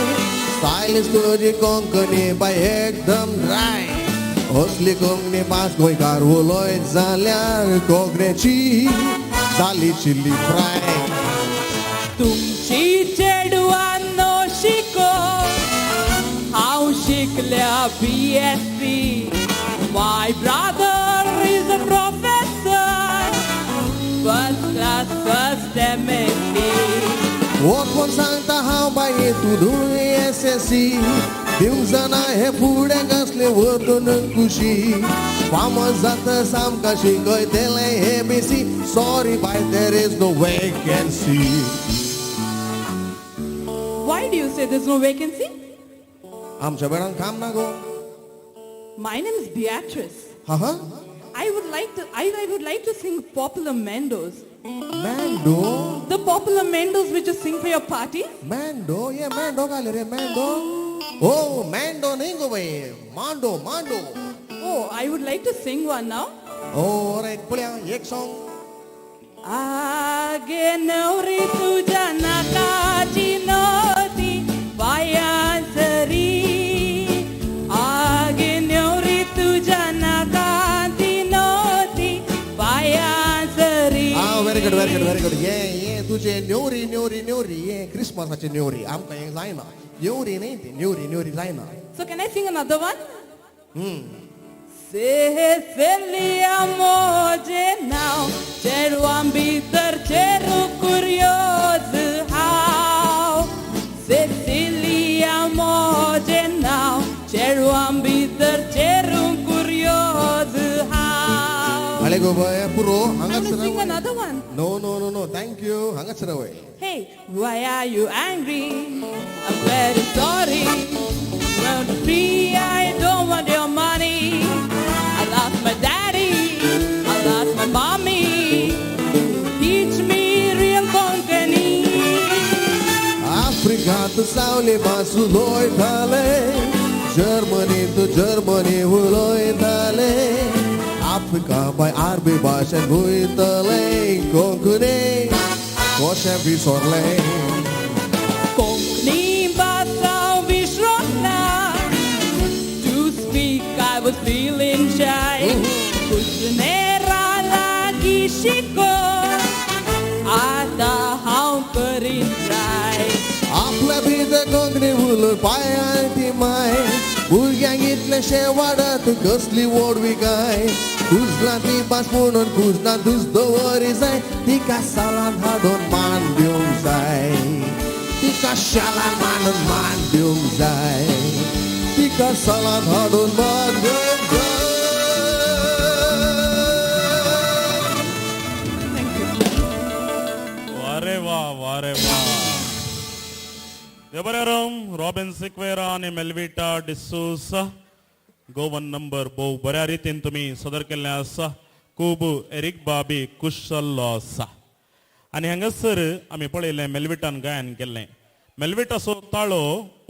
स्टायलिश तुजी कोंकणी बाय एकदम ड्राय असली कोंकणी भास गोंयकार उलयत जाल्यार कोंकणीची जाली चिल्ली फ्राय. तुमची चेडवांनो शिको हांव शिकल्या BSc. My brother is a professor, first class, first MSc. कोण सांगता हांव बाये तूं दुयेंस एस एस सी दिवंक जाणा हे फुडें कसले व्हरून खुशी फामस जाता सामकां शिकयतलें A B C sorry bye there is no vacancy. Why do you say there's no vacancy? आमच्या वेळान काम ना गो. My name is Beatrice. हा हा. I would like to sing popular mandos. Mando? The popular mandos which you sing for your party. Mando? ये मैंडो का ले रे मैंडो? ओ मैंडो नहीं गो भाई, मांडो मांडो. Oh, I would like to sing one now. Oh right, पळया एक song. आगे नवरी तुझ्या नाकाची नोती पायांसरी, आगे नवरी तुझ्या नाकाची नोती पायांसरी. Ah, very good, very good, very good. ये ये तुझे न्योरी न्योरी न्योरी ये क्रिसमसाचे न्योरी आमकां हें जायना. न्योरी न्ही ती न्योरी न्योरी जायना. So can I sing another one? Cecilia मोजे नाव चेडवां भितर चेरू कुर्योज हांव, सेसिलिया मोजे नाव चेडवां भितर चेरू कुर्योज हांव. अळे गो बाय पुरो. I'm हांगाच gonna sing another one. No no no no, thank you. हांगाच रावय. Hey, why are you angry? I'm very sorry. I'm free, I don't want your money. I lost my daddy, I lost my mommy. Teach me real Konkani. आफ्रिकांत सावले भास उलयताले, जर्मनींत Germany उलयताले, Africa बाय आरबी भाशेन वयतले, कोंकणी कशें विसरलें? Konkani भास हांव विसरोना. To speak I was feeling shy. कुजनेरा लागीं शिकोन आतां हांव करीन try. आपल्या भितर कोंकणी उलोवन पांयां ती माय, भुरग्यांक इतलेशें वाडत कसली व्हडविकाय, कुजना ती भास म्हणून कुजनांतूच दवरी जाय, तिका सालान हाडून मान दिवंक जाय, तिका शालान मानून मान दिवंक जाय, तिका सालान हाडून मान दिवंक जाय. वारे वा, वारे वा. देवबरें रॉबिन सिक्वेरा आनी मेल्विटा डिसूसा गोवन नंबर भोव बऱ्या रितीन तुमी सदर केल्लें आसा. खूब एरीक बाबी कुशल्लो आसा. आनी हांगासर आमी पळयलें मेल्विटान गायन केल्लें. मेल्विटाचो ताळो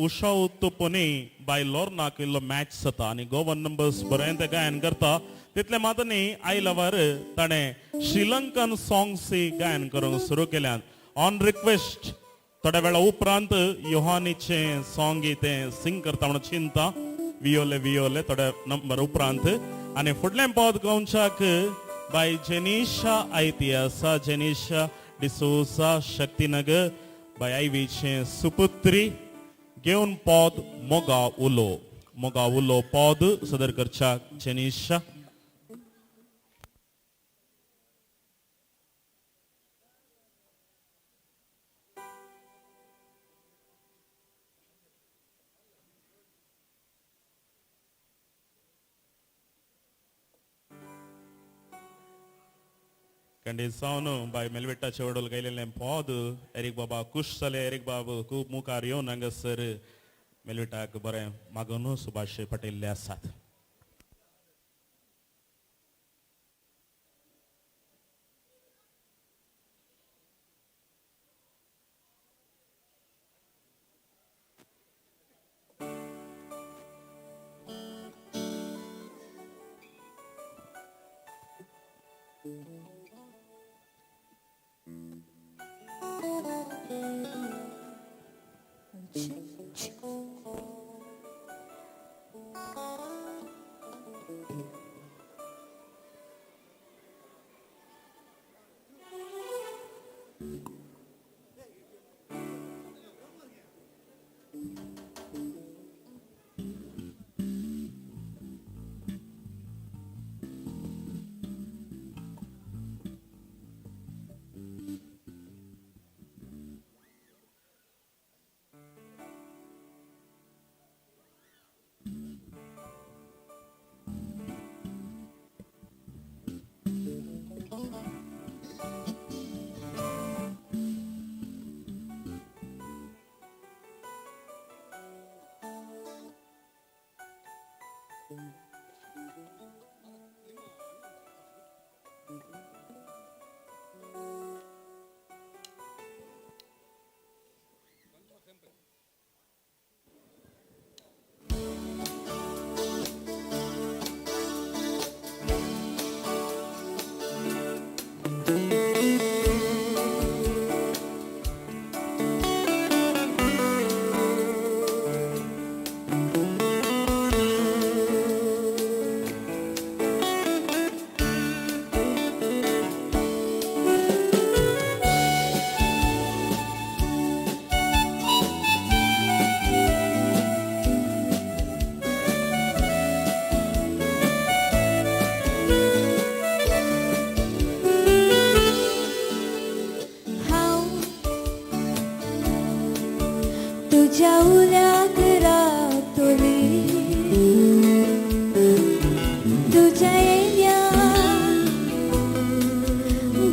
उषा उत्तुपनी बाय लोर्नाक इल्लो मॅच जाता आनी गोवन नंबर्स बरें तें गायन करता. तितलें मात न्ही, आयल्यावर ताणें श्रीलंकन सॉंग्स गायन करूंक सुरू केल्यात ऑन रिक्वेस्ट. थोड्या वेळा उपरांत योहानीचें सॉंग तें सिंग करता म्हणून चिंता वियोले वियोले थोड्या नंबर उपरांत. आनी फुडलें पद गावच्याक बाय जेनिशा आयती आसा, जेनिशा डिसोसा शक्तीनगर बाय आयवीचें सुपुत्री घेवन पद मोगा उलो, मोगा उलो पद सदर करच्याक जेनिशा. कंडे सावन बाय मेलवेटाचे वडोल गायलेलें पद एरीक बाबा खुश जाले. एरीक बाब खूब मुखार येवन हांगासर मेलवेटाक बरें मागून सुभाष पटेल्ले आसात. तुझ्या येण्या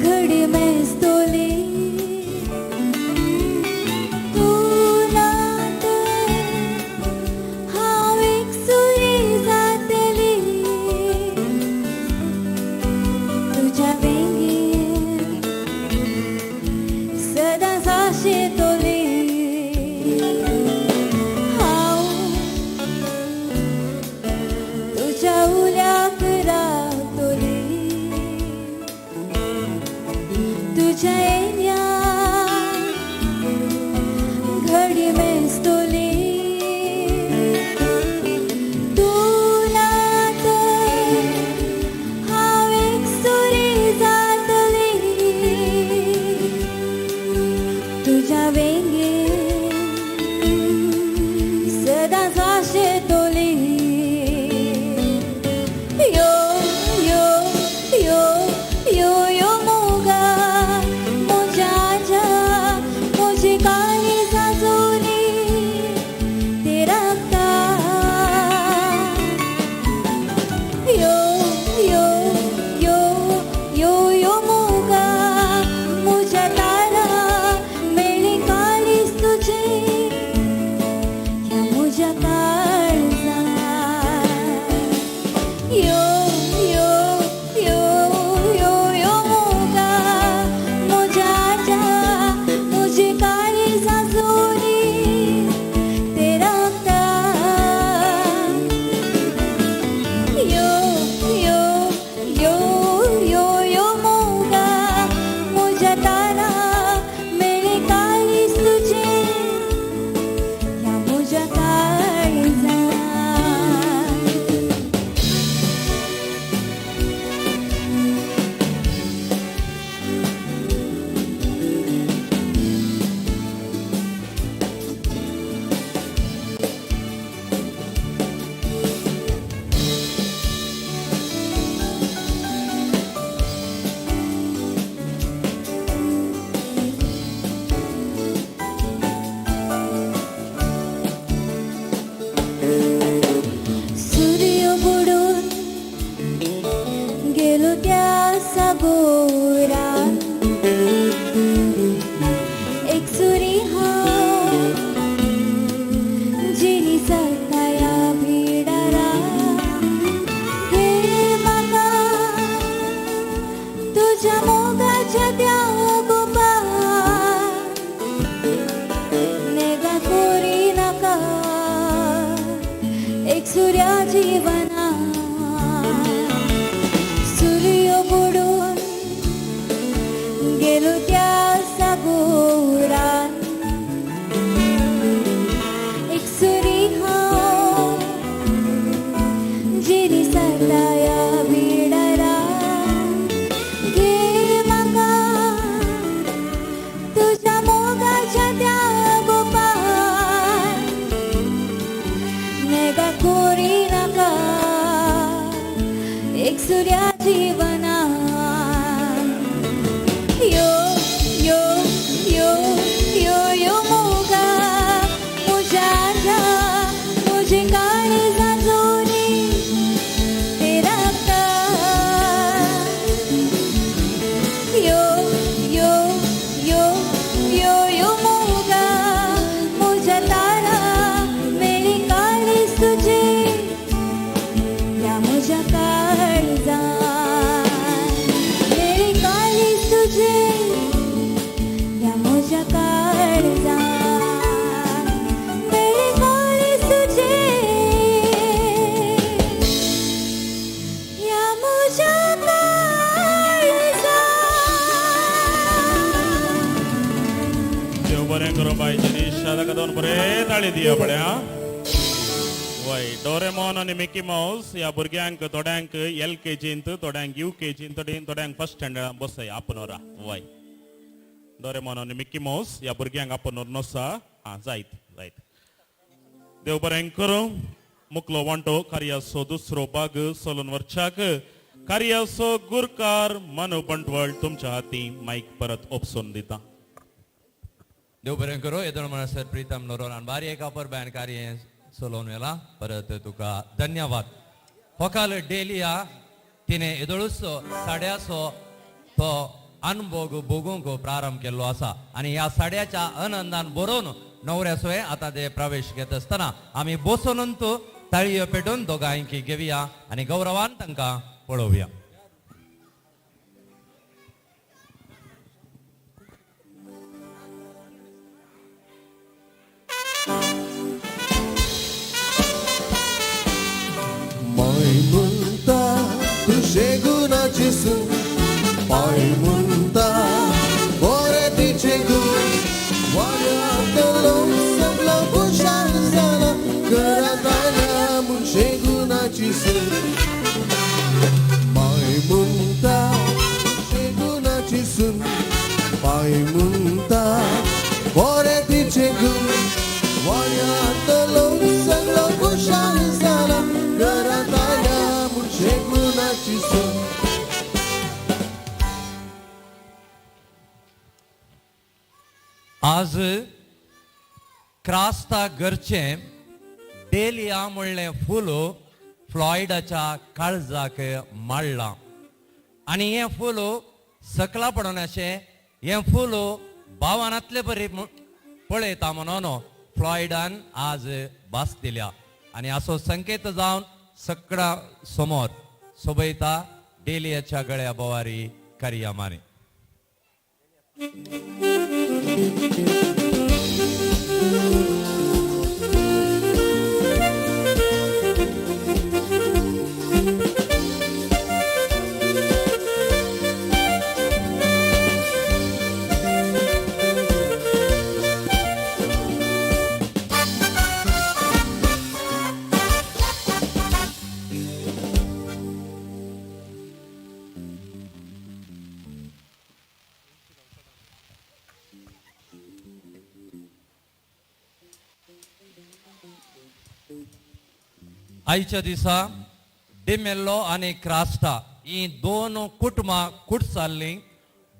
घडी मेजतली तूं ना तर हांव एकसुरी जातली तुझ्या वेंगेन सदांच आशेतली हांव तुझ्या उल्याक रावतली तुझ्या येण्या घडी मेजतली तूं ना तर हांव एकसुरी जातली तुझ्या वेंगेन सदांच आशेतली यो यो यो यो यो मोगा म्हज्या आज्या म्हजी काळीजा जोली ते राखता यो यो यो यो यो मोगा म्हज्या तारा मेळ्ळी काळीज तुजें ह्या म्हज्या काळजा यो यो यो यो यो मोगा म्हज्या आज्या म्हजी काळीजा जोली ते राखता यो यो यो यो यो मोगा म्हज्या तारा मेळ्ळी काळीज तुजें ह्या म्हज्या काळजा. सूर्य बुडून गेलो त्या सागोरान एकसुरी हांव जिणी जाता ह्या भिडारा घे म्हाका तुज्या मोगाच्या त्या गोपान नेगा कोरी नाका एकसुऱ्या जिवना सूर्य बुडून गेलो त्या सागोरान एकसुरी हांव जिणी जाता ह्या बिडारा घे म्हाका तुज्या मोगाच्या त्या गोपान नेगा कोरी नाका एकसुऱ्या जिवना यो यो यो यो यो मोगा म्हज्या आज्या म्हजी काळीजा जोरी ते राखता यो यो यो यो यो मोगा म्हज्या तारा मेळ्ळी काळीज तुजें ह्या म्हज्या काळजान मेळ्ळी काळीज तुजें ह्या म्हज्या काळजान मेळ्ळी काळीज तुजें ह्या म्हज्या काळजान. देव बरें करूं बाय जनीश, ताका दोन बरे ताळी दिया पळया. वय, डोरेमॉन आनी मिकी मावस ह्या भुरग्यांक थोड्यांक एल के जींत, थोड्यांक you के जींत, थोड्यांक फर्स्ट स्टँडर्डान बसय आपनोरा. वय, डोरेमॉन आनी मिकी मावस ह्या भुरग्यांक आपनोर नोसा. आं, जायत जायत. देव बरें करूं. मुकलो वांटो कार्याचो दुसरो भाग सोलून वरच्याक कार्याचो गुरकार मनू बंटवळ तुमच्या हाती मायक परत ओपसून दिता. देव बरें करूं. येदोळ म्हणसर प्रितम नोरोनान बारी एक अपर बॅन कार्य चलोवन व्हेलां. परत तुका धन्यवाद. फोकाल डेलिया तिणे येदोळूच साड्याचो तो अनभोग भोगूंक प्रारंभ केल्लो आसा आनी ह्या साड्याच्या आनंदान बरोवन नवऱ्यासोय आतां ते प्रवेश घेत आसतना आमी बसून ताळयो पेटून दोगांयकी घेवया आनी गौरवान तांकां पळोवया. माय म्हणटा तुजे गुणाची सून, पाय म्हणटा बरें तिचे गूण, वाड्यांतलो सगलो खुशाल जाला, घरांत आयल्या मनशे गुणाची सून. माय म्हणटा तुजे गुणाची सून, पाय म्हणटा बरें तिचे गूण, वाड्यांतलो सगलो खुशाल जाला, घरांत आयल्या मनशे गुणाची सून. आज क्रास्ता घरचें डेलिया म्हणलें फूल फ्लॉयडाच्या काळजाक माळ्ळां आनी हें फूल सकला पडोन अशें हें फूल भावानांतले बरी पळयता म्हणून फ्लॉयडान आज भास दिल्या आनी असो संकेत जावन सगळ्या समोर सोबयता डेलियाच्या गळ्या बोवारी करया माने. आयच्या दिसा डिमेल्लो आनी क्रास्टा ही दोन कुटुंबां कुटसाल्लीं,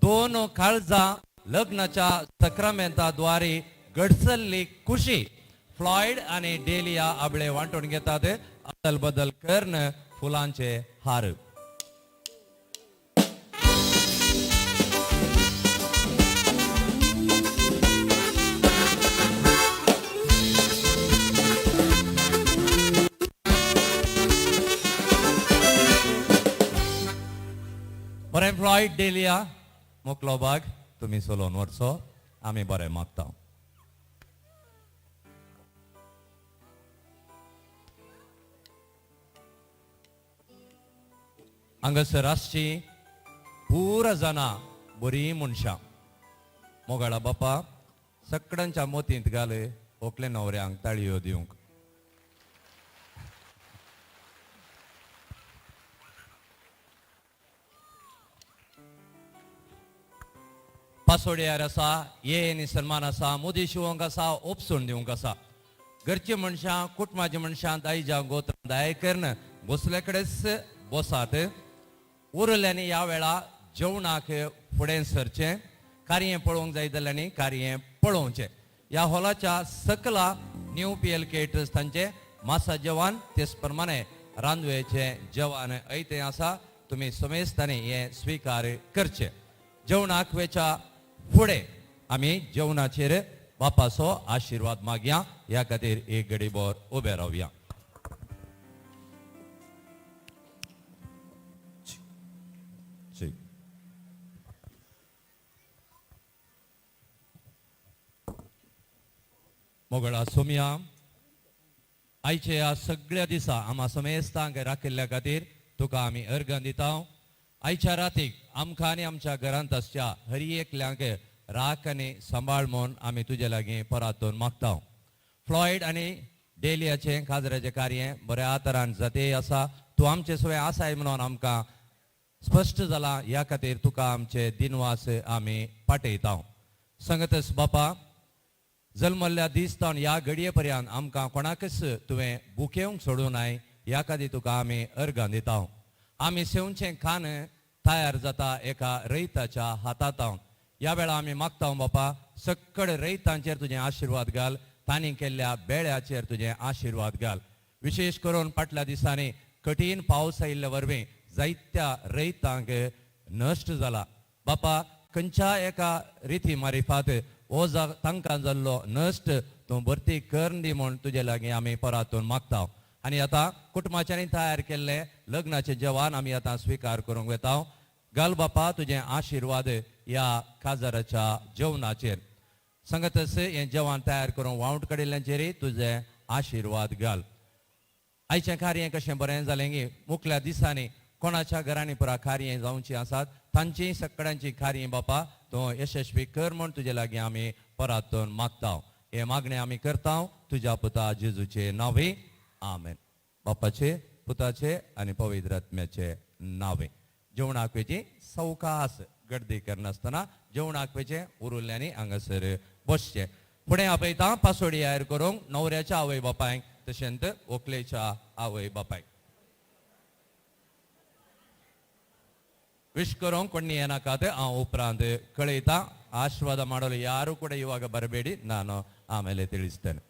दोन काळजां लग्नाच्या सक्रामेंताद्वारे घडसल्ली खुशी फ्लॉयड आनी डेलिया आपले वांटून घेतात अदल बदल करून फुलांचे हार. बरें फ्लॉयड डेलिया मोकलो बाग तुमी चलोवन व्हरचो आमी बरें मागता. हांगासर आसची पुरा जाणां बरीं मनशां मोगाळा बापा सगळ्यांच्या मोतींत घाल ओकले न्हवऱ्यांक ताळयो दिवंक. पासोड्यार आसा, ये सन्मान आसा, मोदी शिवोंक आसा, ओपसून दिवंक आसा. घरची मनशां कुटुंबाची मनशां दायजा गोत्रां दाय करून बसले कडेच बसात. उरल्यांनी ह्या वेळा जेवणाक फुडें सरचें, कार्य पळोवंक जाय जाल्यांनी कार्य पळोवचें. ह्या हॉलाच्या सकला न्यू पी एल केटर्स तांचें मासा जेवण तेच प्रमाणे रांदवेचें जेवण ऐतें आसा, तुमी समेस्तांनी हें स्विकार करचें. जेवणाक वेच्या फुडें आमी जेवणाचेर बापाचो आशिर्वाद मागया, ह्या खातीर एक घडीभर उबे रावया. मोगळा सोमया आयच्या ह्या सगळ्या दिसा आमा समेस्तांक राखिल्ल्या खातीर तुका आमी अर्गां दिता. आयच्या रातीक आमकां आनी आमच्या घरांत आसच्या हर एकल्यांक राख आनी सांबाळ म्हूण आमी तुजे लागीं परातून मागता. फ्लॉयड आनी डेलियाचें काजराचें कार्य बऱ्या तरान जाते आसा, तूं आमचे सगळें आसाय म्हणून आमकां स्पश्ट जालां, ह्या खातीर तुका आमचे दिनवास आमी पाटयता. संगतस बापा जल्मल्ल्या दीस तावन ह्या घडये पर्यंत आमकां कोणाकच तुवें बुकेवंक सोडूं नाय, ह्या खातीर तुका आमी अर्गां दिता. आमी सेवचें खाण तयार जाता एका रयताच्या हातांत. ह्या वेळार आमी मागता बापा सगळे रयतांचेर तुजें आशिर्वाद घाल, तांणी केल्ल्या बेळ्याचेर तुजें आशिर्वाद घाल. विशेश करून फाटल्या दिसांनी कठीण पावस आयिल्ल्या वरवीं जायत्या रयतांक नश्ट जाला. बापा खंयच्या एका रिती मारिफात हो तांकां जाल्लो नश्ट तूं भरती कर दी म्हूण तुजे लागीं आमी परातून मागता. आनी आतां कुटुंबाच्यांनी तयार केल्लें लग्नाचें जेवण आमी आतां स्विकार करूंक वेता. घाल बापा तुजें आशिर्वाद ह्या काजाराच्या जेवणाचेर. सांगतस हें जेवण तयार करून वावट काडिल्ल्यांचेरय तुजें आशिर्वाद घाल. आयचें कार्य कशें बरें जालें गी मुखल्या दिसांनी कोणाच्या घरांनी पुरा कार्य जावचीं आसात तांची सगळ्यांची कार्य बापा तूं यशस्वी कर म्हूण तुजे लागीं आमी परातून मागता. हे मागणें आमी करता तुज्या पुता जेजूचे नांवे, आमेन. बापाचे, पुताचे आनी पवित्र आत्म्याचे नांवे. जेवणाक वेची सवकास, गर्दी करनासतना जेवणाक वेचें उरुल्ल्यांनी हांगासर बसचें. फुडें आपयता पासोडी यार करूंक न्हवऱ्याच्या आवय बापायक तशेंच व्हंकलेच्या आवय बापायक. ವಿಶ್ ಕರೋಂಗ್ ಕೊಣ್ಣಿ ಏನಾಕಾತೆ ಆ ಉಪರಾಂತ್ ಕಳೆಯುತ್ತಾ ಆಶೀರ್ವಾದ ಮಾಡಲು ಯಾರು ಕೂಡ ಇವಾಗ ಬರಬೇಡಿ, ನಾನು ಆಮೇಲೆ ತಿಳಿಸ್ತೇನೆ.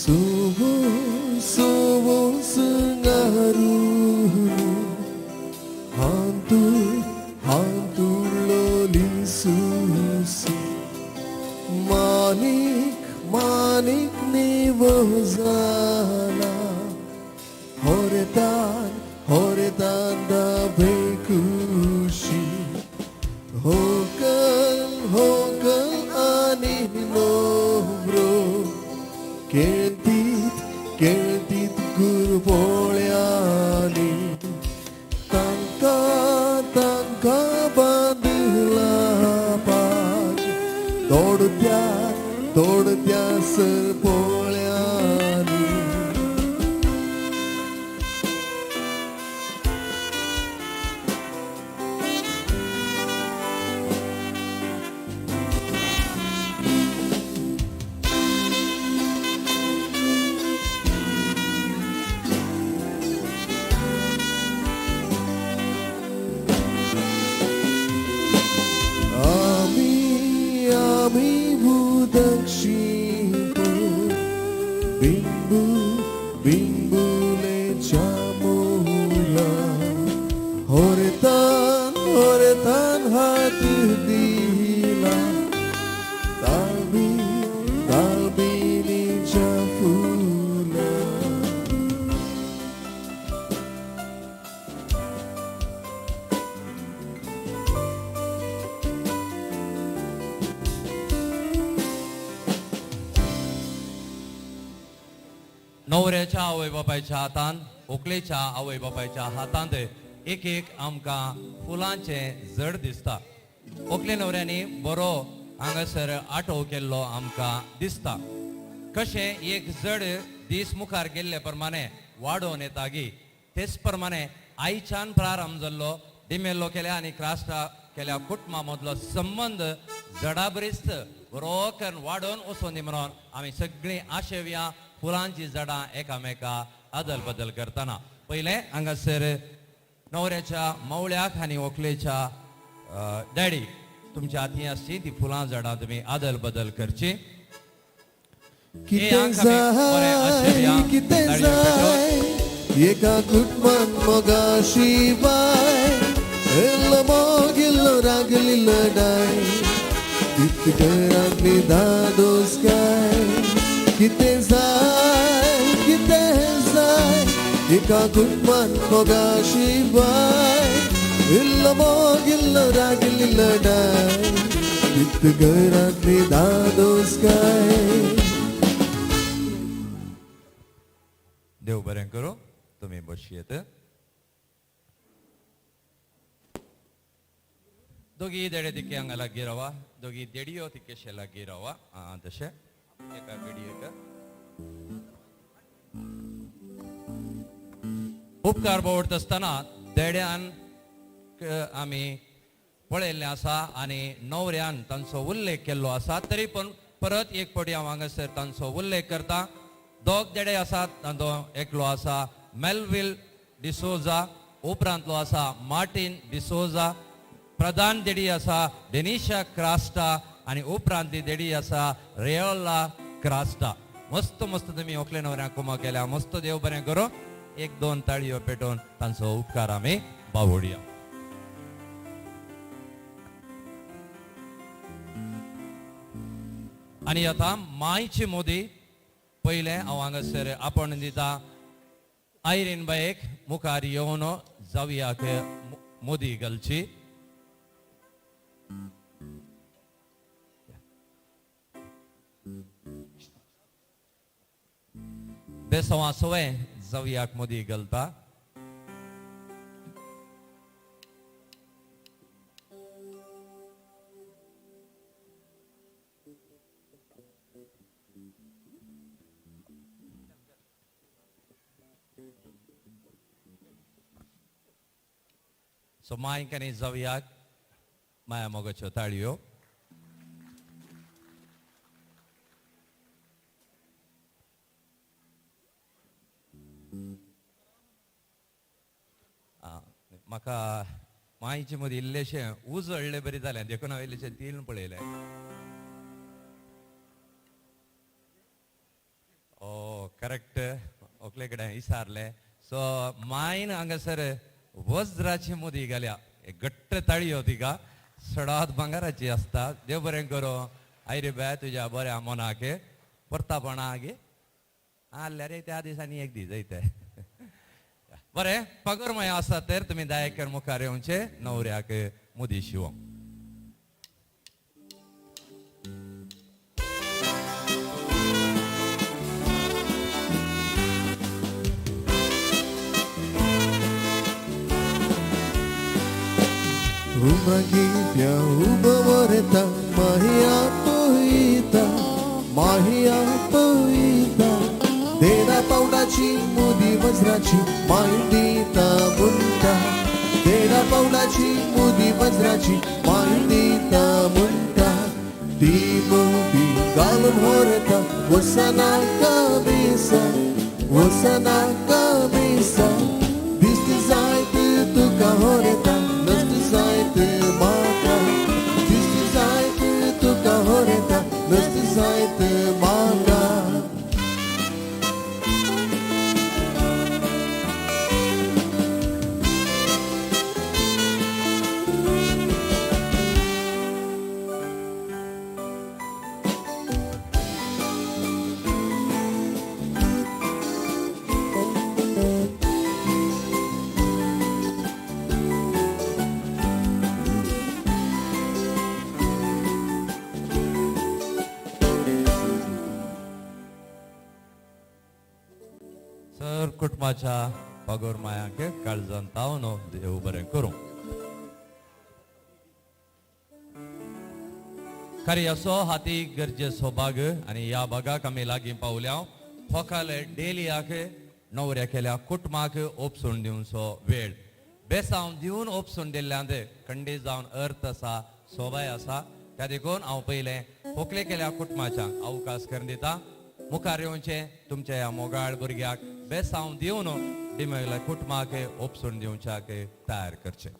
Subo, subo sungaru, hantu, hantu loli susi, manik, manik nivozana, horetan, horetan da bekushi, hokal, hokal ani novro. केळतीत केळतीत गुरपोळ्यांनी तांकां तांकां बांदला पाग दोडत्या दोडत्या सरपोळ्यांनी. न्हवऱ्याच्या आवय बापायच्या हातान, व्हंकलेच्या आवय बापायच्या हातांत एक एक आमकां फुलांचें जड दिसता. व्हंकले न्हवऱ्यांनी बरो हांगासर आटोव केल्लो आमकां दिसता. कशें एक जड दीस मुखार गेल्ले प्रमाणे वाडोवन येता गी तेच प्रमाणे आयच्यान प्रारंभ जाल्लो डिमेल्लो केल्या आनी क्रास्टा केल्या कुटुंबा मदलो संबंद जडाबरीच बरो करून वाडोवन वचोन दी म्हणून आमी सगळीं आशेवया फुलांची झाडां एकामेका अदल बदल करतना. पयलें हांगासर न्हवऱ्याच्या मावळ्याक आनी व्हंकलेच्या डॅडी तुमच्या हातीं आसची ती फुलां झाडां तुमी अदल बदल करची. कितें जाय कितें जाय एका कुटुंबान मोगा शिवाय इल्लो मोग इल्लो रागली लढाय तित घरांतली धादोस काय. कितें जाय कितें जाय एका कुटुंबान मोगा शिवाय इल्लो मोग इल्लो रागली लढाय तित घरांतली धादोस काय. देव बरें करूं, तुमी बसयेत. दोगी देडे तिके हांगा लागीं रावा, दोगी देडयो तिकेशे लागीं रावा. आं तशें एका गडयेक उपकार बावडटा आसतना देड्यान आमी पळयल्लें आसा आनी न्हवऱ्यान तांचो उल्लेख केल्लो आसा. तरी पण परत एक फावटी हांव हांगासर तांचो उल्लेख करता. दोग देडे आसात, तांचो एकलो आसा मेलवील डिसोजा, उपरांतलो आसा मार्टीन डिसोजा, प्रधान देडी आसा डेनिशा क्रास्टा आनी उपरांतली देडी आसा रेयोला क्रास्टा. मस्त मस्त तुमी ओकले न्हवऱ्याक कुमा केल्या. मस्त देव बरें करूं. एक दोन ताळयो पेटोवन तांचो उपकार आमी बावडया. आनी आतां मायची मोदी पयलें हांव हांगासर आपण दिता आयरीन बायक मुखार येवन जावयाक मोदी घालची. बेसवां सवय जावयाक मोदी घालता. सो मायक आनी जावयाक माया मोगाच्यो ताळयो. म्हाका मायचे मदीं इल्लेशें उजळ्ळें बरी जालें देखून हांवें इल्लेशें तीन पळयलें. ओ करेक्ट, ओकले कडेन विचारलें. सो मायन हांगासर वज्राची मुदी घाल्या, घट्ट ताळयो तिका सडात भांगराची आसता. देव बरें करूं आयरे बाय तुज्या बऱ्या मनाक परतापणा गे आहल्या रे त्या दिसांनी एक दीस जायते. बरें पगर माय आसा तर तुमी दायकर मुखार येवचे न्हवऱ्याक मुदी शिवोंक. Umagipya ubawareta mahia poita mahia poita देडा पावलाची मुदी वज्राची मांडीता मुंटा देडा पावलाची मुदी वज्राची मांडीता मुंटा ती मुदी घालून होरता वसना कबेसा वसना कबेसा दिसती जायत तुका होरता नसती जायत म्हाका दिसती जायत तुका होरता नसती जायत म्हाका. सर कुटुंबाच्या पागोर मायांक काळजान तावन देव बरें करूं. खरी असो हाती गरजेचो बाग आनी ह्या बागाक आमी लागीं पावल्या. फोकाले डेलियाक न्हवऱ्या केल्या कुटुंबाक ओपसून दिवचो वेळ बेसांव दिवन ओपसून दिल्ल्यांत खंडीत जावन अर्थ आसा सोबाय आसा. त्या देखून हांव पयलें फोकले केल्या कुटुंबाच्या अवकाश करून दिता. मुखार येवचें तुमच्या ह्या मोगाळ भुरग्याक बेसांव दिवन डिमेगल्या कुटुंबाक ओपसून दिवच्याक तयार करचें.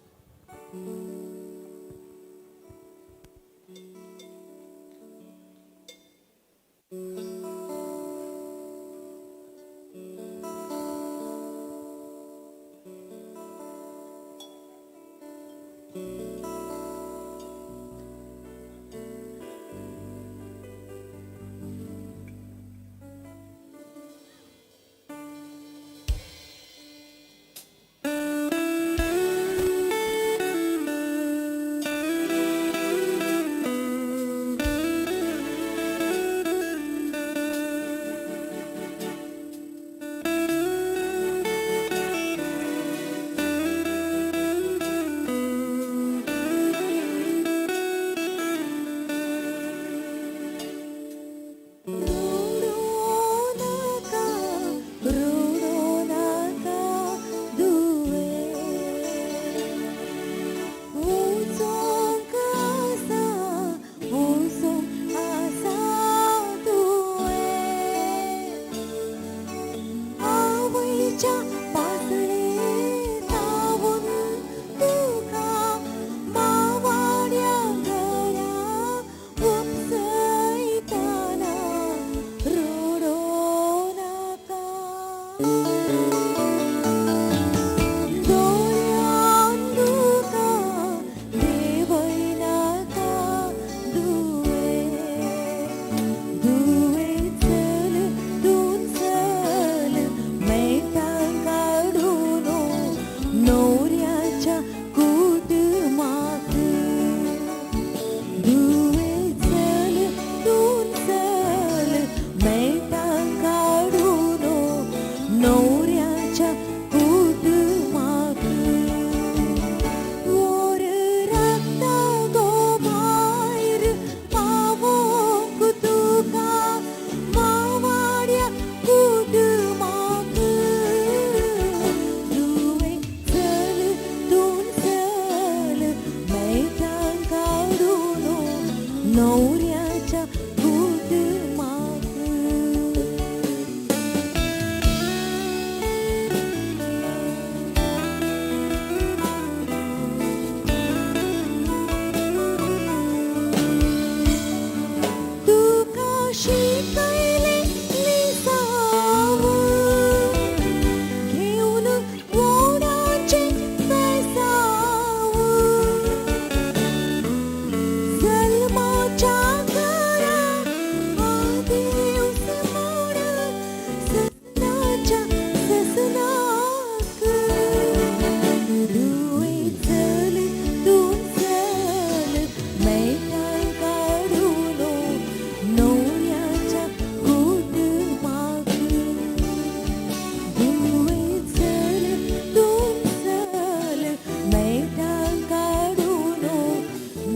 न्हवऱ्याच्या कुटुंबाक. तुका शिकयलें लिसांव घेवन वोडाचें बेसांव, जल्माच्या घरा आदेवस मोड ससनाच्या ससनाक. धुवे चल तूं चल मेटां काडून न्हवऱ्याच्या कुटुंबाक. धुवे चल तूं चल मेटां काडून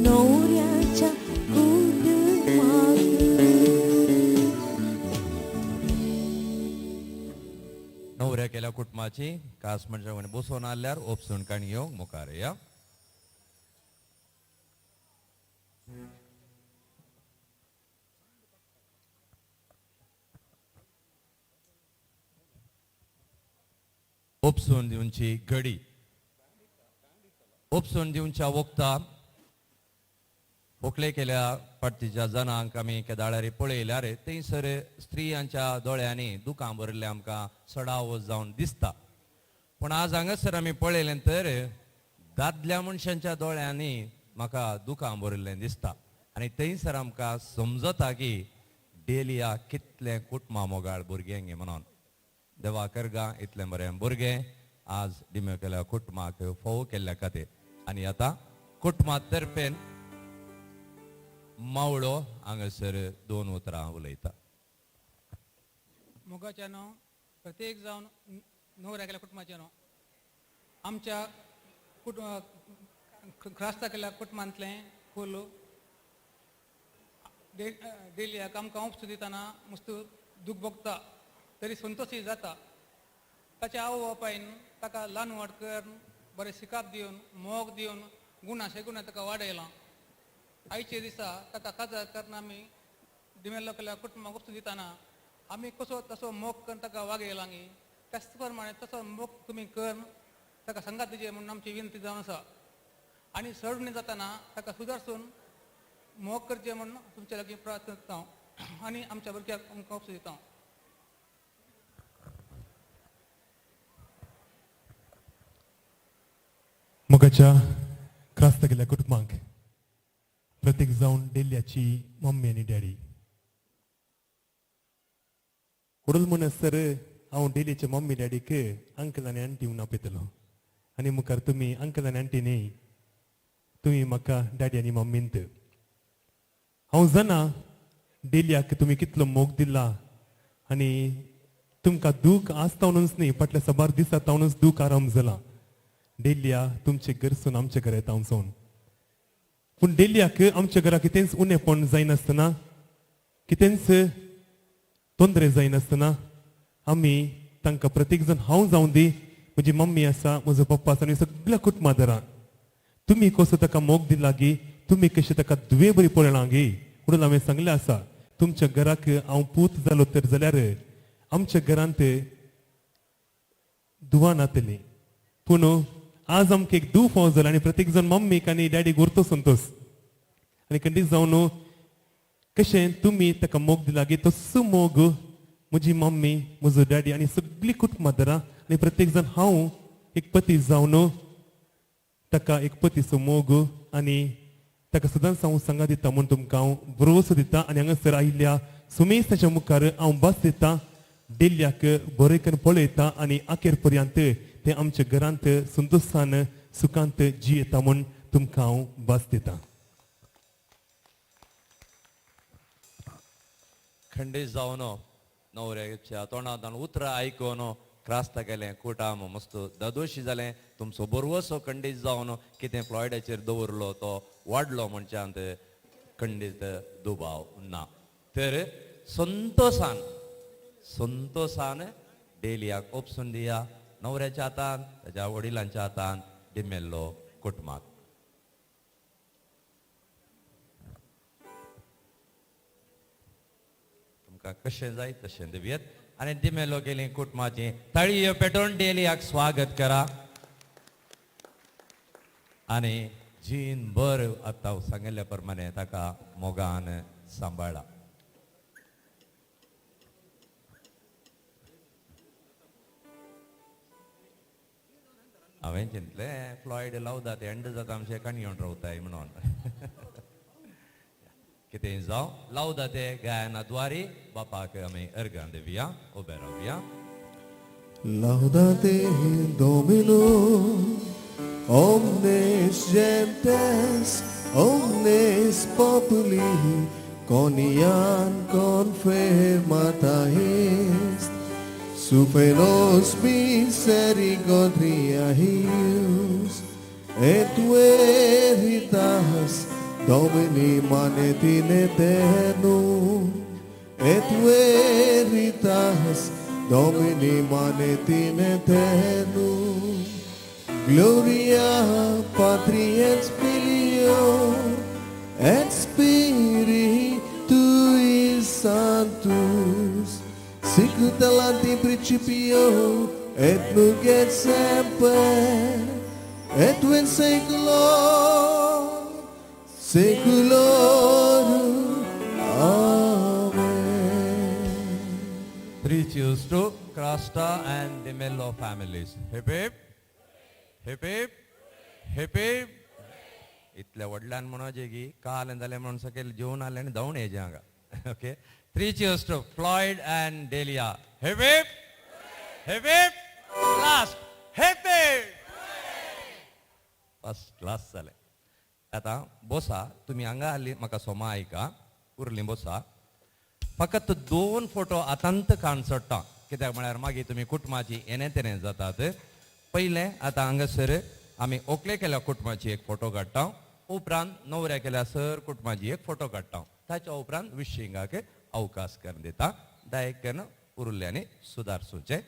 न्हवऱ्याच्या कुटुंबाक. नवऱ्या केल्या कुटुंबाची खास म्हणजे बसोवन आल्यार ओपसून काणी येवंक मुखार या. ओपसून दिवची घडी, ओपसून दिवच्या वखता होकले केल्या पार्टीच्या जनांक आमी केदाळारी पळयल्यार थंयसर स्त्रियांच्या दोळ्यांनी दुकां भरिल्लें आमकां सडावत जावन दिसता. पूण आज हांगासर आमी पळयलें तर दादल्या मनशांच्या दोळ्यांनी म्हाका दुकां भरिल्लें दिसता आनी थंयसर आमकां समजता की डेलिया कितलें कुटुंबा मोगाळ भुरगें गे म्हणून. देवा करगा इतलें बरें भुरगें आज डिम्यो केल्या कुटुंबाक फोव केल्ल्या खातीर. आनी आतां कुटुंबा तर्फेन मावळो हांगासर दोन उतरां उलयता. मोगाच्या न्हू प्रत्येक जावन न्हवऱ्या केल्या कुटुंबाच्या न्हू आमच्या क्रास्ता केल्या कुटुंबांतलें फूल डेलियाक आमकां उपसू दितना मस्त दूख भोगता तरी संतोशय जाता. ताच्या आवय बापायन ताका ल्हान व्हड करून बरें शिकाप दिवन मोग दिवन गुणा शेगुणा ताका वाडयलां. आयच्या दिसा ताका काजार करून आमी डिमेल्लो केल्या कुटुंबाक उपसून दितना आमी कसो तसो मोग करून ताका वागयला गी त्याच प्रमाणे तसो मोग तुमी करून ताका सांगात दिवचे म्हणून आमची विनंती जावन आसा. आनी सडणी जातना ताका सुदारसून मोग करचें म्हणून तुमच्या लागीं प्रार्थना करता हांव आनी आमच्या भुरग्याक आमकां उपसून दिता हांव. मोगाच्या क्रास्ता केल्या कुटुंबांक प्रत्येक जावन डेल्ल्याची मम्मी आनी डॅडी उडल म्हणसर हांव डेलीच्या मम्मी डॅडीक अंकल आनी आंटी म्हणून आपयतलो आनी मुखार तुमी अंकल आनी आंटी न्ही, तुमी म्हाका डॅडी आनी मम्मींत. हांव जाणा डेलियाक तुमी कितलो मोग दिला आनी तुमकां दूख आसतावनूच न्ही, फाटल्या साबार दिसा तावनूच दूख आराम जाला. डेलिया तुमचे घरसून आमच्या घरा येता हांव, पूण डेलियाक आमच्या घरा कितेंच उणेपण जायनासतना, कितेंच तोंदरे जायनासतना आमी तांकां प्रत्येक जाण हांव जावं दी, म्हजी मम्मी आसा, म्हजो पप्पा आसा आनी सगळ्या कुटुंबादरां तुमी कसो ताका मोग दिला गी, तुमी कशें ताका दुवे बरी पळयलां गी म्हणून हांवें सांगलें आसा. तुमच्या घराक हांव पूत जालो तर जाल्यार आमच्या घरांत दुवा नातली, पूण आज आमकां एक दूव फावो जालो आनी प्रत्येक जाण मम्मीक आनी डॅडीक उरतो संतोश आनी खंडीत जावन कशें तुमी ताका मोग दिला गी तसो मोग म्हजी मम्मी, म्हजो डॅडी आनी सगळीं कुटुंबादरां आनी प्रत्येक जाण हांव एक पती जावन ताका एक पतीचो मोग आनी ताका सदांच हांव सांगा दिता म्हूण तुमकां हांव भरवसो दिता. आनी हांगासर आयिल्ल्या सुमेस्ताच्या मुखार हांव भास दिता, डेल्ल्याक बरें करून पळयता आनी अखेर पर्यंत ते आमच्या घरांत संतोशान सुखांत जियेता म्हूण तुमकां हांव भास दिता. खंडीत जावन न्हवऱ्याच्या तोंडांतल्यान उतरां आयकून क्रास्ता केलें कुटाम मस्त दादोशी जालें. तुमचो बरवसो खंडीत जावन कितें फ्लॉयडाचेर दवरलो तो वाडलो म्हणच्यांत खंडीत दुबाव ना. तर संतोशान संतोशान डेलियाक ओपसून दिया न्हवऱ्याच्या हातान, ताच्या वडिलांच्या हातान, डिमेल्लो कुटुंबाक. तुमकां कशें जाय तशें दिवयेत. आनी दिमेलो गेली कुटुंबाची ताळयो पेटोवन डेलियाक स्वागत करा. आनी जीन भर आतां सांगिल्ल्या प्रमाणे ताका मोगान सांबाळा. हांवें चिंतलें फ्लॉयड लावता ते एंड जाता आमचें काणी येवन रावताय म्हणून. कितें जावं लावता ते गायनाद्वारे बापाक आमी अर्गां दिवया, उबे रावया. Laudate Domino, omnes gentes, omnes populi, coniam confirmata est, super nos misericordia eius, et veritas Domini manet in aeternum, et veritas Domini manet in aeternum. Gloria Patri et Filio et Spiritui Sanctus, sicut erat in principio et nunc et semper et in saeculo saeculorum. Amen. Three cheers to Crasta and the Mello families. Hip hip, hip hip, hip hip. इतल्या व्हडल्यान म्हणोवचें की काल जालें म्हणून सकयल जेवन आसलें आनी धांवून येयचें हांगा. Okay. Three cheers to Floyd and Delia. Hip hip, hip hip, last hip hip. First class जालें. आतां बोसा तुमी हांगा आसली म्हाका सोमा आयका उरलीं बोसा. फकत दोन फोटो आतांत काण सोडटा, कित्याक म्हळ्यार मागीर तुमी कुटुंबाची येणे तेणे जातात. पयलें आतां हांगासर आमी ओकले केल्या कुटुंबाची एक फोटो काडटा, उपरांत नवऱ्या केल्या सर कुटुंबाची एक फोटो काडटा, ताच्या उपरांत विशिंगाक अवकाश करून दिता. दायक करून उरल्यांनी सुदारचें.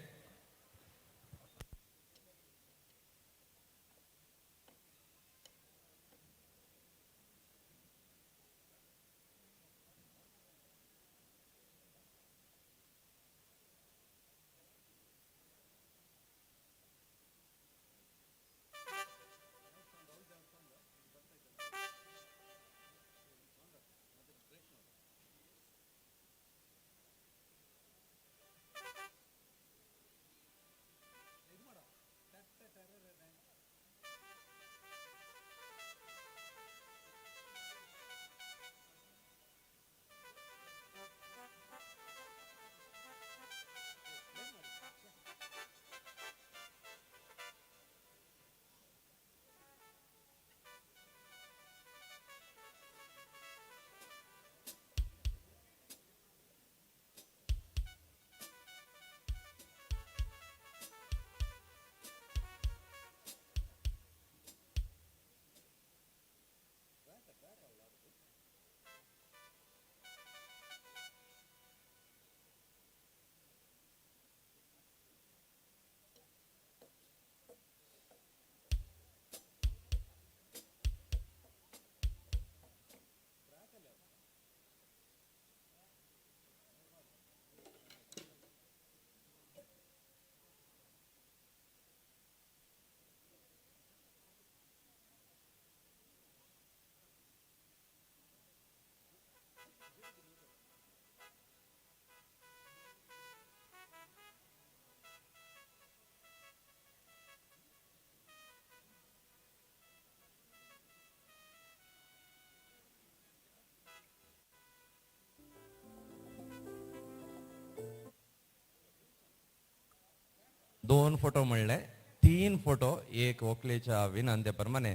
दोन फोटो म्हणले, तीन फोटो. एक व्हंकलेच्या विनंते प्रमाणे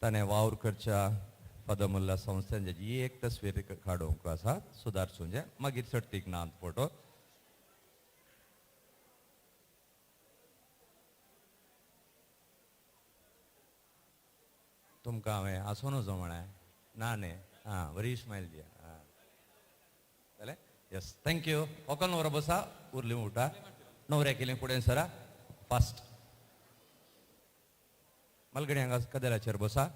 ताणें वावर करच्या पदमुल्ला संस्थेची एक तस्वीर काडूंक आसा सुदारचूं, मागीर सर्तीक ना फोटो. तुमकां हांवें आसूं नजो म्हळें ना न्ही, आं बरी स्मायल दिया. आं जालें, येस, thank you. व्हंकल न्हवरो बसा, उरली उठा, न्हवऱ्या केली फुडें सरा फास्ट. मलगडी हांगा कदेलाचेर बसा.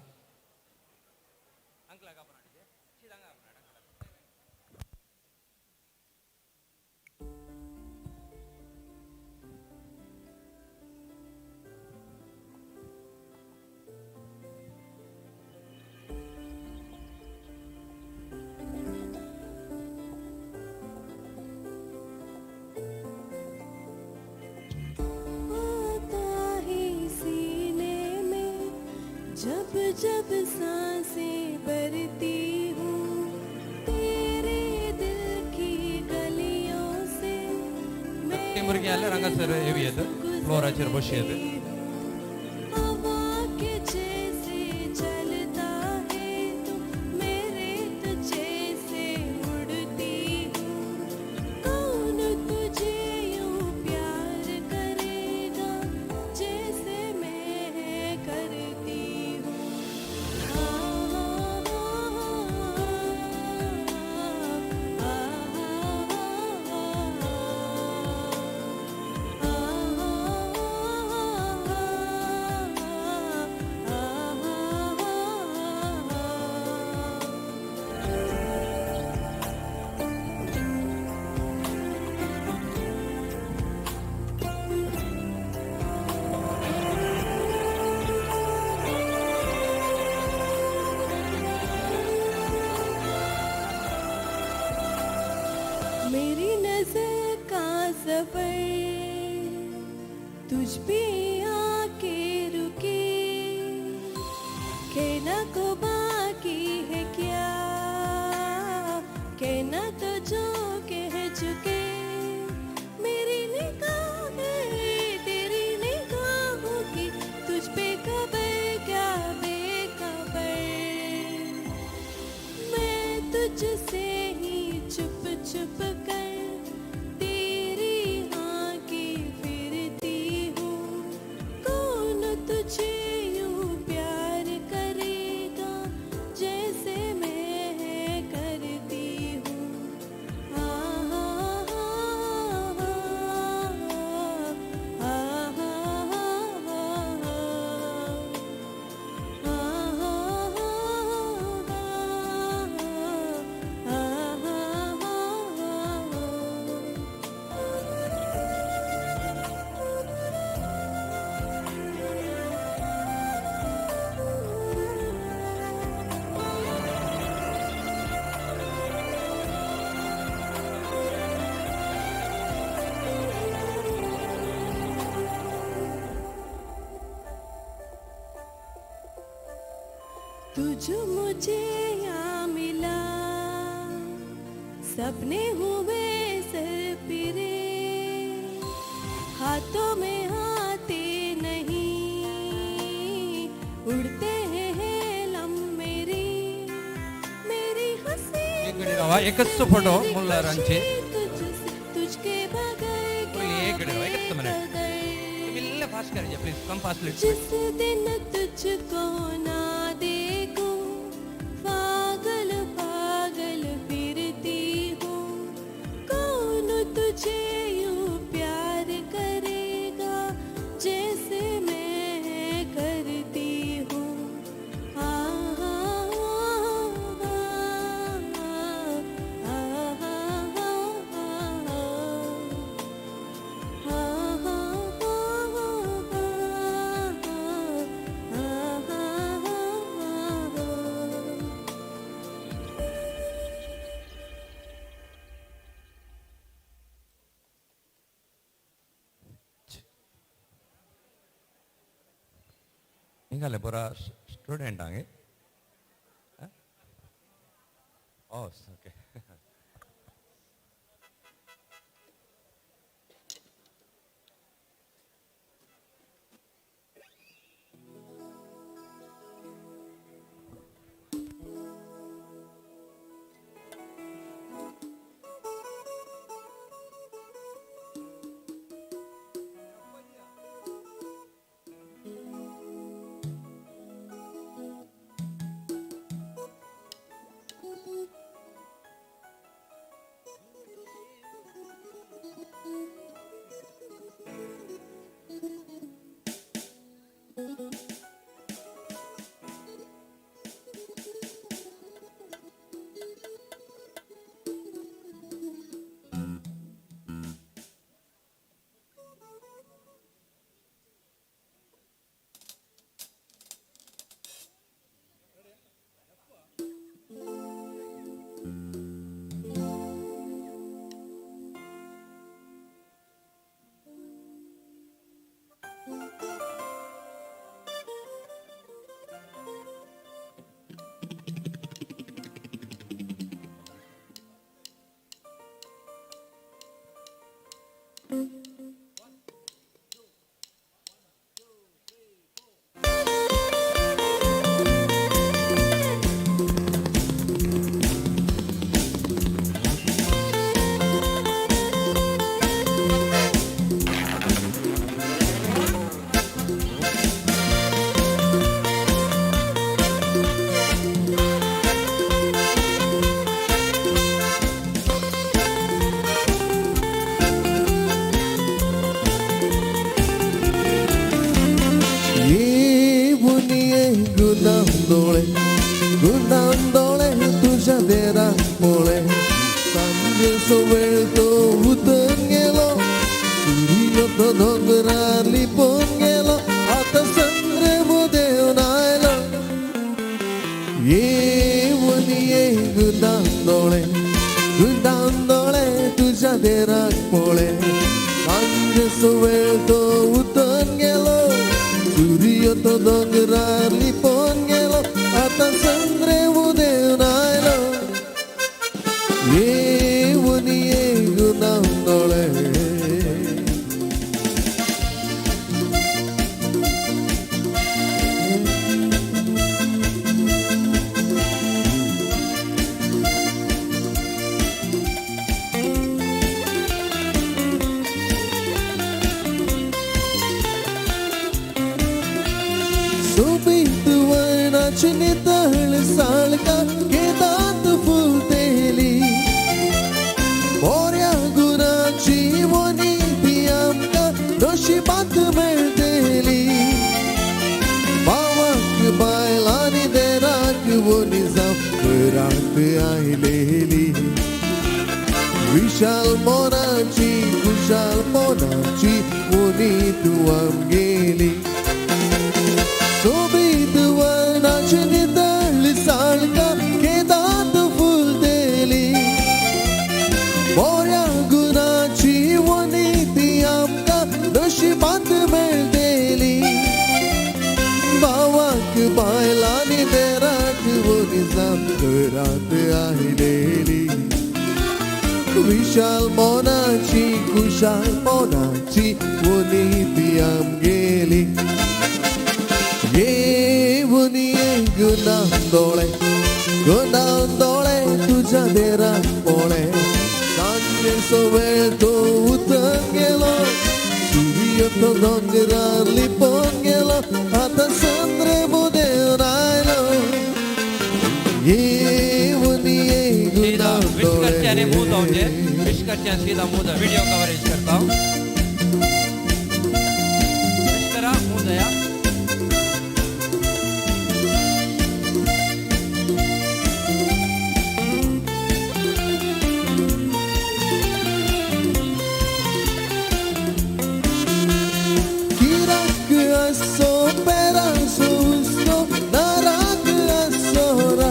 जब सांसें भरती हूँ तेरे दिल की गलियों से ती भुरगीं जाल्यार हांगासर येवं येत फ्लोराचेर बशी येत. हवा के जैसे चलता है तू मेरे तुझे से उड़ती हूँ कौन तुझे यूं प्यार करेगा जैसे मैं करती हूँ. मेरी नजर का सफर तुझ पे आके रुके कहना को बाकी है क्या कहना तो जो कह चुके. मेरी निगाहें तेरी निगाहों की तुझ पे खबर क्या बेखबर. मैं तुझसे ही चुप चुप कर तेरी हाँ की फिरती हूँ. कौन तुझे यूं प्यार करेगा जैसे मैं करती हूँ. हाँ हाँ हाँ हाँ हाँ हाँ. तुझ मुझे यहाँ मिला सपने हुए सर पिरे हाथों में आते नहीं उड़ते हैं लम मेरी मेरी हंसी एक घडी रावा, एकच फोटो मुल्लारांचे. तुझसे तुझके बगैर एक घडी रावा, एकच मिनिट. तुम्ही इल्ले फास्ट करायचे प्लीज, कम फास्ट. जिस दिन तुझको ना देखूं पागल पागल फिरती हूँ. कौन तुझे यूं प्यार करेगा जैसे मैं करती हूँ. हाँ हाँ हाँ हाँ हाँ हाँ हाँ हाँ. निघाले बरा स्टुडंट हांगे. ओके. गुंडांदोळे तुज्या देराक पळय सांजेचो वेळ तो उतन गेलो सुर्य तो दोंगरार लिपोवन गेलो आतां संद्रेम देवन आयलो येवन ये गुंडांदोळे गुंडांदोळे तुज्या देराक पळय सांजेचो वेळ तो उतन गेलो सूर्य तो दोंगरार लिपोवन गेलो आतां संद्रेम देवन आयलो येवन ये गुंडांदोळे. सोबीत वर्णाची नितळ साळका केदांत फुलतेली बोऱ्या गुणाची वनी ती आमकां नशिबांत मेळटेली भावाक बायलांनी देराक वनी जावं घरांत आयलेली विशाल मोनाची खुशाल मोनाची वनी तूं आमगेली सोबीत वर्णाची नितळ साळका केदांत फुलतेली बोऱ्या गुणाची वनी ती आमकां नशिबांत मेळटेली भावाक बायलांनी देराक वनी जावं घरांत आयलेली विशाल मोनाची खुशाल मोनाची वनी ती आमगेली येवन ये गुंडांदोळे गुंडांदोळे तुज्या देराक पळय सांजेचो वेळ तो उतन गेलो सूर्य तो दोंगरार लिपोवन गेलो आतां संद्रेम देवन आयलो येवन ये सीधा विश करचे आनी मूव गुंडांदोळे. जावचे विश करचे आनी सीधा मूव जाव व्हिडिओ कवरेज करता विश करा मूव जाया. Kirak aso peraso usto narak asora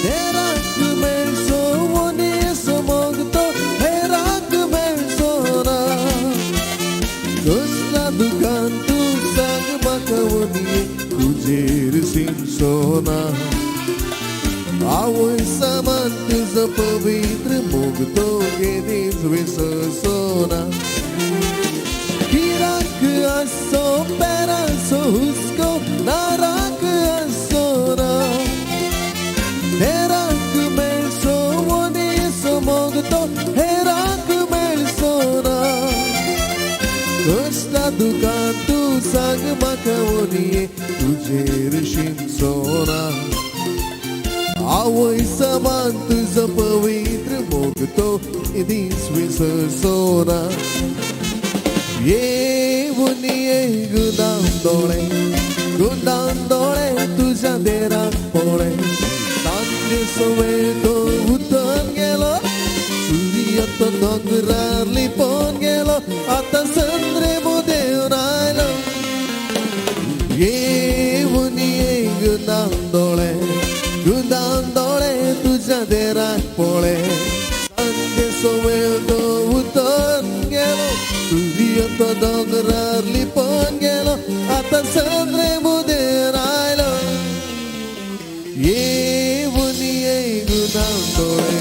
Derak melso oneso mogto herak melsora कसला दुकान तू सांग म्हाका वनी तुजेर सिमसोना आवय समान तुजो पवित्र मोगतो गेदीच विसोना Kirak aso peraso husko narak asora Derak melso oneso mogto herak melsora कसला दुकान तूं सांग म्हाका वनी तुजेर शिमसोना आवय समान तुजो पवित्र मोगतो दीस विसोना येवन ये गुंडांदोळे गुंडांदोळे तुज्या देराक पळय सांजेचो वेळ तो उतन गेलो सूर्य तो दोंगरार लिपोवन गेलो आतां संद्रेम देवन आयलो येवन ये गुंडांदोळे गुंडांदोळे तुज्या देराक पळय सांजेचो वेळ तो उतन गेलो सूर्य तो दोंगरार लिपोवन गेलो आतां संद्रेम देवन आयलो येवन ये गुंडांदोळे.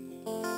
Thank you.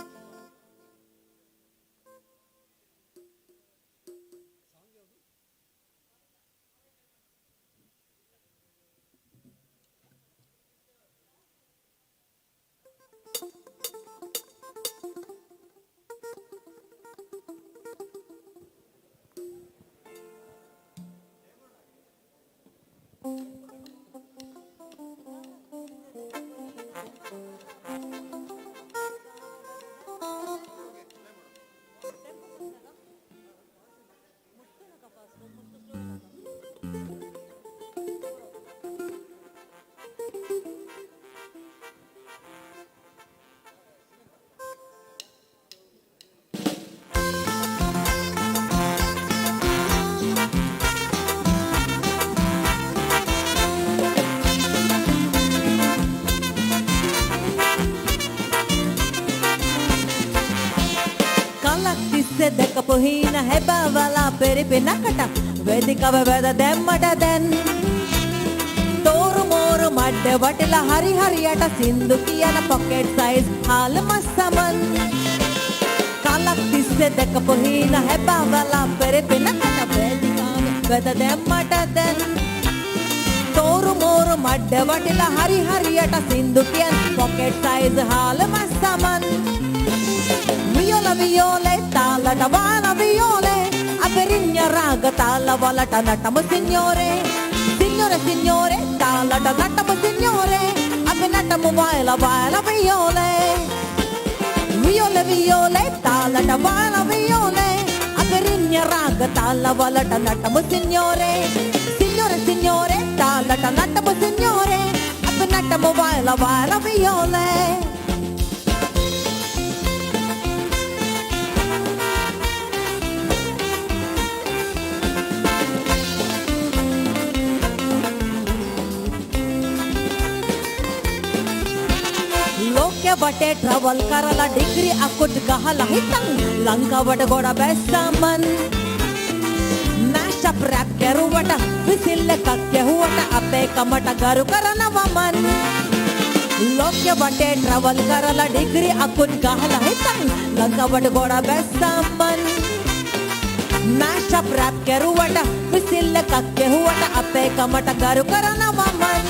තිස්සේ දැකපු හීන හැබවලා පෙරිපෙනකට වේදිකාව වැද දැම්මට දැන් තෝරු මෝරු මඩ වටලා හරි හරියට සින්දු කියන පොකට් සයිස් හාල් මස්සමන්. කලක් තිස්සේ දැකපු හීන හැබවලා පෙරිපෙනකට වේදිකාව වැද දැම්මට දැන් තෝරු මෝරු මඩ වටලා හරි හරියට සින්දු කියන පොකට් සයිස් හාල් මස්සමන්. වියෝල වියෝලේ තාලට වාල වියෝලේ අපරිඤ්ඤ රාග තාල වලට නටමු සිඤ්ඤෝරේ. සිඤ්ඤෝරේ සිඤ්ඤෝරේ තාලට නටමු සිඤ්ඤෝරේ අපි නටමු වායල වායල වියෝලේ. වියෝල වියෝලේ තාලට වාල වියෝලේ අපරිඤ්ඤ රාග තාල වලට නටමු සිඤ්ඤෝරේ. සිඤ්ඤෝරේ සිඤ්ඤෝරේ තාලට නටමු සිඤ්ඤෝරේ අපි නටමු වායල වායල වියෝලේ. ලෝකෙ වටේ ට්‍රැවල් කරලා ඩිග්‍රී අකුට් ගහලා හිටන් ලංකාවට ගොඩ බැස්සමන්. මෑෂ් අප් රැප් කෙරුවට විසිල් එකක් ගැහුවට අපේ කමට ගරු කරනවා මන්. ලෝකෙ වටේ ට්‍රැවල් කරලා ඩිග්‍රී අකුට් ගහලා හිටන් ලංකාවට ගොඩ බැස්සමන්. මෑෂ් අප් රැප් කෙරුවට විසිල් එකක් ගැහුවට අපේ කමට ගරු කරනවා මන්.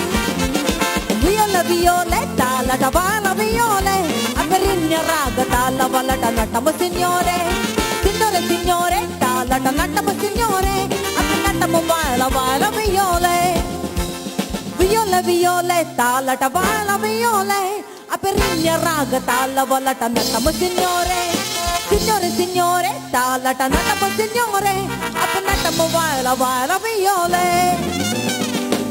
වියෝල වියෝලේ තාලට වාල වියෝලේ අපරිඤ්ඤ රාග තාල වලට නටමු සිඤ්ඤෝරේ. සිඤ්ඤෝරේ සිඤ්ඤෝරේ තාලට නටමු සිඤ්ඤෝරේ අපි නටමු වාල වාල වියෝලේ. වියෝල වියෝලේ තාලට වාල වියෝලේ අපරිඤ්ඤ රාග තාල වලට නටමු සිඤ්ඤෝරේ. සිඤ්ඤෝරේ සිඤ්ඤෝරේ තාලට නටමු සිඤ්ඤෝරේ අපි නටමු වාල වාල වියෝලේ.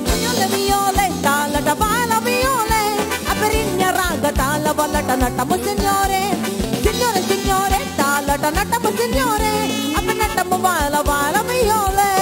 වියෝල වියෝලේ තාලට වාල වියෝලේ අපරිඤ්ඤ රාග තාල වලට නටමු සිඤ්ඤෝරේ. සිඤ්ඤෝරේ සිඤ්ඤෝරේ තාලට නටමු සිඤ්ඤෝරේ අපි නටමු වාල වාල වියෝලේ.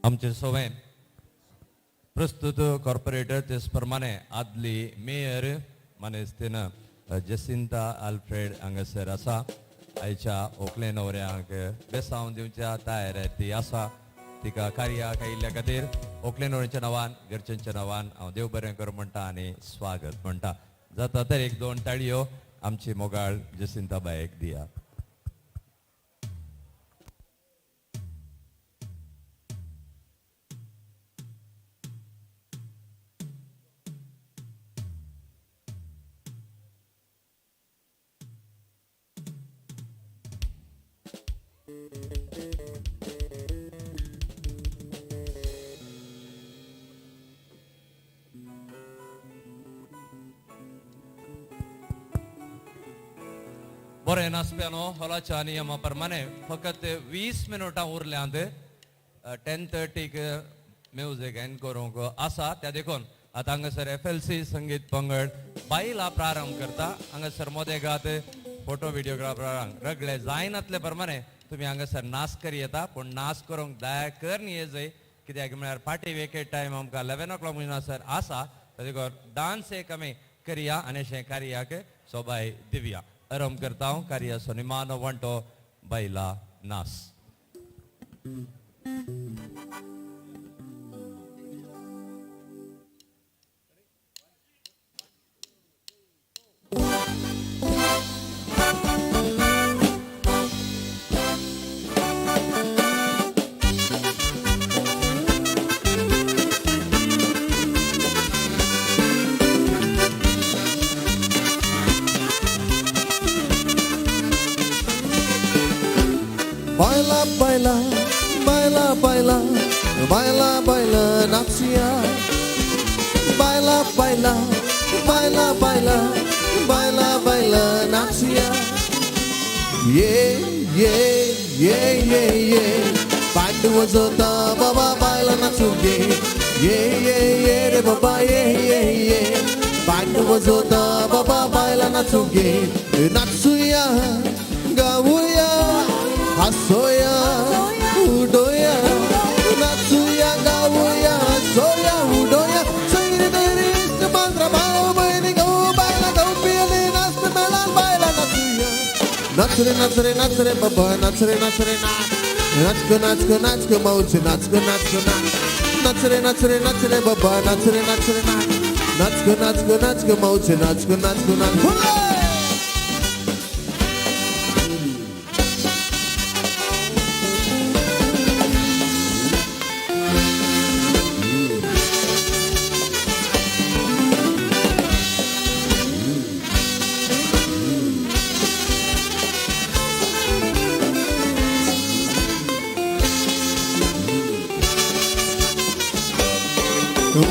आमचे सोवे प्रस्तुत कॉर्पोरेटर तेच प्रमाणे आदली मेयर मानेस्तीन जसिंता आल्फ्रेड हांगासर आसा. आयच्या ओकले न्हवऱ्यांक बेसांव दिवच्या तयार ती आसा. तिका कार्याक आयिल्ल्या खातीर ओकले न्हवऱ्याच्या नांवान घरच्यांच्या नांवान हांव देव बरें कर म्हणटा आनी स्वागत म्हणटा. जाता तर एक दोन टाळयो आमची मोगाळ जसिंता बायक दिया. बरें नाचप्यानो हॉलाच्या नियमा प्रमाणे फकत 20 मिनटां उरल्यांत 10:30 म्युजीक एंड करूंक आसा. त्या देखून आतां हांगासर FLC संगीत पंगड बायलां प्रारंभ करता. हांगासर मोदेगात फोटो व्हिडिओग्राफरांक रगले जायनातले प्रमाणे तुमी हांगासर नाच करी येता, पूण नाच करूंक दया कर येजय, कित्याक म्हळ्यार पाटी वेकेट टायम आमकां 11 o'clock म्हणसर आसा. त्या देखून डांस एक आमी करया आनी अशें कार्याक सोबाय दिवया. आरंभ करता हांव कार्याचो निमाणो वांटो बायलां नाच. Baila, baila, baila, baila, baila, baila, नाचया. Baila, baila, baila, baila, baila, baila, नाचया. ये ये ये ये ये पांड वाजवता बाबा बायला नाचू गे. ये ये ये रे बाबा ये ये ये पांड वाजवता बाबा बायला नाचू गे. नाचूया गाऊया हसोया उडोया, नाचूया गाऊया हसोया उडोया. सैरी दैरी इश्ट मांद्रा भाव बहिणी गाऊ बायला गाऊ पियले नाचते मेळान बायला नाचूया. नाच रे नाच रे नाच रे बाबा नाच रे नाच रे नाच, नाचक नाचक नाचक मावशी नाचक नाचक नाच, नाच रे नाच रे नाच रे बाबा नाच रे नाच रे नाच, नाचक नाचक नाचक मावशी नाचक नाचक नाच.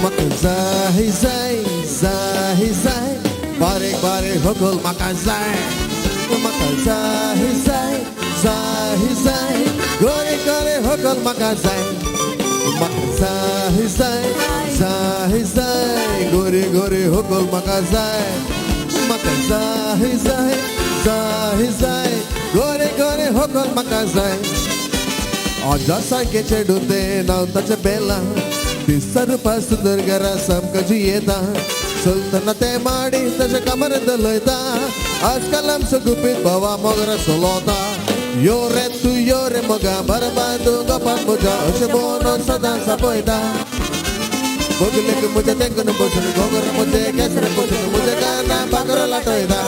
म्हाका जाय जाय जाय जाय बारीक बारीक होकल म्हाका जाय. म्हाका जाय जाय जाय जाय गोरे गोरे होकल म्हाका जाय. म्हाका जाय जाय जाय जाय गोरे गोरे होकल म्हाका जाय. म्हाका जाय जाय जाय जाय गोरे गोरे होकल म्हाका जाय. आजा सारकें चेडूं तें नांव ताचें बेला, दिसता रुपा सुंदर घरा सामकां जियेता. चलतना तें माडी ताच्या कमर दलयता, आजकाल आमचो गुपीत भावा मोगरा चलोता. यो रे तूं यो रे मोगा बरबाद गोपाल म्हज्या अशें म्हणून सदां सापयता. बगलेक म्हज्या तेंकून बसून गोंगर म्हजें केसर बसून म्हज्या काना भाकरो लाटयता.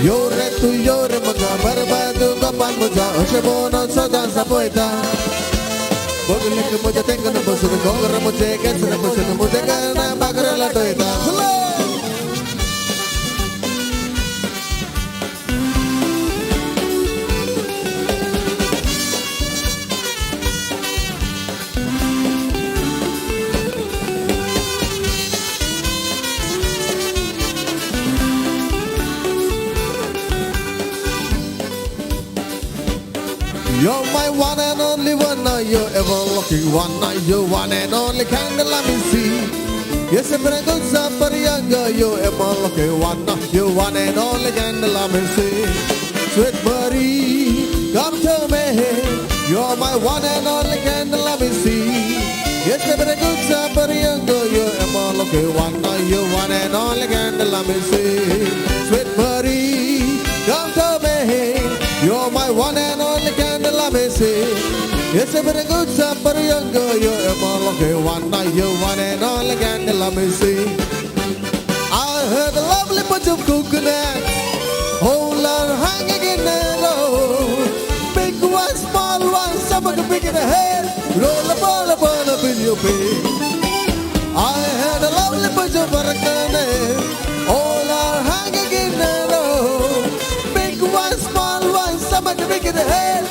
यो रे तूं यो रे मोगा बरबाद गोपाल म्हज्या अशें म्हणून सदां सापयता. बगलेक म्हज्या तेंकून बसून गोंगर म्हजें केसर बसून म्हज्या काना भाकरो लाटयता. You're my one and only one, now you're ever looking one, now you're one and only candle let me see. Yes, if I go for younger, you're ever looking one, now you're one and only candle let me see. Sweet Marie, come to me, you're my one and only candle let me see. Yes, if I go for younger, you're ever looking one, now you're one and only candle let me see. Sweet Marie, come to me, you're my one and only candle let me see. Yes, if I go for younger, you're ever looking one, now you're one and only candle let me see. I heard a lovely bunch of coconuts, whole lot hanging in the row. Big one, small one, some of the big in the head, roll a ball upon up in your pig. I had a lovely bunch of coconuts, all are hanging in the row. Big one, small one, some of the big in the head.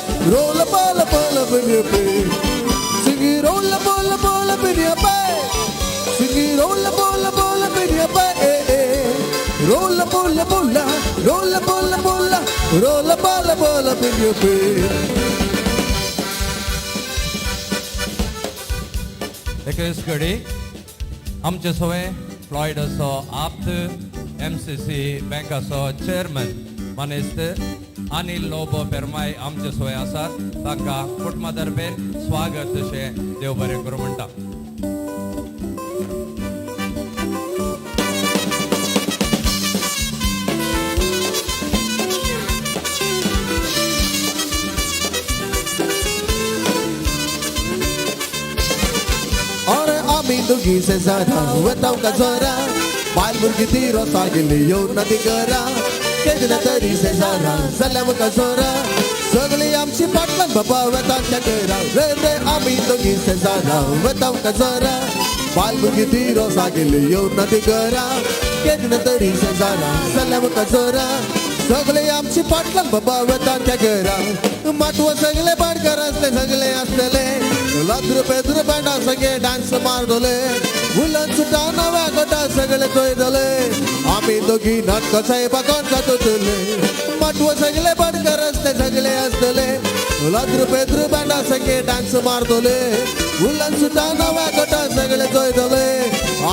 bola bola, roll bola bola, roll bola bola in your face. एकच घडी आमचे सवय फ्लॉयडाचो आप्त MCC बँकाचो chairman मानेस्त अनिल लोबो पेरमाय आमचे सोय आसात. तांकां कुटुंबा तर्फे स्वागत अशें देव बरें करूं म्हणटा. आमी दोगी शेजारा वेताव काजरा, बायल भुरगीं ती रोसा गेली येवन ना ती घरा, केन्ना तरी शेजारा जाल्या मुखार जोरा, सगळीं आमची फाटल्यान बाबा वेता त्या घरा. रे रे आमी दोगी शेजारा वेताव काजरा, बायल भुरगीं ती रोसा गेली येवन ना ती घरा, केन्ना तरी शेजारा जाल्या मुखार जोरा, सगळीं आमची फाटल्यान बाबा वेता त्या घरा. माटवा सगळे पाडकार आसले सगळे आसलेले, लाद्र पेद्र बँडा सगळे डान्स मारतले, उलन सुटा नव्या गोटा सगळे चोयतले, आमी दोगी नाटकां साहेबा कोण जातले. माटवा सगळे पाडकार आसले सगळे आसतले, लाद्र पेद्र बँडा सगळे डान्स मारतले, उलन सुटा नव्या गोटा सगळे चोयतले,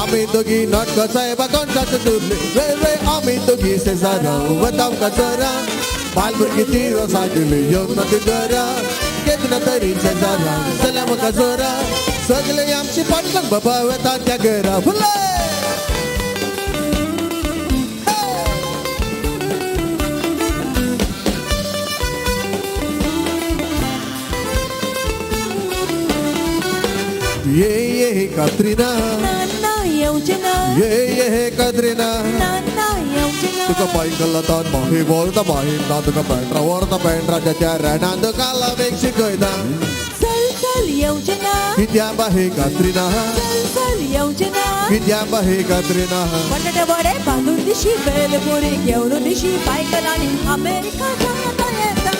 आमी दोगी नाटकां साहेबा कोण जातले. रे रे आमी दोगी शेजारा वताव काजरा, बायल भुरगीं ती रोसा गेली येवन ना ती घरा, केन्ना तरी शेजारा जाल्या म्हाका जोरा, सगळे आमची फाटल्यान बाबा वेता त्या घरा. फुले ये ये कात्रिना, येवचें ना, ये ये कात्रिना, ना ना येवचें ना. तुका पायकल्ला तान माही व्हरता माही ना, तुका पेंट्रा व्हरता पेंट्राच्या त्या रेणान तुका लवेक शिकयता. चल चल येवचें ना, कित्या बाहे कात्रिना, चल चल येवचें ना, कित्या बाहे कात्रिना. बटाटे वडे बांदून दिशी, बेलपुरी घेवन दिशी, पायकल आनी अमेरिका सांगता येता.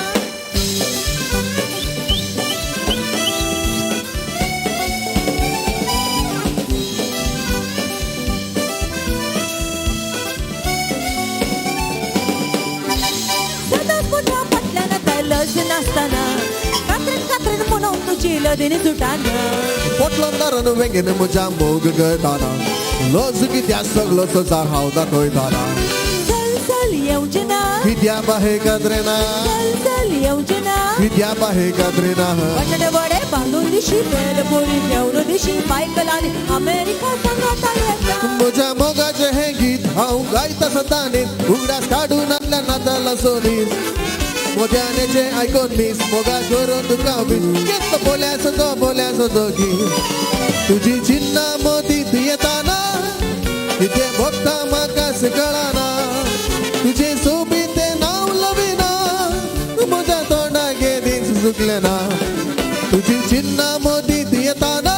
नासतना कात्रीन कात्रीन म्हणून तुजी लदीन सुटाना, पोटलोंदारान वेंगेन म्हज्या मोग करताना, लज कित्या सगलो सजार हांव दाखयताना. चल चल येवचें ना, कित्या बाहे कात्रिना, चल चल येवचें ना, कित्या बाहे कात्रिना. बटाटे वडे बांदून दिशी, बेलपुरी घेवन दिशी, पायकल आनी अमेरिका सांगाता येता. म्हज्या मोगाचें हें गीत हांव गायता सदांनी, उगडास काडून आपल्या नाताला सोनीस, मोग्यानेचे आयकोन मीस, मोगा करून तुका बीस, केन्ना बोल्यासो तो बोल्यासो दोगी, तुजी चिन्ना मोदीत येताना, कितें भोगता म्हाका कळना, तुजें सोबीत नांव लविना, म्हज्या तोंडाक दीस चुकलें ना, तुजी चिन्ना मोदीत येताना,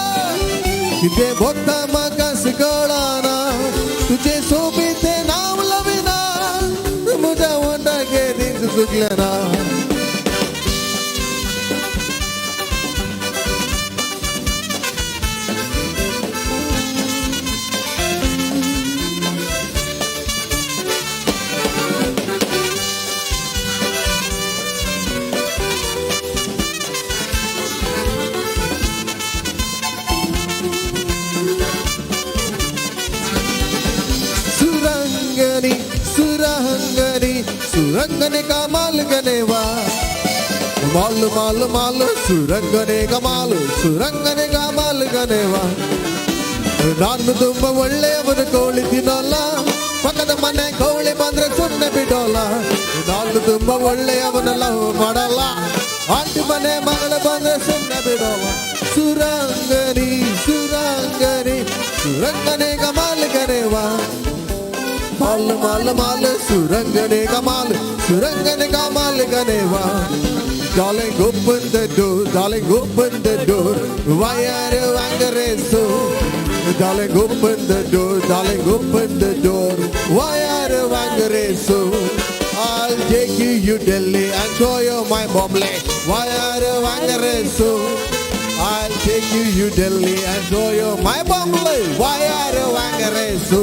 कितें भोगता म्हाका कळना, तुजें सोबीत नांव लविना, म्हज्या वोंठाक दीस चुकलें ना. सुरंगनी सुरंगनी सुरंगने कमाल गनेवा, माल माल माल सुरंगने कमाल, सुरंगने कमाल गनेवा. ನಾನು ತುಂಬ ಒಳ್ಳೆಯವನು ಕೋಳಿ ತಿನ್ನೋಲ್ಲ, ಪಕ್ಕದ ಮನೆ ಕೋಳಿ ಬಂದ್ರೆ ಸುಮ್ಮನೆ ಬಿಡೋಲ್ಲ, ನಾನು ತುಂಬ ಒಳ್ಳೆಯವನ ಲವ್ ಮಾಡಲ್ಲ, ಆಂಟಿ ಮನೆ ಮಗಳು ಬಂದ್ರೆ ಸುಮ್ಮನೆ ಬಿಡೋಲ್ಲ. ಸುರಂಗನಿ ಸುರಂಗನಿ ಸುರಂಗನೆ ಕಮಾಲ್ ಗನೇವಾ, माल माल माल सुरंगने कमाल, सुरंगने कमाल गनेवा. Darling open the door, darling open the door, why are you angry so? Darling open the door, darling open the door, why are you angry so? I'll take you you Delhi and show you my Bombay, why are you angry so? I'll take you you Delhi and show you my Bombay, why are you angry so?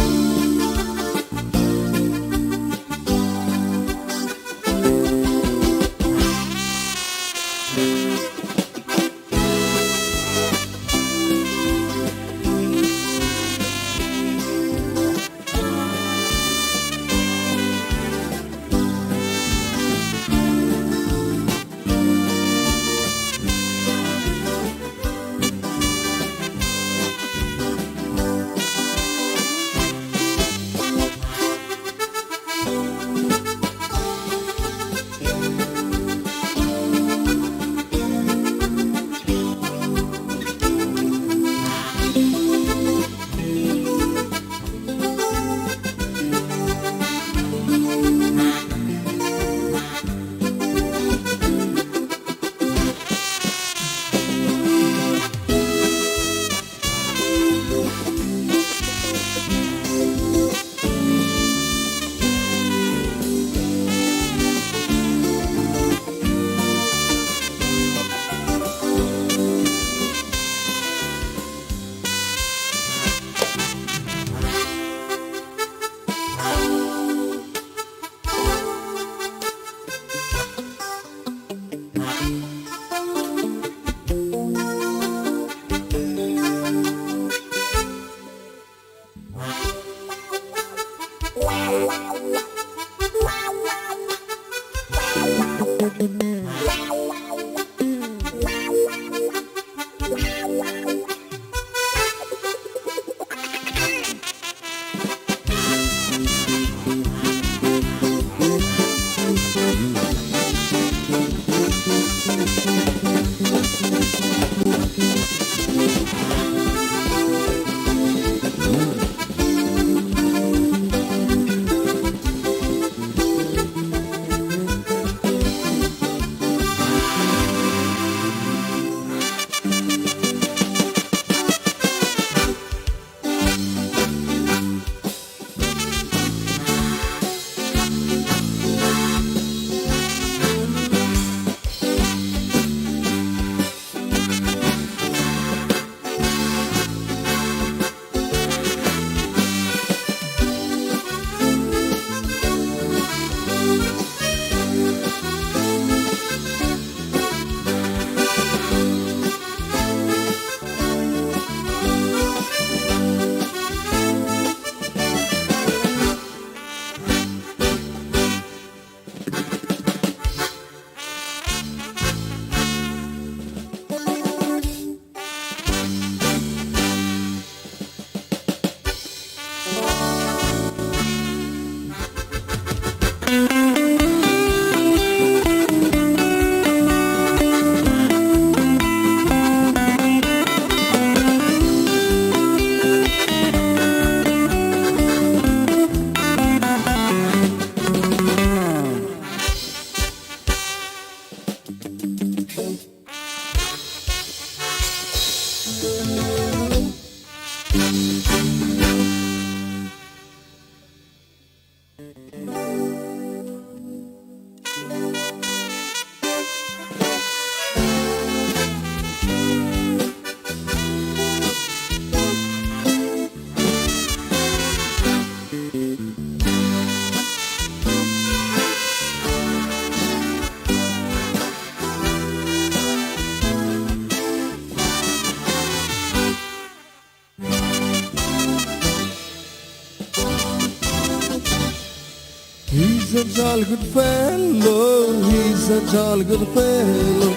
He's a jolly good fellow, he's a jolly good fellow,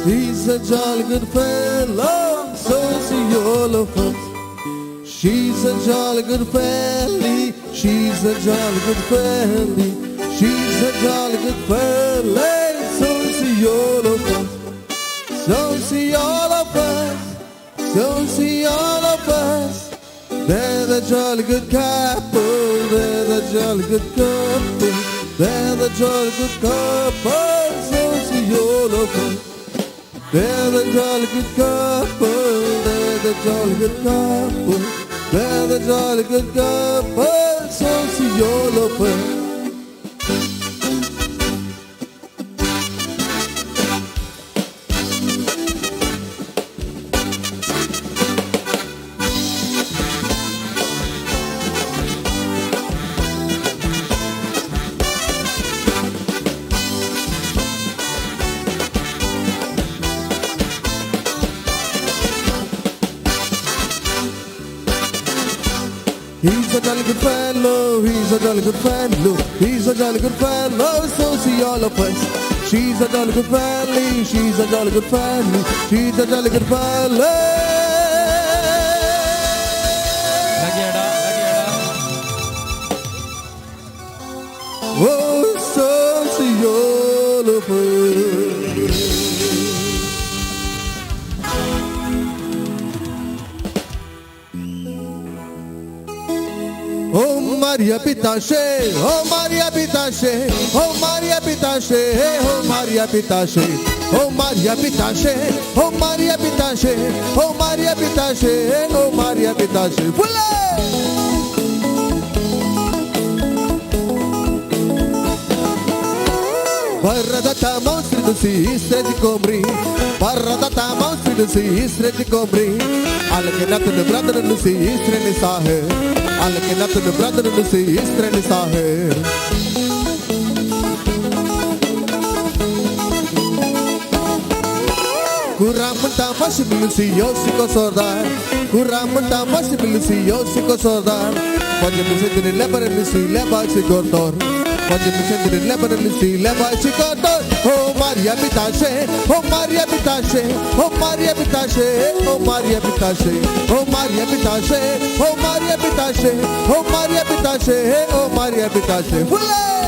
he's a jolly good fellow, so see all of us. She's a jolly good felly, she's a jolly good felly, she's a jolly good felly, so see all of us. So see all of us, so see all of us. They're the jolly good couple, they're the jolly good couple, they're the jolly good couple, so see all of us. They're the jolly good couple, they're the jolly good couple, they're the jolly good couple, so see all of us. He's a jolly good fellow, he's a jolly good fellow, he's a jolly good fellow, so see all of us. She's a jolly good fellow, she's a jolly good fellow, she's a jolly good fellow. Oh, so see all of us. Oh Maria Pitashe, oh Maria Pitashe, oh Maria Pitashe, oh Maria Pitashe, oh Maria Pitashe, oh Maria Pitashe, oh Maria Pitashe, oh Maria Pitashe. Fule! Parradata maustridusi isredi komri, parradata maustridusi isredi komri, alke natun brother nusi isreni sahe. Alke natun brother nusi isreni sahe. Kuramta mashbilusi yosiko sordar, kuramta mashbilusi yosiko sordar, panjamisendri lebarelusi lebachi gortor, panjamisendri lebarelusi lebachi gortor. Oh Maria Pitashe, oh Maria Pitashe, oh Maria Pitashe, oh Maria Pitashe, oh Maria Pitashe, oh Maria Pitashe, oh Maria Pitashe, oh Maria Pitashe. Fule!